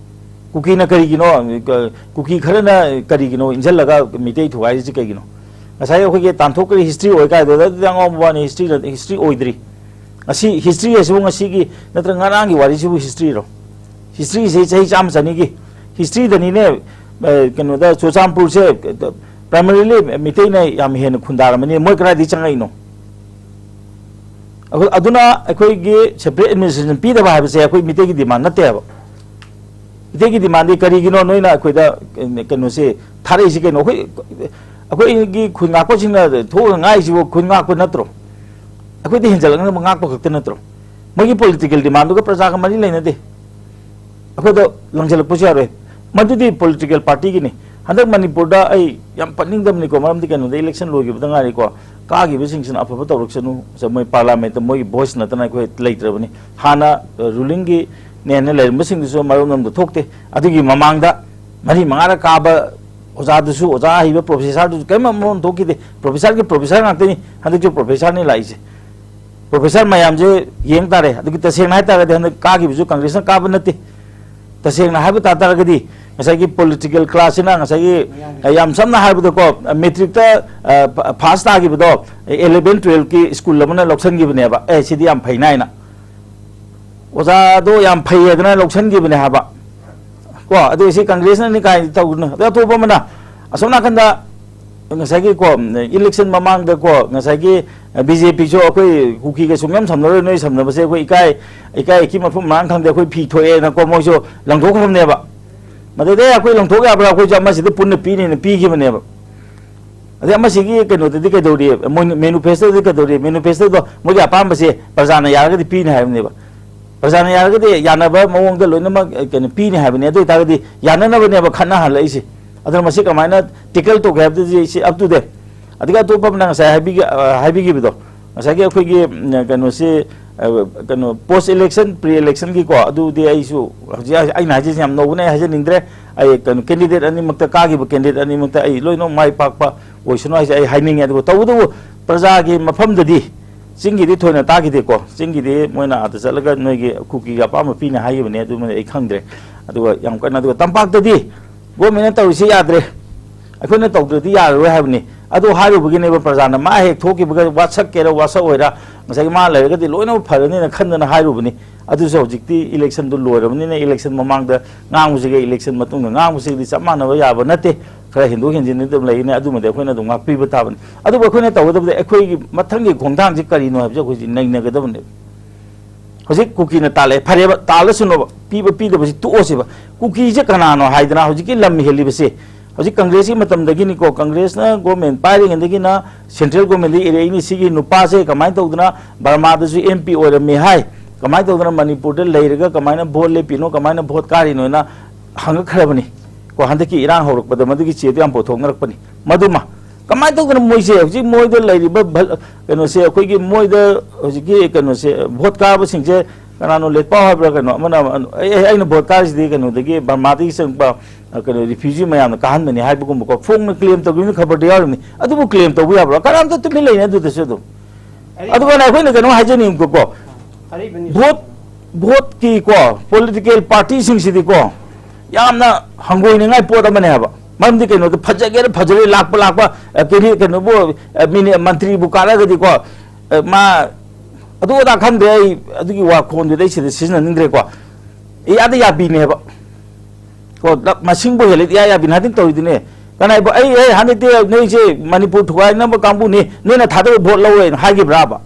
ꯀꯨꯀꯤꯅ ꯀꯔꯤꯒꯤꯅꯣ? ꯀ-, ꯀꯨꯀꯤ ꯈꯔꯅ ꯀꯔꯤꯒꯤꯅꯣ ꯏꯟꯁꯤꯜꯂꯒ ꯃꯤꯇꯩ ꯊꯨꯒꯥꯏꯔꯤꯁꯤ ꯀꯩꯒꯤꯅꯣ? ꯉꯁꯥꯏ ꯑꯩꯈꯣꯏꯒꯤ ꯇꯥꯟꯊꯣꯛꯈ꯭ꯔꯦ, ꯍꯤꯁꯇ꯭ꯔꯤ ꯑꯣꯏ ꯀꯥꯏꯗꯣ, ꯑꯗꯨꯗꯤ ꯑꯉꯥꯎꯕ ꯋꯥꯅꯤ, ꯍꯤꯁꯇ꯭ꯔꯤ, ꯍꯤꯁꯇ꯭ꯔꯤ ꯑꯣꯏꯗ꯭ꯔꯤ꯫ ꯉꯁꯤ ꯍꯤꯁꯇ꯭ꯔꯤ ꯍꯥꯏꯁꯤꯕꯨ ꯉꯁꯤꯒꯤ ꯅꯠꯇ꯭ꯔꯒ ꯉꯔꯥꯡꯒꯤ ꯋꯥꯔꯤꯁꯤꯕꯨ ꯍꯤꯁꯇ꯭ꯔꯤꯔꯣ? ꯍꯤꯁꯇ꯭ꯔꯤꯁꯦ ꯆꯍꯤ ꯆꯥꯝꯃ ꯆꯅꯤꯒꯤ ꯍꯤꯁꯇ꯭ꯔꯤꯗꯅꯤꯅꯦ꯫ ꯑ, ꯀꯩꯅꯣꯗ ꯆꯨꯔꯆꯥꯟꯄꯨꯔꯁꯦ primarily ꯃꯤꯇꯩꯅ ꯌꯥꯝ ꯍꯦꯟꯅ ꯈꯨꯟꯗꯥꯔꯝꯃꯅꯤ꯫ ꯃꯣꯏ ꯀꯗꯥꯏꯗꯒꯤ ꯆꯪꯉꯛꯏꯅꯣ? ꯑꯩꯈꯣꯏ, ꯑꯗꯨꯅ ꯑꯩꯈꯣꯏꯒꯤ separate administration ꯄꯤꯗꯕ ꯍꯥꯏꯕꯁꯦ ꯑꯩꯈꯣꯏ ꯃꯤꯇꯩꯒꯤ demand ꯅꯠꯇꯦꯕ꯫ ꯃꯤꯇꯩꯒꯤ demandꯗꯤ ꯀꯔꯤꯒꯤꯅꯣ ꯅꯣꯏꯅ ꯑꯩꯈꯣꯏꯗ ꯀꯩꯅꯣꯁꯦ ꯊꯥꯔꯛꯏꯁꯤ ꯀꯩꯅꯣ? ꯑꯩꯈꯣꯏ, ꯑꯩꯈꯣꯏꯒꯤ ꯈꯨꯟ ꯉꯥꯛꯄꯁꯤꯡꯅ ꯊꯣꯛꯑꯒ ꯉꯥꯡꯉꯤꯁꯤꯕꯨ ꯈꯨꯟ ꯉꯥꯛꯄ ꯅꯠꯇ꯭ꯔꯣ? ꯑꯩꯈꯣꯏꯗ ꯍꯦꯟꯖꯜꯂꯛꯅꯕ ꯉꯥꯛꯄ ꯈꯛꯇ ꯅꯠꯇ꯭ꯔꯣ? ꯃꯣꯏꯒꯤ political demandꯗꯨꯒ ꯄ꯭ꯔꯖꯥꯒ ꯃꯔꯤ ꯂꯩꯅꯗꯦ꯫ ꯑꯩꯈꯣꯏꯗ ꯂꯪꯁꯤꯜꯂꯛꯄꯁꯨ ꯌꯥꯔꯣꯏ꯫ ꯃꯗꯨꯗꯤ political partyꯒꯤꯅꯤ꯫ ꯍꯟꯗꯛ ꯃꯅꯤꯄꯨꯔꯗ ꯑꯩ ꯌꯥꯝ ꯄꯠꯅꯤꯡꯗꯕꯅꯤꯀꯣ, ꯃꯔꯝꯗꯤ ꯀꯩꯅꯣꯗ election ꯂꯣꯏꯈꯤꯕꯗ ꯉꯥꯏꯔꯤꯀꯣ, ꯀꯥꯈꯤꯕꯁꯤꯡꯁꯤꯅ ꯑꯐꯕ ꯇꯧꯔꯛꯁꯅꯨ꯫ ꯃꯣꯏ parliamentꯇ ꯃꯣꯏꯒꯤ voice ꯅꯠꯇꯅ ꯑꯩꯈꯣꯏ ꯂꯩꯇ꯭ꯔꯕꯅꯤ꯫ ꯍꯥꯟꯅ, ꯑ, rulingꯒꯤꯅꯦꯅ ꯂꯩꯔꯝꯕꯁꯤꯡꯗꯨꯁꯨ ꯃꯔꯝꯗ ꯑꯝꯇ ꯊꯣꯛꯇꯦ꯫ ꯑꯗꯨꯒꯤ ꯃꯃꯥꯡꯗ ꯃꯔꯤ ꯃꯉꯥꯔꯛ ꯀꯥꯕ ꯑꯣꯖꯥꯗꯨꯁꯨ, ꯑꯣꯖꯥ ꯑꯍꯩꯕ professorꯗꯨꯁꯨ ꯀꯔꯤꯝ ꯑꯃꯔꯣꯝ ꯊꯣꯛꯈꯤꯗꯦ꯫ Professorꯒꯤ professor ꯉꯥꯛꯇꯅꯤ꯫ ꯍꯟꯗꯛꯁꯨ professorꯅꯤ ꯂꯥꯛꯏꯁꯦ꯫ Professor ꯃꯌꯥꯝꯁꯦ ꯌꯦꯡ ꯇꯥꯔꯦ꯫ ꯑꯗꯨꯒꯤ ꯇꯁꯦꯡꯅ ꯍꯥꯏ ꯇꯥꯔꯒꯗꯤ ꯍꯟꯗꯛ ꯀꯥꯈꯤꯕꯁꯨ Congressꯅ ꯀꯥꯕ ꯅꯠꯇꯦ꯫ ꯇꯁꯦꯡꯅ ꯍꯥꯏꯕ ꯇꯥ ꯇꯥꯔꯒꯗꯤ ꯉꯁꯥꯏꯒꯤ political classꯁꯤꯅ ꯉꯁꯥꯏꯒꯤ, ꯑ, ꯌꯥꯝ ꯁꯝꯅ ꯍꯥꯏꯔꯕꯗꯀꯣ, matricꯇ, ꯑ, ꯐ-, first ꯇꯥꯈꯤꯕꯗꯣ eleven twelveꯀꯤ school ꯑꯃꯅ ꯂꯧꯁꯤꯟꯈꯤꯕꯅꯦꯕ꯫ ꯑꯦ, ꯁꯤꯗꯤ ꯌꯥꯝ ꯐꯩꯅ ꯍꯥꯏꯅ꯫ ꯑꯣꯖꯥꯗꯣ ꯌꯥꯝ ꯐꯩ ꯍꯥꯏꯗꯅ ꯂꯧꯁꯤꯟꯈꯤꯕꯅꯦ ꯍꯥꯏꯕ꯫ ꯀꯣ, ꯑꯗꯨ ꯁꯤ Congressꯅꯅꯤ ꯀꯥꯏꯅ ꯇꯧꯒꯅꯨ꯫ ꯑꯗ ꯑꯇꯣꯞꯄ ꯑꯃꯅ ꯑꯁꯣꯝ ꯅꯥꯀꯟꯗ ꯉꯁꯥꯏꯒꯤ ꯀꯣ, election ꯃꯃꯥꯡꯗ ꯀꯣ, ꯉꯁꯥꯏꯒꯤ BJPꯁꯨ ꯑꯩꯈꯣꯏ ꯀꯨꯀꯤꯒ ꯁꯨꯡꯌꯥꯝ ꯁꯝꯅꯔꯣꯏ, ꯅꯣꯏ ꯁꯝꯅꯕꯁꯦ ꯑꯩꯈꯣꯏ ꯏꯀꯥꯏ, ꯏꯀꯥꯏ ꯏꯈꯤ ꯃꯐꯝ ꯃꯔꯥꯡ ꯈꯪꯗꯦ, ꯑꯩꯈꯣꯏ ꯐꯤ ꯊꯣꯛꯑꯦꯅ ꯀꯣ, ꯃꯣꯏꯁꯨ ꯂꯪꯊꯣꯛꯈ꯭ꯔꯕꯅꯦꯕ꯫ ꯃꯗꯩꯗ "ꯑꯦ, ꯑꯩꯈꯣꯏ ꯂꯪꯊꯣꯛ ꯌꯥꯕ꯭ꯔꯥ? ꯑꯩꯈꯣꯏꯁꯨ ꯑꯃꯁꯤꯗ ꯄꯨꯟꯅ ꯄꯤꯅꯤꯅ" ꯄꯤꯈꯤꯕꯅꯦꯕ꯫ ꯑꯗꯩ ꯑꯃꯁꯤꯒꯤ ꯀꯩꯅꯣꯗꯗꯤ ꯀꯩꯗꯧꯔꯤ? ꯃꯣꯏ manifestoꯗꯗꯤ ꯀꯩꯗꯧꯔꯤ? Manifestoꯗꯣ ꯃꯣꯏꯒꯤ ꯑꯄꯥꯝꯕꯁꯦ ꯄ꯭ꯔꯖꯥꯅ ꯌꯥꯔꯒꯗꯤ ꯄꯤꯅꯤ ꯍꯥꯏꯕꯅꯦꯕ꯫ ꯄ꯭ꯔꯖꯥꯅ ꯌꯥꯔꯒꯗꯤ ꯌꯥꯅꯕ ꯃꯑꯣꯡꯗ ꯂꯣꯏꯅꯃꯛ, ꯑ, ꯀꯩꯅꯣ, ꯄꯤꯅꯤ ꯍꯥꯏꯕꯅꯤ꯫ ꯑꯗꯨ ꯑꯣꯏꯇꯥꯔꯒꯗꯤ ꯌꯥꯅꯅꯕꯅꯦꯕ ꯈꯠꯅꯍꯜꯂꯛꯏꯁꯦ꯫ ꯑꯗꯨꯅ ꯃꯁꯤ ꯀꯃꯥꯏꯅ tackle ꯇꯧꯒꯦ ꯍꯥꯏꯕꯗꯨꯗꯤ ꯑꯩꯁꯤ up to date꯫ ꯑꯗꯨꯒ ꯑꯇꯣꯞꯄ ꯑꯃꯅ ꯉꯁꯥꯏ ꯍꯥꯏꯕꯤꯒ-, ꯑ, ꯍꯥꯏꯕꯤꯈꯤꯕꯗꯣ, ꯉꯁꯥꯏꯒꯤ ꯑꯩꯈꯣꯏꯒꯤ, ꯎꯝ, ꯀꯩꯅꯣꯁꯤ, ꯑ, ꯀꯩꯅꯣ, post election, pre electionꯒꯤꯀꯣ, ꯑꯗꯨꯗꯤ ꯑꯩꯁꯨ ꯍꯧꯖꯤꯛ ꯑꯩꯅ ꯍꯥꯏꯖꯔꯤꯁꯦ ꯌꯥꯝ ꯅꯧꯕꯅꯦ, ꯑꯩ ꯍꯥꯏꯖꯅꯤꯡꯗ꯭ꯔꯦ꯫ ꯑꯩ ꯀꯩꯅꯣ, candidate ꯑꯅꯤꯃꯛꯇ, ꯀꯥꯈꯤꯕ candidate ꯑꯅꯤꯃꯛꯇ ꯑꯩ ꯂꯣꯏꯅꯃꯛ ꯃꯥꯏ ꯄꯥꯛꯄ ꯑꯣꯏꯁꯅꯨ ꯍꯥꯏꯁꯦ ꯑꯩ ꯍꯥꯏꯅꯤꯡꯉꯦ꯫ ꯑꯗꯨꯕꯨ ꯇꯧꯕꯇꯕꯨ ꯄ꯭ꯔꯖꯥꯒꯤ ꯃꯐꯝꯗꯗꯤ ꯆꯤꯡꯒꯤꯗꯤ ꯊꯣꯏꯅ ꯇꯥꯈꯤꯗꯦꯀꯣ꯫ ꯆꯤꯡꯒꯤꯗꯤ ꯃꯣꯏꯅ ꯑꯥꯗ ꯆꯠꯂꯒ ꯅꯣꯏꯒꯤ ꯀꯨꯀꯤꯒꯤ ꯑꯄꯥꯝꯕ ꯄꯤꯅꯤ ꯍꯥꯏꯈꯤꯕꯅꯦ, ꯑꯗꯨꯃꯗꯤ ꯑꯩ ꯈꯪꯗ꯭ꯔꯦ꯫ ꯑꯗꯨꯒ ꯌꯥꯝ ꯀꯟꯅ, ꯑꯗꯨꯒ ꯇꯝꯄꯥꯛꯇꯗꯤ ꯒꯣꯔꯃꯦꯟꯅ ꯇꯧꯔꯤꯁꯤ ꯌꯥꯗ꯭ꯔꯦ, ꯑꯩꯈꯣꯏꯅ ꯇꯧꯗ꯭ꯔꯗꯤ ꯌꯥꯔꯔꯣꯏ ꯍꯥꯏꯕꯅꯤ꯫ ꯑꯗꯨ ꯍꯥꯏꯔꯨꯕꯒꯤꯅꯦꯕ ꯄ꯭ꯔꯖꯥꯅ ꯃꯥ ꯍꯦꯛ ꯊꯣꯛꯈꯤꯕꯒ ꯋꯥꯁꯛꯀꯦꯔꯥ ꯋꯥꯁꯛꯑꯣꯏꯔꯥ, ꯉꯁꯥꯏꯒꯤ ꯃꯥ ꯂꯩꯔꯒꯗꯤ ꯂꯣꯏꯅꯃꯛ ꯐꯔꯅꯤꯅ ꯈꯟꯗꯅ ꯍꯥꯏꯔꯨꯕꯅꯤ꯫ ꯑꯗꯨꯁꯨ ꯍꯧꯖꯤꯛꯇꯤ ꯏꯂꯦꯛꯁꯟꯗꯨ ꯂꯣꯏꯔꯕꯅꯤꯅ ꯏꯂꯦꯛꯁꯟ ꯃꯃꯥꯡꯗ ꯉꯥꯡꯕꯁꯤꯒ ꯏꯂꯦꯛꯁꯟ ꯃꯇꯨꯡꯗ ꯉꯥꯡꯕꯁꯤꯒꯗꯤ ꯆꯞ ꯃꯥꯟꯅꯕ ꯌꯥꯕ ꯅꯠꯇꯦ꯫ ꯈꯔ ꯍꯦꯟꯗꯣꯛ ꯍꯦꯟꯖꯤꯟ ꯑꯗꯨꯝ ꯂꯩꯅꯤ, ꯑꯗꯨꯃꯗꯤ ꯑꯩꯈꯣꯏꯅ ꯑꯗꯨꯝ ꯉꯥꯛꯄꯤꯕ ꯇꯥꯕꯅꯤ꯫ ꯑꯗꯨꯕꯨ ꯑꯩꯈꯣꯏꯅ ꯇꯧꯒꯗꯕꯗꯤ ꯑꯩꯈꯣꯏꯒꯤ ꯃꯊꯪꯒꯤ ꯈꯣꯡꯊꯥꯡꯁꯤ ꯀꯔꯤꯅꯣ ꯍꯥꯏꯕꯁꯤ ꯑꯩꯈꯣꯏꯁꯤ ꯅꯩꯅꯒꯗꯕꯅꯦꯕ꯫ ꯍꯧꯖꯤꯛ ꯀꯨꯀꯤꯅ ꯇꯥꯜꯂꯛꯑꯦ, ꯐꯔꯦꯕ, ꯇꯥꯜꯂꯁꯅꯣꯕ, ꯄꯤꯕ ꯄꯤꯗꯕꯁꯤ ꯇꯣꯛꯑꯁꯦꯕ꯫ ꯀꯨꯀꯤꯁꯦ ꯀꯅꯥꯅꯣ ꯍꯥꯏꯗꯅ ꯍꯧꯖꯤꯛꯀꯤ ꯂꯝ ꯍꯦꯜꯂꯤꯕꯁꯦ, ꯍꯧꯖꯤꯛ ꯀꯪꯒ꯭ꯔꯦꯁꯀꯤ ꯃꯇꯝꯗꯒꯤꯅꯤꯀꯣ, ꯀꯪꯒ꯭ꯔꯦꯁꯅ ꯒꯣꯔꯃꯦꯟ ꯄꯥꯏꯔꯤꯉꯩꯗꯒꯤꯅ ꯁꯦꯟꯇ꯭ꯔꯦꯜ ꯒꯣꯔꯃꯦꯟꯗ ꯏꯔꯛꯏꯅꯤ꯫ ꯁꯤꯒꯤ ꯅꯨꯄꯥꯁꯦ ꯀꯃꯥꯏꯅ ꯇꯧꯗꯅ ꯕꯔꯃꯥꯗꯁꯨ ꯑꯦꯝ ꯄꯤ ꯑꯣꯏꯔꯝꯃꯤ ꯍꯥꯏ, ꯀꯃꯥꯏꯅ ꯇꯧꯗꯅ ꯃꯅꯤꯄꯨꯔꯗ ꯂꯩꯔꯒ ꯀꯃꯥꯏꯅ ꯚꯣꯠ ꯂꯦꯞꯄꯤꯅꯣ, ꯀꯃꯥꯏꯅ ꯚꯣꯠ ꯀꯥꯔꯤꯅꯣꯅ ꯍꯪꯉꯛꯈ꯭ꯔꯕꯅꯤ ꯀꯣ꯫ ꯍꯟꯗꯛꯀꯤ ꯏꯔꯥꯡ ꯍꯧꯔꯛꯄꯗ ꯃꯗꯨꯒꯤ ꯆꯦꯗꯨ ꯌꯥꯝ ꯄꯨꯊꯣꯛꯅꯔꯛꯄꯅꯤ꯫ ꯃꯗꯨꯃ ꯀꯃꯥꯏꯅ ꯇꯧꯗꯅ ꯃꯣꯏꯁꯦ ꯍꯧꯖꯤꯛ ꯃꯣꯏꯗ ꯂꯩꯔꯤꯕ ꯚ-, ꯀꯩꯅꯣꯁꯦ, ꯑꯩꯈꯣꯏꯒꯤ ꯃꯣꯏꯗ ꯍꯧꯖꯤꯛꯀꯤ ꯀꯩꯅꯣꯁꯦ, ꯚꯣꯠ ꯀꯥꯕꯁꯤꯡꯁꯦ ꯀꯅꯥꯅꯣ, ꯂꯦꯠꯄꯥꯎ ꯍꯥꯏꯕ꯭ꯔꯥ ꯀꯩꯅꯣ ꯑꯃꯅ, ꯑꯃ-, ꯑꯩ, ꯑꯩ-, ꯑꯩꯅ ꯚꯣꯠ ꯀꯥꯔꯤꯁꯤꯗꯤ ꯀꯩꯅꯣꯗꯒꯤ, ꯕꯔꯃꯥꯗꯒꯤ ꯆꯪꯕ, ꯑ, ꯀꯩꯅꯣ, ꯔꯤꯐ꯭ꯌꯨꯖꯤ ꯃꯌꯥꯝꯅ ꯀꯥꯍꯟꯕꯅꯤ ꯍꯥꯏꯕꯒꯨꯝꯕꯀꯣ, ꯐꯣꯡꯅ ꯀ꯭ꯂꯦꯝ ꯇꯧꯈꯤꯕꯅ ꯈꯕꯔꯗ ꯌꯥꯎꯔꯤꯕꯅꯤ꯫ ꯑꯗꯨꯕꯨ ꯀ꯭ꯂꯦꯝ ꯇꯧꯕ ꯌꯥꯕ꯭ꯔꯥ? ꯀꯅꯥꯝꯇ ꯇꯨꯃꯤꯟ ꯂꯩꯅꯤ ꯑꯗꯨꯗꯁꯨ ꯑꯗꯨꯝ꯫ ꯑꯗꯨꯒ ꯑꯩꯈꯣꯏꯅ ꯀꯩꯅꯣ ꯍꯥꯏꯖꯅꯤꯡꯕꯀꯣ, ꯑꯔꯤꯕꯅꯤ꯫ ꯚꯣꯠ, ꯚꯣꯠꯀꯤꯀꯣ, ꯄꯣꯂꯤꯇꯤꯀꯦꯜ ꯄꯥꯔꯇꯤꯁꯤꯡꯁꯤꯗꯤꯀꯣ, ꯌꯥꯝꯅ ꯍꯪꯒꯣꯏꯅꯤꯡꯉꯥꯏ ꯄꯣꯠ ꯑꯃꯅꯦ ꯍꯥꯏꯕ꯫ ꯃꯔꯝꯗꯤ ꯀꯩꯅꯣꯗ, ꯐꯖꯒꯦꯔꯥ ꯐꯖꯔꯣꯏ, ꯂꯥꯛꯄ ꯂꯥꯛꯄ, ꯑ, ꯀꯦꯟꯗꯤ-, ꯀꯩꯅꯣꯕꯨ, ꯑ, ꯃꯤꯅꯤ-, ꯃꯟꯇ꯭ꯔꯤꯕꯨ ꯀꯥꯔꯛꯑꯒꯗꯤꯀꯣ, ꯑ, ꯃꯥ ꯑꯗꯨ ꯑꯗꯥ ꯈꯪꯗ꯭ꯔꯦ, ꯑꯩ ꯑꯗꯨꯒꯤ ꯋꯥꯈꯣꯟꯗꯨꯗꯤ ꯑꯩ ꯁꯤꯗ ꯁꯤꯖꯤꯟꯅꯅꯤꯡꯗ꯭ꯔꯦꯀꯣ꯫ ꯏꯌꯥꯗ ꯌꯥꯕꯤꯅꯦꯕ꯫ ꯀꯣ, ꯂ-, ꯃꯁꯤꯡꯕꯨ ꯍꯦꯜꯂꯗꯤ ꯏꯌꯥ ꯌꯥꯕꯤꯅꯦ ꯍꯥꯏꯗꯤ ꯇꯧꯔꯤꯗꯨꯅꯦ꯫ ꯀꯅꯥꯏꯕꯨ ꯑꯩ, ꯑꯦ, ꯍꯟꯗꯛꯇꯤ ꯅꯣꯏꯁꯦ ꯃꯅꯤꯄꯨꯔ ꯊꯨꯒꯥꯏꯅꯕ ꯀꯥꯡꯕꯨꯅꯤ, ꯅꯣꯏꯅ ꯊꯥꯗꯕ ꯚꯣꯠ ꯂꯧꯔꯣꯏꯅ ꯍꯥꯏꯈꯤꯕ꯭ꯔꯥꯕ?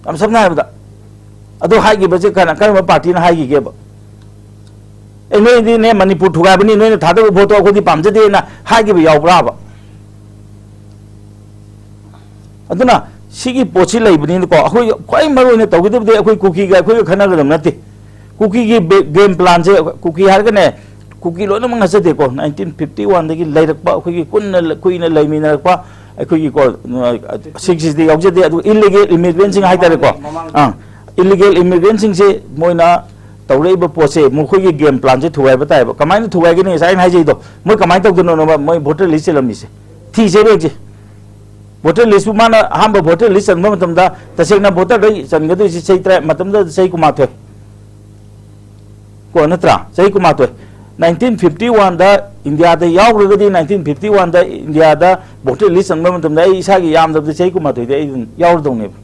ꯌꯥꯝ ꯁꯝꯅ ꯍꯥꯏꯔꯕꯗ, ꯑꯗꯨ ꯍꯥꯏꯈꯤꯕꯁꯦ ꯀꯅꯥ, ꯀꯔꯝꯕ ꯄꯥꯔꯇꯤꯅ ꯍꯥꯏꯈꯤꯒꯦꯕ? ꯑꯦ, ꯅꯣꯏꯗꯤꯅꯦ ꯃꯅꯤꯄꯨꯔ ꯊꯨꯒꯥꯏꯕꯅꯤ, ꯅꯣꯏꯅ ꯊꯥꯗꯕ ꯚꯣꯠꯇꯣ ꯑꯩꯈꯣꯏꯗꯤ ꯄꯥꯝꯖꯗꯦꯅ ꯍꯥꯏꯈꯤꯕ ꯌꯥꯎꯕ꯭ꯔꯥꯕ? ꯑꯗꯨꯅ ꯁꯤꯒꯤ ꯄꯣꯠꯁꯤ ꯂꯩꯕꯅꯤꯅꯀꯣ, ꯑꯩꯈꯣꯏ ꯈ꯭ꯋꯥꯏ ꯃꯔꯨ ꯑꯣꯏꯅ ꯇꯧꯒꯗꯕꯗꯤ ꯑꯩꯈꯣꯏ ꯀꯨꯀꯤꯒ ꯑꯩꯈꯣꯏꯒ ꯈꯟꯅꯒꯗꯕ ꯅꯠꯇꯦ꯫ ꯀꯨꯀꯤꯒꯤ ꯕꯦ-, ꯒꯦꯝ ꯄ꯭ꯂꯥꯟꯁꯦ, ꯀꯨꯀꯤ ꯍꯥꯏꯔꯒꯅꯦ, ꯀꯨꯀꯤ ꯂꯣꯏꯅꯃꯛ ꯅꯠꯆꯗꯦꯀꯣ, ꯅꯥꯏꯟꯇꯤꯟ ꯐꯤꯐꯇꯤ ꯋꯥꯟꯗꯒꯤ ꯂꯩꯔꯛꯄ, ꯑꯩꯈꯣꯏꯒꯤ ꯀꯨꯟꯅ, ꯀꯨꯏꯅ ꯂꯩꯃꯤꯟꯅꯔꯛꯄ, ꯑꯩꯈꯣꯏꯒꯤꯀꯣ, ꯑ, ꯁꯤꯛꯁ ꯁꯤꯗꯤ ꯌꯥꯎꯖꯗꯦ, ꯑꯗꯨꯒ ꯏꯜꯂꯤꯒꯦꯜ ꯏꯃꯤꯒ꯭ꯔꯦꯟꯁꯤꯡ ꯍꯥꯏꯇꯥꯔꯦꯀꯣ, ꯃꯃꯥꯡ ꯑꯥ, ꯏꯜꯂꯤꯒꯦꯜ ꯏꯃꯤꯒ꯭ꯔꯦꯟꯁꯤꯡꯁꯦ ꯃꯣꯏꯅ ꯇꯧꯔꯛꯏꯕ ꯄꯣꯠꯁꯦ, ꯃꯈꯣꯏꯒꯤ ꯒꯦꯝ ꯄ꯭ꯂꯥꯟꯁꯦ ꯊꯨꯒꯥꯏꯕ ꯇꯥꯏꯌꯦꯕ꯫ ꯀꯃꯥꯏꯅ ꯊꯨꯒꯥꯏꯒꯅꯤ? ꯉꯁꯥꯏ ꯑꯩꯅ ꯍꯥꯏꯖꯩꯗꯣ, ꯃꯣꯏ ꯀꯃꯥꯏꯅ ꯇꯧꯗꯣꯏꯅꯣ? ꯃꯣꯏ ꯚꯣꯇꯔ ꯂꯤꯁ ꯆꯜꯂꯝꯃꯤꯁꯦ ꯊꯤꯁꯦ ꯍꯧꯖꯤꯛ꯫ ꯚꯣꯇꯔ ꯂꯤꯁꯄꯨ ꯃꯥꯅ ꯑꯍꯥꯟꯕ ꯚꯣꯇꯔ ꯂꯤꯁ ꯆꯟꯕ ꯃꯇꯝꯗ ꯇꯁꯦꯡꯅ ꯚꯣꯇꯔꯗ ꯆꯟꯒꯗꯣꯏꯁꯤ ꯆꯍꯤ ꯇꯔꯥ, ꯃꯇꯝꯗꯨꯗ ꯆꯍꯤ ꯀꯨꯟꯃꯥꯊꯣꯏ꯫ ꯀꯣ, ꯅꯠꯇ꯭ꯔꯥ? ꯆꯍꯤ ꯀꯨꯟꯃꯥꯊꯣꯏ꯫ ꯅꯥꯏꯟꯇꯤꯟ ꯐꯤꯐꯇꯤ ꯋꯥꯟꯗ ꯏꯟꯗꯤꯌꯥꯗ ꯌꯥꯎꯈ꯭ꯔꯒꯗꯤ, ꯅꯥꯏꯟꯇꯤꯟ ꯐꯤꯐꯇꯤ ꯋꯥꯟꯗ ꯏꯟꯗꯤꯌꯥꯗ ꯚꯣꯇꯔ ꯂꯤꯁ ꯆꯟꯕ ꯃꯇꯝꯗ ꯑꯩ ꯏꯁꯥꯒꯤ ꯌꯥꯝꯗꯕꯗ ꯆꯍꯤ ꯀꯨꯟꯃꯥꯊꯣꯏꯗꯤ ꯑꯩ ꯑꯗꯨꯝ ꯌꯥꯎꯔꯗꯧꯅꯦꯕ꯫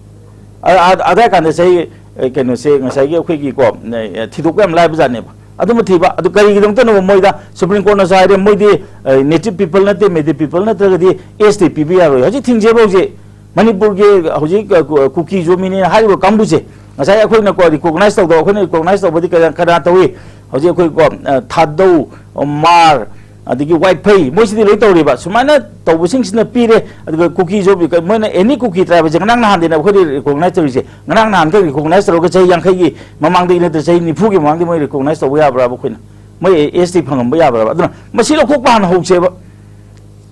ꯑ-, ꯑ-, ꯑꯗꯥꯏ ꯀꯥꯟꯗ ꯆꯍꯤ, ꯑ, ꯀꯩꯅꯣꯁꯦ, ꯉꯁꯥꯏꯒꯤ ꯑꯩꯈꯣꯏꯒꯤꯀꯣ, ꯑ, ꯊꯤꯗꯣꯛꯄ ꯌꯥꯝ ꯂꯥꯏꯕ ꯖꯥꯠꯅꯦꯕ꯫ ꯑꯗꯨꯃ ꯊꯤꯕ꯫ ꯑꯗꯨ ꯀꯔꯤꯒꯤꯗꯃꯛꯇꯅꯣ ꯃꯣꯏꯗ ꯁꯨꯄ꯭ꯔꯤꯝ ꯀꯣꯔꯠꯅꯁꯨ ꯍꯥꯏꯔꯦ, ꯃꯣꯏꯗꯤ, ꯑ, ꯅꯦꯇꯤꯚ ꯄꯤꯄꯜ ꯅꯠꯇꯦ, ꯃꯦꯗꯤ ꯄꯤꯄꯜ ꯅꯠꯇ꯭ꯔꯒꯗꯤ ꯑꯦꯁ ꯇꯤ ꯄꯤꯕ ꯌꯥꯔꯣꯏ꯫ ꯍꯧꯖꯤꯛ ꯊꯤꯡꯖꯦꯕ ꯍꯧꯖꯤꯛ꯫ ꯃꯅꯤꯄꯨꯔꯒꯤ ꯍꯧꯖꯤꯛ, ꯑ, ꯀꯨ-, ꯀꯨꯀꯤ ꯖꯣꯃꯤꯅꯤ ꯍꯥꯏꯔꯤꯕ ꯀꯥꯡꯕꯨꯁꯦ, ꯉꯁꯥꯏ ꯑꯩꯈꯣꯏꯅꯀꯣ ꯔꯤꯀꯣꯒꯅꯥꯏꯁ ꯇꯧꯗꯕ, ꯑꯩꯈꯣꯏꯅ ꯔꯤꯀꯣꯒꯅꯥꯏꯁ ꯇꯧꯕꯗꯤ ꯀꯅꯥ, ꯀꯅꯥ ꯇꯧꯏ? ꯍꯧꯖꯤꯛ ꯑꯩꯈꯣꯏꯀꯣ, ꯑ, ꯊꯥꯗꯧ, ꯃꯥꯔ, ꯑꯗꯒꯤ ꯋꯥꯏꯐꯩ, ꯃꯣꯏꯁꯤꯗꯤ ꯂꯣꯏ ꯇꯧꯔꯤꯕ꯫ ꯁꯨꯃꯥꯏꯅ ꯇꯧꯕꯁꯤꯡꯁꯤꯅ ꯄꯤꯔꯦ꯫ ꯑꯗꯨꯒ ꯀꯨꯀꯤ ꯖꯣꯕꯤ-, ꯃꯣꯏꯅ ꯑꯦꯅꯤ ꯀꯨꯀꯤ ꯇ꯭ꯔꯥꯏꯕꯁꯦ ꯉꯔꯥꯡ ꯅꯍꯥꯟꯗꯩꯅ ꯑꯩꯈꯣꯏꯗꯤ ꯔꯤꯀꯣꯒꯅꯥꯏꯁ ꯇꯧꯔꯤꯁꯦ꯫ ꯉꯔꯥꯡ ꯅꯍꯥꯟꯈꯛ ꯔꯤꯀꯣꯒꯅꯥꯏꯁ ꯇꯧꯔꯒ ꯆꯍꯤ ꯌꯥꯡꯈꯩꯒꯤ ꯃꯃꯥꯡꯗꯒꯤ ꯅꯠꯇ꯭ꯔ ꯆꯍꯤ ꯅꯤꯐꯨꯒꯤ ꯃꯃꯥꯡꯗꯒꯤ ꯃꯣꯏ ꯔꯤꯀꯣꯒꯅꯥꯏꯁ ꯇꯧꯕ ꯌꯥꯕ꯭ꯔꯥꯕ ꯑꯩꯈꯣꯏꯅ? ꯃꯣꯏ ꯑꯦꯁ ꯇꯤ ꯐꯪꯍꯟꯕ ꯌꯥꯕ꯭ꯔꯥꯕ? ꯑꯗꯨꯅ ꯃꯁꯤ ꯂꯧꯊꯣꯛꯄ ꯍꯥꯟꯅ ꯍꯧꯁꯦꯕ꯫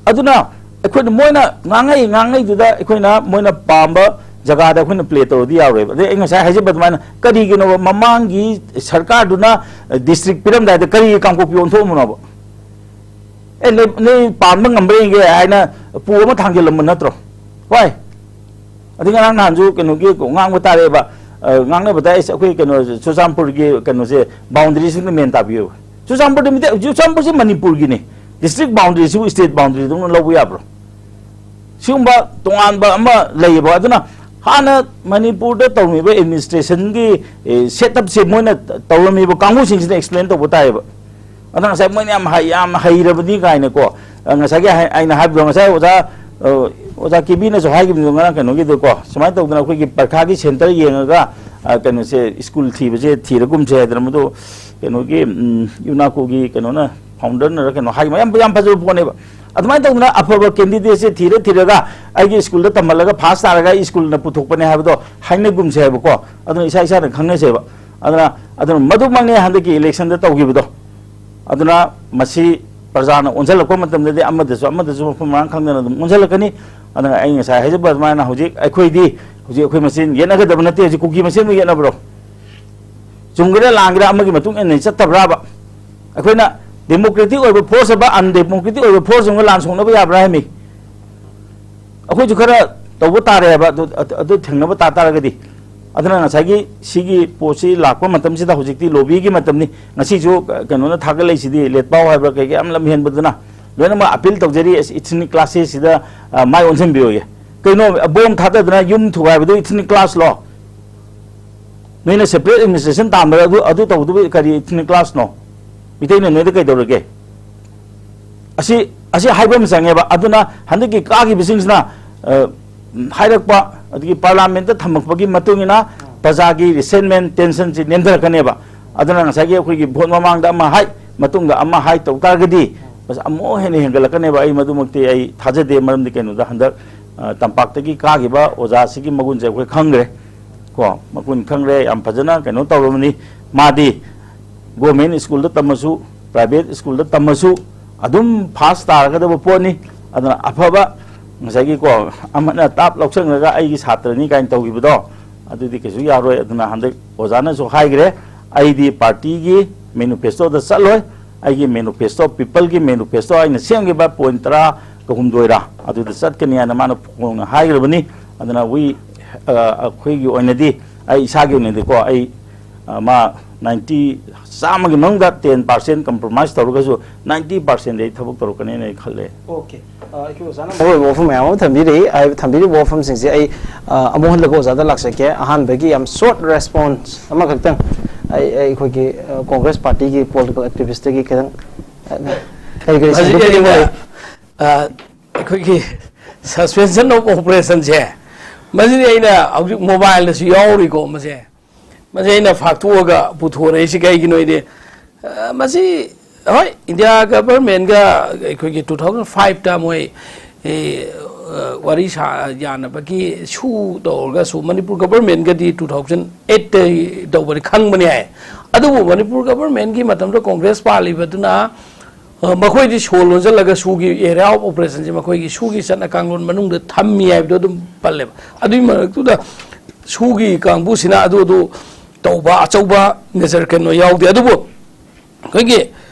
ꯑꯗꯨꯅ ꯑꯩꯈꯣꯏꯅ, ꯃꯣꯏꯅ ꯉꯥꯡꯉꯩ ꯉꯥꯡꯉꯩꯗꯨꯗ ꯑꯩꯈꯣꯏꯅ ꯃꯣꯏꯅ ꯄꯥꯝꯕ ꯖꯒꯥꯗ ꯑꯩꯈꯣꯏꯅ ꯄ꯭ꯂꯦ ꯇꯧꯔꯗꯤ ꯌꯥꯔꯣꯏꯕ꯫ ꯑꯗꯩ ꯑꯩ ꯉꯁꯥꯏ ꯍꯥꯏꯖꯕ ꯑꯗꯨꯃꯥꯏꯅ, ꯀꯔꯤꯒꯤꯅꯣꯕ ꯃꯃꯥꯡꯒꯤ ꯁꯔꯀꯥꯔꯗꯨꯅ ꯗꯤꯁꯇ꯭ꯔꯤꯛ ꯄꯤꯔꯝꯗꯥꯏꯗ ꯀꯔꯤꯒꯤ ꯀꯥꯡꯄꯣꯛꯄꯤ ꯑꯣꯟꯊꯣꯛꯑꯝꯕꯅꯣꯕ? ꯑꯦ, ꯅꯣꯏ, ꯅꯣꯏ ꯄꯥꯟꯕ ꯉꯝꯕ꯭ꯔꯥ ꯌꯦꯡꯒꯦ ꯍꯥꯏꯅ ꯄꯨ ꯑꯃ ꯊꯥꯡꯖꯤꯜꯂꯝꯕ ꯅꯠꯇ꯭ꯔꯣ? ꯍꯣꯏ꯫ ꯑꯗꯩ ꯉꯔꯥꯡ ꯅꯍꯥꯟꯁꯨ ꯀꯩꯅꯣꯒꯤ ꯉꯥꯡꯕ ꯇꯥꯔꯛꯑꯦꯕ, ꯑ, ꯉꯥꯡꯅꯕꯗ ꯑꯩꯁ-, ꯑꯩꯈꯣꯏ ꯀꯩꯅꯣ, ꯆꯨꯔꯆꯥꯟꯄꯨꯔꯒꯤ ꯀꯩꯅꯣꯁꯦ, ꯕꯥꯎꯟꯗꯔꯤꯁꯤꯅ ꯃꯦꯟ ꯇꯥꯕꯤꯌꯨ꯫ ꯆꯨꯔꯆꯥꯟꯄꯨꯔꯗꯤ ꯃꯤꯇꯩ-, ꯆꯨꯔꯆꯥꯟꯄꯨꯔꯁꯦ ꯃꯅꯤꯄꯨꯔꯒꯤꯅꯤ꯫ ꯗꯤꯁꯇ꯭ꯔꯤꯛ ꯕꯥꯎꯟꯗꯔꯤꯁꯤꯕꯨ ꯁ꯭ꯇꯦꯠ ꯕꯥꯎꯟꯗꯔꯤꯗꯧꯅ ꯂꯧꯕ ꯌꯥꯕ꯭ꯔꯣ? ꯁꯤꯒꯨꯝꯕ ꯇꯣꯉꯥꯟꯕ ꯑꯃ ꯂꯩꯌꯦꯕ꯫ ꯑꯗꯨꯅ ꯍꯥꯟꯅ ꯃꯅꯤꯄꯨꯔꯗ ꯇꯧꯔꯝꯃꯤꯕ ꯑꯦꯗꯃꯤꯅꯤꯁꯇ꯭ꯔꯦꯁꯟꯒꯤ, ꯑꯦ, ꯁꯦꯠꯑꯞꯁꯦ ꯃꯣꯏꯅ ꯇꯧꯔꯝꯃꯤꯕ ꯀꯥꯡꯕꯨꯁꯤꯡꯁꯤꯅ ꯑꯦꯛꯁꯄ꯭ꯂꯦꯟ ꯇꯧꯕ ꯇꯥꯏꯌꯦꯕ꯫ ꯑꯗ ꯉꯁꯥꯏ ꯃꯣꯏꯅ ꯌꯥꯝ ꯍꯩ-, ꯌꯥꯝ ꯍꯩꯔꯕꯅꯤ ꯀꯥꯏꯅꯀꯣ꯫ ꯑ, ꯉꯁꯥꯏꯒꯤ ꯍꯥꯏ-, ꯑꯩꯅ ꯍꯥꯏꯕꯗꯣ, ꯉꯁꯥꯏ ꯑꯣꯖꯥ, ꯑ, ꯑꯣꯖꯥ ꯀꯦꯕꯤꯅꯁꯨ ꯍꯥꯏꯈꯤꯕꯅꯤꯗꯣ ꯉꯔꯥꯡ ꯀꯩꯅꯣꯒꯤꯗꯀꯣ, ꯁꯨꯃꯥꯏꯅ ꯇꯧꯗꯅ ꯑꯩꯈꯣꯏꯒꯤ ꯄꯔꯤꯈꯥꯒꯤ ꯁꯦꯟꯇꯔ ꯌꯦꯡꯉꯒ, ꯑ, ꯀꯩꯅꯣꯁꯦ, ꯁ꯭ꯀꯨꯜ ꯊꯤꯕꯁꯦ ꯊꯤꯔꯒꯨꯝꯁꯦ ꯍꯥꯏꯗꯅ ꯃꯗꯨ ꯀꯩꯅꯣꯒꯤ, ꯎꯝ, ꯌꯨꯅꯥꯀꯣꯒꯤ ꯀꯩꯅꯣꯅ, ꯐꯥꯎꯟꯗꯔꯅꯔ ꯀꯩꯅꯣ ꯍꯥꯏ, ꯃꯌꯥꯝ ꯌꯥꯝ ꯐꯖꯕ ꯄꯣꯠꯅꯦꯕ꯫ ꯑꯗꯨꯃꯥꯏꯅ ꯇꯧꯗꯅ ꯑꯐꯕ ꯀꯦꯟꯗꯤꯗꯦꯠꯁꯦ ꯊꯤꯔ ꯊꯤꯔꯒ ꯑꯩꯒꯤ ꯁ꯭ꯀꯨꯜꯗ ꯇꯝꯍꯜꯂꯒ ꯐꯥꯁ ꯇꯥꯔꯒ ꯑꯩ ꯁ꯭ꯀꯨꯜꯅ ꯄꯨꯊꯣꯛꯄꯅꯦ ꯍꯥꯏꯕꯗꯣ ꯍꯥꯏꯅꯒꯨꯝꯁꯦ ꯍꯥꯏꯕꯀꯣ꯫ ꯑꯗꯨꯅ ꯏꯁꯥ ꯏꯁꯥꯅ ꯈꯪꯅꯁꯦꯕ꯫ ꯑꯗꯨꯅ, ꯑꯗꯨꯅ ꯃꯗꯨꯃꯛꯅꯦ ꯍꯟꯗꯛꯀꯤ ꯏꯂꯦꯛꯁꯟꯗ ꯇꯧꯈꯤꯕꯗꯣ꯫ ꯑꯗꯨꯅ ꯃꯁꯤ ꯄ꯭ꯔꯖꯥꯅ ꯑꯣꯟꯁꯤꯜꯂꯛꯄ ꯃꯇꯝꯗꯗꯤ ꯑꯃꯗꯁꯨ ꯑꯃꯗꯁꯨ ꯃꯐꯝ ꯃꯔꯥꯡ ꯈꯪꯗꯅ ꯑꯗꯨꯝ ꯑꯣꯟꯁꯤꯜꯂꯛꯀꯅꯤ꯫ ꯑꯗꯨꯅ ꯑꯩ ꯉꯁꯥꯏ ꯍꯥꯏꯖꯕ ꯑꯗꯨꯃꯥꯏꯅ ꯍꯧꯖꯤꯛ ꯑꯩꯈꯣꯏꯗꯤ, ꯍꯧꯖꯤꯛ ꯑꯩꯈꯣꯏ ꯃꯁꯦꯟ ꯌꯦꯠꯅꯒꯗꯕ ꯅꯠꯇꯦ꯫ ꯍꯧꯖꯤꯛ ꯀꯨꯀꯤ ꯃꯁꯦꯟꯕꯨ ꯌꯦꯠꯅꯕ꯭ꯔꯣ? ꯆꯨꯝꯒꯦꯔꯥ ꯂꯥꯟꯒꯦꯔꯥ ꯑꯃꯒꯤ ꯃꯇꯨꯡ ꯏꯟꯅ ꯆꯠꯇꯕ꯭ꯔꯥꯕ? ꯑꯩꯈꯣꯏꯅ ꯗꯦꯃꯣꯀ꯭ꯔꯦꯇꯤꯛ ꯑꯣꯏꯕ ꯐꯣꯔꯁ ꯑꯃ ꯑꯟꯗꯦꯃꯣꯀ꯭ꯔꯦꯇꯤꯛ ꯑꯣꯏꯕ ꯐꯣꯔꯁ ꯑꯃꯒ ꯂꯥꯟ ꯁꯣꯛꯅꯕ ꯌꯥꯕ꯭ꯔꯥ ꯍꯥꯏꯃꯤ? ꯑꯩꯈꯣꯏꯁꯨ ꯈꯔ ꯇꯧꯕ ꯇꯥꯔꯦꯕ, ꯑꯗꯨ, ꯑꯗꯨ, ꯑꯗꯨ ꯊꯦꯡꯅꯕ ꯇꯥ ꯇꯥꯔꯒꯗꯤ꯫ ꯑꯗꯨꯅ ꯉꯁꯥꯏꯒꯤ ꯁꯤꯒꯤ ꯄꯣꯠꯁꯤ ꯂꯥꯛꯄ ꯃꯇꯝꯁꯤꯗ ꯍꯧꯖꯤꯛꯇꯤ ꯂꯣꯕꯤꯒꯤ ꯃꯇꯝꯅꯤ꯫ ꯉꯁꯤꯁꯨ ꯀꯩꯅꯣꯅ ꯊꯥꯒꯠꯂꯛꯏꯁꯤꯗꯤ, ꯂꯦꯠꯄꯥꯎ ꯍꯥꯏꯕ꯭ꯔꯥ ꯀꯩ ꯀꯩ ꯌꯥꯝ ꯂꯝ ꯍꯦꯟꯕꯗꯨꯅ ꯂꯣꯏꯅꯃꯛ ꯑꯄꯤꯜ ꯇꯧꯖꯔꯤ꯫ ꯏꯊꯅꯤꯛ ꯀ꯭ꯂꯥꯁꯦꯁꯁꯤꯗ ꯃꯥꯏ ꯑꯣꯟꯁꯤꯟꯕꯤꯌꯨꯌꯦ꯫ ꯀꯩꯅꯣ, ꯕꯣꯝ ꯊꯥꯗꯗꯅ ꯌꯨꯝ ꯊꯨꯒꯥꯏꯕꯗꯨ ꯏꯊꯅꯤꯛ ꯀ꯭ꯂꯥꯁꯂꯣ? ꯅꯣꯏꯅ ꯁꯦꯄꯔꯦꯠ ꯑꯦꯗꯃꯤꯅꯤꯁꯇ꯭ꯔꯦꯁꯟ ꯇꯥꯟꯕꯗ ꯑꯗꯨ, ꯑꯗꯨ ꯇꯧꯕꯗꯨꯕꯨ ꯀꯔꯤ ꯏꯊꯅꯤꯛ ꯀ꯭ꯂꯥꯁꯅꯣ? ꯃꯤꯇꯩꯅ ꯅꯣꯏꯗ ꯀꯩꯗꯧꯔꯒꯦ? ꯑꯁꯤ, ꯑꯁꯤ ꯍꯥꯏꯕ ꯑꯃ ꯆꯪꯉꯦꯕ꯫ ꯑꯗꯨꯅ ꯍꯟꯗꯛꯀꯤ ꯀꯥꯈꯤꯕꯁꯤꯡꯁꯤꯅ, ꯑ, ꯍꯥꯏꯔꯛꯄ, ꯑꯗꯒꯤ ꯄꯥꯔꯂꯥꯃꯦꯟꯠꯇ ꯊꯝꯃꯛꯄꯒꯤ ꯃꯇꯨꯡ ꯏꯟꯅ ꯄ꯭ꯔꯖꯥꯒꯤ ꯔꯤꯁꯦꯟꯃꯦꯟ, ꯇꯦꯟꯁꯟꯁꯤ ꯅꯦꯝꯊꯔꯛꯀꯅꯦꯕ꯫ ꯑꯗꯨꯅ ꯉꯁꯥꯏꯒꯤ ꯑꯩꯈꯣꯏꯒꯤ ꯚꯣꯠ ꯃꯃꯥꯡꯗ ꯑꯃ ꯍꯥꯏ, ꯃꯇꯨꯡꯗ ꯑꯃ ꯍꯥꯏ ꯇꯧ ꯇꯥꯔꯒꯗꯤ, ꯃꯁꯤ ꯑꯃꯨꯛ ꯍꯦꯟꯅ ꯍꯦꯟꯒꯠꯂꯛꯀꯅꯦꯕ꯫ ꯑꯩ ꯃꯗꯨꯃꯛꯇꯤ ꯑꯩ ꯊꯥꯖꯗꯦ꯫ ꯃꯔꯝꯗꯤ ꯀꯩꯅꯣꯗ ꯍꯟꯗꯛ, ꯑ, ꯇꯝꯄꯥꯛꯇꯒꯤ ꯀꯥꯈꯤꯕ ꯑꯣꯖꯥꯁꯤꯒꯤ ꯃꯒꯨꯟꯁꯦ ꯑꯩꯈꯣꯏ ꯈꯪꯈ꯭ꯔꯦ꯫ ꯀꯣ, ꯃꯒꯨꯟ ꯈꯪꯈ꯭ꯔꯦ, ꯌꯥꯝ ꯐꯖꯅ ꯀꯩꯅꯣ ꯇꯧꯔꯕꯅꯤ꯫ ꯃꯥꯗꯤ ꯒꯣꯔꯃꯦꯟ ꯁ꯭ꯀꯨꯜꯗ ꯇꯝꯃꯁꯨ, ꯄ꯭ꯔꯥꯏꯚꯦꯠ ꯁ꯭ꯀꯨꯜꯗ ꯇꯝꯃꯁꯨ ꯑꯗꯨꯝ ꯐꯥꯁ ꯇꯥꯔꯒꯗꯕ ꯄꯣꯠꯅꯤ꯫ ꯑꯗꯨꯅ ꯑꯐꯕ, ꯉꯁꯥꯏꯒꯤꯀꯣ, ꯑꯃꯅ ꯇꯥꯞ ꯂꯧꯁꯟꯈ꯭ꯔꯒ ꯑꯩꯒꯤ ꯁꯥꯇ꯭ꯔꯅꯤ ꯀꯥꯏꯅ ꯇꯧꯈꯤꯕꯗꯣ, ꯑꯗꯨꯗꯤ ꯀꯩꯁꯨ ꯌꯥꯔꯣꯏ꯫ ꯑꯗꯨꯅ ꯍꯟꯗꯛ ꯑꯣꯖꯥꯅꯁꯨ ꯍꯥꯏꯈ꯭ꯔꯦ, ꯑꯩꯗꯤ ꯄꯥꯔꯇꯤꯒꯤ ꯃꯦꯅꯤꯐꯦꯁꯇꯣꯗ ꯆꯠꯂꯣꯏ꯫ ꯑꯩꯒꯤ ꯃꯦꯅꯤꯐꯦꯁꯇꯣ, ꯄꯤꯄꯜꯒꯤ ꯃꯦꯅꯤꯐꯦꯁꯇꯣ ꯑꯩꯅ ꯁꯦꯝꯈꯤꯕ ꯄꯣꯏꯟꯠ ꯇꯔꯥꯒ ꯍꯨꯝꯗꯣꯏꯔꯥ, ꯑꯗꯨꯗ ꯆꯠꯀꯅꯤ ꯍꯥꯏꯅ ꯃꯥꯅ ꯐꯣꯡꯅ ꯍꯥꯏꯈ꯭ꯔꯕꯅꯤ꯫ ꯑꯗꯨꯅ we, ꯑ, ꯑꯩꯈꯣꯏꯒꯤ ꯑꯣꯏꯅꯗꯤ, ꯑꯩ ꯏꯁꯥꯒꯤ ꯑꯣꯏꯅꯗꯤꯀꯣ, ꯑꯩ, ꯑ, ꯃꯥ ꯅꯥꯏꯟꯇꯤ, ꯆꯥꯝꯃꯒꯤ ꯃꯅꯨꯡꯗ ꯇꯦꯟ ꯄꯥꯔꯁꯦꯟ ꯀꯝꯄ꯭ꯔꯣꯃꯥꯏꯁ ꯇꯧꯔꯒꯁꯨ ꯅꯥꯏꯟꯇꯤ ꯄꯥꯔꯁꯦꯟꯗꯤ ꯑꯩ ꯊꯕꯛ ꯇꯧꯔꯛꯀꯅꯤꯅ ꯑꯩ ꯈꯜꯂꯦ꯫ ꯑꯣꯀꯦ꯫ ꯑ, ꯑꯩꯈꯣꯏ ꯑꯣꯖꯥꯅ ꯃꯔꯨꯑꯣꯏꯕ ꯋꯥꯐꯝ ꯃꯌꯥꯝ ꯑꯃ ꯊꯝꯕꯤꯔꯛꯏ꯫ ꯍꯥꯏ-, ꯊꯝꯕꯤꯔꯤꯕ ꯋꯥꯐꯝꯁꯤꯡꯁꯦ ꯑꯩ, ꯑ, ꯑꯃꯨꯛ ꯍꯜꯂꯒ ꯑꯣꯖꯥꯗ ꯂꯥꯛꯆꯒꯦ꯫ ꯑꯍꯥꯟꯕꯒꯤ ꯌꯥꯝ ꯁꯣꯔꯠ ꯔꯦꯁꯄꯣꯟꯁ ꯑꯃꯈꯛꯇꯪ ꯑꯩ, ꯑꯩꯈꯣꯏꯒꯤ, ꯑ, ꯀꯣꯡꯒ꯭ꯔꯦꯁ ꯄꯥꯔꯇꯤꯒꯤ ꯄꯣꯂꯤꯇꯤꯀꯦꯜ ꯑꯦꯛꯇꯤꯚꯤꯁ꯭ꯠꯇꯒꯤ ꯈꯤꯇꯪ, ꯑ, ꯀꯔꯤ ꯀꯔꯤ ꯃꯁꯤꯗꯤ ꯁꯦꯡꯗꯣꯛꯄꯤꯅꯤꯡꯕ ꯑꯩꯅ, ꯂꯩ? ꯑ, ꯑꯩꯈꯣꯏꯒꯤ suspension of operationꯁꯦ, ꯃꯁꯤꯗꯤ ꯑꯩꯅ ꯍꯧꯖꯤꯛ mobileꯗꯁꯨ ꯌꯥꯎꯔꯤꯀꯣ꯫ ꯃꯁꯦ, ꯃꯁꯦ ꯑꯩꯅ ꯐꯥꯛꯇꯣꯛꯑꯒ ꯄꯨꯊꯣꯔꯛꯏꯁꯤ ꯀꯩꯒꯤꯅꯣ ꯍꯥꯏꯗꯤ, ꯑ, ꯃꯁꯤ, ꯍꯣꯏ, ꯏꯟꯗꯤꯌꯥ ꯒꯚꯔꯟꯃꯦꯟꯒ ꯑꯩꯈꯣꯏꯒꯤ two thousand fiveꯇ ꯃꯣꯏ, ꯑꯦ, ꯑ, ꯋꯥꯔꯤ ꯁꯥ-, ꯌꯥꯅꯕꯒꯤ ꯁꯨ ꯇꯧꯔꯒꯁꯨ, ꯃꯅꯤꯄꯨꯔ ꯒꯚꯔꯟꯃꯦꯟꯒꯗꯤ two thousand eightꯇ ꯇꯧꯕꯅꯤ ꯈꯪꯕꯅꯤ ꯍꯥꯏ꯫ ꯑꯗꯨꯕꯨ ꯃꯅꯤꯄꯨꯔ ꯒꯚꯔꯟꯃꯦꯟꯒꯤ ꯃꯇꯝꯗ ꯀꯣꯡꯒ꯭ꯔꯦꯁ ꯄꯥꯜꯂꯤꯕꯗꯨꯅ ꯑ, ꯃꯈꯣꯏꯗꯤ ꯁꯣ ꯂꯣꯟꯁꯤꯜꯂꯒ ꯁꯨꯒꯤ area of operationꯁꯦ ꯃꯈꯣꯏꯒꯤ ꯁꯨꯒꯤ ꯆꯠꯅ ꯀꯥꯡꯂꯣꯟ ꯃꯅꯨꯡꯗ ꯊꯝꯃꯤ ꯍꯥꯏꯕꯗꯣ ꯑꯗꯨꯝ ꯄꯜꯂꯦꯕ꯫ ꯑꯗꯨꯒꯤ ꯃꯔꯛꯇꯨꯗ ꯁꯨꯒꯤ ꯀꯥꯡꯕꯨꯁꯤꯅ ꯑꯗꯨ, ꯑꯗꯨ ꯇꯧꯕ ꯑꯆꯧꯕ major ꯀꯩꯅꯣ ꯌꯥꯎꯗꯦ꯫ ꯑꯗꯨꯕꯨ ꯑꯩꯈꯣꯏꯒꯤ,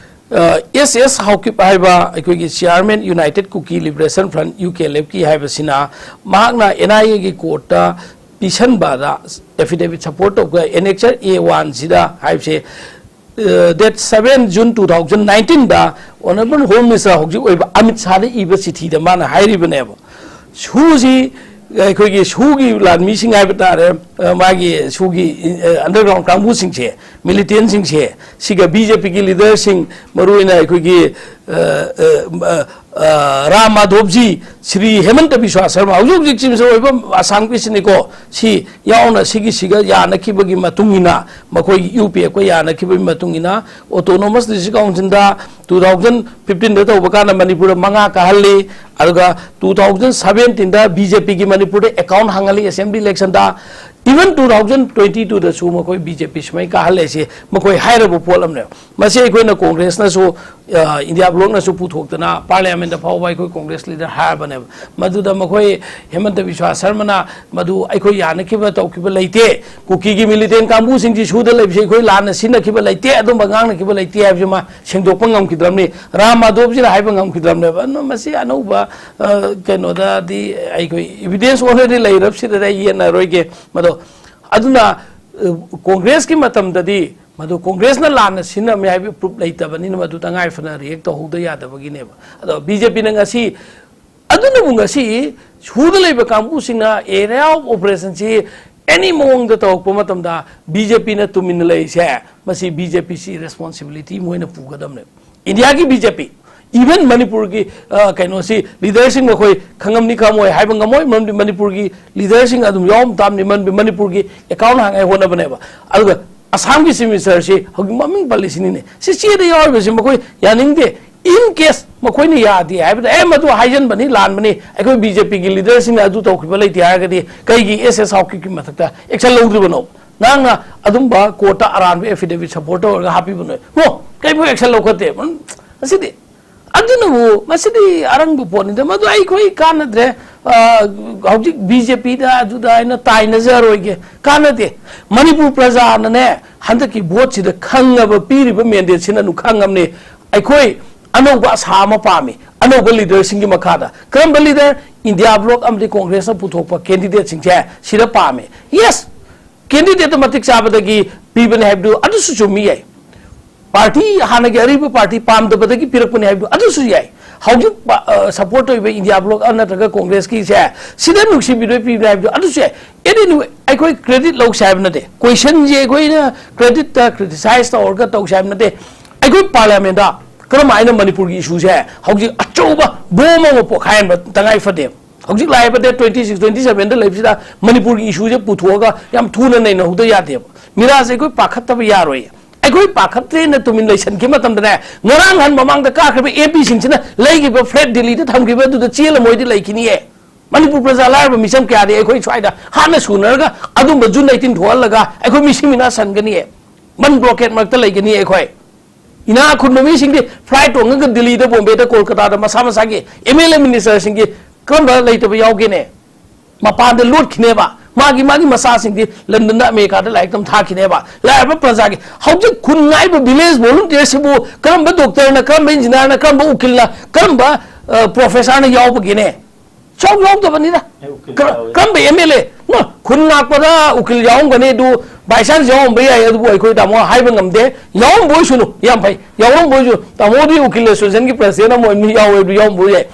ꯑ, ꯑꯦꯁ ꯑꯦꯁ ꯍꯥꯎꯀꯤꯞ ꯍꯥꯏꯕ ꯑꯩꯈꯣꯏꯒꯤ chairman United Kuki Liberation Front, UKLFꯀꯤ ꯍꯥꯏꯕꯁꯤꯅ ꯃꯍꯥꯛꯅ NIAꯒꯤ courtꯇ ꯄꯤꯁꯟꯕꯗ, affidavit support ꯇꯧꯕ annexure A one ꯁꯤꯗ ꯍꯥꯏꯕꯁꯦ, date seven June two thousand nineteen ꯗ Honourable Home Minister ꯍꯧꯖꯤꯛ ꯑꯣꯏꯕ ꯑꯃꯤꯠ ꯁꯥꯍꯗ ꯏꯕ ꯆꯤꯊꯤꯗ ꯃꯥꯅ ꯍꯥꯏꯔꯤꯕꯅꯦꯕ꯫ ꯁꯨꯁꯤ, ꯑꯩꯈꯣꯏꯒꯤ ꯁꯨꯒꯤ ꯂꯥꯟꯃꯤꯁꯤꯡ ꯍꯥꯏꯕ ꯇꯥꯔꯦ, ꯑ, ꯃꯥꯒꯤ ꯁꯨꯒꯤ, ꯑ, underground ꯀꯥꯡꯕꯨꯁꯤꯡꯁꯦ, militantꯁꯤꯡꯁꯦ, ꯁꯤꯒ BJPꯒꯤ leaderꯁꯤꯡ, ꯃꯔꯨꯑꯣꯏꯅ ꯑꯩꯈꯣꯏꯒꯤ, ꯑ, ꯑ, ꯑ, ꯑ, ꯔꯥꯝ ꯃꯥꯙꯣꯞꯖꯤ, ꯁ꯭ꯔꯤ ꯍꯦꯃꯟꯇ ꯕꯤꯁ꯭ꯋꯥ ꯁꯔꯃ, ꯍꯧꯖꯤꯛ ꯍꯧꯖꯤꯛ Chief Minister ꯑꯣꯏꯕ ꯑꯁꯥꯝꯒꯤꯁꯤꯅꯤꯀꯣ, ꯁꯤ ꯌꯥꯎꯅ ꯁꯤꯒꯤꯁꯤꯒ ꯌꯥꯅꯈꯤꯕꯒꯤ ꯃꯇꯨꯡ ꯏꯟꯅ, ꯃꯈꯣꯏꯒꯤ UPFꯀ ꯌꯥꯅꯈꯤꯕꯒꯤ ꯃꯇꯨꯡ ꯏꯟꯅ, autonomous district councilꯗ two thousand fifteenꯗ ꯇꯧꯕ ꯀꯥꯟꯗ ꯃꯅꯤꯄꯨꯔꯗ ꯃꯉꯥ ꯀꯥꯍꯜꯂꯤ, ꯑꯗꯨꯒ two thousand seventeenꯗ BJPꯒꯤ ꯃꯅꯤꯄꯨꯔꯗ account ꯍꯥꯡꯍꯜꯂꯤ assembly electionꯗ, even two thousand twenty twoꯗꯁꯨ ꯃꯈꯣꯏ BJP ꯁꯨꯃꯥꯏꯅ ꯀꯥꯍꯜꯂꯦ꯫ ꯁꯤ ꯃꯈꯣꯏ ꯍꯥꯏꯔꯕ ꯄꯣꯠ ꯑꯃꯅꯦꯕ꯫ ꯃꯁꯤ ꯑꯩꯈꯣꯏꯅ Congressꯅꯁꯨ, ꯑ, India Blockꯅꯁꯨ ꯄꯨꯊꯣꯛꯇꯅ parliamentꯇ ꯐꯥꯎꯕ ꯑꯩꯈꯣꯏ Congress leader ꯍꯥꯏꯔꯕꯅꯦꯕ꯫ ꯃꯗꯨꯗ ꯃꯈꯣꯏ ꯍꯦꯃꯟꯇ ꯕꯤꯁ꯭ꯋꯥ ꯁꯔꯃꯅ ꯃꯗꯨ ꯑꯩꯈꯣꯏ ꯌꯥꯅꯈꯤꯕ ꯇꯧꯈꯤꯕ ꯂꯩꯇꯦ, ꯀꯨꯀꯤꯒꯤ militant ꯀꯥꯡꯕꯨꯁꯤꯡꯁꯤ ꯁꯨꯗ ꯂꯩꯕꯁꯤ ꯑꯩꯈꯣꯏ ꯂꯥꯟꯅ ꯁꯤꯟꯅꯈꯤꯕ ꯂꯩꯇꯦ, ꯑꯗꯨꯝꯕ ꯉꯥꯡꯅꯈꯤꯕ ꯂꯩꯇꯦ ꯍꯥꯏꯕꯁꯤ ꯃꯥ ꯁꯦꯡꯗꯣꯛꯄ ꯉꯝꯈꯤꯗ꯭ꯔꯕꯅꯤ꯫ ꯔꯥꯝ ꯃꯥꯙꯣꯞꯖꯤꯅ ꯍꯥꯏꯕ ꯉꯝꯈꯤꯗ꯭ꯔꯕꯅꯦꯕ꯫ ꯑꯗꯨꯅ ꯃꯁꯤ ꯑꯅꯧꯕ, ꯑ, ꯀꯩꯅꯣꯗꯗꯤ ꯑꯩꯈꯣꯏ evidence already ꯂꯩꯔꯕꯁꯤꯗꯗꯤ ꯑꯩ ꯌꯦꯠꯅꯔꯣꯏꯒꯦ꯫ ꯃꯗꯣ ꯑꯗꯨꯅ, ꯑ, Congressꯀꯤ ꯃꯇꯝꯗꯗꯤ ꯃꯗꯨ Congressꯅ ꯂꯥꯟꯅ ꯁꯤꯟꯅꯔꯝꯃꯤ ꯍꯥꯏꯕꯒꯤ proof ꯂꯩꯇꯕꯅꯤꯅ ꯃꯗꯨ ꯇꯉꯥꯏ ꯐꯗꯅ react ꯇꯧꯍꯧꯗ ꯌꯥꯗꯕꯒꯤꯅꯦꯕ꯫ ꯑꯗꯣ BJPꯅ ꯉꯁꯤ, ꯑꯗꯨꯅꯕꯨ ꯉꯁꯤ ꯁꯨꯗ ꯂꯩꯕ ꯀꯥꯡꯕꯨꯁꯤꯡꯅ area of operationꯁꯤ any ꯃꯑꯣꯡꯗ ꯇꯧꯔꯛꯄ ꯃꯇꯝꯗ BJPꯅ ꯇꯨꯃꯤꯟꯅ ꯂꯩꯔꯤꯁꯦ, ꯃꯁꯤ BJPꯁꯤ responsibility ꯃꯣꯏꯅ ꯄꯨꯒꯗꯕꯅꯦꯕ꯫ Indiaꯒꯤ BJP, even ꯃꯅꯤꯄꯨꯔꯒꯤ, ꯑ, ꯀꯩꯅꯣꯁꯤ leaderꯁꯤꯡ ꯃꯈꯣꯏ ꯈꯪꯉꯝꯅꯤ ꯈꯪꯉꯝꯃꯣꯏ ꯍꯥꯏꯕ ꯉꯝꯃꯣꯏ, ꯃꯔꯝꯗꯤ ꯃꯅꯤꯄꯨꯔꯒꯤ leaderꯁꯤꯡ ꯑꯗꯨꯝ ꯌꯥꯎꯔꯝ ꯇꯥꯕꯅꯤ, ꯃꯔꯝꯗꯤ ꯃꯅꯤꯄꯨꯔꯒꯤ account ꯍꯥꯡꯉꯥꯏ ꯍꯣꯠꯅꯕꯅꯦꯕ꯫ ꯑꯗꯨꯒ ꯑꯁꯥꯝꯒꯤ Chief Ministerꯁꯤ ꯍꯧꯖꯤꯛ ꯃꯃꯤꯡ ꯄꯜꯂꯤꯁꯤꯅꯤꯅꯦ꯫ ꯁꯤ ꯆꯦꯗ ꯌꯥꯎꯔꯤꯕꯁꯤ ꯃꯈꯣꯏ ꯌꯥꯅꯤꯡꯗꯦ꯫ In case ꯃꯈꯣꯏꯅ ꯌꯥꯗꯦ ꯍꯥꯏꯕꯗ, "ꯑꯦ, ꯃꯗꯨ ꯍꯥꯏꯖꯟꯕꯅꯤ, ꯂꯥꯟꯕꯅꯤ, ꯑꯩꯈꯣꯏ BJPꯒꯤ leaderꯁꯤꯡꯅ ꯑꯗꯨ ꯇꯧꯈꯤꯕ ꯂꯩꯇꯦ" ꯍꯥꯏꯔꯒꯗꯤ ꯀꯩꯒꯤ S S Haokipꯀꯤ ꯃꯊꯛꯇ action ꯂꯧꯗ꯭ꯔꯤꯕꯅꯣ? ꯅꯍꯥꯛꯅ ꯑꯗꯨꯝꯕ courtꯇ ꯑꯔꯥꯟꯕ affidavit support ꯇꯧꯔꯒ ꯍꯥꯞꯄꯤꯕꯅꯣ? ꯅꯣ, ꯀꯩꯕꯨ action ꯂꯧꯈꯠꯇꯦ꯫ ꯎꯝ, ꯑꯁꯤꯗꯤ ꯑꯗꯨꯅꯕꯨ ꯃꯁꯤꯗꯤ ꯑꯔꯪꯕ ꯄꯣꯠꯅꯤꯗ, ꯃꯗꯨ ꯑꯩꯈꯣꯏ ꯀꯥꯟꯅꯗ꯭ꯔꯦ꯫ ꯑ, ꯍꯧꯖꯤꯛ BJPꯗ ꯑꯗꯨꯗ ꯍꯥꯏꯅ ꯇꯥꯏꯅꯖꯔꯣꯏꯒꯦ, ꯀꯥꯟꯅꯗꯦ꯫ ꯃꯅꯤꯄꯨꯔ ꯄ꯭ꯔꯖꯥꯅꯅꯦ, ꯍꯟꯗꯛꯀꯤ voteꯁꯤꯗ ꯈꯪꯉꯕ, ꯄꯤꯔꯤꯕ mandateꯁꯤꯅ ꯑꯗꯨꯝ ꯈꯪꯉꯕꯅꯤ꯫ ꯑꯩꯈꯣꯏ ꯑꯅꯧꯕ ꯑꯁꯥ ꯑꯃ ꯄꯥꯝꯃꯤ, ꯑꯅꯧꯕ leaderꯁꯤꯡꯒꯤ ꯃꯈꯥꯗ꯫ ꯀꯔꯝꯕ leader? ꯏꯟꯗꯤꯌꯥ ꯕ꯭ꯂꯣꯛ ꯑꯃꯗꯤ ꯀꯣꯡꯒ꯭ꯔꯦꯁꯅ ꯄꯨꯊꯣꯛꯄ ꯀꯦꯟꯗꯤꯗꯦꯠꯁꯤꯡꯁꯦ ꯁꯤꯗ ꯄꯥꯝꯃꯦ꯫ ꯌꯦꯁ, ꯀꯦꯟꯗꯤꯗꯦꯠꯇ ꯃꯇꯤꯛ ꯆꯥꯕꯗꯒꯤ ꯄꯤꯕꯅꯤ ꯍꯥꯏꯕꯗꯨ ꯑꯗꯨꯁꯨ ꯆꯨꯝꯃꯤ ꯌꯥꯏ꯫ ꯄꯥꯔꯇꯤ, ꯍꯥꯟꯅꯒꯤ ꯑꯔꯤꯕ ꯄꯥꯔꯇꯤ ꯄꯥꯝꯗꯕꯗꯒꯤ ꯄꯤꯔꯛꯄꯅꯤ ꯍꯥꯏꯕꯗꯨ ꯑꯗꯨꯁꯨ ꯌꯥꯏ꯫ ꯍꯧꯖꯤꯛ ꯄ-, ꯑ, ꯁꯄꯣꯔꯠ ꯇꯧꯔꯤꯕ ꯏꯟꯗꯤꯌꯥ ꯕ꯭ꯂꯣꯛ ꯅꯠꯇ꯭ꯔꯒ ꯀꯣꯡꯒ꯭ꯔꯦꯁꯀꯤꯁꯦ ꯁꯤꯗ ꯅꯨꯡꯁꯤꯕꯤꯗꯣꯏ ꯄꯤꯕꯅꯤ ꯍꯥꯏꯕꯗꯨ ꯑꯗꯨꯁꯨ ꯌꯥꯏ꯫ ꯑꯦꯅꯤ, ꯑꯩꯈꯣꯏ ꯀ꯭ꯔꯦꯗꯤꯠ ꯂꯧꯁꯦ ꯍꯥꯏꯕ ꯅꯠꯇꯦ꯫ ꯀꯣꯏꯁꯟꯁꯦ ꯑꯩꯈꯣꯏꯅ ꯀ꯭ꯔꯦꯗꯤꯠꯇ ꯀ꯭ꯔꯤꯇꯤꯁꯥꯏꯁ ꯇꯧꯔꯒ ꯇꯧꯁꯦ ꯍꯥꯏꯕ ꯅꯠꯇꯦ꯫ ꯑꯩꯈꯣꯏ ꯄꯥꯔꯂꯤꯌꯥꯃꯦꯟꯗ ꯀꯔꯝ ꯍꯥꯏꯅ ꯃꯅꯤꯄꯨꯔꯒꯤ ꯏꯁꯨꯁꯦ ꯍꯧꯖꯤꯛ ꯑꯆꯧꯕ ꯕꯣꯝ ꯑꯃ ꯄꯣꯈꯥꯏꯍꯟꯕ ꯇꯉꯥꯏ ꯐꯗꯦ꯫ ꯍꯧꯖꯤꯛ ꯂꯥꯛꯏꯕ ꯗꯦꯠ ꯇ꯭ꯋꯦꯟꯇꯤ ꯁꯤꯛꯁ, ꯇ꯭ꯋꯦꯟꯇꯤ ꯁꯦꯚꯦꯟꯗ ꯂꯩꯕꯁꯤꯗ ꯃꯅꯤꯄꯨꯔꯒꯤ ꯏꯁꯨꯁꯦ ꯄꯨꯊꯣꯛꯑꯒ ꯌꯥꯝ ꯊꯨꯅ ꯅꯩꯅꯍꯧꯗ ꯌꯥꯗꯦꯕ꯫ ꯃꯤꯔꯥꯁꯦ ꯑꯩꯈꯣꯏ ꯄꯥꯈꯠꯇꯕ ꯌꯥꯔꯣꯏ꯫ ꯑꯩꯈꯣꯏ ꯄꯥꯈꯠꯇ꯭ꯔꯦꯅ ꯇꯨꯃꯤꯟ ꯂꯩꯁꯟꯈꯤꯕ ꯃꯇꯝꯗꯅꯦ, ꯉꯔꯥꯡ ꯍꯟ ꯃꯃꯥꯡꯗ ꯀꯥꯈ꯭ꯔꯤꯕ ꯑꯦꯝ ꯄꯤꯁꯤꯡꯁꯤꯅ ꯂꯩꯈꯤꯕ ꯐ꯭ꯂꯦꯠ ꯗꯤꯜꯂꯤꯗ ꯊꯝꯈꯤꯕ ꯑꯗꯨꯗ ꯆꯦꯜꯂꯝꯃꯣꯏꯗꯤ ꯂꯩꯈꯤꯅꯤꯌꯦ꯫ ꯃꯅꯤꯄꯨꯔ ꯄ꯭ꯔꯖꯥ ꯂꯥꯏꯔꯕ ꯃꯤꯆꯝ ꯀꯌꯥꯗꯤ ꯑꯩꯈꯣꯏ ꯁ꯭ꯋꯥꯏꯗ ꯍꯥꯠꯅ ꯁꯨꯅꯔꯒ ꯑꯗꯨꯝꯕ ꯖꯨꯟ ꯑꯩꯠꯇꯤꯟ ꯊꯣꯛꯍꯜꯂꯒ ꯑꯩꯈꯣꯏ ꯃꯤꯁꯤ ꯃꯤꯅꯥ ꯁꯟꯒꯅꯤꯌꯦ꯫ ꯃꯟ ꯕ꯭ꯂꯣꯀꯦꯠ ꯃꯔꯛꯇ ꯂꯩꯒꯅꯤ ꯑꯩꯈꯣꯏ꯫ ꯏꯅꯥꯛ ꯈꯨꯟꯕ ꯃꯤꯁꯤꯡꯗꯤ ꯐ꯭ꯂꯥꯏꯠ ꯇꯣꯡꯉꯒ ꯗꯤꯜꯂꯤꯗ, ꯕꯣꯝꯕꯦꯗ, ꯀꯣꯜꯀꯇꯥꯗ ꯃꯁꯥ ꯃꯁꯥꯒꯤ ꯑꯦꯝ ꯑꯦꯜ ꯑꯦ ꯃꯤꯅꯤꯁꯇꯔꯁꯤꯡꯒꯤ ꯀꯔꯝꯕ ꯂꯩꯇꯕ ꯌꯥꯎꯒꯦꯅꯦ? ꯃꯄꯥꯟꯗ ꯂꯣꯠꯈꯤꯅꯦꯕ꯫ ꯃꯥꯒꯤ, ꯃꯥꯒꯤ ꯃꯆꯥꯁꯤꯡꯗꯤ ꯂꯟꯗꯟꯗ, ꯑꯃꯦꯔꯤꯀꯥꯗ ꯂꯥꯏꯔꯤꯛ ꯇꯝ ꯊꯥꯈꯤꯅꯦꯕ꯫ ꯂꯥꯏꯔꯕ ꯄ꯭ꯔꯖꯥꯒꯤ ꯍꯧꯖꯤꯛ ꯈꯨꯟ ꯉꯥꯛꯏꯕ ꯚꯤꯂꯦꯖ ꯚꯣꯂꯨꯟꯇꯤꯌꯔꯁꯤꯕꯨ ꯀꯔꯝꯕ ꯗꯣꯛꯇꯔꯅ, ꯀꯔꯝꯕ ꯏꯟꯖꯤꯅꯤꯌꯥꯔꯅ, ꯀꯔꯝꯕ ꯎꯀꯤꯜꯅ, ꯀꯔꯝꯕ, ꯑ, ꯄ꯭ꯔꯣꯐꯦꯁꯔꯅ ꯌꯥꯎꯕꯒꯦꯅꯦ? ꯁꯨꯡꯌꯥꯎ ꯌꯥꯎꯗꯕꯅꯤꯅ꯫ ꯑꯩ ꯎꯀꯤꯜ ꯀꯔ-, ꯌꯥꯎꯋꯦ꯫ ꯀꯔꯝꯕ ꯑꯦꯝ ꯑꯦꯜ ꯑꯦ? ꯃꯥ, ꯈꯨꯟ ꯉꯥꯛꯄꯗ ꯎꯀꯤꯜ ꯌꯥꯎꯔꯝꯒꯅꯤ, ꯑꯗꯨ by chance ꯌꯥꯎꯔꯝꯕ ꯌꯥꯏ, ꯑꯗꯨꯕꯨ ꯑꯩꯈꯣꯏ ꯇꯥꯃꯣ ꯍꯥꯏꯕ ꯉꯝꯗꯦ꯫ ꯌꯥꯎꯔꯝꯕ ꯑꯣꯏꯁꯅꯨ, ꯌꯥꯝ ꯐꯩ, ꯌꯥꯎꯔꯝꯕ ꯑꯣꯏꯁꯅꯨ꯫ ꯇꯥꯃꯣꯗꯤ ꯎꯀꯤꯜ ꯑꯦꯁꯣꯁꯤꯌꯦꯁꯟꯒꯤ ꯄ꯭ꯔꯁꯤꯗꯦꯟ ꯑꯃ ꯑꯣꯏꯕꯅꯤ, ꯌꯥꯎꯋꯦ, ꯑꯗꯨ ꯌꯥꯎꯔꯝꯕ ꯌꯥꯏ꯫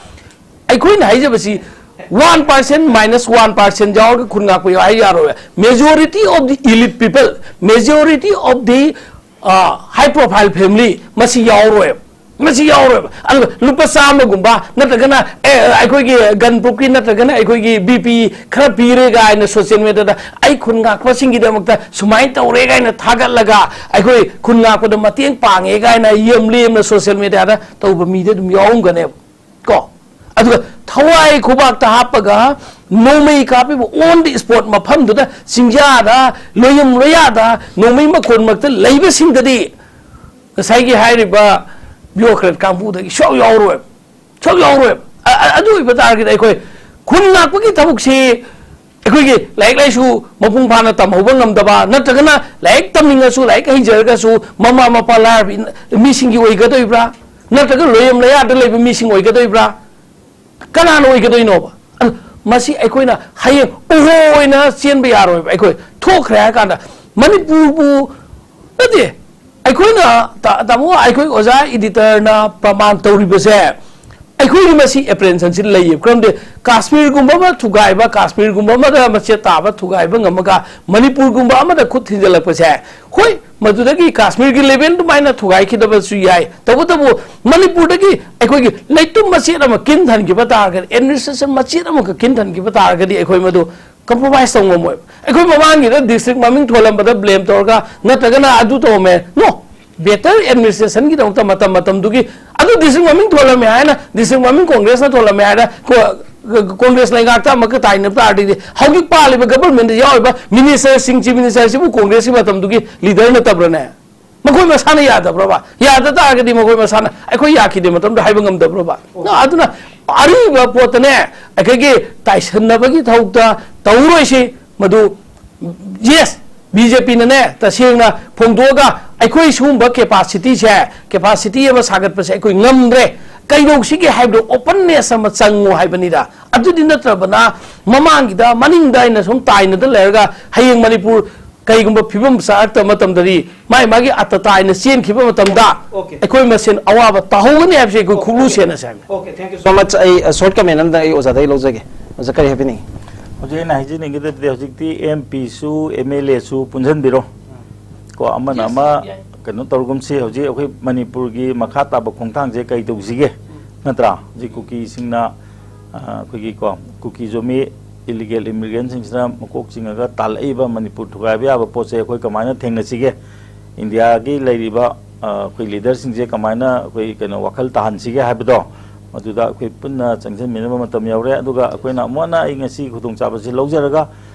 ꯑꯩꯈꯣꯏꯅ ꯍꯥꯏꯖꯕꯁꯤ, one percent minus one percent ꯌꯥꯎꯔꯒ ꯈꯨꯟ ꯉꯥꯛꯄ ꯌꯥꯎ ꯍꯥꯏ ꯌꯥꯔꯣꯏ꯫ Majority of the elite people, majority of the, uh, high profile family ꯃꯁꯤ ꯌꯥꯎꯔꯣꯏ꯫ ꯃꯁꯤ ꯌꯥꯎꯔꯣꯏꯕ꯫ ꯑꯗꯨꯒ ꯂꯨꯄꯥ ꯆꯥꯝꯃꯒꯨꯝꯕ ꯅꯠꯇ꯭ꯔꯒꯅ, ꯑꯦ, ꯑꯩꯈꯣꯏꯒꯤ ꯒꯟ ꯄ꯭ꯔꯨꯐꯀꯤ ꯅꯠꯇ꯭ꯔꯒꯅ ꯑꯩꯈꯣꯏꯒꯤ ꯕꯤ ꯄꯤ ꯈꯔ ꯄꯤꯔꯦ ꯀꯥꯏꯅ ꯁꯣꯁꯤꯌꯦꯜ ꯃꯦꯗꯤꯌꯥꯗ ꯑꯩ ꯈꯨꯟ ꯉꯥꯛꯄꯁꯤꯡꯒꯤꯗꯃꯛꯇ ꯁꯨꯃꯥꯏꯅ ꯇꯧꯔꯦ ꯀꯥꯏꯅ ꯊꯥꯒꯠꯂꯒ ꯑꯩꯈꯣꯏ ꯈꯨꯟ ꯉꯥꯛꯄꯗ ꯃꯇꯦꯡ ꯄꯥꯡꯉꯦ ꯀꯥꯏꯅ ꯌꯦꯝ ꯂꯦꯝꯅ ꯁꯣꯁꯤꯌꯦꯜ ꯃꯦꯗꯤꯌꯥꯗ ꯇꯧꯕ ꯃꯤꯗꯤ ꯑꯗꯨꯝ ꯌꯥꯎꯔꯝꯒꯅꯦꯕ꯫ ꯀꯣ? ꯑꯗꯨꯒ ꯊꯋꯥꯏ ꯈꯨꯕꯥꯛꯇ ꯍꯥꯞꯄꯒ ꯅꯣꯡꯃꯩ ꯀꯥꯞꯄꯤꯕ on the spot ꯃꯐꯝꯗꯨꯗ ꯆꯤꯡꯌꯥꯗ, ꯂꯣꯌꯝ ꯂꯣꯌꯥꯗ, ꯅꯣꯡꯃꯩ ꯃꯈꯣꯟ ꯃꯔꯛꯇ ꯂꯩꯕꯁꯤꯡꯗꯗꯤ ꯉꯁꯥꯏꯒꯤ ꯍꯥꯏꯔꯤꯕ ꯕ꯭ꯌꯨꯔꯣꯀ꯭ꯔꯦꯠ ꯀꯥꯡꯕꯨꯗꯒꯤ ꯁꯨꯡꯌꯥꯎ ꯌꯥꯎꯔꯣꯏꯕ꯫ ꯁꯨꯡꯌꯥꯎ ꯌꯥꯎꯔꯣꯏꯕ꯫ ꯑ-, ꯑ-, ꯑꯗꯨ ꯑꯣꯏꯕ ꯇꯥꯔꯒꯗꯤ ꯑꯩꯈꯣꯏ ꯈꯨꯟ ꯉꯥꯛꯄꯒꯤ ꯊꯕꯛꯁꯤ ꯑꯩꯈꯣꯏꯒꯤ ꯂꯥꯏꯔꯤꯛ ꯂꯥꯏꯁꯨ ꯃꯄꯨꯡ ꯐꯥꯅ ꯇꯝꯍꯧꯕ ꯉꯝꯗꯕ, ꯅꯠꯇ꯭ꯔꯒꯅ ꯂꯥꯏꯔꯤꯛ ꯇꯝꯅꯤꯡꯉꯁꯨ, ꯂꯥꯏꯔꯤꯛ ꯍꯩꯖꯔꯒꯁꯨ, ꯃꯃꯥ ꯃꯄꯥ ꯂꯥꯏꯔꯕ ꯏꯟ-, ꯃꯤꯁꯤꯡꯒꯤ ꯑꯣꯏꯒꯗꯣꯏꯕ꯭ꯔꯥ? ꯅꯠꯇ꯭ꯔꯒ ꯂꯣꯌꯝ ꯂꯌꯥꯗ ꯂꯩꯕ ꯃꯤꯁꯤꯡ ꯑꯣꯏꯒꯗꯣꯏꯕ꯭ꯔꯥ? ꯀꯅꯥꯅ ꯑꯣꯏꯒꯗꯣꯏꯅꯣꯕ? ꯃꯁꯤ ꯑꯩꯈꯣꯏꯅ ꯍꯌꯦꯡ ꯎꯍꯣ ꯑꯣꯏꯅ ꯆꯦꯟꯕ ꯌꯥꯔꯣꯏꯕ꯫ ꯑꯩꯈꯣꯏ ꯊꯣꯛꯈ꯭ꯔꯦ ꯍꯥꯏ ꯀꯥꯟꯗ ꯃꯅꯤꯄꯨꯔꯕꯨ ꯅꯠꯇꯦ, ꯑꯩꯈꯣꯏꯅ ꯇꯥ-, ꯇꯥꯃꯣ, ꯑꯩꯈꯣꯏ ꯑꯣꯖꯥ ꯏꯗꯤꯇꯔꯅ ꯄ꯭ꯔꯃꯥꯟ ꯇꯧꯔꯤꯕꯁꯦ, ꯑꯩꯈꯣꯏꯒꯤ ꯃꯁꯤ ꯑꯦꯄ꯭ꯔꯦꯟꯁꯟꯁꯤ ꯂꯩꯌꯦꯕ꯫ ꯀꯔꯝꯗꯤ ꯀꯥꯁꯃꯤꯔꯒꯨꯝꯕ ꯑꯃ ꯊꯨꯒꯥꯏꯕ, ꯀꯥꯁꯃꯤꯔꯒꯨꯝꯕ ꯑꯃꯗ ꯃꯆꯦꯠ ꯇꯥꯕ ꯊꯨꯒꯥꯏꯕ ꯉꯝꯃꯒ ꯃꯅꯤꯄꯨꯔꯒꯨꯝꯕ ꯑꯃꯗ ꯈꯨꯠ ꯊꯤꯟꯖꯜꯂꯛꯄꯁꯦ, ꯍꯣꯏ, ꯃꯗꯨꯗꯒꯤ ꯀꯥꯁꯃꯤꯔꯒꯤ ꯂꯦꯚꯦꯜ ꯑꯗꯨꯃꯥꯏꯅ ꯊꯨꯒꯥꯏꯈꯤꯗꯕꯁꯨ ꯌꯥꯏ꯫ ꯇꯧꯕꯇꯕꯨ ꯃꯅꯤꯄꯨꯔꯗꯒꯤ ꯑꯩꯈꯣꯏꯒꯤ ꯂꯩꯇꯨꯝ ꯃꯆꯦꯠ ꯑꯃ ꯀꯤꯟ ꯊꯟꯈꯤꯕ ꯇꯥꯔꯒꯗꯤ, ꯑꯦꯗꯃꯤꯅꯤꯁꯇ꯭ꯔꯦꯁꯟ ꯃꯆꯦꯠ ꯑꯃꯈꯛ ꯀꯤꯟ ꯊꯟꯈꯤꯕ ꯇꯥꯔꯒꯗꯤ, ꯑꯩꯈꯣꯏ ꯃꯗꯨ ꯀꯝꯄ꯭ꯔꯣꯃꯥꯏꯁ ꯇꯧ ꯉꯝꯃꯣꯏꯕ꯫ ꯑꯩꯈꯣꯏ ꯃꯃꯥꯡꯒꯤꯗ ꯗꯤꯁꯇ꯭ꯔꯤꯛ ꯃꯃꯤꯡ ꯊꯣꯜꯂꯝꯕꯗ ꯕ꯭ꯂꯦꯝ ꯇꯧꯔꯒ, ꯅꯠꯇ꯭ꯔꯒꯅ ꯑꯗꯨ ꯇꯧꯔꯝꯃꯦ, ꯅꯣ, ꯕꯦꯇꯔ ꯑꯦꯗꯃꯤꯅꯤꯁꯇ꯭ꯔꯦꯁꯟꯒꯤꯗꯃꯛꯇ ꯃꯇꯝ ꯃꯇꯝꯗꯨꯒꯤ ꯑꯗꯨ ꯗꯤꯁꯇ꯭ꯔꯤꯛ ꯃꯃꯤꯡ ꯊꯣꯜꯂꯝꯃꯦ ꯍꯥꯏꯅ, ꯗꯤꯁꯇ꯭ꯔꯤꯛ ꯃꯃꯤꯡ ꯀꯣꯡꯒ꯭ꯔꯦꯁꯅ ꯊꯣꯜꯂꯝꯃꯦ ꯍꯥꯏꯅ ꯀꯣ-, ꯀꯣꯡꯒ꯭ꯔꯦꯁ ꯂꯩꯉꯥꯛꯇ ꯑꯃꯨꯛꯀ ꯇꯥꯏꯅꯕ ꯇꯥꯔꯗꯤ, ꯍꯧꯖꯤꯛ ꯄꯥꯜꯂꯤꯕ ꯒꯕꯔꯃꯦꯟꯗ ꯌꯥꯎꯔꯤꯕ ꯃꯤꯅꯤꯁꯇꯔꯁꯤꯡ, ꯆꯤꯐ ꯃꯤꯅꯤꯁꯇꯔꯁꯤꯕꯨ ꯀꯣꯡꯒ꯭ꯔꯦꯁꯀꯤ ꯃꯇꯝꯗꯨꯒꯤ ꯂꯤꯗꯔ ꯅꯠꯇꯕ꯭ꯔꯅꯦ? ꯃꯈꯣꯏ ꯃꯁꯥꯅ ꯌꯥꯗꯕ꯭ꯔꯕ? ꯌꯥꯗ ꯇꯥꯔꯒꯗꯤ ꯃꯈꯣꯏ ꯃꯁꯥꯅ ꯑꯩꯈꯣꯏ ꯌꯥꯈꯤꯗꯦ ꯃꯇꯝꯗ ꯍꯥꯏꯕ ꯉꯝꯗꯕ꯭ꯔꯕ? ꯅ-, ꯑꯗꯨꯅ ꯑꯔꯤꯕ ꯄꯣꯠꯇꯅꯦ, ꯑꯩꯈꯣꯏꯒꯤ ꯇꯥꯏꯁꯟꯅꯕꯒꯤ ꯊꯕꯛꯇ ꯇꯧꯔꯣꯏꯁꯤ꯫ ꯃꯗꯨ, ꯌꯦꯁ, ꯕꯤ ꯖꯦ ꯄꯤꯅꯅꯦ, ꯇꯁꯦꯡꯅ ꯐꯣꯡꯗꯣꯛꯑꯒ ꯑꯩꯈꯣꯏ ꯁꯤꯒꯨꯝꯕ ꯀꯦꯄꯥꯁꯤꯇꯤꯁꯦ, ꯀꯦꯄꯥꯁꯤꯇꯤ ꯑꯃ ꯁꯥꯒꯠꯄꯁꯦ ꯑꯩꯈꯣꯏ ꯉꯝꯗ꯭ꯔꯦ, ꯀꯩꯗꯧꯁꯤꯒꯦ ꯍꯥꯏꯕꯗꯣ ꯑꯣꯄꯟꯅꯦꯁ ꯑꯃ ꯆꯪꯉꯨ ꯍꯥꯏꯕꯅꯤꯗ꯫ ꯑꯗꯨꯗꯤ ꯅꯠꯇ꯭ꯔꯕꯅ ꯃꯃꯥꯡꯒꯤꯗ, ꯃꯅꯤꯡꯗ ꯑꯩꯅ ꯁꯨꯝ ꯇꯥꯏꯅꯗ ꯂꯩꯔꯒ ꯍꯌꯦꯡ ꯃꯅꯤꯄꯨꯔ ꯀꯩꯒꯨꯝꯕ ꯐꯤꯕꯝ ꯆꯥꯔꯛꯇꯕ ꯃꯇꯝꯗꯗꯤ ꯃꯥꯏ ꯃꯥꯒꯤ ꯑꯇꯇꯥꯏꯅ ꯆꯦꯟꯈꯤꯕ ꯃꯇꯝꯗ Okay. ꯑꯩꯈꯣꯏ ꯃꯁꯦꯟ ꯑꯋꯥꯕ ꯇꯥꯍꯧꯒꯅꯤ ꯍꯥꯏꯕꯁꯦ ꯑꯩꯈꯣꯏ Okay, ꯈꯨꯛꯂꯨ okay. ꯁꯦꯟꯅꯁꯦ ꯍꯥꯏꯕꯅꯤ꯫ Okay, thank you so much. ꯑꯩ, ꯑ, short comment ꯑꯝꯇ ꯑꯩ ꯑꯣꯖꯥꯗꯒꯤ ꯂꯧꯖꯒꯦ꯫ ꯑꯣꯖꯥ, ꯀꯔꯤ ꯍꯥꯏꯕꯤꯅꯤꯡꯉꯤ? ꯍꯧꯖꯤꯛ ꯑꯩꯅ ꯍꯥꯏꯖꯅꯤꯡꯒꯗꯕꯗꯤ, ꯍꯧꯖꯤꯛꯇꯤ ꯑꯦꯝ ꯄꯤꯁꯨ ꯑꯦꯝ ꯑꯦꯜ ꯑꯦꯁꯨ ꯄꯨꯟꯁꯤꯟꯕꯤꯔꯣ꯫ ꯀꯣ, ꯑꯃꯅ Yes, ꯑꯃ yeah. ꯀꯩꯅꯣ ꯇꯧꯔꯒꯨꯝꯁꯤ꯫ ꯍꯧꯖꯤꯛ ꯑꯩꯈꯣꯏ ꯃꯅꯤꯄꯨꯔꯒꯤ ꯃꯈꯥ ꯇꯥꯕ ꯈꯣꯡꯊꯥꯡꯁꯦ ꯀꯩ ꯇꯧꯁꯤꯒꯦ? ꯅꯠꯇ꯭ꯔꯥ? ꯍꯧꯖꯤꯛ ꯀꯨꯀꯤꯁꯤꯡꯅ, ꯑ, ꯑꯩꯈꯣꯏꯒꯤ, ꯀꯣ, ꯀꯨꯀꯤ ꯖꯣꯃꯤ ꯏꯂꯤꯒꯦꯜ ꯏꯃꯤꯒ꯭ꯔꯦꯟꯁꯤꯡꯁꯤꯅ ꯃꯀꯣꯛ ꯆꯤꯡꯉꯒ ꯇꯥꯜꯂꯛꯏꯕ ꯃꯅꯤꯄꯨꯔ ꯊꯨꯒꯥꯏꯕ ꯌꯥꯕ ꯄꯣꯠꯁꯦ ꯑꯩꯈꯣꯏ ꯀꯃꯥꯏꯅ ꯊꯦꯡꯅꯁꯤꯒꯦ? ꯏꯟꯗꯤꯌꯥꯒꯤ ꯂꯩꯔꯤꯕ, ꯑ, ꯑꯩꯈꯣꯏ ꯂꯤꯗꯔꯁꯤꯡꯁꯦ ꯀꯃꯥꯏꯅ ꯑꯩꯈꯣꯏ, ꯀꯩꯅꯣ, ꯋꯥꯈꯜ ꯇꯥꯍꯟꯁꯤꯒꯦ ꯍꯥꯏꯕꯗꯣ, ꯃꯗꯨꯗ ꯑꯩꯈꯣꯏ ꯄꯨꯟꯅ ꯆꯪꯁꯤꯟꯃꯤꯟꯅꯕ ꯃꯇꯝ ꯌꯧꯔꯦ꯫ ꯑꯗꯨꯒ ꯑꯩꯈꯣꯏꯅ ꯑꯃꯨꯛ ꯍꯟꯅ ꯑꯩ ꯉꯁꯤ ꯈꯨꯗꯣꯡꯆꯥꯕꯁꯤ ꯂꯧꯖꯔꯒ,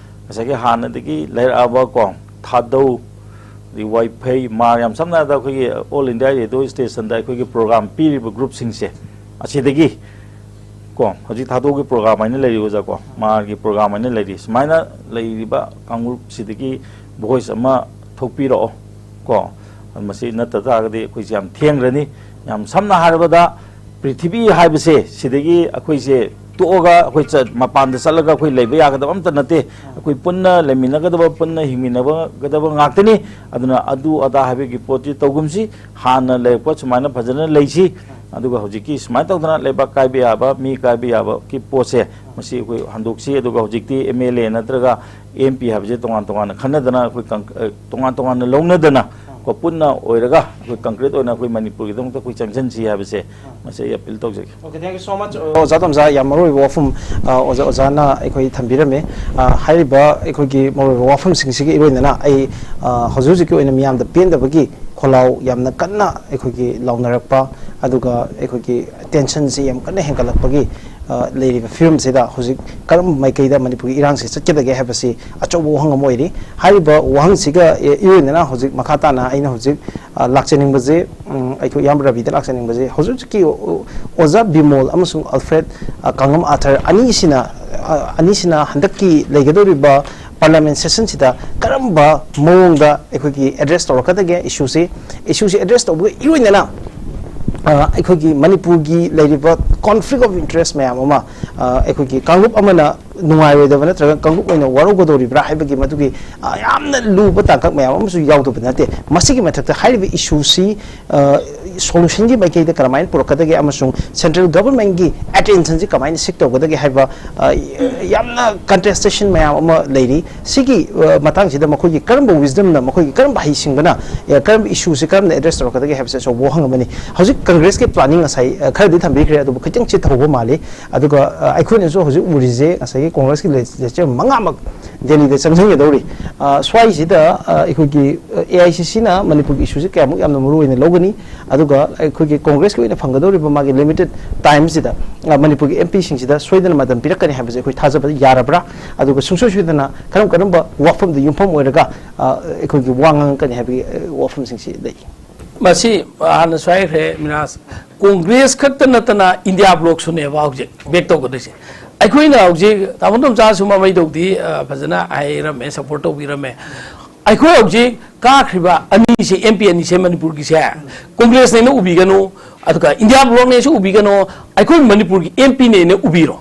ꯉꯁꯥꯏꯒꯤ ꯍꯥꯟꯅꯗꯒꯤ ꯂꯩꯔꯛꯑꯕ, ꯀꯣ, ꯊꯥꯗꯧ, ꯑꯗꯩ ꯋꯥꯏꯐꯩ, ꯃꯥꯔ, ꯌꯥꯝ ꯁꯝꯅ ꯍꯥꯏꯔꯕꯗ ꯑꯩꯈꯣꯏꯒꯤ All India Radio Station ꯗ ꯑꯩꯈꯣꯏꯒꯤ ꯄ꯭ꯔꯣꯒ꯭ꯔꯥꯝ ꯄꯤꯔꯤꯕ ꯒ꯭ꯔꯨꯞꯁꯤꯡꯁꯦ, ꯑꯁꯤꯗꯒꯤ, ꯀꯣ, ꯍꯧꯖꯤꯛ ꯊꯥꯗꯧꯒꯤ ꯄ꯭ꯔꯣꯒ꯭ꯔꯥꯝ ꯍꯥꯏꯅ ꯂꯩꯔꯤ, ꯑꯣꯖꯥ, ꯀꯣ, ꯃꯥꯔꯒꯤ ꯄ꯭ꯔꯣꯒ꯭ꯔꯥꯝ ꯍꯥꯏꯅ ꯂꯩꯔꯤ꯫ ꯁꯨꯃꯥꯏꯅ ꯂꯩꯔꯤꯕ ꯀꯥꯡꯂꯨꯞꯁꯤꯗꯒꯤ ꯚꯣꯏꯁ ꯑꯃ ꯊꯣꯛꯄꯤꯔꯛꯑꯣ, ꯀꯣ꯫ ꯃꯁꯤ ꯅꯠꯇ ꯇꯥꯔꯒꯗꯤ ꯑꯩꯈꯣꯏꯁꯦ ꯌꯥꯝ ꯊꯦꯡꯈ꯭ꯔꯅꯤ꯫ ꯌꯥꯝ ꯁꯝꯅ ꯍꯥꯏꯔꯕꯗ, ꯄ꯭ꯔꯤꯊꯤꯕꯤ ꯍꯥꯏꯕꯁꯦ, ꯁꯤꯗꯒꯤ ꯑꯩꯈꯣꯏꯁꯦ ꯇꯣꯛꯑꯒ ꯑꯩꯈꯣꯏ ꯆꯠ-, ꯃꯄꯥꯟꯗ ꯆꯠꯂꯒ ꯑꯩꯈꯣꯏ ꯂꯩꯕ ꯌꯥꯒꯗꯕ ꯑꯝꯇ ꯅꯠꯇꯦ꯫ ꯑꯩꯈꯣꯏ ꯄꯨꯟꯅ ꯂꯩꯃꯤꯟꯅꯒꯗꯕ, ꯄꯨꯟꯅ ꯍꯤꯡꯃꯤꯟꯅꯒꯗꯕ ꯉꯥꯛꯇꯅꯤ꯫ ꯑꯗꯨꯅ ꯑꯗꯨ ꯑꯗꯥ ꯍꯥꯏꯕꯒꯤ ꯄꯣꯠꯇꯤ ꯇꯧꯒꯨꯝꯁꯤ꯫ ꯍꯥꯟꯅ ꯂꯩꯔꯛꯄ ꯁꯨꯃꯥꯏꯅ ꯐꯖꯅ ꯂꯩꯁꯤ꯫ ꯑꯗꯨꯒ ꯍꯧꯖꯤꯛꯀꯤ ꯁꯨꯃꯥꯏꯅ ꯇꯧꯗꯅ ꯂꯩꯕꯥꯛ ꯀꯥꯏꯕ ꯌꯥꯕ, ꯃꯤ ꯀꯥꯏꯕ ꯌꯥꯕꯒꯤ ꯄꯣꯠꯁꯦ, ꯃꯁꯤ ꯑꯩꯈꯣꯏ ꯍꯟꯗꯣꯛꯁꯤ꯫ ꯑꯗꯨꯒ ꯍꯧꯖꯤꯛꯇꯤ ꯑꯦꯝ ꯑꯦꯜ ꯑꯦ ꯅꯠꯇ꯭ꯔꯒ ꯑꯦꯝ ꯄꯤ ꯍꯥꯏꯕꯁꯦ ꯇꯣꯉꯥꯟ ꯇꯣꯉꯥꯟꯅ ꯈꯟꯅꯗꯅ, ꯑꯩꯈꯣꯏ ꯀꯪ-, ꯑ, ꯇꯣꯉꯥꯟ ꯇꯣꯉꯥꯟꯅ ꯂꯧꯅꯗꯅ ꯀꯣ, ꯄꯨꯟꯅ ꯑꯣꯏꯔꯒ ꯑꯩꯈꯣꯏ ꯀꯪꯀ꯭ꯔꯤꯠ ꯑꯣꯏꯅ ꯑꯩꯈꯣꯏ ꯃꯅꯤꯄꯨꯔꯒꯤꯗꯃꯛꯇ ꯑꯩꯈꯣꯏ ꯆꯪꯁꯤꯟꯁꯤ ꯍꯥꯏꯕꯁꯦ, ꯃꯁꯤ ꯑꯩ ꯑꯄꯤꯜ ꯇꯧꯖꯒꯦ꯫ Okay, thank you so much. ꯑꯣꯖꯥ ꯇꯣꯝꯖꯥ, ꯌꯥꯝ ꯃꯔꯨ ꯑꯣꯏꯕ ꯋꯥꯐꯝ, ꯑ, ꯑꯣꯖꯥ, ꯑꯣꯖꯥꯅ ꯑꯩꯈꯣꯏ ꯊꯝꯕꯤꯔꯝꯃꯦ꯫ ꯑ, ꯍꯥꯏꯔꯤꯕ ꯑꯩꯈꯣꯏꯒꯤ ꯃꯔꯨ ꯑꯣꯏꯕ ꯋꯥꯐꯝꯁꯤꯡꯁꯤꯒꯤ ꯏꯔꯣꯏꯅꯅ ꯑꯩ, ꯑ, ꯍꯧꯖꯤꯛ ꯍꯧꯖꯤꯛꯀꯤ ꯑꯣꯏꯅ ꯃꯤꯌꯥꯝꯗ ꯄꯦꯟꯗꯕꯒꯤ ꯈꯣꯜꯂꯥꯎ ꯌꯥꯝꯅ ꯀꯟꯅ ꯑꯩꯈꯣꯏꯒꯤ ꯂꯥꯎꯅꯔꯛꯄ, ꯑꯗꯨꯒ ꯑꯩꯈꯣꯏꯒꯤ ꯇꯦꯟꯁꯟꯁꯤ ꯌꯥꯝ ꯀꯟꯅ ꯍꯦꯟꯒꯠꯂꯛꯄꯒꯤ, ꯑ, ꯂꯩꯔꯤꯕ ꯐꯤꯕꯝꯁꯤꯗ ꯍꯧꯖꯤꯛ ꯀꯔꯝꯕ ꯃꯥꯏꯀꯩꯗ ꯃꯅꯤꯄꯨꯔꯒꯤ ꯏꯔꯥꯡꯁꯤ ꯆꯠꯀꯗꯒꯦ ꯍꯥꯏꯕꯁꯤ ꯑꯆꯧꯕ ꯋꯥꯍꯪ ꯑꯃ ꯑꯣꯏꯔꯤ꯫ ꯍꯥꯏꯔꯤꯕ ꯋꯥꯍꯪꯁꯤꯒ, ꯑꯦ, ꯏꯔꯣꯏꯅꯅ ꯍꯧꯖꯤꯛ ꯃꯈꯥ ꯇꯥꯅ ꯑꯩꯅ ꯍꯧꯖꯤꯛ, ꯑ, ꯂꯥꯛꯆꯅꯤꯡꯕꯁꯦ, ꯎꯝ, ꯑꯩꯈꯣꯏ ꯏꯌꯥꯝꯕ ꯔꯕꯤꯗ ꯂꯥꯛꯆꯅꯤꯡꯕꯁꯦ, ꯍꯧꯖꯤꯛ ꯍꯧꯖꯤꯛꯀꯤ ꯑꯣ-, ꯑꯣꯖꯥ ꯕꯤꯃꯣꯜ ꯑꯃꯁꯨꯡ ꯑꯜꯐ꯭ꯔꯦꯗ, ꯑ, ꯀꯥꯡꯉꯝ ꯑꯥꯊꯔ ꯑꯅꯤꯁꯤꯅ, ꯑ, ꯑꯅꯤꯁꯤꯅ ꯍꯟꯗꯛꯀꯤ ꯂꯩꯒꯗꯧꯔꯤꯕ ꯄꯥꯔꯂꯤꯌꯥꯃꯦꯟ ꯁꯦꯁꯟꯁꯤꯗ ꯀꯔꯝꯕ ꯃꯑꯣꯡꯗ ꯑꯩꯈꯣꯏꯒꯤ ꯑꯦꯗ꯭ꯔꯦꯁ ꯇꯧꯔꯛꯀꯗꯒꯦ ꯏꯁꯨꯁꯤ? ꯏꯁꯨꯁꯤ ꯑꯦꯗ꯭ꯔꯦꯁ ꯇꯧꯕꯒ ꯏꯔꯣꯏꯅꯅ, ꯑ, ꯑꯩꯈꯣꯏꯒꯤ ꯃꯅꯤꯄꯨꯔꯒꯤ ꯂꯩꯔꯤꯕ conflict of interest ꯃꯌꯥꯝ ꯑꯃ, ꯑ, ꯑꯩꯈꯣꯏꯒꯤ ꯀꯥꯡꯂꯨꯞ ꯑꯃꯅ ꯅꯨꯡꯉꯥꯏꯔꯣꯏꯗꯕ ꯅꯠꯇ꯭ꯔꯒ ꯀꯥꯡꯂꯨꯞ ꯑꯣꯏꯅ ꯋꯥꯔꯧꯒꯗꯧꯔꯤꯕ꯭ꯔꯥ ꯍꯥꯏꯕꯒꯤ ꯃꯗꯨꯒꯤ, ꯑ, ꯌꯥꯝꯅ ꯂꯨꯕ ꯇꯥꯡꯀꯛ ꯃꯌꯥꯝ ꯑꯃꯁꯨ ꯌꯥꯎꯗꯕ ꯅꯠꯇꯦ꯫ ꯃꯁꯤꯒꯤ ꯃꯊꯛꯇ ꯍꯥꯏꯔꯤꯕ ꯏꯁꯨꯁꯤ, ꯑ, ꯁꯣꯂꯨꯁꯟꯒꯤ ꯃꯥꯏꯀꯩꯗ ꯀꯔꯝꯍꯥꯏꯅ ꯄꯨꯔꯛꯀꯗꯒꯦ ꯑꯃꯁꯨꯡ ꯁꯦꯟꯇ꯭ꯔꯦꯜ ꯒꯚꯔꯟꯃꯦꯟꯒꯤ ꯑꯦꯇꯦꯟꯁꯟꯁꯤ ꯀꯃꯥꯏꯅ ꯁꯤꯛ ꯇꯧꯒꯗꯒꯦ ꯍꯥꯏꯕ, ꯑ, ꯌꯥꯝꯅ ꯀꯟꯇꯦꯁꯇꯦꯁꯟ ꯃꯌꯥꯝ ꯑꯃ ꯂꯩꯔꯤ꯫ ꯁꯤꯒꯤ, ꯑ, ꯃꯇꯥꯡꯁꯤꯗ ꯃꯈꯣꯏꯒꯤ ꯀꯔꯝꯕ ꯋꯤꯁꯗꯝꯅ, ꯃꯈꯣꯏꯒꯤ ꯀꯔꯝꯕ ꯍꯩꯁꯤꯡꯕꯅ, ꯑ, ꯀꯔꯝꯕ ꯏꯁꯨꯁꯤ ꯀꯔꯝꯅ ꯑꯦꯗ꯭ꯔꯦꯁ ꯇꯧꯔꯛꯀꯗꯒꯦ ꯍꯥꯏꯕꯁꯦ ꯑꯆꯧꯕ ꯋꯥꯍꯪ ꯑꯃꯅꯤ꯫ ꯍꯧꯖꯤꯛ ꯀꯪꯒ꯭ꯔꯦꯁꯀꯤ ꯄ꯭ꯂꯥꯅꯤꯡ ꯉꯁꯥꯏ, ꯑ, ꯈꯔꯗꯤ ꯊꯝꯕꯤꯈ꯭ꯔꯦ, ꯑꯗꯨꯕꯨ ꯈꯤꯇꯪ ꯆꯤꯠꯊꯍꯧꯕ ꯃꯥꯜꯂꯤ꯫ ꯑꯗꯨꯒ, ꯑ, ꯑꯩꯈꯣꯏꯅꯁꯨ ꯍꯧꯖꯤꯛ ꯎꯔꯤꯁꯦ ꯉꯁꯥꯏꯒꯤ ꯀꯣꯡꯒ꯭ꯔꯦꯁꯀꯤ ꯂꯦꯖꯤꯁꯂꯦꯆꯔ ꯃꯉꯥꯃꯛ ꯗꯦꯜꯂꯤꯗ ꯆꯪꯁꯤꯟꯒꯗꯧꯔꯤ꯫ ꯑ, ꯁ꯭ꯋꯥꯏꯁꯤꯗ, ꯑ, ꯑꯩꯈꯣꯏꯒꯤ, ꯑ, ꯑꯦ ꯑꯥꯏ ꯁꯤ ꯁꯤꯅ ꯃꯅꯤꯄꯨꯔꯒꯤ ꯏꯁꯨꯁꯤ ꯀꯌꯥꯃꯨꯛ ꯌꯥꯝꯅ ꯃꯔꯨ ꯑꯣꯏꯅ ꯂꯧꯒꯅꯤ? ꯑꯗꯨꯒ ꯑꯩꯈꯣꯏꯒꯤ ꯀꯣꯡꯒ꯭ꯔꯦꯁꯀꯤ ꯑꯣꯏꯅ ꯐꯪꯒꯗꯧꯔꯤꯕ ꯃꯥꯒꯤ ꯂꯤꯃꯤꯇꯦꯠ ꯇꯥꯏꯝꯁꯤꯗ, ꯑ, ꯃꯅꯤꯄꯨꯔꯒꯤ ꯑꯦꯝ ꯄꯤꯁꯤꯡꯁꯤꯗ ꯁꯣꯏꯗꯅ ꯃꯇꯝ ꯄꯤꯔꯛꯀꯅꯤ ꯍꯥꯏꯕꯁꯦ ꯑꯩꯈꯣꯏ ꯊꯥꯖꯕ ꯌꯥꯔꯕ꯭ꯔꯥ? ꯑꯗꯨꯒ ꯁꯨꯡꯁꯣꯏ ꯁꯣꯏꯗꯅ ꯀꯔꯝ ꯀꯔꯝꯕ ꯋꯥꯐꯝꯗ ꯌꯨꯝꯐꯝ ꯑꯣꯏꯔꯒ, ꯑ, ꯑꯩꯈꯣꯏꯒꯤ ꯋꯥ ꯉꯥꯡꯉꯛꯀꯅꯤ ꯍꯥꯏꯕꯒꯤ, ꯑ, ꯋꯥꯐꯝꯁꯤꯡꯁꯤ ꯂꯩ꯫ ꯃꯁꯤ ꯍꯥꯟꯅꯁꯨ ꯍꯥꯏꯈ꯭ꯔꯦ, ꯃꯤꯔꯥꯖ, ꯀꯣꯡꯒ꯭ꯔꯦꯁ ꯈꯛꯇ ꯅꯠꯇꯅ ꯏꯟꯗꯤꯌꯥ ꯕ꯭ꯂꯣꯛꯁꯨꯅꯦꯕ ꯍꯧꯖꯤꯛ ꯕꯦꯛ ꯇꯧꯒꯗꯣꯏꯁꯦ꯫ ꯑꯩꯈꯣꯏꯅ ꯍꯧꯖꯤꯛ ꯇꯥꯃꯣ ꯇꯣꯝꯆꯥꯁꯨ ꯃꯃꯩꯗꯧꯗꯤ, ꯑ, ꯐꯖꯅ ꯍꯥꯏꯔꯝꯃꯦ, ꯁꯄꯣꯔꯠ ꯇꯧꯕꯤꯔꯝꯃꯦ꯫ ꯑꯩꯈꯣꯏ ꯍꯧꯖꯤꯛ ꯀꯥꯈ꯭ꯔꯤꯕ ꯑꯅꯤꯁꯦ, ꯑꯦꯝ ꯄꯤ ꯑꯅꯤꯁꯦ ꯃꯅꯤꯄꯨꯔꯒꯤꯁꯦ, ꯀꯣꯡꯒ꯭ꯔꯦꯁꯅꯦꯅ ꯎꯕꯤꯒꯅꯨ, ꯑꯗꯨꯒ ꯏꯟꯗꯤꯌꯥ ꯕ꯭ꯂꯣꯛꯅꯦꯁꯨ ꯎꯕꯤꯒꯅꯨ, ꯑꯩꯈꯣꯏ ꯃꯅꯤꯄꯨꯔꯒꯤ ꯑꯦꯝ ꯄꯤꯅꯦꯅ ꯎꯕꯤꯔꯣ꯫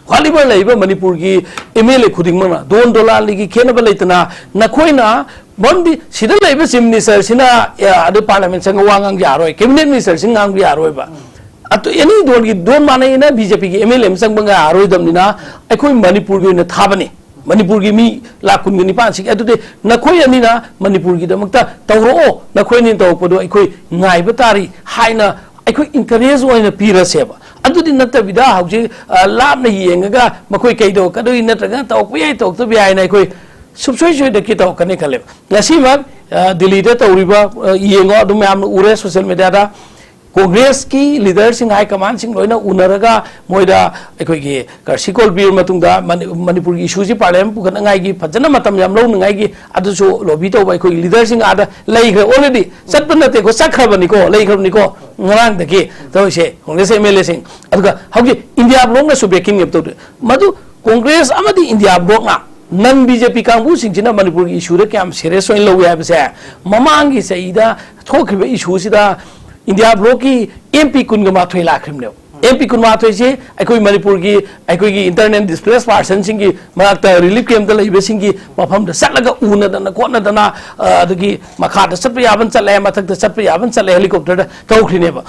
ꯋꯥꯠꯂꯤꯕ ꯂꯩꯔꯤꯕ ꯃꯅꯤꯄꯨꯔꯒꯤ ꯑꯦꯝ ꯑꯦꯜ ꯑꯦ ꯈꯨꯗꯤꯡꯃꯛꯅ ꯗꯣꯟ ꯗꯣꯂꯥꯟꯒꯤ ꯈꯦꯠꯅꯕ ꯂꯩꯇꯅ, ꯅꯈꯣꯏꯅ ꯃꯔꯝꯗꯤ ꯁꯤꯗ ꯂꯩꯕ ꯆꯤꯐ ꯃꯤꯅꯤꯁꯇꯔꯁꯤꯅ, ꯑꯦ, ꯑꯗꯨ ꯄꯥꯔꯂꯤꯌꯥꯃꯦꯟ ꯆꯪꯉ ꯋꯥ ꯉꯥꯡ ꯌꯥꯔꯣꯏ, ꯀꯦꯕꯤꯅꯦꯠ ꯃꯤꯅꯤꯁꯇꯔꯁꯤꯡ ꯉꯥꯡꯕ ꯌꯥꯔꯣꯏꯕ꯫ ꯑꯗꯨ ꯑꯦꯅꯤ ꯗꯣꯟꯒꯤ ꯗꯣꯟ ꯃꯥꯟꯅꯩꯅ ꯕꯤ ꯖꯦ ꯄꯤꯒꯤ ꯑꯦꯝ ꯑꯦꯜ ꯑꯦ ꯑꯃ ꯆꯪꯕ ꯉꯥꯏꯔꯣꯏꯗꯕꯅꯤꯅ ꯑꯩꯈꯣꯏ ꯃꯅꯤꯄꯨꯔꯒꯤ ꯑꯣꯏꯅ ꯊꯥꯕꯅꯤ꯫ ꯃꯅꯤꯄꯨꯔꯒꯤ ꯃꯤ ꯂꯥꯈ ꯀꯨꯟꯒ ꯅꯤꯄꯥꯟꯁꯤꯒꯤ ꯑꯗꯨꯗꯤ ꯅꯈꯣꯏ ꯑꯅꯤꯅ ꯃꯅꯤꯄꯨꯔꯒꯤꯗꯃꯛꯇ ꯇꯧꯔꯛꯑꯣ, ꯅꯈꯣꯏ ꯑꯅꯤꯅ ꯇꯧꯔꯛꯄꯗꯣ ꯑꯩꯈꯣꯏ ꯉꯥꯏꯕ ꯇꯥꯔꯤ ꯍꯥꯏꯅ ꯑꯩꯈꯣꯏ ꯏꯟꯀꯔꯦꯖ ꯑꯣꯏꯅ ꯄꯤꯔꯁꯦꯕ꯫ ꯑꯗꯨꯗꯤ ꯅꯠꯇꯕꯤꯗ ꯍꯧꯖꯤꯛ, ꯑ, ꯂꯥꯞꯅ ꯌꯦꯡꯉꯒ ꯃꯈꯣꯏ ꯀꯩ ꯇꯧꯔꯛꯀꯗꯣꯏ ꯅꯠꯇ꯭ꯔꯒ ꯇꯧꯔꯛꯄ ꯌꯥꯏ ꯇꯧꯔꯛꯇꯕ ꯌꯥꯏ ꯍꯥꯏꯅ ꯑꯩꯈꯣꯏ ꯁꯨꯡꯁꯣꯏ ꯁꯣꯏꯗꯅ ꯀꯤ ꯇꯧꯔꯛꯀꯅꯤ ꯈꯜꯂꯦꯕ꯫ ꯉꯁꯤꯃꯛ, ꯑ, ꯗꯤꯜꯂꯤꯗ ꯇꯧꯔꯤꯕ, ꯑ, ꯌꯦꯡꯉꯣ, ꯑꯗꯨꯝ ꯃꯌꯥꯝꯅ ꯎꯔꯦ ꯁꯣꯁꯤꯌꯦꯜ ꯃꯦꯗꯤꯌꯥꯗ꯫ ꯀꯣꯡꯒ꯭ꯔꯦꯁꯀꯤ ꯂꯤꯗꯔꯁꯤꯡ, ꯍꯥꯏ ꯀꯃꯥꯟꯁꯤꯡ ꯂꯣꯏꯅ ꯎꯅꯔꯒ ꯃꯣꯏꯗ ꯑꯩꯈꯣꯏꯒꯤ ꯀꯔꯁꯤ ꯀꯣꯜ ꯄꯤꯔꯕ ꯃꯇꯨꯡꯗ ꯃꯅꯤ-, ꯃꯅꯤꯄꯨꯔꯒꯤ ꯏꯁꯨꯁꯤ ꯄꯥꯔꯂꯤꯌꯥꯃꯦꯟ ꯄꯨꯈꯠꯅꯉꯥꯏꯒꯤ ꯐꯖꯅ ꯃꯇꯝ ꯌꯥꯝ ꯂꯧꯅꯉꯥꯏꯒꯤ ꯑꯗꯨꯁꯨ ꯂꯣꯕꯤ ꯇꯧꯕ ꯑꯩꯈꯣꯏꯒꯤ ꯂꯤꯗꯔꯁꯤꯡ ꯑꯥꯗ ꯂꯩꯈ꯭ꯔꯦ ꯑꯣꯜꯔꯦꯗꯤ꯫ ꯆꯠꯄ ꯅꯠꯇꯦꯀꯣ, ꯆꯠꯈ꯭ꯔꯕꯅꯤꯀꯣ, ꯂꯩꯈ꯭ꯔꯕꯅꯤꯀꯣ꯫ ꯉꯔꯥꯡꯗꯒꯤ ꯇꯧꯔꯤꯁꯦ ꯀꯣꯡꯒ꯭ꯔꯦꯁ ꯑꯦꯝ ꯑꯦꯜ ꯑꯦꯁꯤꯡ꯫ ꯑꯗꯨꯒ ꯍꯧꯖꯤꯛ ꯏꯟꯗꯤꯌꯥ ꯕ꯭ꯂꯣꯛꯅꯁꯨ ꯕꯦꯀꯤꯡ ꯑꯃ ꯇꯧꯗꯣꯏ꯫ ꯃꯗꯨ ꯀꯣꯡꯒ꯭ꯔꯦꯁ ꯑꯃꯗꯤ ꯏꯟꯗꯤꯌꯥ ꯕ꯭ꯂꯣꯛꯅ ꯅꯟ ꯕꯤ ꯖꯦ ꯄꯤ ꯀꯥꯡꯕꯨꯁꯤꯡꯁꯤꯅ ꯃꯅꯤꯄꯨꯔꯒꯤ ꯏꯁꯨꯗ ꯀꯌꯥꯝ ꯁꯦꯔꯤꯌꯁ ꯑꯣꯏꯅ ꯂꯧꯏ ꯍꯥꯏꯕꯁꯦ, ꯃꯃꯥꯡꯒꯤ ꯆꯍꯤꯗ ꯊꯣꯛꯈꯤꯕ ꯏꯁꯨꯁꯤꯗ ꯏꯟꯗꯤꯌꯥ ꯕ꯭ꯂꯣꯛꯀꯤ ꯑꯦꯝ ꯄꯤ ꯀꯨꯟꯒ ꯃꯥꯊꯣꯏ ꯂꯥꯛꯈ꯭ꯔꯤꯕꯅꯦꯕ꯫ ꯑꯦꯝ ꯄꯤ ꯀꯨꯟꯃꯥꯊꯣꯏꯁꯦ ꯑꯩꯈꯣꯏ ꯃꯅꯤꯄꯨꯔꯒꯤ, ꯑꯩꯈꯣꯏꯒꯤ ꯏꯟꯇꯔꯅꯦꯜ ꯗꯤꯁꯄ꯭ꯂꯦꯁ ꯄꯥꯔꯁꯟꯁꯤꯡꯒꯤ ꯃꯅꯥꯛꯇ, ꯔꯤꯂꯤꯐ ꯀꯦꯝꯞꯇ ꯂꯩꯕꯁꯤꯡꯒꯤ ꯃꯐꯝꯗ ꯆꯠꯂꯒ ꯎꯅꯗꯅ ꯈꯣꯠꯅꯗꯅ, ꯑ, ꯑꯗꯒꯤ ꯃꯈꯥꯗ ꯆꯠꯄ ꯌꯥꯕꯅ ꯆꯠꯂꯦ, ꯃꯊꯛꯇ ꯆꯠꯄ ꯌꯥꯕꯅ ꯆꯠꯂꯦ, ꯍꯦꯂꯤꯀꯣꯞꯇꯔꯗ ꯇꯧꯈ꯭ꯔꯤꯅꯦꯕ꯫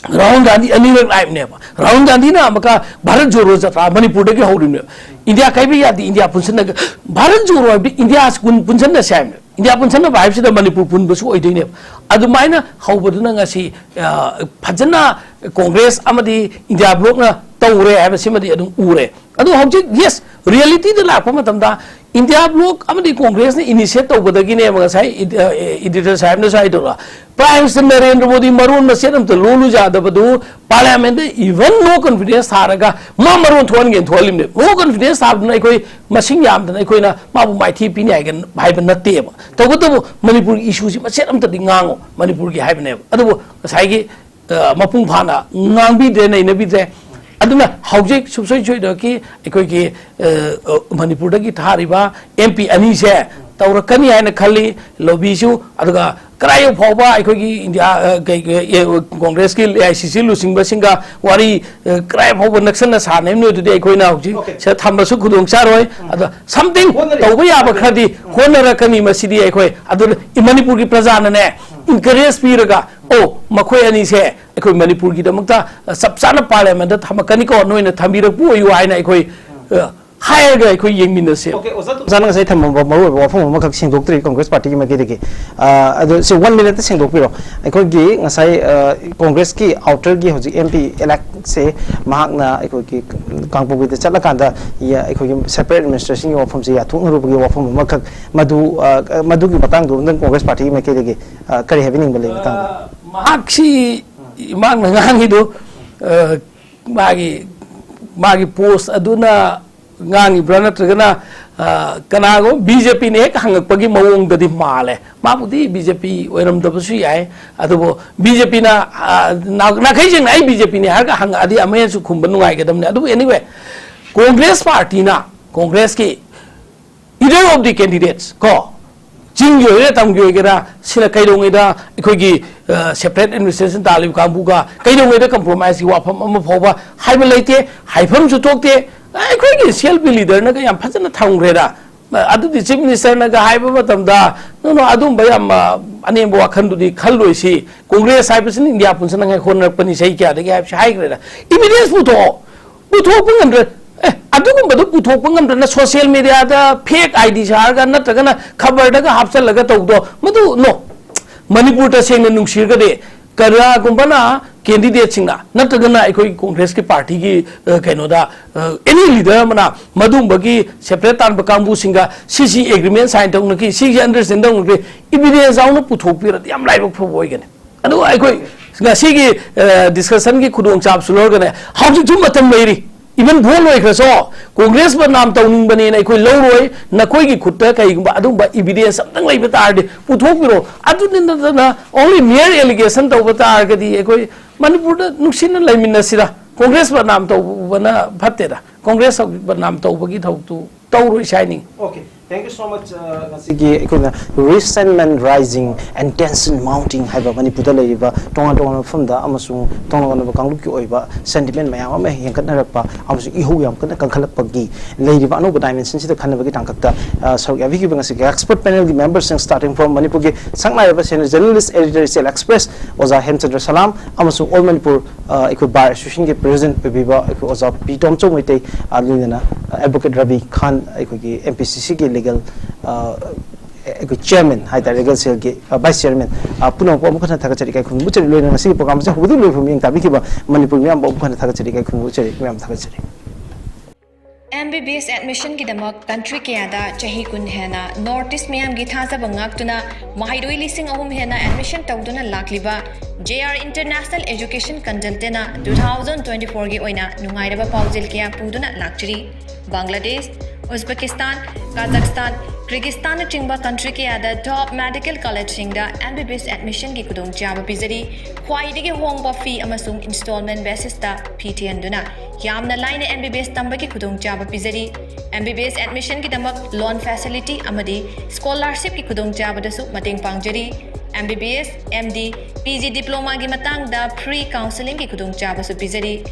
ꯔꯥꯍꯨꯜ ꯒꯥꯟꯙꯤ ꯑꯅꯤꯔꯛ ꯂꯥꯛꯏꯕꯅꯦꯕ꯫ ꯔꯥꯍꯨꯜ ꯒꯥꯟꯙꯤꯅ ꯑꯃꯨꯛꯀ ꯚꯥꯔꯠ ꯖꯣꯔꯣ ꯖꯇ꯭ꯔꯥ ꯃꯅꯤꯄꯨꯔꯗꯒꯤ ꯍꯧꯔꯤꯕꯅꯦꯕ꯫ ꯏꯟꯗꯤꯌꯥ ꯀꯥꯏꯕ ꯌꯥꯗꯦ, ꯏꯟꯗꯤꯌꯥ ꯄꯨꯟꯁꯤꯟꯅꯒ-, ꯚꯥꯔꯠ ꯖꯣꯔꯣ ꯍꯥꯏꯕꯗꯤ ꯏꯟꯗꯤꯌꯥ ꯄꯨꯟ-, ꯄꯨꯟꯁꯤꯟꯅꯁꯦ ꯍꯥꯏꯕꯅꯦꯕ꯫ ꯏꯟꯗꯤꯌꯥ ꯄꯨꯟꯁꯤꯟꯅꯕ ꯍꯥꯏꯕꯁꯤꯗ ꯃꯅꯤꯄꯨꯔ ꯄꯨꯟꯕꯁꯨ ꯑꯣꯏꯗꯣꯏꯅꯦꯕ꯫ ꯑꯗꯨꯃꯥꯏꯅ ꯍꯧꯕꯗꯨꯅ ꯉꯁꯤ, ꯑ, ꯐꯖꯅ ꯀꯣꯡꯒ꯭ꯔꯦꯁ ꯑꯃꯗꯤ ꯏꯟꯗꯤꯌꯥ ꯕ꯭ꯂꯣꯛꯅ ꯇꯧꯔꯦ ꯍꯥꯏꯕꯁꯤꯃꯗꯤ ꯑꯗꯨꯝ ꯎꯔꯦ꯫ ꯑꯗꯨ ꯍꯧꯖꯤꯛ, ꯌꯦꯁ, ꯔꯤꯌꯦꯂꯤꯇꯤꯗ ꯂꯥꯛꯄ ꯃꯇꯝꯗ ꯏꯟꯗꯤꯌꯥ ꯕ꯭ꯂꯣꯛ ꯑꯃꯗꯤ ꯀꯣꯡꯒ꯭ꯔꯦꯁꯅ ꯏꯅꯤꯁꯤꯌꯦꯠ ꯇꯧꯕꯗꯒꯤꯅꯦꯕ ꯉꯁꯥꯏ ꯏꯗꯤ-, ꯑ, ꯑꯦ, ꯏꯗꯤꯇꯔ ꯁꯥꯍꯦꯕꯅꯁꯨ ꯍꯥꯏꯗꯣꯏꯔꯣ, ꯄ꯭ꯔꯥꯏꯝ ꯃꯤꯅꯤꯁꯇꯔ ꯅꯔꯦꯟꯗ꯭ꯔ ꯃꯣꯗꯤ ꯃꯔꯣꯟ ꯃꯆꯦꯠ ꯑꯃꯇ ꯂꯣꯜꯂꯨ ꯌꯥꯗꯕꯗꯨ ꯄꯥꯔꯂꯤꯌꯥꯃꯦꯟꯗ ꯏꯚꯟ ꯅꯣ ꯀꯟꯐꯤꯗꯦꯟꯁ ꯊꯥꯔꯒ ꯃꯥ ꯃꯔꯣꯟ ꯊꯣꯛꯍꯟꯒꯦꯅ ꯊꯣꯛꯍꯜꯂꯤꯕꯅꯦꯕ꯫ ꯅꯣ ꯀꯟꯐꯤꯗꯦꯟꯁ ꯊꯥꯕꯗꯨꯅ ꯑꯩꯈꯣꯏ ꯃꯁꯤꯡ ꯌꯥꯝꯗꯅ ꯑꯩꯈꯣꯏꯅ ꯃꯥꯕꯨ ꯃꯥꯏꯊꯤ ꯄꯤꯅꯤ ꯍꯥꯏꯒ-, ꯍꯥꯏꯕ ꯅꯠꯇꯦꯕ꯫ ꯇꯧꯕꯇꯕꯨ ꯃꯅꯤꯄꯨꯔꯒꯤ ꯏꯁꯨꯁꯤ ꯃꯆꯦꯠ ꯑꯃꯇꯗꯤ ꯉꯥꯡꯉꯣ, ꯃꯅꯤꯄꯨꯔꯒꯤ ꯍꯥꯏꯕꯅꯦꯕ꯫ ꯑꯗꯨꯕꯨ ꯉꯁꯥꯏꯒꯤ ꯑ, ꯃꯄꯨꯡ ꯐꯥꯅ ꯉꯥꯡꯕꯤꯗ꯭ꯔꯦ, ꯅꯩꯅꯕꯤꯗ꯭ꯔꯦ꯫ ꯑꯗꯨꯅ ꯍꯧꯖꯤꯛ ꯁꯨꯡꯁꯣꯏ ꯁꯣꯏꯗꯅꯀꯤ ꯑꯩꯈꯣꯏꯒꯤ, ꯑ, ꯑ, ꯃꯅꯤꯄꯨꯔꯗꯒꯤ ꯊꯥꯔꯤꯕ ꯑꯦꯝ ꯄꯤ ꯑꯅꯤꯁꯦ ꯇꯧꯔꯛꯀꯅꯤ ꯍꯥꯏꯅ ꯈꯜꯂꯤ, ꯂꯣꯕꯤꯁꯨ꯫ ꯑꯗꯨꯒ ꯀꯗꯥꯏ ꯐꯥꯎꯕ ꯑꯩꯈꯣꯏꯒꯤ ꯏꯟꯗꯤꯌꯥ, ꯑ, ꯀꯩ, ꯀꯩ, ꯑꯦ, ꯀꯣꯡꯒ꯭ꯔꯦꯁꯀꯤ, ꯑꯦ ꯑꯥꯏ ꯁꯤ ꯁꯤ ꯂꯨꯆꯤꯡꯕꯁꯤꯡꯒ ꯋꯥꯔꯤ, ꯑ, ꯀꯗꯥꯏ ꯐꯥꯎꯕ ꯅꯛꯁꯟꯅ ꯁꯥꯟꯅꯔꯤꯕꯅꯣ ꯑꯗꯨꯗꯤ ꯑꯩꯈꯣꯏꯅ ꯍꯧꯖꯤꯛ Okay. ꯁꯤꯗ ꯊꯝꯕꯁꯨ ꯈꯨꯗꯣꯡ ꯆꯥꯔꯣꯏ꯫ ꯎꯝ꯫ ꯑꯗꯣ something ꯍꯣꯠꯅꯔꯤ꯫ ꯇꯧꯕ ꯌꯥꯕ ꯈꯔꯗꯤ ꯎꯝ꯫ ꯍꯣꯠꯅꯔꯛꯀꯅꯤ꯫ ꯃꯁꯤꯗꯤ ꯑꯩꯈꯣꯏ ꯑꯗꯨꯅ ꯃꯅꯤꯄꯨꯔꯒꯤ ꯄ꯭ꯔꯖꯥꯅꯅꯦ, ꯎꯝ꯫ Encourage ꯄꯤꯔꯒ, "ꯑꯣ, ꯃꯈꯣꯏ ꯑꯅꯤꯁꯦ ꯑꯩꯈꯣꯏ ꯃꯅꯤꯄꯨꯔꯒꯤꯗꯃꯛꯇ ꯆꯞ ꯆꯥꯅ ꯄꯥꯔꯂꯤꯌꯥꯃꯦꯟꯗ ꯊꯝꯃꯛꯀꯅꯤꯀꯣ, ꯅꯣꯏꯅ ꯊꯝꯕꯤꯔꯛꯄ ꯑꯣꯏꯌꯨ" ꯍꯥꯏꯅ ꯑꯩꯈꯣꯏ, ꯎꯝ꯫ ꯑ, ꯍꯥꯏꯔꯒ ꯑꯩꯈꯣꯏ ꯌꯦꯡꯃꯤꯟꯅꯁꯦ꯫ Okay, ꯑꯣꯖꯥ, ꯑꯣꯖꯥꯅ ꯉꯁꯥꯏ ꯊꯝꯃꯝꯕ ꯃꯔꯨꯑꯣꯏꯕ ꯋꯥꯐꯝ ꯑꯃꯈꯛ ꯁꯦꯡꯗꯣꯛꯇ꯭ꯔꯤ, ꯀꯣꯡꯒ꯭ꯔꯦꯁ ꯄꯥꯔꯇꯤꯒꯤ ꯃꯥꯏꯀꯩꯗꯒꯤ꯫ ꯑ, ꯑꯗꯨ ꯁꯤ one minute ꯁꯦꯡꯗꯣꯛꯄꯤꯔꯣ꯫ ꯑꯩꯈꯣꯏꯒꯤ ꯉꯁꯥꯏ, ꯑ, ꯀꯣꯡꯒ꯭ꯔꯦꯁꯀꯤ outer ꯒꯤ ꯍꯧꯖꯤꯛ M P elect ꯁꯦ ꯃꯍꯥꯛꯅ ꯑꯩꯈꯣꯏꯒꯤ ꯀꯥꯡꯄꯣꯛꯄꯤꯗ ꯆꯠꯂꯀꯥꯟꯗ ꯌ-, ꯑꯩꯈꯣꯏꯒꯤ separate administration ꯒꯤ ꯋꯥꯐꯝꯁꯦ ꯌꯥꯊꯣꯛꯅꯔꯨꯕꯒꯤ ꯋꯥꯐꯝ ꯑꯃꯈꯛ, ꯃꯗꯨ, ꯑ, ꯃꯗꯨꯒꯤ ꯃꯇꯥꯡꯗꯣ ꯑꯝꯇꯪ ꯀꯣꯡꯒ꯭ꯔꯦꯁ ꯄꯥꯔꯇꯤꯒꯤ ꯃꯥꯏꯀꯩꯗꯒꯤ, ꯑ, ꯀꯔꯤ ꯍꯥꯏꯕꯤꯅꯤꯡꯕ ꯂꯩ ꯃꯇꯥꯡꯗ? ꯑ, ꯃꯍꯥꯛꯁꯤ ꯃꯍꯥꯛꯅ ꯉꯥꯡꯉꯤꯗꯨ, ꯑ, ꯃꯥꯒꯤ, ꯃꯥꯒꯤ post ꯑꯗꯨꯅ ꯉꯥꯡꯉꯤꯕ꯭ꯔꯥ ꯅꯠꯇ꯭ꯔꯒꯅ, ꯑ, ꯀꯅꯥꯒꯨꯝꯕ B J P ꯅ ꯍꯦꯛ ꯍꯪꯉꯛꯄꯒꯤ ꯃꯑꯣꯡꯗꯗꯤ ꯃꯥꯜꯂꯦ꯫ ꯃꯥꯕꯨꯗꯤ B J P ꯑꯣꯏꯔꯝꯗꯕꯁꯨ ꯌꯥꯏ, ꯑꯗꯨꯕꯨ B J P ꯅ, ꯑ, ꯅꯥ-, ꯅꯥꯈꯩ ꯁꯦꯡꯅ "ꯑꯩ BJ P ꯅꯤ" ꯍꯥꯏꯔꯒ ꯍꯪꯉꯛꯑꯗꯤ ꯑꯃꯨꯛ ꯍꯦꯟꯅꯁꯨ ꯈꯨꯝꯕ ꯅꯨꯡꯉꯥꯏꯒꯗꯕꯅꯤ꯫ ꯑꯗꯨꯕꯨ anyway, Congress ꯄꯥꯔꯇꯤꯅ, ꯀꯣꯡꯒ꯭ꯔꯦꯁꯀꯤ either of the candidates ꯀꯣ, ꯆꯤꯡꯒꯤ ꯑꯣꯏꯒꯦꯔꯥ ꯇꯝꯒꯤ ꯑꯣꯏꯒꯦꯔꯥ, ꯁꯤꯅ ꯀꯩꯗꯧꯉꯩꯗ ꯑꯩꯈꯣꯏꯒꯤ, ꯑ, separate administration ꯇꯥꯜꯂꯤꯕ ꯀꯥꯡꯕꯨꯒ ꯀꯩꯗꯧꯉꯩꯗ compromise ꯀꯤ ꯋꯥꯐꯝ ꯑꯃ ꯐꯥꯎꯕ ꯍꯥꯏꯕ ꯂꯩꯇꯦ, ꯍꯥꯏꯐꯝꯁꯨ ꯊꯣꯛꯇꯦ꯫ ꯑꯩꯈꯣꯏꯒꯤ C L P leader ꯅꯒ ꯌꯥꯝ ꯐꯖꯅ ꯊꯝꯈ꯭ꯔꯦꯗ꯫ ꯑꯗꯨꯗꯤ Chief Minister ꯅꯒ ꯍꯥꯏꯕ ꯃꯇꯝꯗ, "No, no, ꯑꯗꯨꯝꯕ ꯌꯥꯝ, ꯑ, ꯑꯅꯦꯝꯕ ꯋꯥꯈꯜꯗꯨꯗꯤ ꯈꯜꯂꯣꯏꯁꯤ꯫ ꯀꯣꯡꯒ꯭ꯔꯦꯁ ꯍꯥꯏꯕꯁꯤꯅ ꯏꯟꯗꯤꯌꯥ ꯄꯨꯟꯁꯤꯟꯅꯉꯥꯏ ꯍꯣꯠꯅꯔꯛꯄꯅꯤ ꯆꯍꯤ ꯀꯌꯥꯗꯒꯤ" ꯍꯥꯏꯕꯁꯤ ꯍꯥꯏꯈ꯭ꯔꯦꯗ꯫ Evidence ꯄꯨꯊꯣꯛꯑꯣ꯫ ꯄꯨꯊꯣꯛꯄ ꯉꯝꯗ꯭ꯔ-, ꯑꯦ, ꯑꯗꯨꯒꯨꯝꯕꯗꯨ ꯄꯨꯊꯣꯛꯄ ꯉꯝꯗ꯭ꯔꯅ social media the fake I D ꯁꯥꯔꯒ ꯅꯠꯇ꯭ꯔꯒꯅ ꯈꯕꯔꯗꯒ ꯍꯥꯞꯆꯜꯂꯒ ꯇꯧꯕꯗꯣ, ꯃꯗꯨ no꯫ ꯃꯅꯤꯄꯨꯔ ꯇꯁꯦꯡꯅ ꯅꯨꯡꯁꯤꯔꯒꯗꯤ ꯀꯅꯥꯒꯨꯝꯕꯅ candidate ꯁꯤꯡꯅ ꯅꯠꯇ꯭ꯔꯒꯅ ꯑꯩꯈꯣꯏ ꯀꯣꯡꯒ꯭ꯔꯦꯁꯀꯤ ꯄꯥꯔꯇꯤꯒꯤ, ꯑ, ꯀꯩꯅꯣꯗ, ꯑ, any leader ꯑꯃꯅ ꯃꯗꯨꯒꯨꯝꯕꯒꯤ separate ꯇꯥꯟꯕ ꯀꯥꯡꯕꯨꯁꯤꯡꯒ ꯁꯤꯁꯤ agreement sign ꯇꯧꯅꯈꯤ, ꯁꯤꯒꯤ understand ꯇꯧꯅꯈꯤ, evidence ꯌꯥꯎꯅ ꯄꯨꯊꯣꯛꯄꯤꯔꯗꯤ ꯌꯥꯝ ꯂꯥꯏꯕꯛ ꯐꯕ ꯑꯣꯏꯒꯅꯤ꯫ ꯑꯗꯨꯒ ꯑꯩꯈꯣꯏ ꯉꯁꯤꯒꯤ, ꯑ, discussion ꯒꯤ ꯈꯨꯗꯣꯡꯆꯥꯕꯁꯨ ꯂꯧꯔꯒꯅꯦ, ꯍꯧꯖꯤꯛꯁꯨ ꯃꯇꯝ ꯂꯩꯔꯤ꯫ Even vote ꯂꯣꯏꯈ꯭ꯔꯁꯨ, ꯀꯣꯡꯒ꯭ꯔꯦꯁ ꯕꯗꯅꯥꯝ ꯇꯧꯅꯤꯡꯕꯅꯦꯅ ꯑꯩꯈꯣꯏ ꯂꯧꯔꯣꯏ꯫ ꯅꯈꯣꯏꯒꯤ ꯈꯨꯠꯇ ꯀꯩꯒꯨꯝꯕ ꯑꯗꯨꯝꯕ evidence ꯑꯝꯇꯪ ꯂꯩꯕ ꯇꯥꯔꯗꯤ ꯄꯨꯊꯣꯛꯄꯤꯔꯣ꯫ ꯑꯗꯨ ꯅꯠꯇꯅ only mere allegation ꯇꯧꯕ ꯇꯥꯔꯒꯗꯤ ꯑꯩꯈꯣꯏ ꯃꯅꯤꯄꯨꯔꯗ ꯅꯨꯡꯁꯤꯅ ꯂꯩꯃꯤꯟꯅꯁꯤꯔ? ꯀꯣꯡꯒ꯭ꯔꯦꯁ ꯕꯗꯅꯥꯝ ꯇꯧꯕꯅ ꯐꯠꯇꯦꯗ꯫ ꯀꯣꯡꯒ꯭ꯔꯦꯁ ꯕꯗꯅꯥꯝ ꯇꯧꯕꯒꯤ ꯊꯕꯛꯇꯨ ꯇꯧꯔꯣꯏꯁꯤ ꯍꯥꯏꯅꯤꯡꯉꯤ꯫ Okay. Thank you so much. Uh, ꯉꯁꯤꯒꯤ ꯑꯩꯈꯣꯏꯅ Resentment Rising and Tension Mounting ꯍꯥꯏꯕ ꯃꯅꯤꯄꯨꯔꯗ ꯂꯩꯔꯤꯕ ꯇꯣꯉꯥꯟ ꯇꯣꯉꯥꯟꯕ ꯃꯐꯝꯗ ꯑꯃꯁꯨꯡ ꯇꯣꯉꯥꯟ ꯇꯣꯉꯥꯟꯕ ꯀꯥꯡꯂꯨꯞꯀꯤ ꯑꯣꯏꯕ sentiment ꯃꯌꯥꯝ ꯑꯃ ꯍꯦꯟꯒꯠꯅꯔꯛꯄ ꯑꯃꯁꯨꯡ ꯏꯍꯧ ꯌꯥꯝ ꯀꯟꯅ ꯀꯟꯈꯠꯂꯛꯄꯒꯤ ꯂꯩꯔꯤꯕ ꯑꯅꯧꯕ dimension ꯁꯤꯗ ꯈꯟꯅꯕꯒꯤ ꯇꯥꯡꯀꯛꯇ, ꯑ, ꯁꯔꯨꯛ ꯌꯥꯕꯤꯈꯤꯕ ꯉꯁꯤꯒꯤ expert panel ꯒꯤ member ꯁꯤꯡ, starting from ꯃꯅꯤꯄꯨꯔꯒꯤ ꯁꯛꯅꯥꯏꯔꯕ senior journalist, editor ꯏꯆꯦꯜ Express ꯑꯣꯖꯥ ꯍꯦꯝꯆꯟꯗ꯭ꯔ ꯁꯂꯥꯝ ꯑꯃꯁꯨꯡ All Manipur, ꯑ, ꯑꯩꯈꯣꯏ Bar Association ꯒꯤ president ꯑꯣꯏꯕꯤꯕ ꯑꯩꯈꯣꯏ ꯑꯣꯖꯥ ꯄꯤ ꯇꯣꯝꯆꯧ ꯃꯩꯇꯩ, ꯑ, ꯂꯣꯏꯅꯅ, ꯑ, Advocate ꯔꯕꯤ ꯈꯥꯟ, ꯑꯩꯈꯣꯏꯒꯤ M P C C ꯒꯤ legal, ꯑ, ꯑꯩꯈꯣꯏ chairman ꯍꯥꯏꯇꯥꯔꯦ, legal cell ꯒꯤ, ꯑ, vice chairman, ꯑ, ꯄꯨꯝꯅꯃꯛꯄꯨ ꯑꯃꯨꯛ ꯍꯟꯅ ꯊꯥꯒꯠꯆꯔꯤ, ꯏꯀꯥꯏ ꯈꯨꯝꯅꯕ ꯎꯠꯆꯔꯤ꯫ ꯂꯣꯏꯅꯅ ꯉꯁꯤꯒꯤ program ꯑꯁꯤ ꯍꯧꯕꯗꯒꯤ ꯂꯣꯏꯐꯥꯎ ꯃꯤꯠꯌꯦꯡ ꯇꯥꯕꯤꯈꯤꯕ ꯃꯅꯤꯄꯨꯔ ꯃꯤꯌꯥꯝꯕꯨ ꯑꯃꯨꯛ ꯍꯟꯅ ꯊꯥꯒꯠꯆꯔꯤ, ꯏꯀꯥꯏ ꯈꯨꯝꯅꯕ ꯎꯠꯆꯔꯤ, ꯃꯌꯥꯝ ꯊꯥꯒꯠꯆꯔꯤ꯫ M B B S admission ꯒꯤꯗꯃꯛ country ꯀꯌꯥꯗ ꯆꯍꯤ ꯀꯨꯟ ꯍꯦꯟꯅ North East ꯃꯤꯌꯥꯝꯒꯤ ꯊꯥꯖꯕ ꯉꯥꯛꯇꯨꯅ ꯃꯍꯩꯔꯣꯏ ꯂꯤꯁꯤꯡ ꯑꯍꯨꯝ ꯍꯦꯟꯅ admission ꯇꯧꯗꯨꯅ ꯂꯥꯛꯂꯤꯕ J R International Education Consultant ꯅ two thousand twenty four ꯒꯤ ꯑꯣꯏꯅ ꯅꯨꯡꯉꯥꯏꯔꯕ ꯄꯥꯎꯖꯦꯜ ꯀꯌꯥ ꯄꯨꯗꯨꯅ ꯂꯥꯛꯆꯔꯤ꯫ ꯕꯪꯒ꯭ꯂꯥꯗꯦꯁ, ꯎꯖꯕꯦꯀꯤꯁꯇꯥꯟ, ꯀꯥꯖꯥꯛꯁꯇꯥꯟ, ꯀꯤꯔꯒꯤꯁꯇꯥꯟꯅꯆꯤꯡꯕ country ꯀꯌꯥꯗ top medical college ꯁꯤꯡꯗ M B B S admission ꯒꯤ ꯈꯨꯗꯣꯡꯆꯥꯕ ꯄꯤꯖꯔꯤ꯫ ꯈ꯭ꯋꯥꯏꯗꯒꯤ ꯍꯣꯡꯕ fee ꯑꯃꯁꯨꯡ installment basis ꯇ ꯐꯤ ꯊꯤꯍꯟꯗꯨꯅ ꯌꯥꯝꯅ ꯂꯥꯏꯅ M B B S ꯇꯝꯕꯒꯤ ꯈꯨꯗꯣꯡꯆꯥꯕ ꯄꯤꯖꯔꯤ꯫ M B B S admission ꯒꯤꯗꯃꯛ loan facility ꯑꯃꯗꯤ scholarship ꯀꯤ ꯈꯨꯗꯣꯡꯆꯥꯕꯗꯁꯨ ꯃꯇꯦꯡ ꯄꯥꯡꯖꯔꯤ꯫ M B B S, M D, P G diploma ꯒꯤ ꯃꯇꯥꯡꯗ free counselling ꯒꯤ ꯈꯨꯗꯣꯡꯆꯥꯕꯁꯨ ꯄꯤꯖꯔꯤ꯫